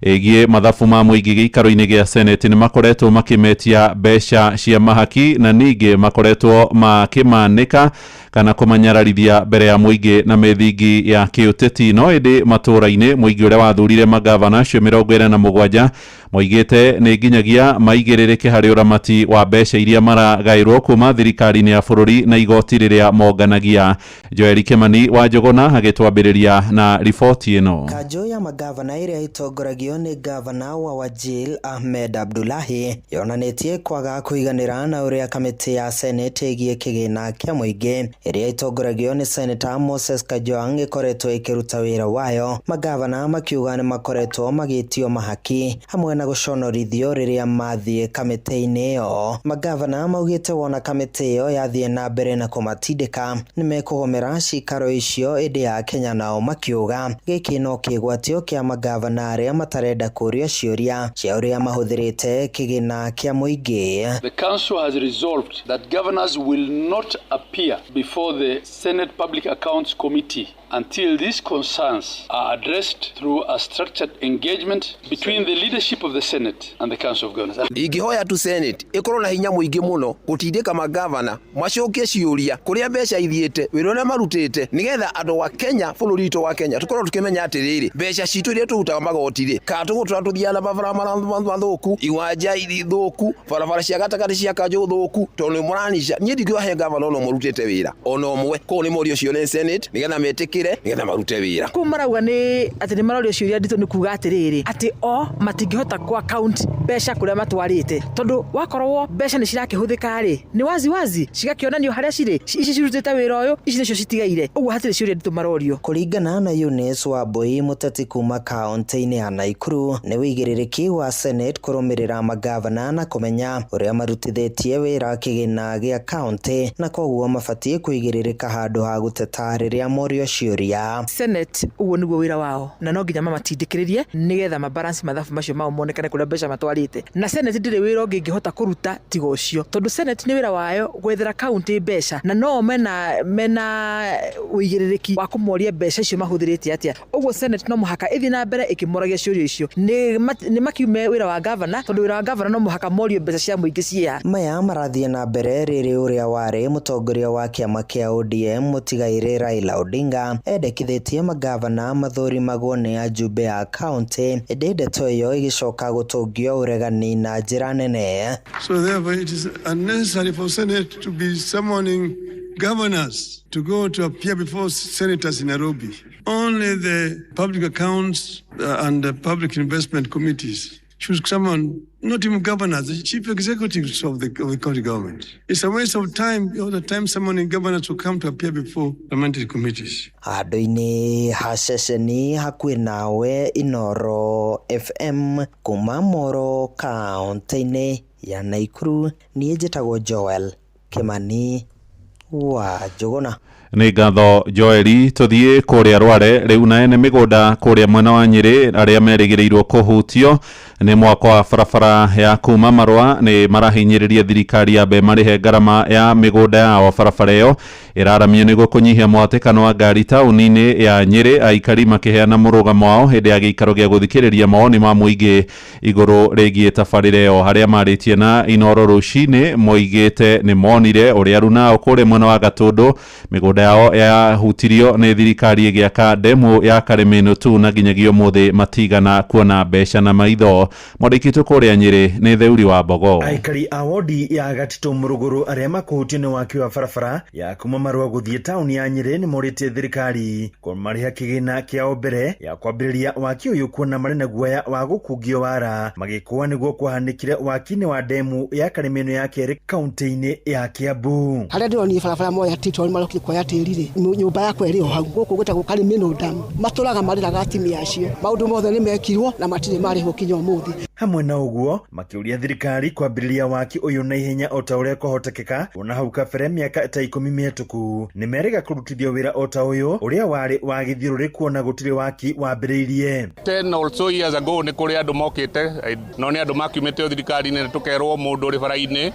ĩgiĩ mathabu ma mũingĩ gĩikaro-inĩ gĩa Senate nĩ makoretwo makĩmetia mbeca cia mahaki, na ningĩ makoretwo makĩmanĩka kana kũmanyararithia mbere ya mũingĩ na mĩthingi ya kĩũteti. No ĩndĩ matũra-inĩ mũingĩ ũrĩa wathurire magavana acio 47 moigĩte nĩ nginyagia maigĩrĩrĩke harĩ ũramati wa mbeca iria maragaĩrwo kuma thirikari-inĩ ya bũrũri na igoti rĩrĩa monganagia. Joel Kimani wa Njũgũna agĩtwambĩrĩria na riboti ĩno. Kanjũ ya magavana ĩrĩa ĩtongoragio nĩ gavana wa Wajir Ahmed Abdullahi yonanĩtie kwaga kũiganĩra na ũrĩa kamĩtĩ ya Senate ĩgiĩ kĩgĩna kĩa mũingĩ ĩrĩa ĩtongoragio nĩ Senator Moses Kajwang ĩkoretwo ĩkĩruta wĩra wayo, magavana makiuga nĩ makoretwo magĩtio mahaki hamwe na gũconorithio rĩrĩa mathiĩ kamĩtĩ-inĩ ĩyo. Magavana maugĩte wona kamĩtĩ ĩyo yathiĩ na mbere na kũmatindĩka nĩ mekũgomera cikaro icio, ĩndĩ ya Kenya nao makiuga gĩkĩ no kĩgwatio kĩa magavana arĩa matarenda kũũrio ciũria cia ũrĩa mahũthĩrĩte kĩgĩna kĩa mũingĩ. The Council has resolved that governors will not appear before the Senate Public Accounts Committee until these concerns are addressed through a structured engagement between the leadership of the Senate and the Council of Governors. Ingĩhoya tu Senate ĩkorwo na hinya mũingĩ mũno gũtindĩka magavana macokie ciũria kũrĩa mbeca ithiĩte, wĩra ũrĩa marutĩte, nĩgetha andũ a Kenya, bũrũri witũ wa Kenya, tũkorwo tũkĩmenya atĩrĩrĩ, mbeca citũ iria tũrutaga magoti-rĩ, kana tũgũtũra tũthiaga na barabara mathũku, iwanja thũku, barabara cia gatagatĩ cia kanjũ thũku, tondũ nĩ mũranica. Niĩ ndingĩoya he gavana ona ũmwe ũrutĩte wĩra ona ũmwe, koguo nĩ morio cio nĩ Senate nĩgetha metĩkĩre, nĩgetha marute wĩra. Kũu marauga nĩ atĩ nĩ marorio ciũria nditũ, nĩ kuga atĩrĩrĩ atĩ o matingĩhota ku account mbeca kũrĩa matwarĩte, tondũ wakorwo mbeca nĩ cirakĩhũthĩka rĩ, nĩ wazi wazi cigakĩonanio harĩa cirĩ, ici cirutĩte wĩra ũyũ, ici nĩcio citigaire, ũguo hatirĩ ciũria nditũ marorio. Kũringana na Eunice Wambui, mũteti kuma kaũntĩ-inĩ ya Nakuru, nĩ wĩigĩrĩrĩki wa Senate kũrũmĩrĩra magavana na kũmenya ũrĩa marutithĩtie wĩra kĩgĩna gĩa kaũntĩ, na koguo mabatiĩ kũigĩrĩrĩka handũ ha gũteta rĩrĩa morio ciũria. Senate ũguo nĩguo wĩra wao, na no nginya mamatindĩkĩrĩrie nĩgetha mabalance mathabu macio mao monekane kũrĩa mbeca matwarĩte. Na Senate ndĩrĩ wĩra ũngĩ ĩngĩhota kũruta tiga ũcio, tondũ Senate nĩ wĩra wayo gwethera kaũntĩ mbeca, na no mena ũigĩrĩrĩki wa kũmoria mbeca icio mahũthĩrĩte atĩa. Ũguo Senate no mũhaka ĩthiĩ na mbere ĩkĩmoragia ciũria icio, nĩ makiume wĩra wa gavana, tondũ wĩra wa gavana no mũhaka morio mbeca cia mũingĩ ciĩha. Maya marathiĩ na mbere rĩrĩ ũrĩa warĩ mũtongoria wa kĩama kĩa ODM mũtigairĩ Raila Odinga endekithĩtie magavana mathũrimagwo nĩ ajumbe a kaũntĩ, ĩndĩ ndeto ĩyo ĩgĩcoka gũtũngio ũregani na njĩra nene. So therefore it is unnecessary for Senate to be summoning governors to go to appear before senators in Nairobi. Only the public accounts and the public investment committees should summon, not even governors, the chief executives of the county government. It's a waste of time, all the time summoning governors to come to appear before parliamentary committees. Handũ-inĩ ha ceceni hakuhĩ nawe, Inooro FM kuma Moro kaũntĩ-inĩ ya Nakuru, niĩ njĩtagwo Joel Kimani wa Njũgũna. Nĩ ngatho Joeli. Tũthiĩ kũrĩa Rware rĩu na ene mĩgũnda kũrĩa mwena wa Nyĩrĩ arĩa merĩgĩrĩirwo kũhutio nĩ mwako wa barabara ya kuma Marũa nĩ marahinyĩrĩria thirikari yambe marĩhe ngarama ya mĩgũnda yao. Barabara ĩyo ĩraramio nĩguo kũnyihia mũhatĩkano wa ngari taũni-inĩ ya Nyĩrĩ, aikari makĩheana mũrũgamo wao hĩndĩ ya gĩikaro gĩa gũthikĩrĩria mawoni ma mũingĩ igũrũ rĩgiĩ tabarĩra ĩyo. Harĩa marĩtie na Inooro rũcinĩ moigĩte nĩ monire ũrĩa arunao kũrĩa mwena wa Gatũndũ mĩgũnda yao yahutirio nĩ thirikari ĩgĩaka ndemu ya Karĩmĩnũ tu, na nginyagia ũmũthĩ matigana kuona mbeca na maitho. Mwandĩki witũ kũrĩa Nyĩrĩ nĩ Theuri wa Mbogo. Aikari a wodi ya Gatitũ Mũrũgũrũ arĩa makũhutio nĩ waki wa barabara ya kuma Marũa gũthiĩ taũni ya Nyĩrĩ nĩ morĩtie thirikari kũmarĩha kĩgĩna kĩao mbere ya kwambĩrĩria waki ũyũ, kuona marĩ na guoya wa gũkungio wara magĩkũa nĩguo kwahanĩkire waki-inĩ wa ndemu ya Karĩmĩnũ ya kerĩ kaũntĩ-inĩ ya Kiambu. Harĩa ndĩronire barabara moya tĩri marokire kuoya tĩri rĩ, nyũmba yakwa ĩrĩ o hau gũkũ gwĩtagwo Karĩmĩnũ Dam, matũraga marĩraga atumia acio, maũndũ mothe nĩ mekirwo na matirĩ marĩhwo kinya ũmũthĩ. Hamwe na ũguo makĩũria thirikari kwambĩrĩria waki ũyũ na ihenya o ta ũrĩa kũhotekeka, kuona hau kabere mĩaka ta 10 mĩhetũku nĩ merĩga kũrutithio wĩra o ta ũyũ ũrĩa warĩ wa gĩthiũrũrĩ, kuona gũtirĩ waki wambĩrĩirie. 10 or so years ago nĩ kũrĩ andũ mokĩte, no nĩ andũ makiumĩte thirikari-inĩ, tũkerwo mũndũ ũrĩ bara-inĩ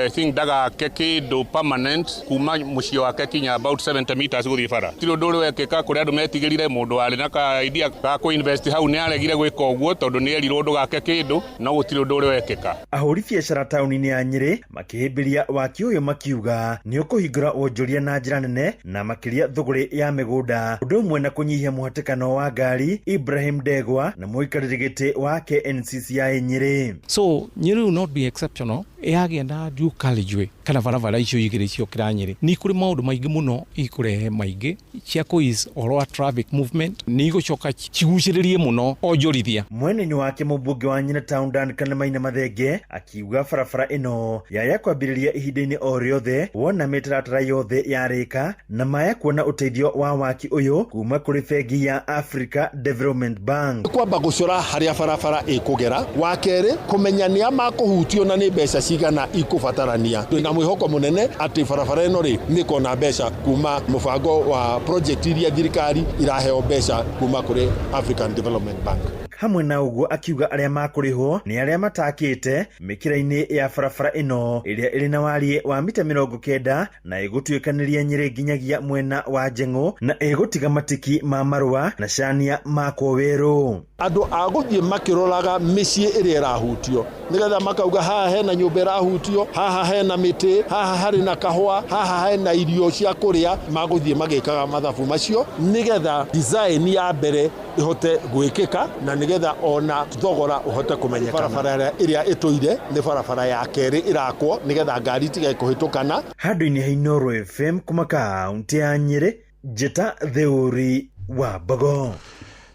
I think ndagake kĩndũ permanent kuma mũciĩ wake kinya about 70 meters gũthiĩ bara. Tirĩ ũndũ ũrĩ wekĩka, kũrĩ andũ metigĩrire, mũndũ warĩ na ka idea ga kũ-invest hau nĩ aregire gwĩka ũguo tondũ nĩ erirwo ndũgake kĩndũ, no gũtirĩ ũndũ ũrĩ wekĩka. Ahũri biacara taũni-inĩ ya Nyĩrĩ makĩhĩmbĩria waki ũyũ makiuga nĩ ũkũhingũra wonjoria na njĩra nene na makĩria thũgũrĩ ya mĩgũnda, ũndũ ũmwe na kũnyihia mũhatĩkano wa ngari. Ibrahim Ndegwa na mũikarĩri gĩtĩ wa KNCCI Nyĩrĩ. So Nyĩrĩ will not be exceptional, yagĩa na dual carriageway kana barabara icio igĩrĩ ciokĩra Nyĩrĩ, nĩ kũrĩ maũndũ maingĩ mũno ikũrehe maingĩ cia kũ ũhoro wa traffic movement, nĩ igũcoka cigucĩrĩrie mũno onjorithia. Mwena-inĩ wake mũmbunge wa Nyĩrĩ Suna Town Duncan Maina Mathenge akiuga barabara ĩno yaya kwambĩrĩria ihinda-inĩ o rĩothe wona mĩtaratara yothe yarĩka na maya kuona ũteithio wa waki ũyũ kuma kũrĩ bengi ya Africa Development Bank. Kwamba gũcora harĩa barabara ĩkũgera, wa kerĩ kũmenya nĩa makũhutio na nĩ mbeca cigana ikũbatarania. Twĩna mwĩhoko mũnene atĩ barabara ĩno rĩ nĩ ĩkona mbeca kuma mũbango wa project iria thirikari iraheo mbeca kuma kũrĩ African Development Bank. Hamwe na ũguo akiuga arĩa makũrĩhwo nĩ arĩa matakĩte mĩkĩra-inĩ ya barabara ĩno ĩrĩa ĩrĩ na wariĩ wa mita 90 na ĩgũtuĩkanĩria Nyĩrĩ nginyagia mwena wa Njeng'ũ na ĩgũtiga matiki ma marũa na cania makwo werũ. Andũ a gũthiĩ makĩroraga mĩciĩ ĩrĩa ĩrahutio nĩgetha makauga haha hena nyũmba ĩrahutio, haha hena mĩtĩ, haha harĩ na kahũa, haha hena irio cia kũrĩa, magũthiĩ magĩkaga mathabu macio nĩgetha design ya mbere ihote gwĩkĩka na nĩgetha ona thogora ũhote kũmenyekana. Barabara ĩrĩa ĩtũire nĩ barabara ya kerĩ ĩrakwo nĩgetha ngari itige kũhĩtũkana. Handũ-inĩ ha Inooro FM kuma kaunti ya Nyĩrĩ, Njĩta Theuri wa Mbogo.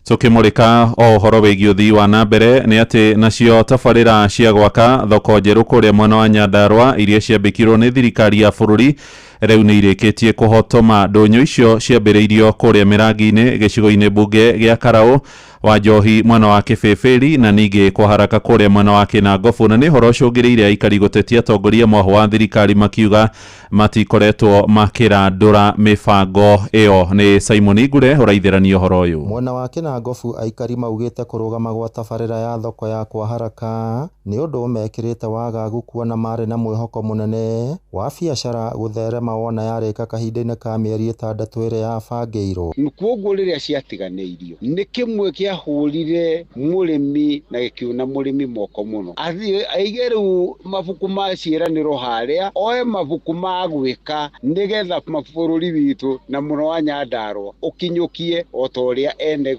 Tukimurika o ũhoro wĩgiĩ ũthii wa na mbere nĩ atĩ nacio tabarĩra cia gwaka thoko njerũ kũrĩa mwena wa Nyandarũa iria ciambĩkirwo nĩ thirikari ya bũrũri rĩu nĩ irĩkĩtie kũhotoma. Ndũnyũ icio ciambĩrĩirio kũrĩa Mĩrangi-inĩ gĩcigo-inĩ mbunge gĩa Karaũ wa Njohi mwena wa Kĩbĩbĩri na ningĩ kwa haraka kũrĩa mwena wa Kĩnangobu, na nĩ ũhoro ũcũngĩrĩire aikari gũtetia atongoria mwahũ wa thirikari makiuga matikoretwo makĩrandũra mĩbango ĩyo. Nĩ Simon Ngure ũraithĩrania ũhoro ũyũ. Mwena wa Kĩnangobu aikari maugĩte kũrũgama gwa tabarĩra ya thoko ya kwa haraka nĩ ũndũ mekĩrĩte wagagu kuona marĩ na mwĩhoko mũnene wa biacara gũtherema wona yarĩka kahinda-inĩ ka mĩeri 6 ĩrĩa yabangĩirwo. Koguo rĩrĩa ciatiganĩirio nĩ kĩmwe kĩahũrire mũrĩmi na gĩkiuna mũrĩmi moko mũno, athiĩ aige rĩu mabuku ma ciĩranĩro harĩa, oe mabuku ma gwĩka nĩgetha bũrũri witũ na mũno wa Nyandarũa ũkinyũkie o ta ũrĩa ene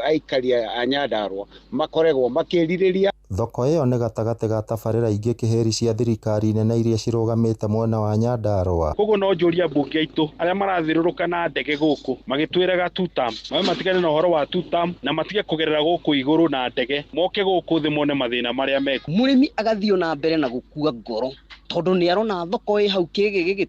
aikari a Nyandarũa makoragwo makĩrirĩria. Thoko ĩyo nĩ gatagatĩ ga tabarĩra ingĩ kĩhĩri cia thirikari nene iria cirũgamĩte mwena wa Nyandarũa. Koguo no njũria mbunge aitũ arĩa marathiũrũrũka na ndege gũkũ magĩtwĩraga two term, mawe matigane na ũhoro wa two term na matige kũgerera gũkũ igũrũ na ndege, moke gũkũ thĩ mone mathĩna marĩa meko. Mũrĩmi agathiĩ na mbere na gũkua ngoro tondũ nĩ arona thoko ĩ hau kĩgĩ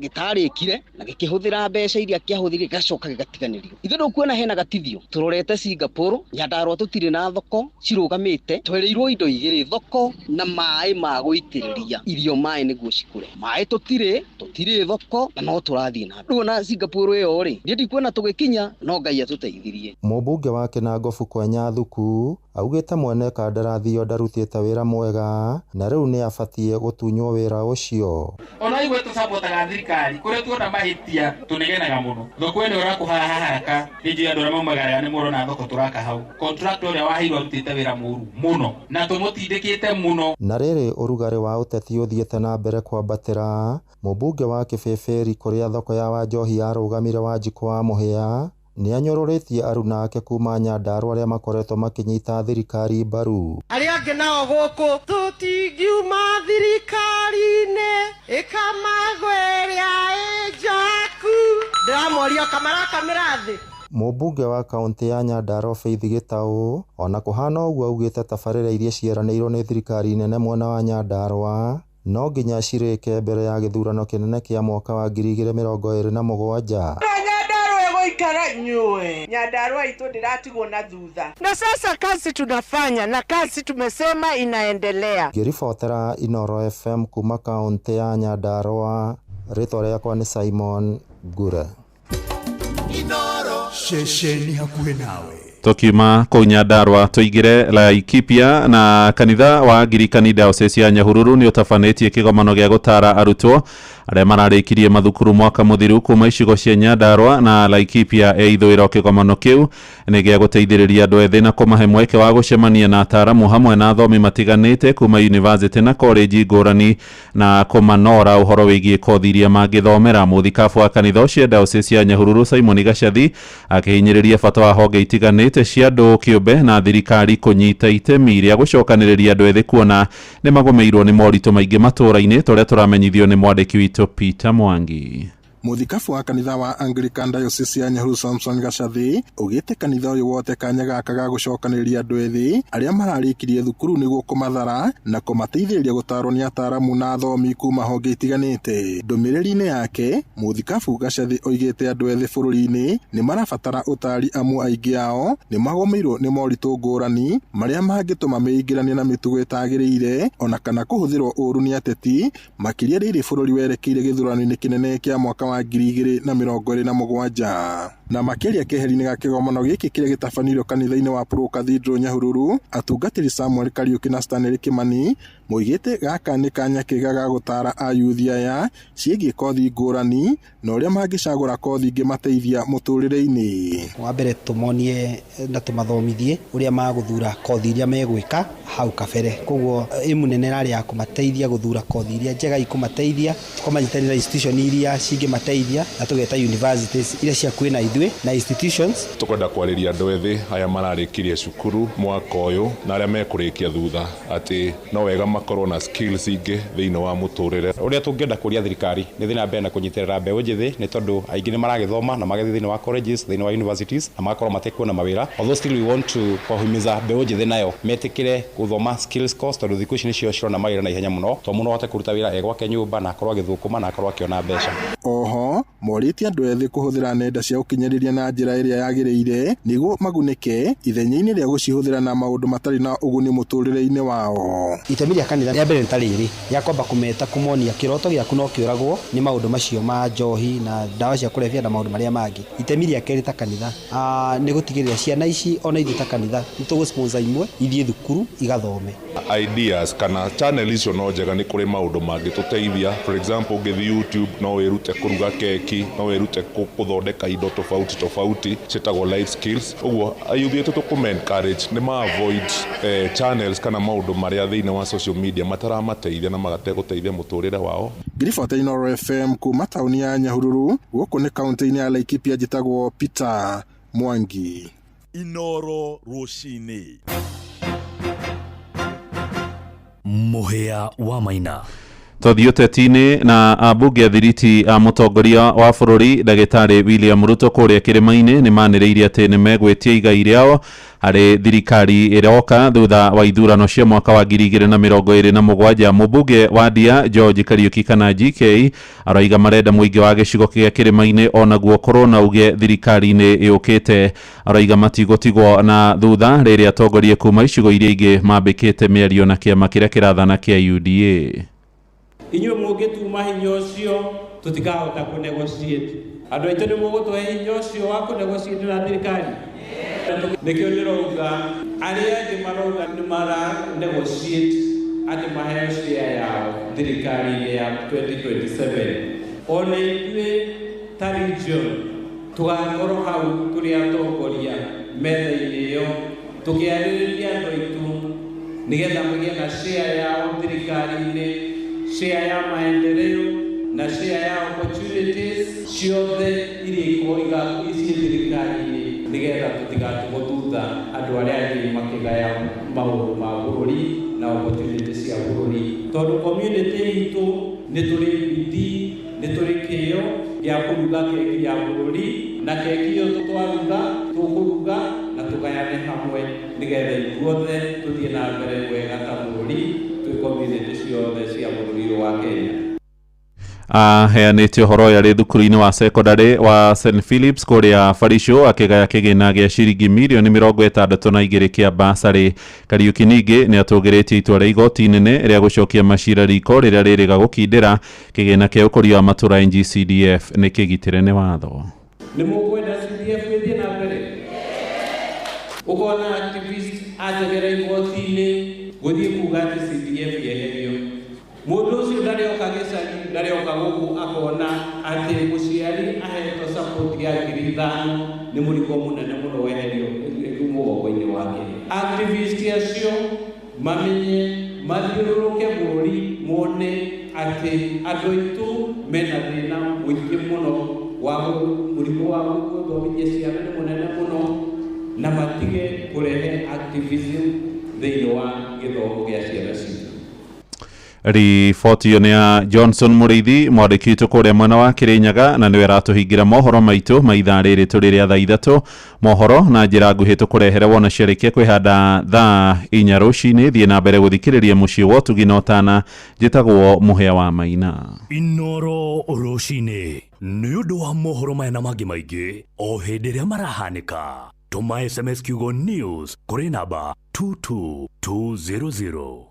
gĩtarĩkire na gĩkĩhũthĩra mbeca iria kĩahũthĩrire gĩgacoka gĩgatiganĩrio. Ithuĩ ndũkuona hena gatithio, tũrorete Singapore, Nyandarũa tũtirĩ na thoko cirũgamĩte, twereirwo indo igĩrĩ, thoko na maĩ ma gũitĩrĩria irio, maĩ nĩguo cikũre. Maĩ tũtirĩ thoko na no tũrathiĩ na mbere. Rĩu Singapore ĩyo rĩ, niĩ ndikuona tũgĩkinya, no Ngai atũteithirie. Mũmbunge wa Kĩnangobu Kwenya Thuku augĩte mwene kandarathi ĩyo ndarutĩte wĩra mwega na rĩu nĩ abatiĩ gũtunywo wĩra ũcio. Ona igwe tũcabotaga thirikari kũrĩa tuona mahĩtia tũnegenaga mũno. Thoko ĩno ĩrakwo haha haraka nĩ njũĩ andũ arĩa maumagaraga nĩ mũrona thoko tũraka hau. Contractor ũrĩa waheirwo arutĩte wĩra mũru mũno na tũmũtindĩkĩte mũno. Na rĩrĩ ũrugarĩ wa ũteti ũthiĩte na mbere kwambatĩra, mũmbunge wa Kĩbĩbĩri kũrĩa thoko ya Wanjohi yarũgamire Wanjikũ wa Mũhĩa nĩ anyũrũrĩtie aruna ake kuma Nyandarũa arĩa makoretwo makĩnyita thirikari mbaru. Arĩa angĩ nao gũkũ tũtingiuma thirikari-inĩ ĩkamagweria ĩnjaku, ndĩramoria kamarakamĩra thĩ. Mũmbunge wa kaũntĩ ya Nyandarũa Faith Gĩtaũ ona kũhana ũguo augĩte tabarĩra iria cieranĩirwo nĩ thirikari nene mwena wa Nyandarũa no nginya cirĩke mbere ya gĩthurano kĩnene kĩa mwaka wa 2027. Nyue Nyandarũa itũ ndĩratigwo na thutha, na sasa kazi tunafanya na kazi tumesema inaendelea. Ngĩribotera Inooro FM kuma kaũntĩ ya Nyandarũa, rĩtwa rĩakwa nĩ Simon Ngure. Inooro ceceni hakuhĩ nawe. Tukiuma kũu Nyandarũa tũingĩre Laikipia na kanitha wa Angirikani Diocese ya Nyahururu nĩ ũtabanĩtie kĩgomano gĩa gũtara arutwo arĩa mararĩkirie mathukuru mwaka mũthiru kuma icigo cia Nyandarũa na Laikipia ya ithũĩro. Kĩgomano kĩu nĩ gĩa gũteithĩrĩria andũ ethĩ na kũmahe mweke wa gũcemania na ataaramu hamwe na athomi matiganĩte kuma yunivasĩtĩ na koreji ngũrani na kũmanora ũhoro wĩgiĩ kothi iria mangĩthomera. Mũthikabu wa kanitha ũcio Diocese ya Nyahururu Simon Gacathi akĩhinyĩrĩria bata wa honge itiganĩte cia andũ kĩũmbe na thirikari kũnyita itemi rĩa gũcokanĩrĩria andũ ethĩ kuona nĩ magũmĩirwo nĩ moritũ maingĩ matũũra-inĩ, tũrĩa tũramenyithio nĩ mwandĩki witũ Peter Mwangi. Mũthikabu wa kanitha wa Anglican Diocese ya Nyahururu Samson Gacathi ugite kanitha ũyũ wote kanya gaka ga gũcokanĩrĩria andũ ethĩ arĩa mararĩkirie thukuru nĩguo kũmathara na kũmateithĩrĩria gũtarwo nĩ ataramu na athomi kuma honge itiganĩte. Ndũmĩrĩri-inĩ yake Mũthikabu Gacathi oigĩte andũ ethĩ bũrũri-inĩ nĩ marabatara ũtari amu aingĩ ao nĩ magomeirwo nĩ moritũ ngũrani marĩa mangĩtũma meingĩranie na mĩtugo ĩtagĩrĩire ona kana kũhũthĩrwo ũru nĩ ateti makĩria rĩrĩ bũrũri werekeire gĩthurano-inĩ kĩnene kĩa mwaka wa 2027. Na makĩria keheri-inĩ ga kĩgomano gĩkĩ kĩrĩa gĩtabanĩirio kanitha-inĩ wa Pro Cathedral Nyahururu, atungatĩri Samuel Kariuki na Stanley Kimani moigĩte gaka nĩ kanya kega ga gũtara ayuthi aya ciĩgiĩ kothi ngũrani na ũrĩa mangĩcagũra kothi ingĩmateithia mũtũrĩre-inĩ. Wa mbere tũmonie na tũmathomithie ũrĩa magũthura kothi iria megwĩka hau kabere, koguo ĩmu nene ĩrarĩ ya kũmateithia gũthura kothi iria njega ikũmateithia, tũkamanyitanĩra institution iria cingĩmateithia na tũgeta universities iria ciakuhĩ na ithuĩ na institutions. Tũkwenda kwarĩria andũ ethĩ aya mararĩkirie cukuru mwaka ũyũ na arĩa mekũrĩkia thutha atĩ no wega makorwo na skills ingĩ thĩinĩ wa mũtũrĩre. Ũrĩa tũngĩenda kũria thirikari nĩ thĩna mbere na kũnyitĩrĩra mbeũ njĩthĩ nĩ tondũ aingĩ nĩ maragĩthoma na magathiĩ thĩinĩ wa colleges, thĩinĩ wa universities na magakorwo matekuona mawĩra. Although still we want to kũhimiza mbeũ njĩthĩ nayo metĩkĩre gũthoma skills course tondũ thikũ ici nĩcio cirona mawĩra na ihenya mũno, to mũno ahote kũruta wĩra e gwake nyũmba na akorwo agĩthũkũma na akorwo akĩona mbeca. Oho morĩtie andũ ethĩ kũhũthĩra nenda cia ũkinyanĩria na njĩra ĩrĩa yagĩrĩire nĩguo magunĩke ithenya-inĩ rĩa gũcihũthĩra na maũndũ matarĩ na ũguni mũtũrĩre-inĩ wao. Itemi rĩa kanitha rĩa mbere nĩ ta rĩrĩ rĩa kwamba kũmeta kũmonia kĩroto gĩaku no kĩũragwo nĩ maũndũ macio ma njohi na ndawa cia kũrebia na maũndũ marĩa mangĩ. Itemi rĩa kerĩ ta kanitha nĩ gũtigĩrĩra ciana ici ona ithuĩ ta kanitha nĩ tũgũ-sponsor imwe ithiĩ thukuru igathome. Ideas kana channel icio no njega, nĩ kũrĩ maũndũ mangĩtũteithia. For example, ũngĩthiĩ YouTube no wĩrute kũruga keki, no wĩrute gũthondeka indo tofauti tofauti ciĩtagwo life skills. Ũguo ayuthi aitũ tũkũma encourage nĩ ma avoid channels kana maũndũ marĩa thĩinĩ wa social media mataramateithia na magategũteithia mũtũrĩre wao. Ngiribota Inooro FM kuma taũni ya Nyahururu gũkũ nĩ kaunti-inĩ ya Laikipia, njĩtagwo Peter Mwangi. Inooro rũcinĩ. Mũhĩa wa Maina. Tũthiĩ ũteti-inĩ na ambunge a thiriti a mũtongoria wa bũrũri ndagĩtarĩ William Ruto kũrĩa kĩrĩma-inĩ nĩ manĩrĩirie atĩ nĩ megwĩtia igai rĩao harĩ thirikari ĩroka thutha wa ithurano cia mwaka wa 2027. Mũmbunge wa Ndia George Kariuki kana GK aroiga marenda mũingĩ wa gĩcigo kĩa kĩrĩma-inĩ onaguo korwo na uge thirikari-inĩ ĩũkĩte. Aroiga matigũtigwo na thutha rĩrĩa atongoria kuma icigo iria ingĩ mambĩkĩte mĩario na kĩama kĩrĩa kĩrathana kĩa UDA. Inyuĩ mũngĩtuma hinya ũcio tũtikahota kũ-negotiate. Andũ aitũ nĩ mũgũtũhe hinya ũcio wa kũ-negotiate na thirikari? Nĩkĩo ndĩrauga arĩa angĩ marauga nĩ mara-negotiate atĩ maheo share yao thirikari-inĩ ya 2027. Ona ithuĩ ta region tũgakorwo hau tũrĩ atongoria metha-inĩ ĩyo tũkĩarĩrĩria andũ aitũ nĩgetha magĩe na share yao thirikari-inĩ, share ya maendeleo na share ya opportunities ciothe iria ikorwo ciĩ thirikari-inĩ nĩgetha tũtigatigwo thutha andũ arĩa angĩ makĩgaya maũndũ ma bũrũri na opportunities cia bũrũri, tondũ community itũ nĩ tũrĩ bidii, nĩ tũrĩ kĩo gĩa kũruga keki ya bũrũri, na keki ĩyo twaruga tũkũruga na tũgayane hamwe nĩgetha ithuothe tũthiĩ na mbere wega ta bũrũri twĩ community ciothe cia bũrũri wa Kenya. Aheanĩte ũhoro ũyũ arĩ thukuru-inĩ wa secondary wa St Philips kũrĩa Barisho akĩgaya kĩgĩna gĩa ciringi mirioni 62 kĩa basarĩ. Kariuki ningĩ nĩ atũgĩrĩtie itua rĩa igoti inene rĩa gũcokia macira riko rĩrĩa rĩrĩga gũkindĩra kĩgĩna kĩa ũkũria wa matũra NGCDF nĩ kĩgitĩre nĩ watho. Nĩ mũkwenda CDF ĩthiĩ na mbere? Ũkona activist ateng'era igoti-inĩ gũthiĩ kuga atĩ CDF yeherio. Mũndũ ũcio ndarĩoka gĩcagi, ndarĩoka gũkũ akona atĩ mũciari ahetwo support ya 5,000 nĩ mũrigo mũnene mũno weherio mũgongo-inĩ wake. Activist acio mamenye mathiũrũrũke bũrũri mone atĩ andũ aitũ mena thĩna mũingĩ mũno wa mũrimũ wa gũthomithia ciana nĩ mũnene mũno, na matige kũrehe activism thĩinĩ wa gĩthomo gĩa ciana citũ. Riboti ĩyo nĩ ya Johnson Mũrĩithi, mwandĩki witũ kũrĩa mwena wa Kĩrĩnyaga, na nĩwe aratũhingĩra mohoro maitũ ma ithaa rĩrĩ tũrĩ rĩa thaa 3. Mohoro na njĩra nguhĩ tũkũrehere wona ciarĩkia kwĩhanda thaa 4 rũcinĩ. Thiĩ na mbere gũthikĩrĩria mũciĩ wa ũtugi na ũtana. Njĩtagwo Mũhĩa wa Maina. Inoro rũcinĩ nĩ ũndũ wa mohoro maya na mangĩ maingĩ o hĩndĩ ĩrĩa marahanĩka. Tũma SMS kiugo news kũrĩ namba 22200.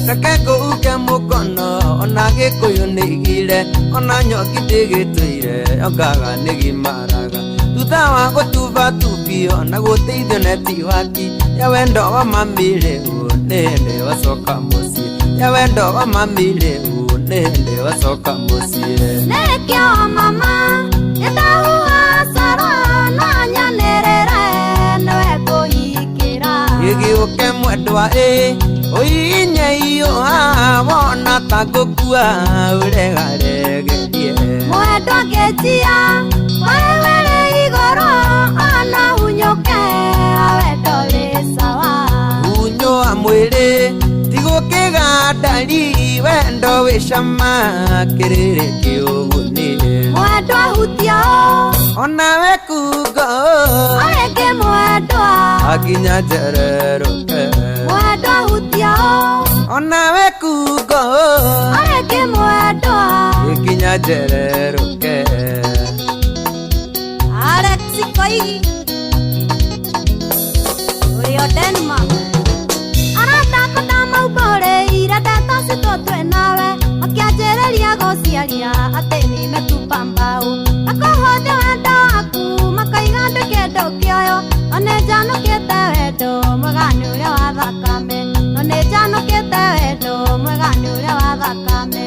Reke ngũuke mũkono ona gĩkũyũ nĩ igire ona nyoki ndĩgĩtũire ongaga nĩ gimaraga thutha wa gũtubatubio na gũteithio netiwaki ya wendo wa mami rĩu nĩ hĩndĩ wacoka mũciĩ ya wendo wa mami rĩu nĩ hĩndĩ wacoka mũciĩ. Nĩkĩo mama nĩndahuha coro no nyanĩrĩre nĩwe ngũhikĩra. Gĩgĩũke mwendwa ĩ ũinyeiyo wona ta ngũkua ũregaregerie. Mwendwa ngĩnjia wewe rĩ igũrũ ona hunyũke wendo wĩ sawa. Hunyũa mwĩrĩ tigũkĩgandari wendo wĩ cama kĩrĩrĩ kĩũguni. Mwendwa hutia onawe kugo areke mwendwa akinya njererũke. Mwendwa hutia onawe kugo areke mwendwa ikinya njererũke. Alex Koigi ũrĩ o Denmark aratakota maumbũrĩire ndeto citũ twĩ nawe makĩanjĩrĩria gũciaria atĩ nimetupa mbaũ makũhũthia wendo waku makaiga ndĩ kĩndũ kĩoyo no nĩ njanũkĩte wendo mwega nĩ ũrĩa wa thakame no nĩ njanũkĩte wendo mwega nĩ ũrĩa wa thakame.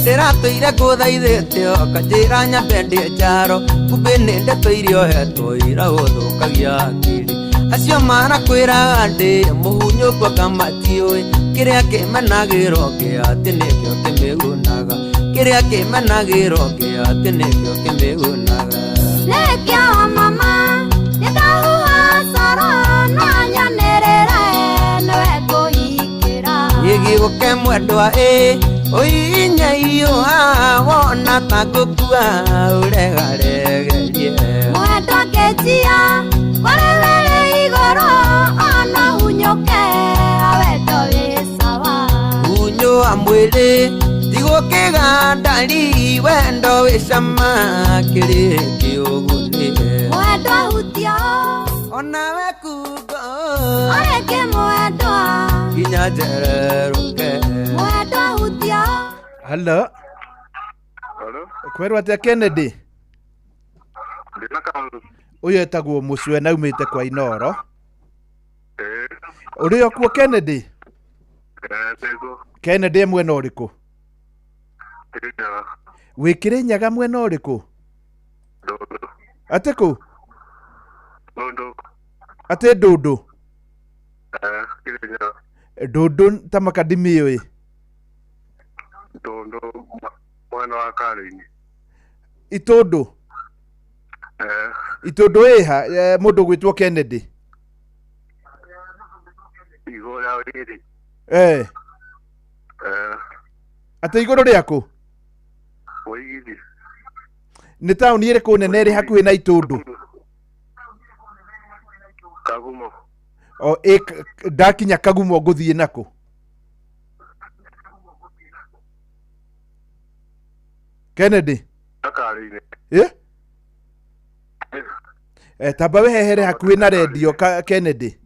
Ndĩratũire ngũthaithĩte ũkanjĩra nyambe ndĩe njaro kumbĩ nĩ ndeto iria ũhetwo ira gũthũkagia hakiri acio marakwĩraga ndĩ mũhunyũku anga matiũĩ kĩrĩa kĩmenagĩrwo kĩa atĩ nĩkĩo kĩmĩgunaga kĩrĩa kĩmenagĩrwo kĩa atĩ nĩkĩo kĩmĩgunaga. Nĩkĩo mama nĩndahuha coro no nyanĩrĩre nĩwe ngũhikĩra. Gĩgĩũke mwendwa ĩ ũinyeiyo wona ta ngũkua ũregaregerie. Mwendwa ngĩnjia kũrĩ wĩrĩ igũrũ ona hunyũke wendo wĩ sawa. Hunyũa mwĩrĩ tigũkĩgandari wendo wĩ cama kĩrĩrĩ kĩũguni. Mwendwa hutia onawe kugo areke mwendwa nginya njererũke. Mwendwa hutia. Hello. Hello. Kwerwo atĩa Kennedy? Ndĩna kaũndũ. Ũyũ etagwo Mũcue na aumĩte kwa Inoro. Ũrĩ o kuo Kennedy? Ndĩkuo. Kennedy e mwena ũrĩkũ? Kĩrĩnyaga. Wĩ Kĩrĩnyaga mwena ũrĩkũ? Ndũndũ. Atĩ kũ? Ndũndũ. Atĩ Ndũndũ? Kĩrĩnyaga. Ndũndũ ta makandimĩũĩ? Ndũndũ mwena wa Karĩinĩ. Itũndũ? Itũndũ ĩha mũndũ ũgwĩtwo Kennedy? Igũrũ rĩa wĩrĩ. Atĩ igũrũ rĩakũ? Wĩigithi. Nĩ taũni ĩrĩkũ nene ĩrĩ hakuhĩ na Itũndũ? Kagumo. O ĩ ndakinya Kagumo ngũthiĩ nakũ? Kennedy? Karĩinĩ. Tamba wehehere hakuhĩ na redio Kennedy.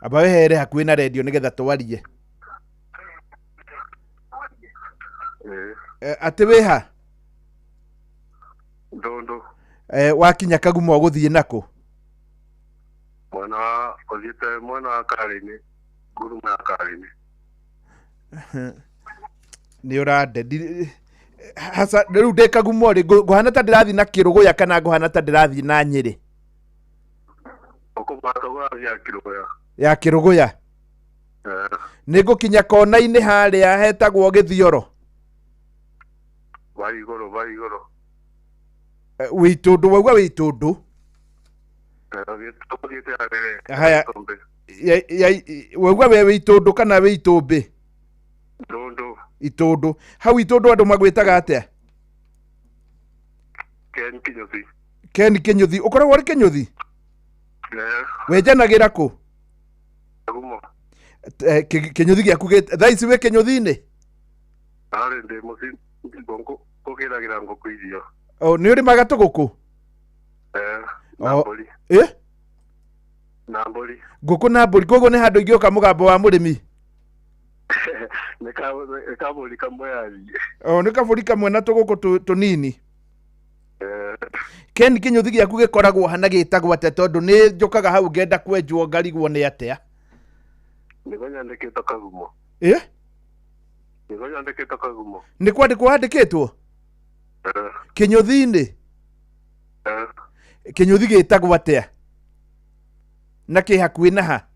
Amba wehere hakuhĩ na redio nĩgetha twarie. Atĩ wĩha? Ndundu. Wakinya Kagumo ũgũthiĩ nakũ? Mwena wa ũthiĩte mwena wa Karĩinĩ, nguruma ya Karĩinĩ. Nĩ ũrande hasa rĩu ndĩ Kagumo rĩ, ngũhana ta ndĩrathiĩ na Kĩrũgũya kana ngũhana ta ndĩrathiĩ na Nyĩrĩ? Ũkũmata ũrathiĩ ya Kĩrũgũya. Ya Kĩrũgũya. Nĩ ngũkinya kona-inĩ harĩa hetagwo Gĩthioro. Wa igũrũ, wa igũrũ. Wĩ Itũndũ, wauga wĩ Itũndũ. Haya, wauga we wĩ Itũndũ kana wĩ Itũmbĩ? Ndundu. Itũndũ. Hau Itũndũ andũ magwĩtaga atĩa? Ken Kĩnyũthi. Ken Kĩnyũthi. Ũkoragwo ũrĩ Kĩnyũthi? Wenjanagĩra kũ? Kagumo. Kĩnyũthi gĩaku thaa ici wĩ Kĩnyũthi-inĩ? Arĩ ndĩ mũciĩ ngũkĩragĩra ngũkũ irio. O, nĩ ũrĩmaga tũgũkũ? Na mbũri. Na mbũri. Ngũkũ na mbũri, koguo nĩ handũ ingĩũka mũgambo wa mũrĩmi? Nĩ kabũri kamwe yathiĩ. O, nĩ kabũri kamwe na tũgũkũ tũnini. Ken Kĩnyũthi gĩaku gĩkoragwo hana gĩtagwo atĩa tondũ nĩ njũkaga hau ngenda kwenjwo ngarigwo nĩ atĩa? Nĩguo nyandĩkĩtwo Kagumo. Nĩguo nyandĩkĩtwo Kagumo. Nĩ kwandĩkwo wandĩkĩtwo? Kĩnyũthi-inĩ? Kĩnyũthi gĩtagwo atĩa? Na kĩ hakuhĩ na ha?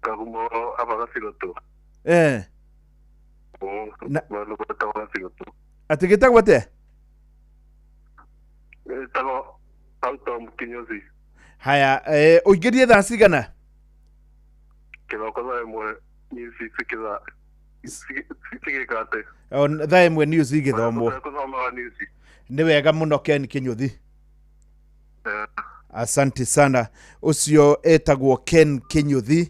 Kagumo aba Gacigotũ. Atĩ gĩtagwo atĩa? Gĩtagwo Autom Kĩnyũthi. Haya, ũingĩrie thaa cigana? Kĩroko thaa ĩmwe news cigĩka atĩ? Thaa ĩmwe news igĩthomwo. Nĩ wega mũno Ken Kĩnyũthi. Asante sana. Ũcio etagwo Ken Kĩnyũthi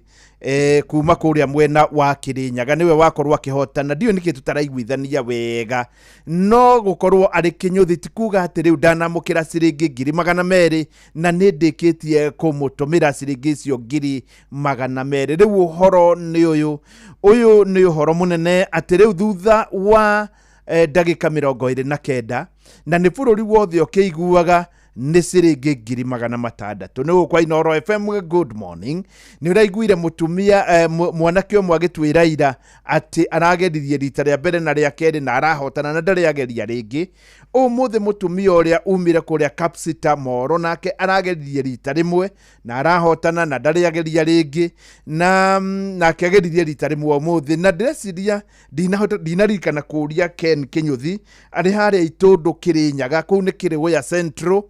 kuma kũrĩa mwena wa Kĩrĩnyaga, nĩwe wakorwo akĩhotana. Ndiũĩ nĩkĩ tũtaraiguithania wega, no gũkorwo arĩ Kĩnyũthi ti kuga atĩ rĩu ndanamũkĩra ciringi 200,000 na nĩ ndĩkĩtie kũmũtũmĩra ciringi icio 200,000. Rĩu ũhoro nĩ ũyũ, ũyũ nĩ ũhoro mũnene atĩ rĩu thutha wa ndagĩka 29 na nĩ bũrũri wothe ũkĩiguaga nĩ ciringi 600,000. Nĩ gũkwa Inooro FM good morning. Nĩ ũraiguire mũtumia mwanake ũmwe agĩtwĩra ira atĩ arageririe rita rĩa mbere na rĩa kerĩ na arahotana na ndarĩ ageria rĩngĩ. Ũmũthĩ mũtumia ũrĩa umire kũrĩa Kapsita Moro nake arageririe rita rĩmwe na arahotana na ndarĩ ageria rĩngĩ, na nake ageririe rita rĩmwe ũmũthĩ. Na ndĩreciria ndinaririkana kũria Ken Kĩnyũthi arĩ harĩa Itũndũ Kĩrĩnyaga, kũu nĩ Kĩrĩgũya Central,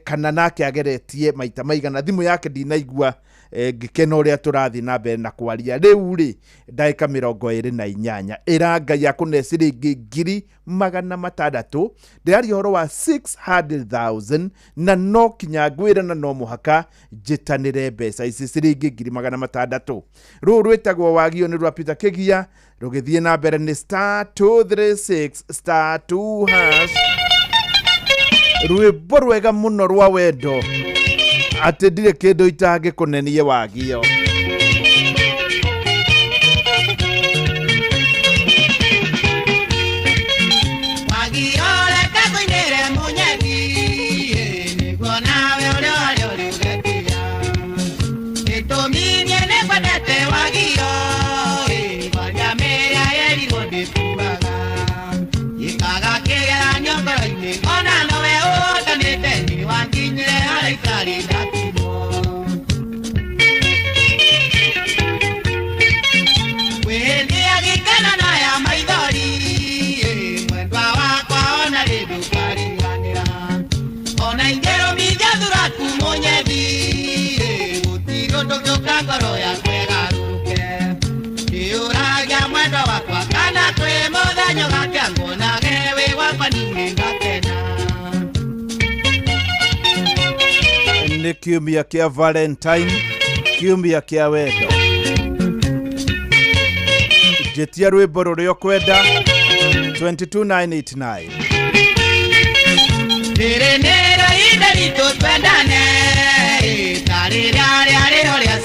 kana nake ageretie maita maigana. Thimũ yake ndinaigua ngĩkena ũrĩa tũrathiĩ na mbere na kwaria. Rĩu rĩ ndagĩka 28 ĩra Ngai akũne ciringi 600,000. Ndĩraria ũhoro wa 600,000 na no kinya ngwĩre na no mũhaka njĩtanĩre mbeca ici ciringi 600,000. Rũũ rwĩtagwo wagio nĩ rwa Peter Kĩgia, rũgĩthiĩ na mbere nĩ *236 *2#. Rwĩmbo rwega mũno rwa wendo atĩ ndirĩ kĩndũ itangĩkũnenie wagio. Nĩ kiumia kĩa Valentine, kiumia kĩa wendo. Njĩtia rwĩmbo rũrĩa ũkwenda 22989. Rĩrĩ nĩrĩo ihinda ritũ twendane, ta rĩrĩa rĩarĩho rĩa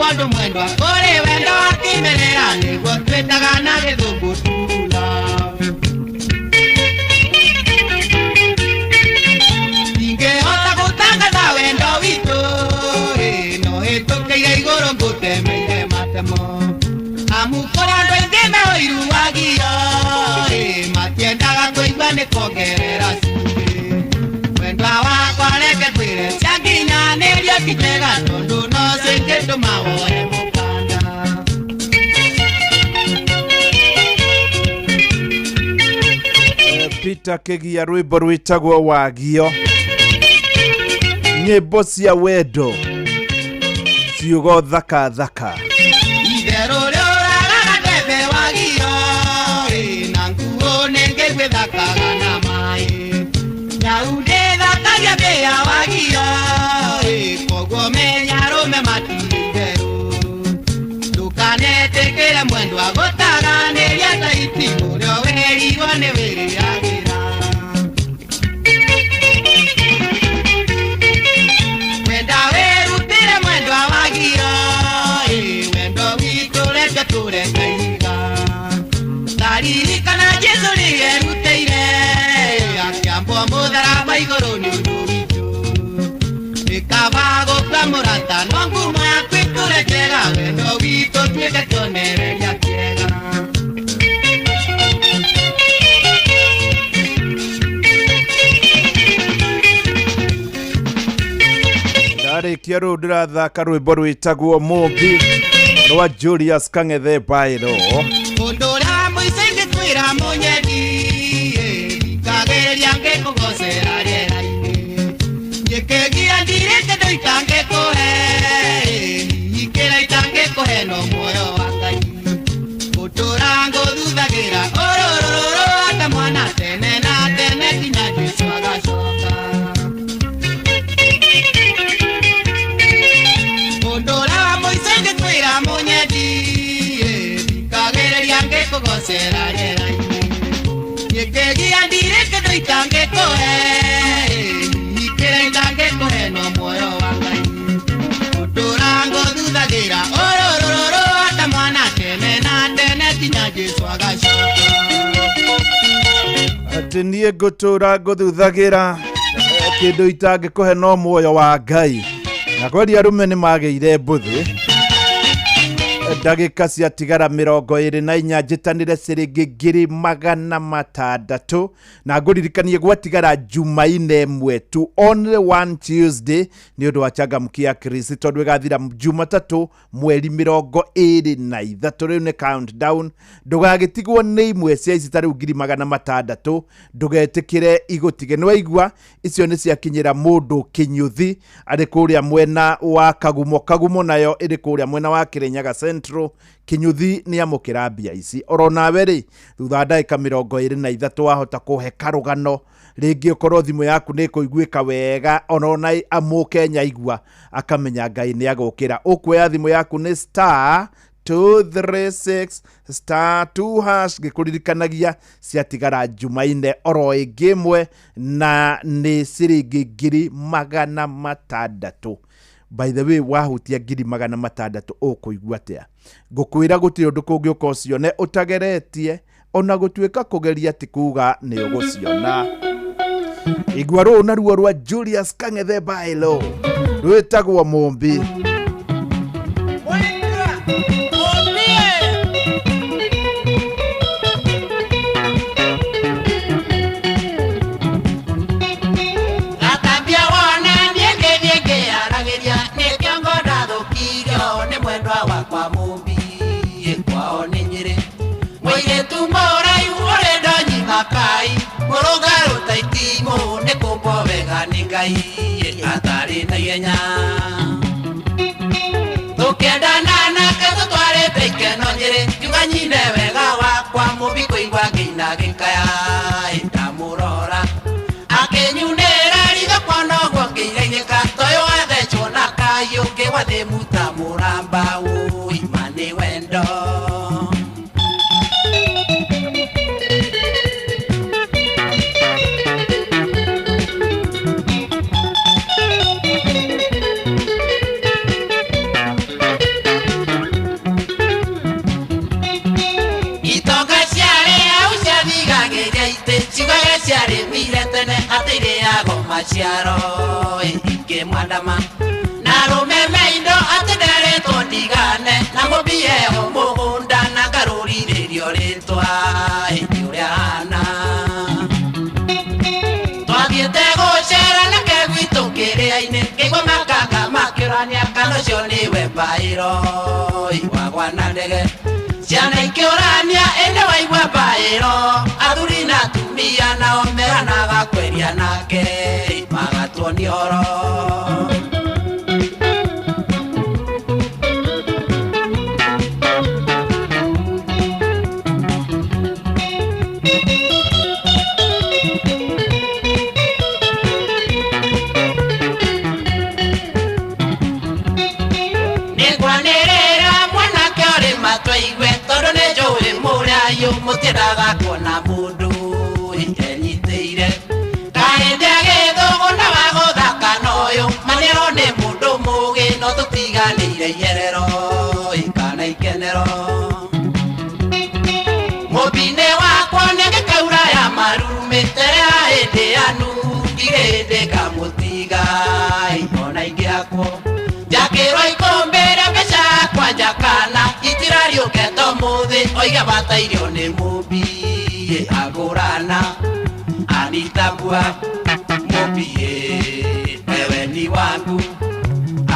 Tondũ mwendwa kũrĩ wendo wa kĩmerera nĩguo twĩtaga na gĩthũngũ true love. Ingĩhota gũtangatha wendo witũ no hĩtũkĩire igũrũ ngũtemeire matemo amu kũrĩ andũ aingĩ me ũiru wagio matiendaga kũigua nĩ kuongerera cumbĩ. Mwendwa wakwa reke ngwĩre cia nginyanĩria ti njega tondũ no cingĩtũma woe mũkanda. Peter Kĩgia rwĩmbo rwĩtagwo wagio, nyĩmbo cia wendo, ciugo thaka thaka. Itherũ rĩũragaga ndebe wagio na nguo nĩngĩgwĩthakaga na maĩ nyau ndĩthakagia mbĩa wagio koguo menya arũme matirĩ itherũ. Ndũkanetĩkĩre mwendwa gũtaganĩria ta itimũ ũrĩa werirwo nĩ wĩrĩagĩra. Wenda wĩrutĩre mwendwa wagio wendo witũ reke tũreke iga. Taririkana Jesũ nĩerutĩire akĩambwo mũtharaba igũrũ nĩ ũndũ witũ. Nĩ kaba gũkua mũrata no ngumo yaku ĩtũre njega wendo witũ tuĩke kĩonereria kĩega. Ndarĩkia rũu ndĩrathaka rwĩmbo rwĩtagwo Mũmbi rwa Julius Kang'ethe Bairo. Ũndũ ũrĩa mũico ingĩkwĩra mũnyendi thikagĩrĩria ngĩkũgocera rĩera-inĩ. Njĩkĩgia ndirĩ kĩndũ itangĩkũhe kĩrĩa itangĩkũhe no muoyo wa Ngai. Ngũtũũra ngũthuthagĩra ũrũrũrũ ta mwana tene na tene nginya Jesũ agacoka. Ũndũ ũrĩa mũico ingĩkwĩra mũnyendi thikagĩrĩria ngĩkũgocera rĩera-inĩ. Njĩkĩgia ndirĩ kĩndũ itangĩkũhe kĩrĩa itangĩkũhe no muoyo wa Ngai. Ngũtũũra ngũthuthagĩra ũrũrũrũ ta mwana tene na tene nginya Jesũ agacoka. Atĩ niĩ ngũtũũra ngũthuthagĩra kĩndũ itangĩkũhe no muoyo wa Ngai. Na kweri arũme nĩ magĩire mbũthĩ. Ndagĩka ciatigara 24 njĩtanĩre ciringi 600,000 na ngũririkanie gwatigara Jumaine ĩmwe tu, only one Tuesday nĩ ũndũ wa changamkia Chris tondũ ĩgathira Jumatatũ mweri 23. Rĩu nĩ countdown, ndũgagĩtigwo nĩ imwe cia ici ta rĩu 600,000 ndũgetĩkĩre igũtige. Nĩ waigua icio nĩ ciakinyĩra mũndũ Kĩnyuthi arĩ kũrĩa mwena wa Kagumo, Kagumo nayo ĩrĩ kũrĩa mwena wa Kĩrĩnyaga Central. Kĩnyuthi nĩ amũkĩra mbia ici oro nawe rĩ thutha wa ndagĩka 23 wahota kũhe karũgano rĩngĩ ũkorwo thimũ yaku nĩ ĩkũiguĩka wega onona amũkenya igua akamenya Ngai nĩ agũkĩra. Ũkuoya thimũ yaku nĩ star 236 star 2 hash ngĩkũririkanagia ciatigara Jumaine oro ĩngĩ ĩmwe na nĩ ciringi 600,000. By the way, wahutia 600,000 ũkũigua atĩa? Ngũkwĩra gũtirĩ ũndũ kũngĩũka ũcione ũtageretie ona gũtuĩka kũgeria ti kuga nĩ ũgũciona. Igua rũũ naruo rwa Julius Kang'ethe Bailo rwĩtagwo Mũmbi. Gatambia wona niĩ ngĩthiĩ ngĩaragĩria nĩkĩo ndathũkirio nĩ mwendwa wakwa Mũmbi kwao nĩ Nyĩrĩ. Mũirĩtu mũraihu ũrĩ ndonyi makai mũrũngarũ ta itimũ nĩ kũmbwo wega nĩ Ngai atarĩ na ihenya. Tũkĩendana nake tũtwarĩte ikeno Nyĩrĩ ngiuga nyine wega wakwa Mũmbi kũigua ngĩina gĩkaya ndamũrora akĩnyunĩra ritho kuona ũguo ngĩigainĩka toyũ wathecwo na kayũ ngĩgwa thĩ muta mũramba ũima nĩ wendo. maciaro ikĩmwandama na rũmeme indo atĩ nderetwo ndigane na mũmbie o mũgũnda na ngarũrithĩrio rĩtwa ĩndĩ ũrĩa hana twathiĩte gũcera nake gwitũ kĩrĩa-inĩ ngĩigua makanga makĩũrania kana ũcio nĩwe mbaĩro wagwa na ndege ciana ikĩũrania ĩndĩ waigua mbaĩro athuri na atumia nao meranaga kweria nake magatuonia ũhoro. Nĩngwanĩrĩra mwanake ũrĩ matwaigue tondũ nĩ njũĩ mũrayũ mũtiendaga kuona mũndũ enyitĩire kahĩndĩ agĩthũgũ na wa gũthaka na ũyũ manĩro nĩ mũndũ mũgĩ no tũtiganĩire iherero kana ikenero mũmbi-inĩ wakwa nĩngĩkaura ya marumĩ tere ya hĩndĩ yanu ndirĩ hĩndĩ ngamũtiga ona ingĩakwo njakĩrwo ikũmbĩ rĩa mbeca yakwa njakana itirariũke to mũthĩ oiga batairio nĩ mũmbi agũrana anitambua mũmbi ewe ni wangu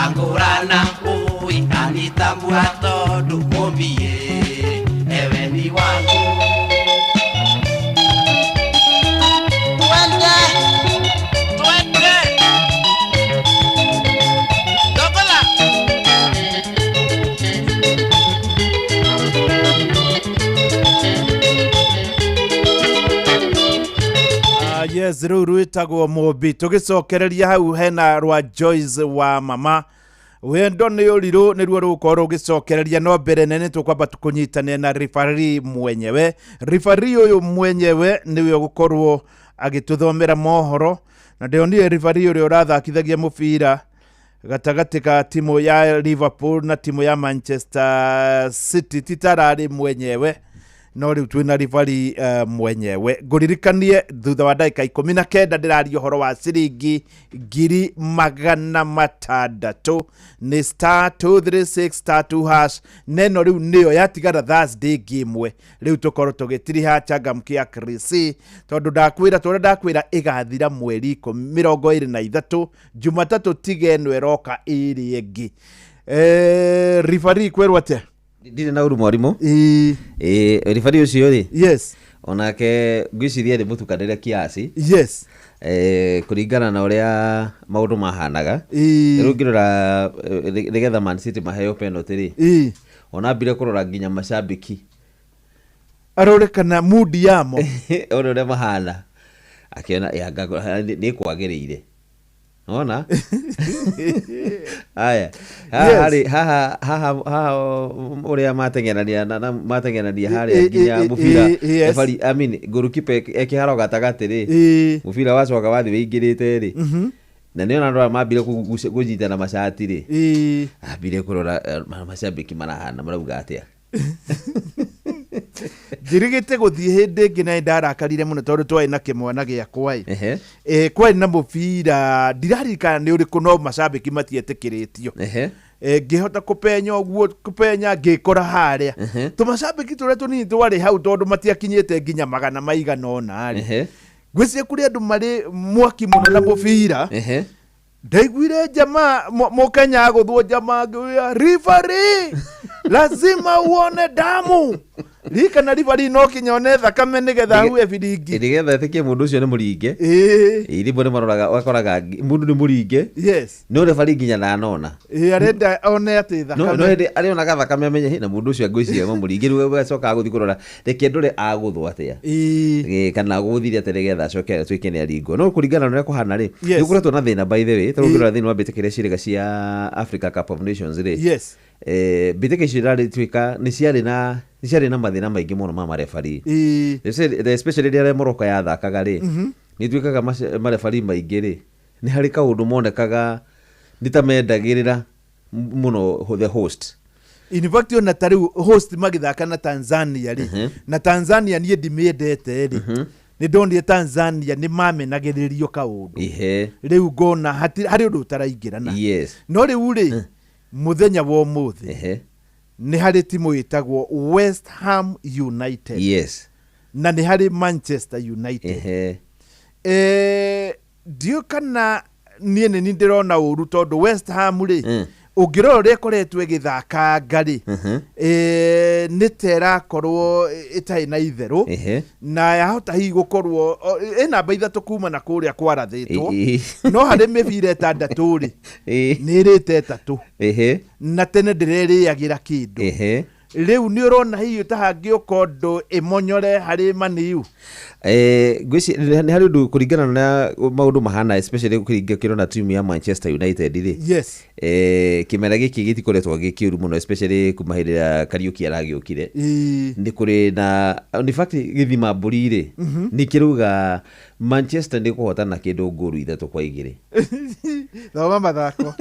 agũrana ui anitambua tondũ mũmbi ewe ni wangu. Twende twende Dogola. Yes, rĩu rwĩtagwo mũmbi tũgĩcokereria hau hena rwa Joyce wa mama wendo nĩ ũrirũ nĩruo rũgũkorwo rũgĩcokereria no mbere nene tũkwamba kũnyitanĩra na rifari mwenyewe. Rifari ũyũ mwenyewe nĩwe ũgũkorwo agĩtũthomera mohoro na ndĩonire rifari ũrĩa ũrathakithagia mũbira gatagatĩ ka timu ya Liverpool na timu ya Manchester City titararĩ mwenyewe no rĩu twĩna ribari mwenyewe. Ngũririkanie thutha wa ndagĩka 19 ndĩraria ũhoro wa ciringi 600,000 nĩ star 236 star 2 hash neno rĩu nĩyo yatigara Thursday ngĩmwe rĩu tũkorwo tũgĩtiriha changamkia Chris tondũ ndakwĩra tũrĩa ndakwĩra ĩgathira mweri 23 Jumatatũ tiga ĩno ĩroka ĩrĩ ĩngĩ. Ribari kwĩrwo atĩa? Ndirĩ na ũru mwarimũ. Ribari ũcio rĩ, yes, onake ngwĩciria nĩ mũtukanĩre kiasi. Yes. Kũringana na ũrĩa maũndũ mahanaga rĩu ngĩrora nĩgetha Man City maheo penalty rĩ, ona ambire kũrora nginya macambĩki arore kana mood yamo one ũrĩa mahana akĩona nĩ kwagĩrĩire. Ona aya haha haha haha ũrĩa mateng'erania na mateng'erania harĩa nginya mũbira referee, I mean goalkeeper ekĩharo gatagatĩ rĩ, mũbira wacoka wathiĩ wĩingĩrĩte rĩ, na nĩona andũ aya mambire kũnyitana macati rĩ, ambire kũrora macambĩki marahana marauga atĩa. Njirigĩte gũthiĩ hĩndĩ ĩngĩ na nĩndarakarire mũno tondũ twarĩ na kĩmwana gĩakwa ĩ kwarĩ na mũbira ndiraririkana nĩ ũrĩkũ no macambĩki matietĩkĩrĩtio. Ngĩhota kũpenya ũguo kũpenya ngĩkora harĩa tũmacambĩki tũrĩa tũnini twarĩ hau tondũ matiakinyĩte nginya magana maigana ũna rĩ, ngwĩciria kũrĩ andũ marĩ mwaki mũno na mũbira. Ndaiguire jamaa Mũkenya agũthwo jamaa ngĩuga referee lazima uone damu ririkana referee no kinya one thakame nĩgetha ahuhe biringi nĩgetha etĩkie mũndũ ũcio nĩ mũringe. Rĩmwe nĩ maroraga ũgakoraga mũndũ nĩ mũringe, yes, no referee nginya ndanona arenda one atĩ thakame no hĩndĩ arĩonaga thakame amenye na mũndũ ũcio ngwĩciria nĩ mũringe rĩu agacoka agũthiĩ kũrora reke ndore agũthwo atĩa kana agũthire atĩa nĩgetha acoke atuĩke nĩ aringwo. No kũringana na ũrĩa kũhana rĩ, nĩ gũkoretwo na thĩna by the way tondũ ũngĩrora thĩinĩ wa mbĩtĩka iria ciĩrĩga cia Africa Cup of Nations rĩ, yes, mbĩtĩka icio irarĩtuĩka nĩ ciarĩ na mathĩna maingĩ mũno ma marebari, especially rĩrĩa Morocco yathakaga rĩ, nĩ ituĩkaga marebari maingĩ rĩ nĩ harĩ kaũndũ monekaga nĩ ta mendagĩrĩra mũno the host. In fact ona ta rĩu host magĩthaka na Tanzania rĩ, na Tanzania niĩ ndimĩendete rĩ, Nĩ ndonire Tanzania nĩ mamenagĩrĩrio kaũndũ. Rĩu ngona harĩ ũndũ ũtaraingĩrana. No rĩu rĩ, mũthenya wa ũmũthĩ nĩ harĩ timu ĩtagwo West Ham United na nĩ harĩ Manchester United. Ndiũ kana niĩ nĩ niĩ ndĩrona ũru, tondũ West Ham rĩ, ũngĩrora ũrĩa ĩkoretwo ĩgĩthakanga rĩ, nĩ ta ĩrakorwo ĩtarĩ na itherũ na yahota hihi gũkorwo ĩ namba 3 kuma na kũrĩa kwarathĩtwo, no harĩ mĩbira 6 rĩ, nĩ ĩrĩte 3 na tene ndĩrerĩagĩra kĩndũ. Rĩu nĩ ũrona hihi ta hangĩũka ũndũ ĩmonyore harĩ Maniu? Ngwĩciria nĩ harĩ ũndũ kũringana na maũndũ mahana, especially ũkĩrona timu ya Manchester United rĩ, kĩmera gĩkĩ gĩtikoretwo gĩ kĩũru mũno, especially kuma hĩndĩ ĩrĩa Kariũki aragĩũkire. Nĩ kũrĩ na, in fact, gĩthima mbũri rĩ, nĩ kĩrauga Manchester nĩ kũhotana kĩndũ ngũru 3-2. Thoma mathako.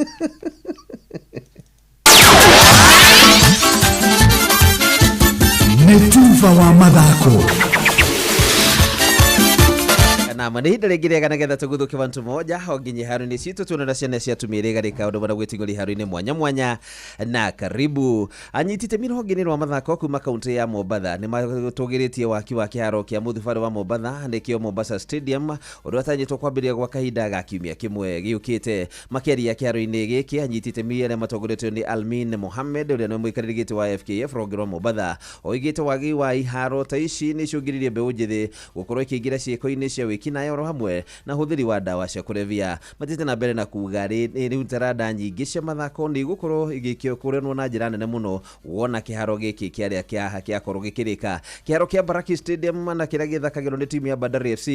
Nĩ tuba wa mathako. Nama nĩ ihinda rĩngĩ rĩega nĩgetha tũguthũke bantu moja o nginya iharo-inĩ citũ, tuone na ciana cia atumia iria igarĩka ũndũ marĩa gwĩting'ũria iharo-inĩ mwanya mwanya. Na karibu anyiti itemi rũhonge-inĩ rwa mathako kuma kaunti ya Mombatha nĩ matũgĩrĩtie waki wa kĩharo kĩa mũthubarĩ wa Mombatha, nĩkĩo Mombasa Stadium, ũrĩa ũtanyĩtwo kwambĩrĩria gwa kahinda ga kiumia kĩmwe gĩũkĩte. Makĩaria kĩharo-inĩ gĩkĩ, anyiti itemi arĩa matongoretio nĩ Almin Mohamed, ũrĩa nĩ mũikarĩri gĩtĩ wa FKF rũhonge rwa Mombatha, oigĩte wagi wa iharo ta ici nĩ icũngĩrĩirie mbeũ njĩthĩ gũkorwo ĩkĩingĩra ciĩko-inĩ cia wĩkinaĩ oro hamwe na ũhũthĩri wa ndawa cia kũrebia. Mathiĩte na mbere na kuga rĩu taranda nyingĩ cia mathako nĩ igũkorwo igĩkũranwo na njĩra nene mũno wona kĩharo gĩkĩ kĩarĩa kĩakorwo gĩkĩrĩka. Kĩharo kĩa Baraki Stadium na kĩrĩa gĩthakagĩrwo nĩ timu ya Bandari FC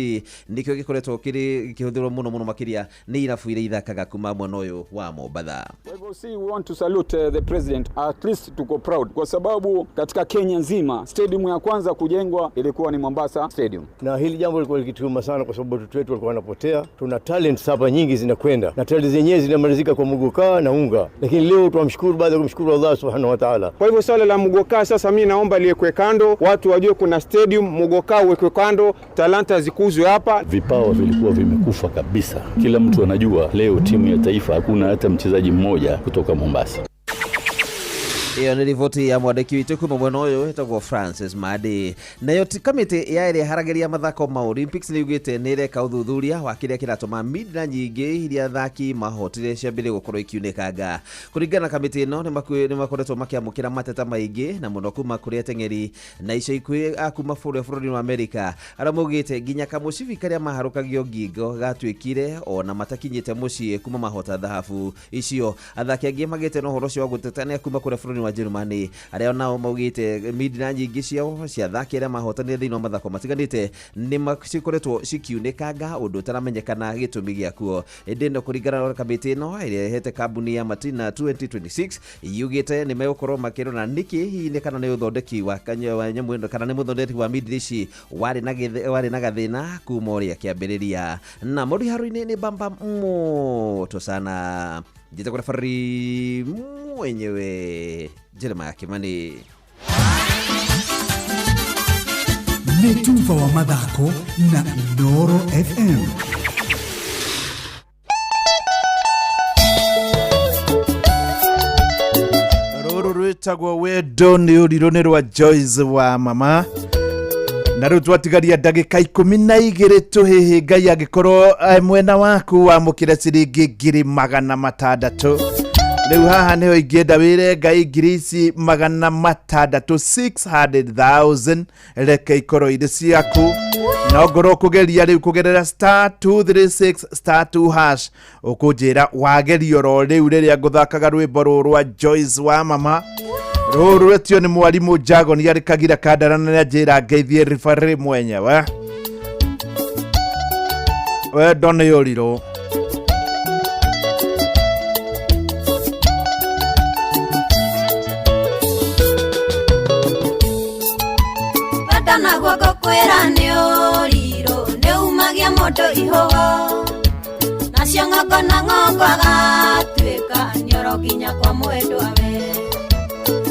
nĩkĩo gĩkoretwo kĩhũthĩrwo mũno mũno makĩria nĩ irabu iria ithakaga kuma mwena ũyũ wa Mombatha. Kwa hivyo si we want to salute the president, at least tuko proud kwa sababu katika Kenya nzima stadium ya kwanza kujengwa ilikuwa ni Mombasa Stadium. Na hili jambo lilikuwa likituuma sana kwa sababu watoto wetu walikuwa wanapotea. Tuna talents hapa nyingi zinakwenda na talents zenyewe zinamalizika kwa muguka na unga, lakini leo tunamshukuru baada ya kumshukuru Allah subhanahu wa ta'ala. Kwa hivyo swala la muguka sasa mimi naomba liwekwe kando, watu wajue kuna stadium, muguka uwekwe kando, talanta zikuzwe hapa. Vipawa vilikuwa vimekufa kabisa. Kila mtu anajua leo timu ya taifa hakuna hata mchezaji mmoja kutoka Mombasa. Iyo nĩ riboti ya mwandĩki witũ kuma mwena ũyũ wĩtagwo Francis Madi. Nayo kamĩtĩ ya ĩrĩa ĩharagĩria mathako ma Olympics nĩ yugĩte nĩ ĩreka ũthuthuria wa kĩrĩa kĩratũma midna nyingĩ iria athaki mahotire ciambĩrĩrie gũkorwo ikiunĩkanga. Kũringana na kamĩtĩ ĩno, nĩ makoretwo makĩamũkĩra mateta maingĩ na mũno kuma kũrĩ ateng'eri na ica ikuhĩ a kuma bũrũri wa Amerika arĩa maugĩte nginya kamũcibi karĩa maharũkagio ngingo gatuĩkire ona matakinyĩte mũciĩ kuma mahota thahabu icio. Athaki angĩ magĩte na ũhoro ũcio wa gũtetania kuma kũrĩa bũrũri wa Jerumani arĩa nao maugĩte midna nyingĩ ciao cia athaki arĩa mahotanire thĩinĩ wa mathako matiganĩte nĩ cikoretwo cikiunĩkanga ũndũ ũtaramenyekana gĩtũmi gĩakuo. Ĩndĩ ĩno kũringana na kamĩtĩ ĩno ĩrĩa ĩhete kambuni ya Matina 2026 yugĩte nĩ megũkorwo makĩrora nĩkĩ hihi nĩ kana nĩ ũthondeki wa nyamũ ĩno kana nĩ mũthondeki wa midna ici warĩ na gathĩna kuma ũrĩa kĩambĩrĩria. Na mũndũ haro-inĩ nĩ bamba moto sana. Njĩtagwo referee mwenyewe Jeremiah Kimani. Nĩ tuba wa mathako na Inooro FM. Rũrũ rwĩtagwo Wendo nĩ ũrirũ nĩ rwa Joyce wa mama. Na rĩu twatigaria ndagĩka 12 tũhĩhĩ, Ngai angĩkorwo mwena waku wamũkĩre ciringi 600,000. Rĩu haha nĩho ingĩenda wĩre Ngai ngiri ici 600, 600,000 reke ikorwo irĩ ciaku. Na ongorwo ũkũgeria rĩu kũgerera star 236 star 2 hash, ũkũnjĩra wageria oro rĩu rĩrĩa ngũthakaga rwĩmbo rũrũ rwa Joyce wa mama. Rũrũ rwetio nĩ mwarimũ Jagoni arĩ Kagira Kandara na nĩanjĩra ngeithie referee mwenyewe. Wendo nĩ ũrirũ. Wendo naguo ngũkwĩra nĩ ũrirũ, nĩ umagia mũndũ ihũgo. Nacio ng'ongo na ng'ongo agatuĩka nĩoro nginya kwa mwendwa we.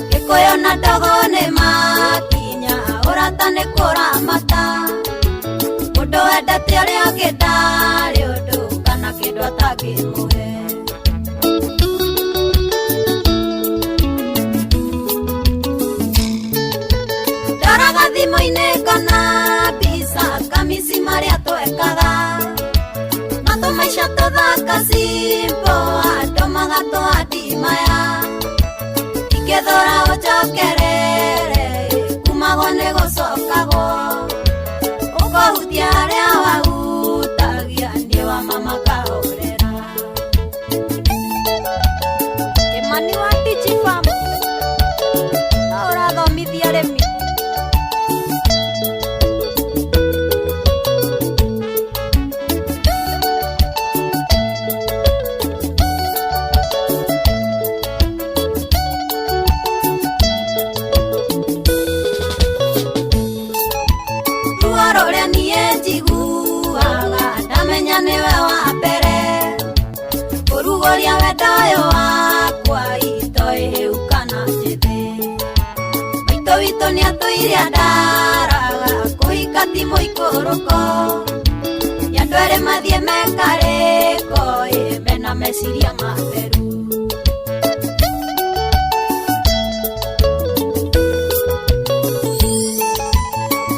Gĩkũyũ na ndogo nĩ makinya, ũrata nĩ kũramata. Mũndũ wendete ũrĩa ũngĩ ndarĩ ũndũ kana kĩndũ atangĩmũhe. Ndoraga thimũ-inĩ ngona mbica kamisi marĩa twekaga na tũmaica tũthaka simple andũ magatũandimaya ingĩthũra ũnjokerere kumagwo nĩ gũcokagwo ũkũhutia harĩa wahutagia niĩ wa mama kahorera. Kĩmani wa Digifarm no ũrathomithia arĩmi. Ruo rũrĩa niĩ njiguaga ndamenya nĩwe wa mbere kũrugũria wendo ũyũ wakwa itoĩ hĩu kana njĩthĩ. Maitũ witũ nĩatũire andaraga kũhika ti mũikũrũko nĩ andũ erĩ mathiĩ mekarĩko ĩ mena meciria matheru.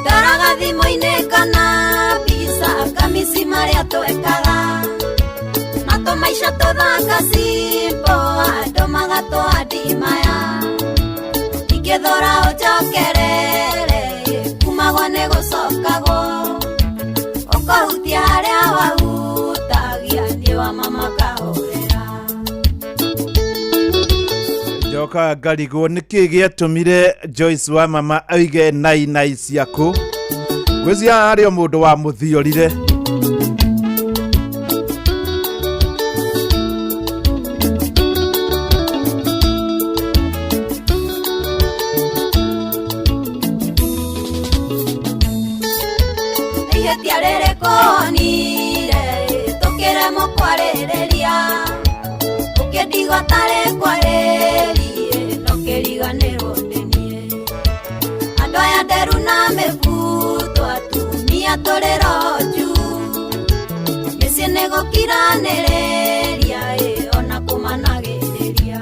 Ndoraga thimũ-inĩ kana mbica kamisi marĩa twekaga na tũmaica tũthaka simple andũ magatũandimaya ingĩthũra ũnjokerere kumagwo nĩ gũcokagwo ũkũhutia harĩa wahutagia niĩ wa mama kahorera. Njokaga ngarigwo nĩkĩ gĩatũmire Joyce wa mama oige nai nai ciaku ngwĩciria harĩ o mũndũ wamũthiorire. Nĩ ihĩtia rĩrĩkũ wonire tũkĩremwo kwarĩrĩria ũkĩndigwo tarĩ kwarĩrie no kĩriganĩrwo nĩ niĩ. Andũ aya nderu na mĩbuto atumia tũrĩ roju mĩciĩ nĩ gũkiranĩrĩria ĩ ona kũmanagĩrĩria.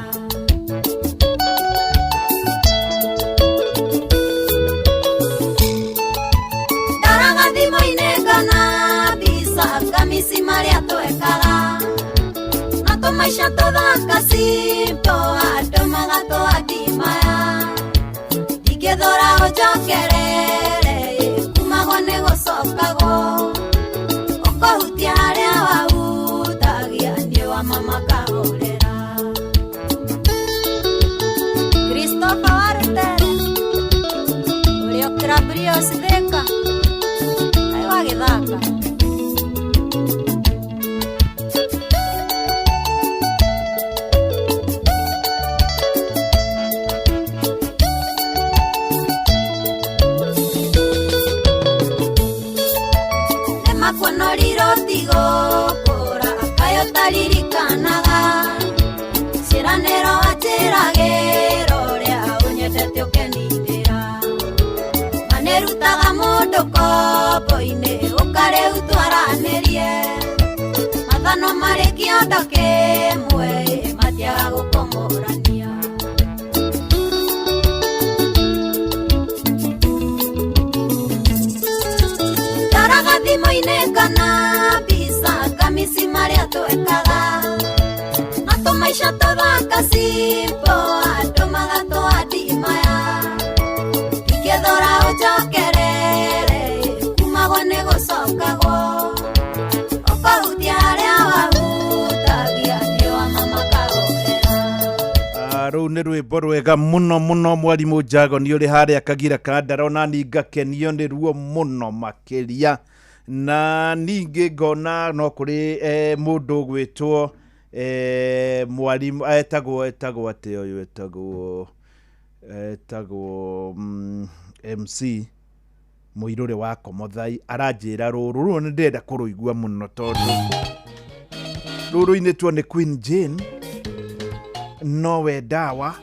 Ndoraga thimũ-inĩ ngona mbica kamisi marĩa twekaga na tũmaica tũthaka simple andũ magatũandimaya ingĩthũra ũnjokerere kumagwo nĩ gũcokagwo ũkũhutia harĩa wahutagia niĩ wa mama kahorera. Christopher Warutere ũrĩa ũkĩra Thika kaĩ wagĩthaka. Nĩmakuonorire ũtigũkũra kaĩ ũtaririkanaga ciĩranĩro wanjĩragĩra ũrĩa ũnyendete ũkeninĩra manĩrutaga mũndũ kombo-inĩ ũkarĩu twaranĩrie mathano marĩ kĩondo kĩmwe matiaga gũkomorania. Ndoraga thimũ-inĩ ngona mbica kamisi marĩa twekaga na tũmaica tũthaka simple andũ magatũandimaya ingĩthũra ũnjokerere kumagwo nĩ gũcokagwo ũkũhutia harĩa wahutagia niĩ wa mama kahorera. Rũu nĩ rwĩmbo rwega mũno mũno mwarimũ Njagoni ũrĩ harĩa Kagira Kandara ona ni ngakenio nĩ ruo mũno makĩria na ningĩ ngona no kũrĩ mũndũ ũgwĩtwo mwarimũ etagwo atĩa ũyũ etagwo MC Mũirũrĩ wa Komothai aranjĩra rũrũ rũrũ nĩ ndĩrenda kũrũigua mũno tondũ rũrũ rũinĩtwo nĩ Queen Jane nowe ndawa.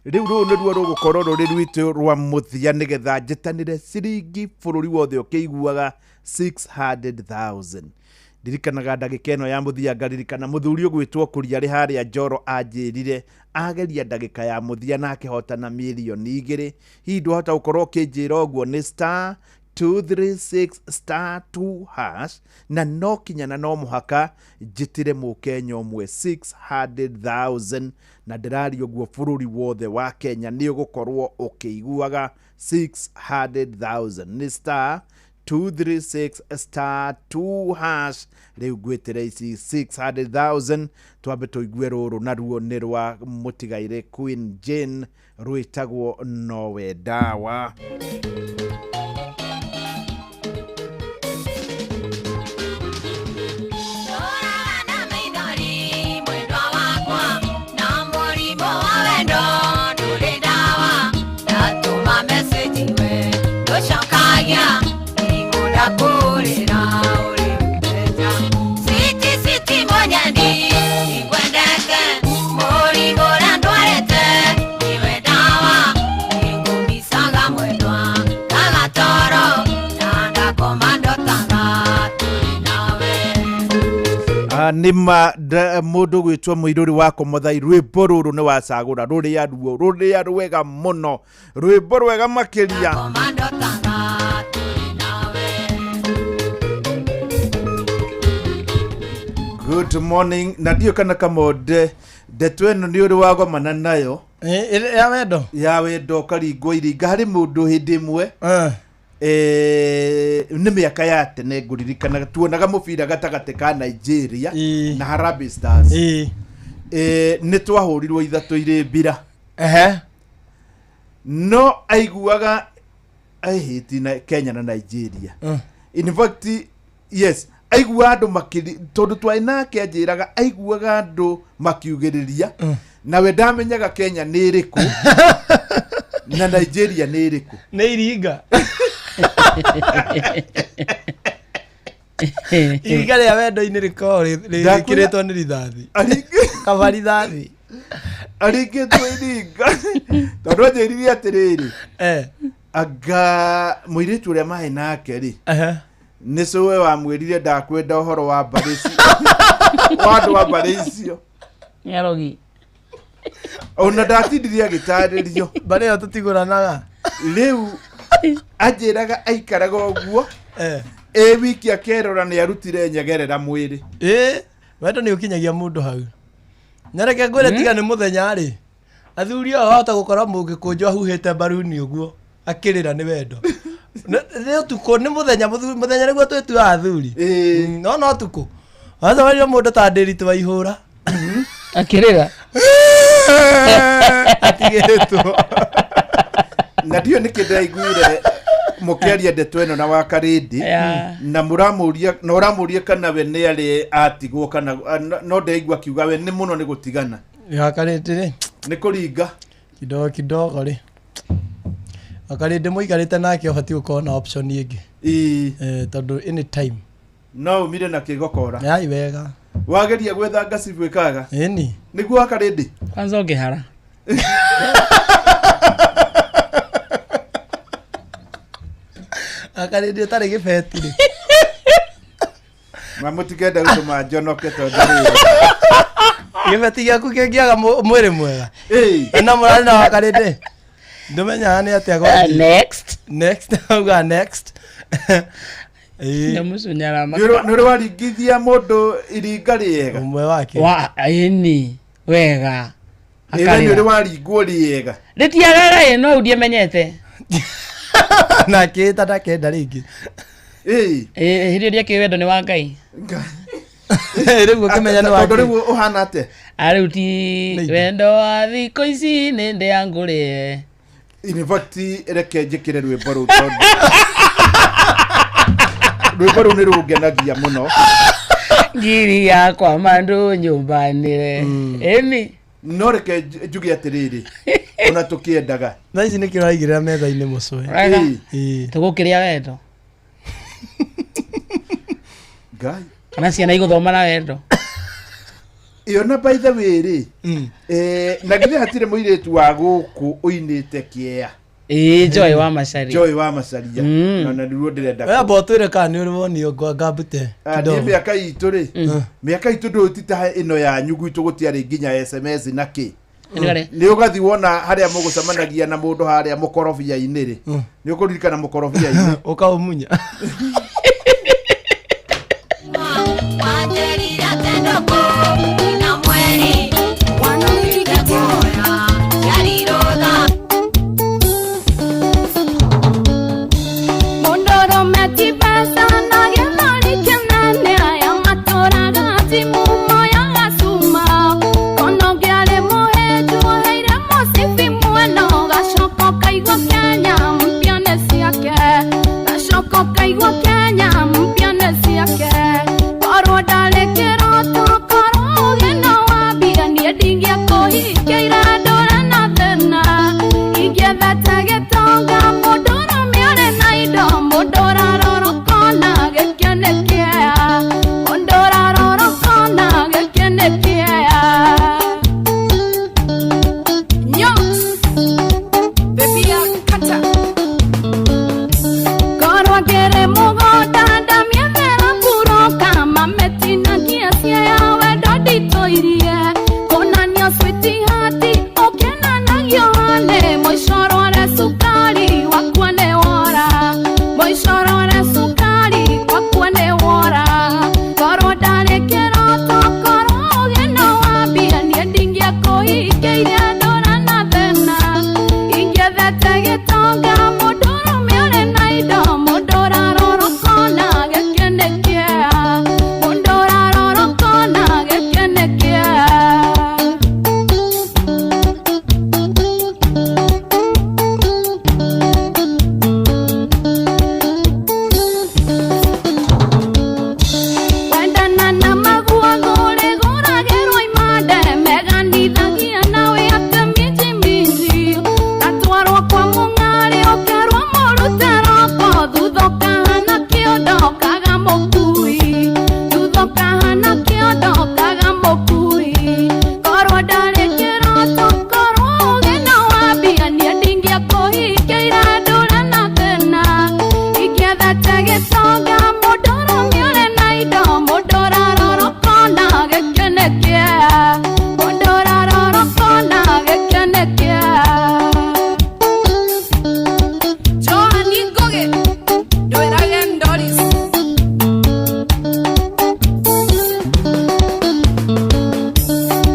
Rĩu rũrũ nĩruo rũgũkorwo rũrĩ rwitũ rwa mũthia nĩgetha njĩtanĩre ciringi bũrũri wothe ũkĩiguaga 600,000. Ndirikanaga ndagĩka ĩno ya mũthia, ngaririkana mũthuri ũgwĩtwo Kũria arĩ harĩa Njoro anjĩrire ageria ndagĩka ya mũthia na akĩhotana 2,000,000. Hihi ndwahota gũkorwo ũkĩnjĩra ũguo? Nĩ star 236 star 2 hash, na no kinya na no mũhaka njĩtĩre mũkenya ũmwe 600,000, na ndĩraria ũguo bũrũri wothe wa Kenya nĩ ũgũkorwo ũkĩiguaga 600,000. Nĩ star 236 star 2 hash. Rĩu ngwĩtĩre ici 600,000, twambe tũigue rũrũ naruo nĩ rwa mũtigairĩ Queen Jane, rwĩtagwo Nowe Ndawa. Nĩma mũndũ gwĩtwo mũirũrĩ wa Komothai, rwĩmbo rũrũ nĩ wacagũra rũrĩa ruo rũrĩa rwega mũno, rwĩmbo rwega makĩria. Good morning. Na ndiũ kana Kamonde, ndeto ĩno nĩ ũrĩ wagomana nayo ya wendo, ya wendo ũkaringwo iringa harĩ mũndũ hĩndĩ ĩmwe. Nĩ mĩaka ya tene ngũririkanaga tuonaga mũbira gatagatĩ ka Nigeria na Harambee Stars. Nĩ twahũrirwo 3 irĩ mbira. No aiguaga I hate na Kenya na Nigeria. In fact, yes, aiguaga andũ makĩri tondũ twarĩ nake anjĩraga aiguaga andũ makiugĩrĩria, nawe ndamenyaga Kenya nĩ ĩrĩkũ na Nigeria nĩ ĩrĩkũ. Nĩ iringa. Iringa rĩa wendo-inĩ rĩkoragwo rĩkĩrĩtwo nĩ rithathi. Kaba rithathi. Aringĩtwo iringa. Tondũ anjĩrire atĩrĩrĩ, anga mũirĩtu ũrĩa marĩ nake rĩ, nĩ cũwe wamwĩrire ndakwenda ũhoro wa mbarĩ icio. Wa andũ a mbarĩ icio. Nĩarogi. Ona ndatindirie agĩtarĩrio. Mbarĩ ĩyo tũtigũranaga. Rĩu anjĩraga aikaraga ũguo, ĩ wiki akerora nĩ arutire nyegerera mwĩrĩ. Wendo nĩ ũkinyagia mũndũ hau. Na reke ngwĩre tiga nĩ mũthenya rĩ, athuri ao wahota gũkora mũgĩkũnjwo ahuhĩte mbaruni ũguo akĩrĩra nĩ wendo. Nĩ ũtukũ, nĩ mũthenya, mũthenya nĩguo twĩtuaga athuri. No no ũtukũ. Wacemania mũndũ ta Ndĩritũ wa ihũra. Akĩrĩra. Atigĩtwo. Na ndiũĩ nĩkĩ ndĩraiguire mũkĩaria ndeto ĩno na Wakarĩndĩ, na mũramũria, na ũramũria kana we nĩ arĩ atigwo kana, no ndĩraigua akiuga we nĩ mũno nĩ gũtigana. Wakarĩndĩ rĩ? Nĩ kũringa. Kidogo kidogo rĩ. Wakarĩndĩ mũikarĩte nake ũbatiĩ gũkorwo na option ĩngĩ. Tondũ anytime. No umire na kĩgokora. Yai wega. Wageria gwetha ngacibu ĩkaga. Ĩni. Nĩguo Wakarĩndĩ? Kwanza ũngĩhara. Wakarĩndĩ ũtarĩ gĩbeti rĩ. Ma mũtikende gũtũma njonoke tondũ rĩrĩ. Gĩbeti gĩaku kĩngĩaga mwĩrĩ mwega. Na mũrarĩ na Wakarĩndĩ. Ndũmenyaga nĩ atĩa gwathiĩ. Next. Next, auga next. Nĩ mũcunyara maka. Nĩ ũrĩ waringithia mũndũ iringa rĩega? Ũmwe wake. Wa, ĩni, wega. Ĩwe nĩ Akarĩra. ũrĩ waringwo rĩega? Rĩtiagaga ĩ, no ndiamenyete. Na akĩĩta ndakenda rĩngĩ. Hĩndĩ ĩrĩa kĩ wendo nĩ wa Ngai. Rĩu ũkĩmenya nĩ wa Tondũ Ngai. rĩu ũhana atĩa? Rĩu ti wendo wa thikũ ici nĩ ndĩa ngũrĩe. In fact, reke njĩkĩre rwĩmbo rũu tondũ rwĩmbo rũu nĩ rũngenagia mũno. Ngiri yakwa mandũ nyũmbanĩre. Ĩni. No reke njuge atĩrĩrĩ, ona tũkĩendaga. Thaa ici nĩkĩo ũraigĩrĩra metha-inĩ mũcũe. Wega. Tũgũkĩrĩa wendo. Ngai. Kana ciana igũthoma na wendo. Ĩyo na by the way rĩ, na githĩ hatirĩ mũirĩtu wa gũkũ ũinĩte kĩea? Ĩĩ, Joy wa Macharia. Joy wa Macharia. Na nĩruo ndĩrenda. We amba ũtwĩre kana nĩ ũrĩ wonio ngambute. Ah, niĩ mĩaka itũ rĩ, mĩaka itũ ndũĩ ti ta ĩno yanyu, gwitũ gũtiarĩ nginya SMS na kĩ. Nĩ Nĩ ũgathi wona harĩa mũgũcemanagia na mũndũ harĩa mũkorobia-inĩ rĩ, nĩ ũkũririkana mũkorobia-inĩ ũkaũmunya. Mũndũrũme ti mbeca na gĩthũri kĩnene, aya matũraga timu moyaga cuma. Kono ũngĩarĩ mũhĩnju ũheire mũcibi mwena, ũgacoka ũkaigua Kenya mpya nĩ ciake, gacoka ũkaigua Kenya mpya nĩ ciake. Korwo ndarĩ kĩroto, korwo ũgĩ no wambia, niĩ ndingĩakũhikĩire ndũre na thĩna. Ingĩethete gĩtonga, mũndũrũme ũrĩ na indo, mũndũ ũrarora ũkona gĩkĩ nĩ kĩea, mũndũ ũrarora ũkona gĩkĩ nĩ kĩea. Nyox, baby ya kata. Korwo ngĩrĩ mũgũnda ndamiethera mburoka, mametinagia ciea wendo nditũirie. Kuonania sweetheart ũkenanagio nĩ mũico rware cukari wakwa nĩ wora, mũico rware cukari wakwa nĩ wora. Korwo ndarĩ kĩroto, korwo ũgĩ no wambia, niĩ ndingĩakũhikĩire ndũra na thĩna. Ingĩethete gĩtonga, mũndũrũme ũrĩ na indo, mũndũ ũrarora ũkona gĩkĩ nĩ kĩea, mũndũ ũrarora ũkona gĩkĩ nĩ kĩea. Wendana na maguo ngũrĩgũragĩrwo imande, meganithagia nawe atĩ minji minji. Gatwarwo kwa mũng'arĩ ũkerwo mũrute roko, thutha ũkahana kĩondo kaga mũkui, thutha ũkahana kĩondo kaga mũkui. Korwo ndarĩ kĩroto, korwo ũgĩ no wambia, niĩ ndingĩakũhikĩire ndũre na thĩna. Ingĩethete gĩtonga, mũndũrũme ũrĩ na indo, mũndũ ũrarora ũkona gĩkĩ nĩ kĩea, mũndũ ũrarora ũkona gĩkĩ nĩ kĩea. Joan Ngugi, ndwĩrage Doris.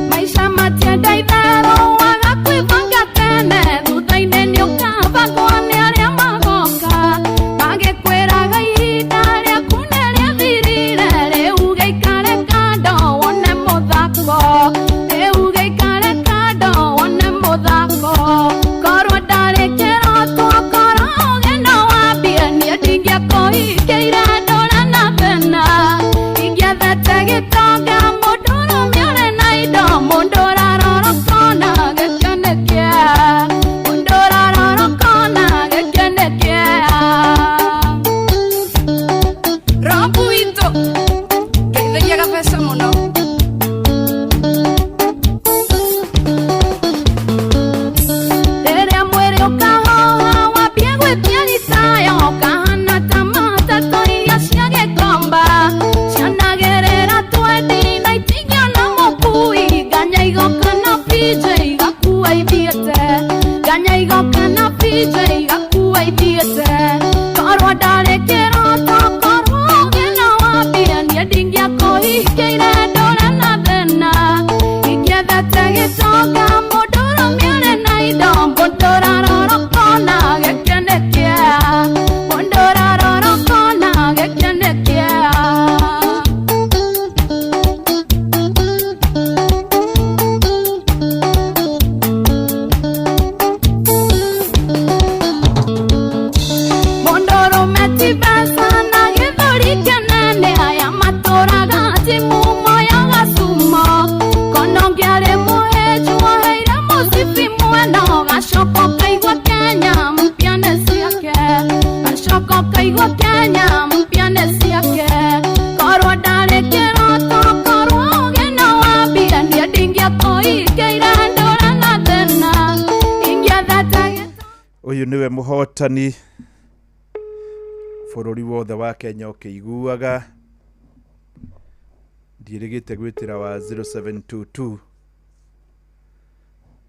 Maisha matienda itherũ, waga kwĩbanga tene, thutha-inĩ nĩũkabangwo nĩ arĩa magoka. Magĩkwĩraga ihinda rĩaku nĩrĩathirire, rĩu gĩikare kando wone mũthako, rĩu gĩikare kando wone mũthako. Korwo ndarĩ kĩroto, korwo ũgĩ no wambie, niĩ ndingĩakũhikĩire ndũre na thĩna. Ingĩethete gĩtonga, mũndũrũme ũrĩ na indo, mũndũ ũrarora ũkona gĩkĩ nĩ kĩea, mũndũ ũrarora ũkona gĩkĩ nĩ kĩea. Robu witũ ngeithagia gabeca mũno. Rĩrĩa mwĩrĩ ũkahoha wambie gwĩtia gĩtayo, ũkahana ta matatũ iria cia gĩkomba, cianagĩrĩra twendi na itingĩona mũkui. Nganya igoka na PJ igakua ithiĩte, nganya igoka na PJ igakua ithiĩte. Korwo ndarĩ kĩroto, korwo ũgĩ no wambia, niĩ ndingĩakũhikĩire ndũre na thĩna. Ingĩethete gĩtonga, mũndũrũme ũrĩ na indo, mũndũ ũrarora ũkona gĩkĩ nĩ kĩea, mũndũ ũrarora ũkona gĩkĩ nĩ kĩea. Mũndũrũme ti mbeca Ũyũ nĩwe mũhotani bũrũri wothe wa Kenya ũkĩiguaga. Ndiĩrĩgĩte gwĩtĩra wa 0722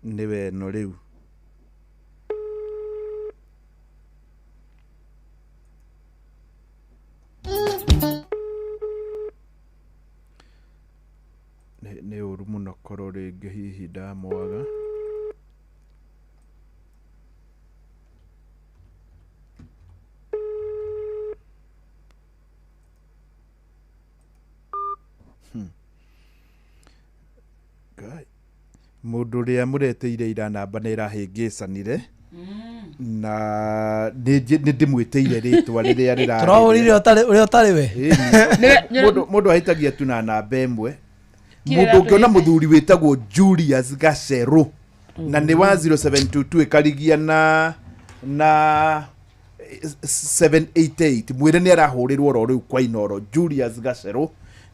nĩwe ĩno rĩu. Nĩ ũru mũno korwo rĩngĩ hihi ndamwaga. Ngai. Mũndũ ũrĩa mũreteire ira namba nĩ ĩrahĩngĩcanire na nĩ ndĩmwĩtĩire rĩtwa rĩrĩa rĩrarĩ. Tũrahũrire ũrĩa ũtarĩ we. Mũndũ ahĩtagia tu na namba ĩmwe. Mũndũ ũngĩona mũthuri wĩtagwo Julius Gacerũ na nĩ wa 0722 ĩkarigia na 788 mwĩre nĩ arahũrĩrwo oro rĩu kwa Inooro Julius Gacerũ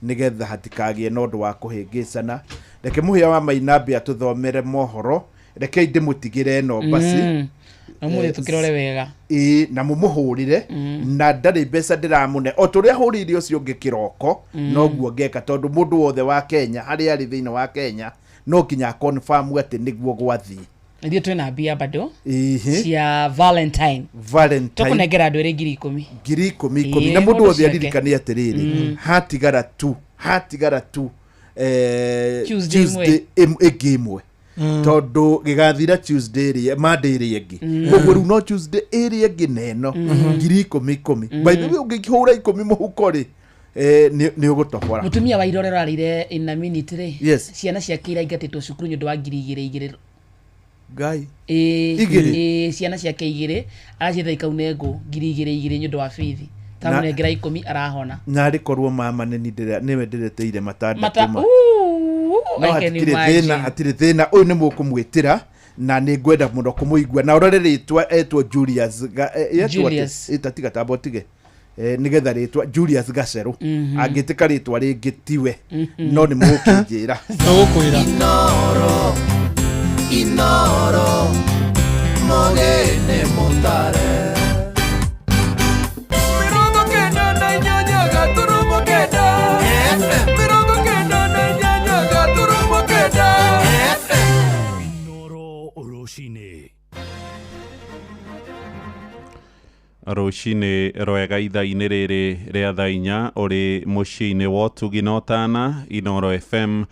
nĩgetha hatikagĩe na ũndũ wa kũhĩngĩcana. Reke mũhĩa wa Mainambe atũthomere mohoro, reke ndĩmũtigĩre ĩno basi. Ũmũthĩ tũkĩrore wega. Ĩĩ, na mũmũhũrĩre na ndarĩ mbeca ndĩramũne o tũrĩa hũrĩire ũcio ũngĩ kĩroko noguo ngeka, tondũ mũndũ wothe wa Kenya harĩa arĩ thĩinĩ wa Kenya no nginya confirm atĩ nĩguo gwathiĩ. Ithuĩ twĩna mbia bado cia Valentine. Tũkũnengera andũ erĩ 10,000. 10,000 na mũndũ wothe aririkane atĩrĩrĩ, hatigara tu Tuesday ĩngĩ ĩmwe, tondũ gĩgathira Tuesday ĩrĩa Monday ĩrĩa ĩngĩ, koguo rĩu no Tuesday ĩrĩa ĩngĩ neno 10,000. By the way, ũngĩhũra 10 mũhuko rĩ, nĩ ũgũtohora. Mũtumia wa irore ararĩire in a minute rĩ, Yes. ciana ciake iraingatĩtwo cukuru nĩ ũndũ wa 2,000. Ngai. Igĩrĩ. Ciana ciake igĩrĩ aracietha ikaune ngũ 2,000 nĩ ũndũ wa bithi. Tamũnengera 10 arahona. Narĩ korwo mama nĩwe ndĩreteire matandatũ ma. No hatirĩ thĩna, ũyũ nĩ mũkũmwĩtĩra na nĩ ngwenda mũno kũmũigua. Na ũrore rĩtwa etwo Julius tiga tamba ũtige, nĩgetha rĩtwa Julius Gacerũ angĩtĩka rĩtwa rĩngĩ tiwe, no nĩ mũkĩnjĩra. Tũgũkwĩra. Inooro, Inooro, mũgĩne mũtare. 98.9 FM. 98.9 FM. Inooro rũcinĩ. Rũcinĩ rwega ithaa-inĩ rĩrĩ rĩa thaa 4 ũrĩ mũciĩ-inĩ wa ũtugi na ũtana Inooro FM.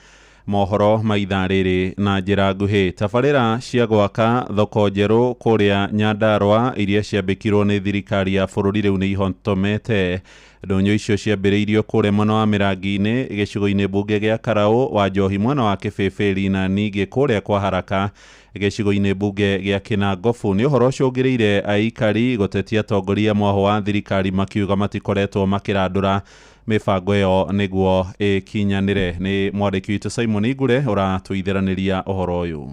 Mohoro ma ithaa rĩrĩ na njĩra nguhĩ. Tabarĩra cia gwaka thoko njerũ kũrĩa Nyandarũa iria ciambĩkirwo nĩ thirikari ya bũrũri rĩu nĩ ihotomete. Ndũnyũ icio ciambĩrĩirio kũrĩa mwena wa Mĩrangi-inĩ gĩcigo-inĩ mbunge gĩa Karaũ wa Njohi mwena wa Kĩbĩbĩri na ningĩ kũrĩa kwa Haraka gĩcigo-inĩ mbunge gĩa Kĩnangobu. Nĩ ũhoro ũcũngĩrĩire aikari gũtetia atongoria mwahũ wa thirikari makiuga matikoretwo makĩrandũra mĩbango ĩyo nĩguo ĩkinyanĩre. Nĩ mwandĩki witũ Simon Igure ũratũitheranĩria ũhoro ũyũ.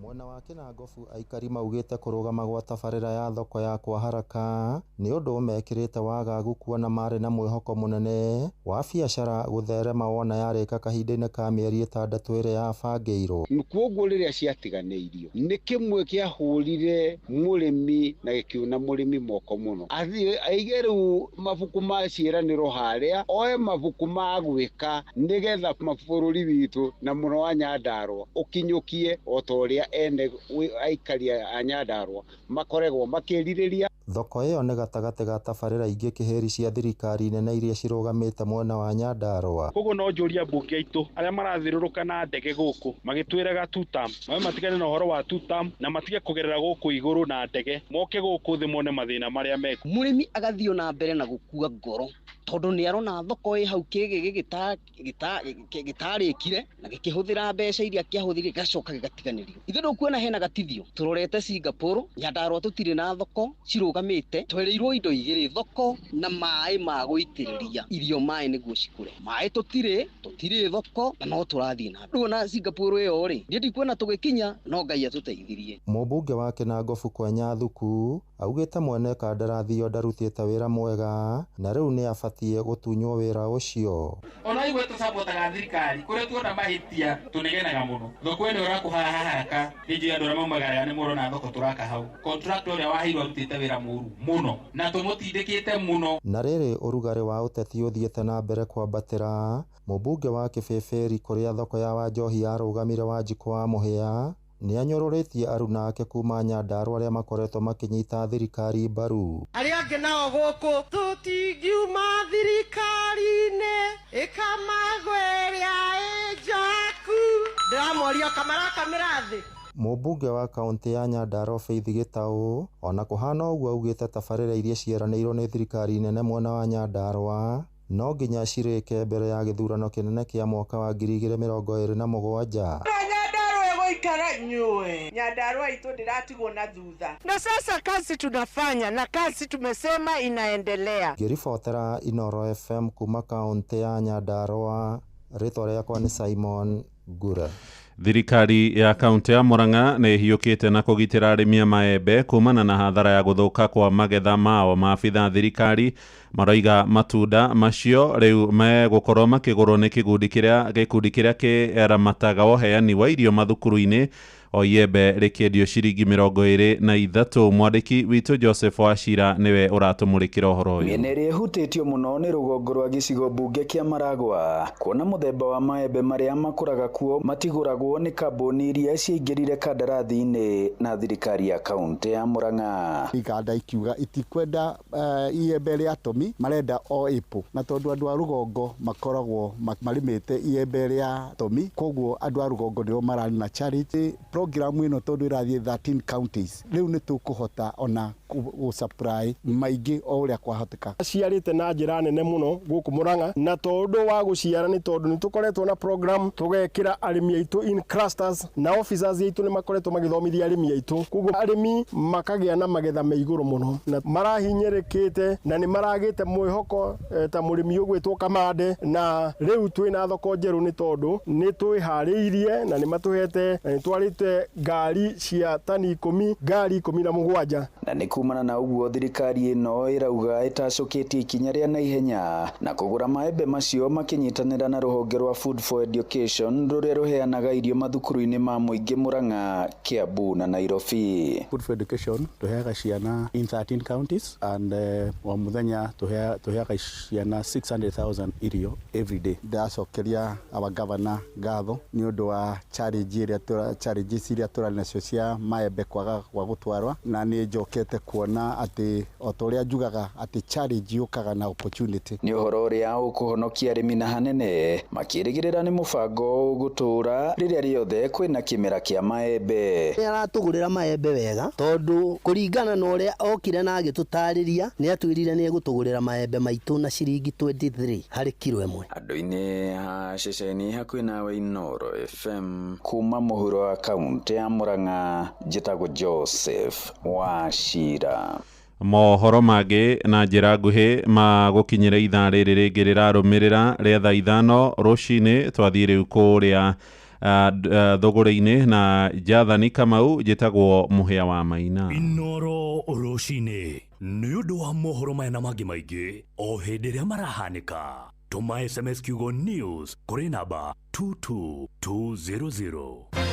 Mwena wa Kĩnangobu aikari maugĩte kũrũgama gwa tabarĩra ya thoko ya kwa Haraka nĩ ũndũ mekĩrĩte wagagu kuona marĩ na mwĩhoko mũnene wa biacara gũtherema wona yarĩka kahinda-inĩ ka mĩeri 6 ĩrĩa yabangĩirwo. Koguo rĩrĩa ciatiganĩirio nĩ kĩmwe kĩahũrire mũrĩmi na gĩkiuna mũrĩmi moko mũno, athiĩ aige rĩu mabuku ma ciĩranĩro harĩa, oe mabuku ma gwĩka nĩgetha mabũrũri witũ na mũno wa Nyandarũa ũkinyũkie o ta ũrĩa ene aikari a Nyandarũa makoregwo makĩrirĩria. Thoko ĩyo nĩ gatagatĩ ga tabarĩra ingĩ kĩhĩri cia thirikari nene iria cirũgamĩte mwena wa Nyandarũa. Koguo no njũrie ambunge aitũ arĩa marathiũrũrũka na ndege gũkũ magĩtwĩraga two-term, mawe matigane na ũhoro wa two-term na matige kũgerera gũkũ igũrũ na ndege, moke gũkũ thĩ mone mathĩna marĩa meko. Mũrĩmi agathiĩ na mbere na gũkua ngoro tondũ nĩ arona thoko ĩ hau kĩgĩ gĩtarĩkire na gĩkĩhũthĩra mbeca iria kĩahũthĩrire gĩgacoka gĩgatiganĩrio. Ithuĩ ndũkuona hena gatithio, tũrorete Singapore, Nyandarũa tũtirĩ na thoko cirũgamĩte, twereirwo indo igĩrĩ, thoko na maĩ ma gũitĩrĩria irio, maĩ nĩguo cikũre. Maĩ tũtirĩ thoko na no tũrathiĩ na mbere. Rĩu ona Singapore ĩyo rĩ, niĩ ndikuona tũgĩkinya, no Ngai atũteithirie. Mũmbunge wa Kĩnangobu Kwenya Thuku augĩte mwene kandarathi ĩyo ndarutĩte wĩra mwega na rĩu nĩ abatiĩ mabatiĩ gũtunywo wĩra ũcio. Ona igwe tũcabotaga thirikari kũrĩa tuona mahĩtia tũnegenaga mũno. Thoko ĩno ĩrakwo haha haraka nĩ njũĩ andũ arĩa maumagaraga nĩ mũrona thoko tũraka hau. Contractor ũrĩa waheirwo arutĩte wĩra mũru mũno na tũmũtindĩkĩte mũno. Na rĩrĩ ũrugarĩ wa ũteti ũthiĩte na mbere kwambatĩra, mũmbunge wa Kĩbĩbĩri kũrĩa thoko ya Wanjohi yarũgamire Wanjikũ wa Mũhĩa nĩanyũrũrĩtie aruna ake kuma Nyandarua arĩa makoretwo makĩnyita thirikari mbaru. Arĩa angĩ nao gũkũ tũtingiuma thirikari-inĩ ĩkamagweria ĩnjaku ndĩramoria kamarakamĩra thĩ. Mũmbunge wa kaũntĩ ya Nyandarua Faith Gĩtaũ ona kũhana ũguo augĩte tabarĩra iria cieranĩirwo nĩ thirikari nene mwena wa Nyandarua no nginya cirĩke mbere ya gĩthurano kĩnene kĩa mwaka wa 2027. Nyandarua nyue Nyandarua itu ndiratigwo na thutha. Na sasa kazi tunafanya na kazi tumesema inaendelea. Ngĩribotera Inoro FM kuma kaũntĩ ya Nyandarua, rĩtwa rĩakwa nĩ Simon Ngure. Thirikari ya kaunti ya Murang'a nĩ ĩhiũkĩte na kũgitĩra arĩmi a maembe kumana na hathara ya gũthũka kwa magetha mao. Maabitha thirikari maroiga matunda macio rĩu megũkorwo makĩgũrwo nĩ gĩkundi kĩrĩa kĩramataga ũheani wa irio mathukuru-inĩ, o iembe rĩkĩendio ciringi 23. Mwandĩki witũ Joseph Wachira nĩwe ũratũmũrĩkĩra ũhoro ũyũ. Mĩena ĩrĩa ĩhutĩtio mũno nĩ rũgongo rwa gĩcigo mbunge kĩa Maragwa, kuona mũthemba wa maembe marĩa makũraga kuo matigũragwo nĩ kambuni iria ciaingĩrire kandarathi-inĩ na thirikari ya kaunti ya Murang'a. Iganda ikiuga itikwenda iembe rĩa Tomi, marenda o Apple, na tondũ andũ a rũgongo makoragwo marĩmĩte iembe rĩa Tomi, koguo andũ a rũgongo nĩo mararĩ na charity program ĩno tondũ ĩrathiĩ 13 counties. Rĩu nĩ tũkũhota ona gũ-supply maingĩ o ũrĩa kwahoteka. Aciarĩte na njĩra nene mũno gũkũ Murang'a, na tondũ wa gũciara nĩ tondũ nĩ tũkoretwo na program tũgekĩra arĩmi aitũ in clusters, na officers aitũ nĩ makoretwo magĩthomithia arĩmi aitũ, koguo arĩmi makagĩa na magetha me igũrũ mũno na marahinyĩrĩkĩte na nĩ maragĩte mwĩhoko ta mũrĩmi ũgwĩtwo Kamande, na rĩu twĩna thoko njerũ nĩ tondũ nĩ twĩharĩirie na nĩ matũhete na nĩ twarĩte ngari cia tani 10, ngari 17. Na nĩ kumana na ũguo thirikari ĩno ĩrauga ĩtacũkĩtie ikinya rĩa naihenya na kũgũra maembe macio makĩnyitanĩra na rũhonge rwa Food for Education rũrĩa rũheanaga irio mathukuru-inĩ ma mũingĩ Murang'a, Kiambu na Nairobi. Food for Education tũheaga ciana in 13 counties and o mũthenya tũheaga ciana 600,000 irio every day. Ndacokeria our governor ngatho nĩ ũndũ wa challenge ĩrĩa challenges iria tũrarĩ nacio cia maembe kwaga gwa gũtwarwa, na nĩ njokete kuona atĩ o ta ũrĩa njugaga atĩ challenge yũkaga na opportunity. Nĩ ũhoro ũrĩa ũkũhonokia arĩmi na hanene makĩrĩgĩrĩra nĩ mũbango ũgũtũra rĩrĩa rĩothe kwĩna kĩmera kĩa maembe. Nĩ aratũgũrĩra maembe wega tondũ kũringana na ũrĩa okire na agĩtũtarĩria nĩ atwĩrire nĩ egũtũgũrĩra maembe maitũ na ciringi 23 harĩ kiro ĩmwe. Andũ-inĩ a ceceni hakuhĩ nawe Inoro FM kuma mũhuro wa kaunti ya Murang'a, njĩtagwo Joseph Wachira. Mohoro mangĩ na njĩra nguhĩ ma gũkinyĩra ithaa rĩrĩ rĩngĩ rĩrarũmĩrĩra rĩa thaa 5 rũcinĩ. Twathiĩ rĩu kũrĩa thũgũrĩ-inĩ na Jathani Kamau, njĩtagwo Mũhĩa wa Maina. Inoro rũcinĩ nĩ ũndũ wa mohoro maya na mangĩ maingĩ o hĩndĩ ĩrĩa marahanĩka. Tũma SMS kiugo news kũrĩ namba 22200.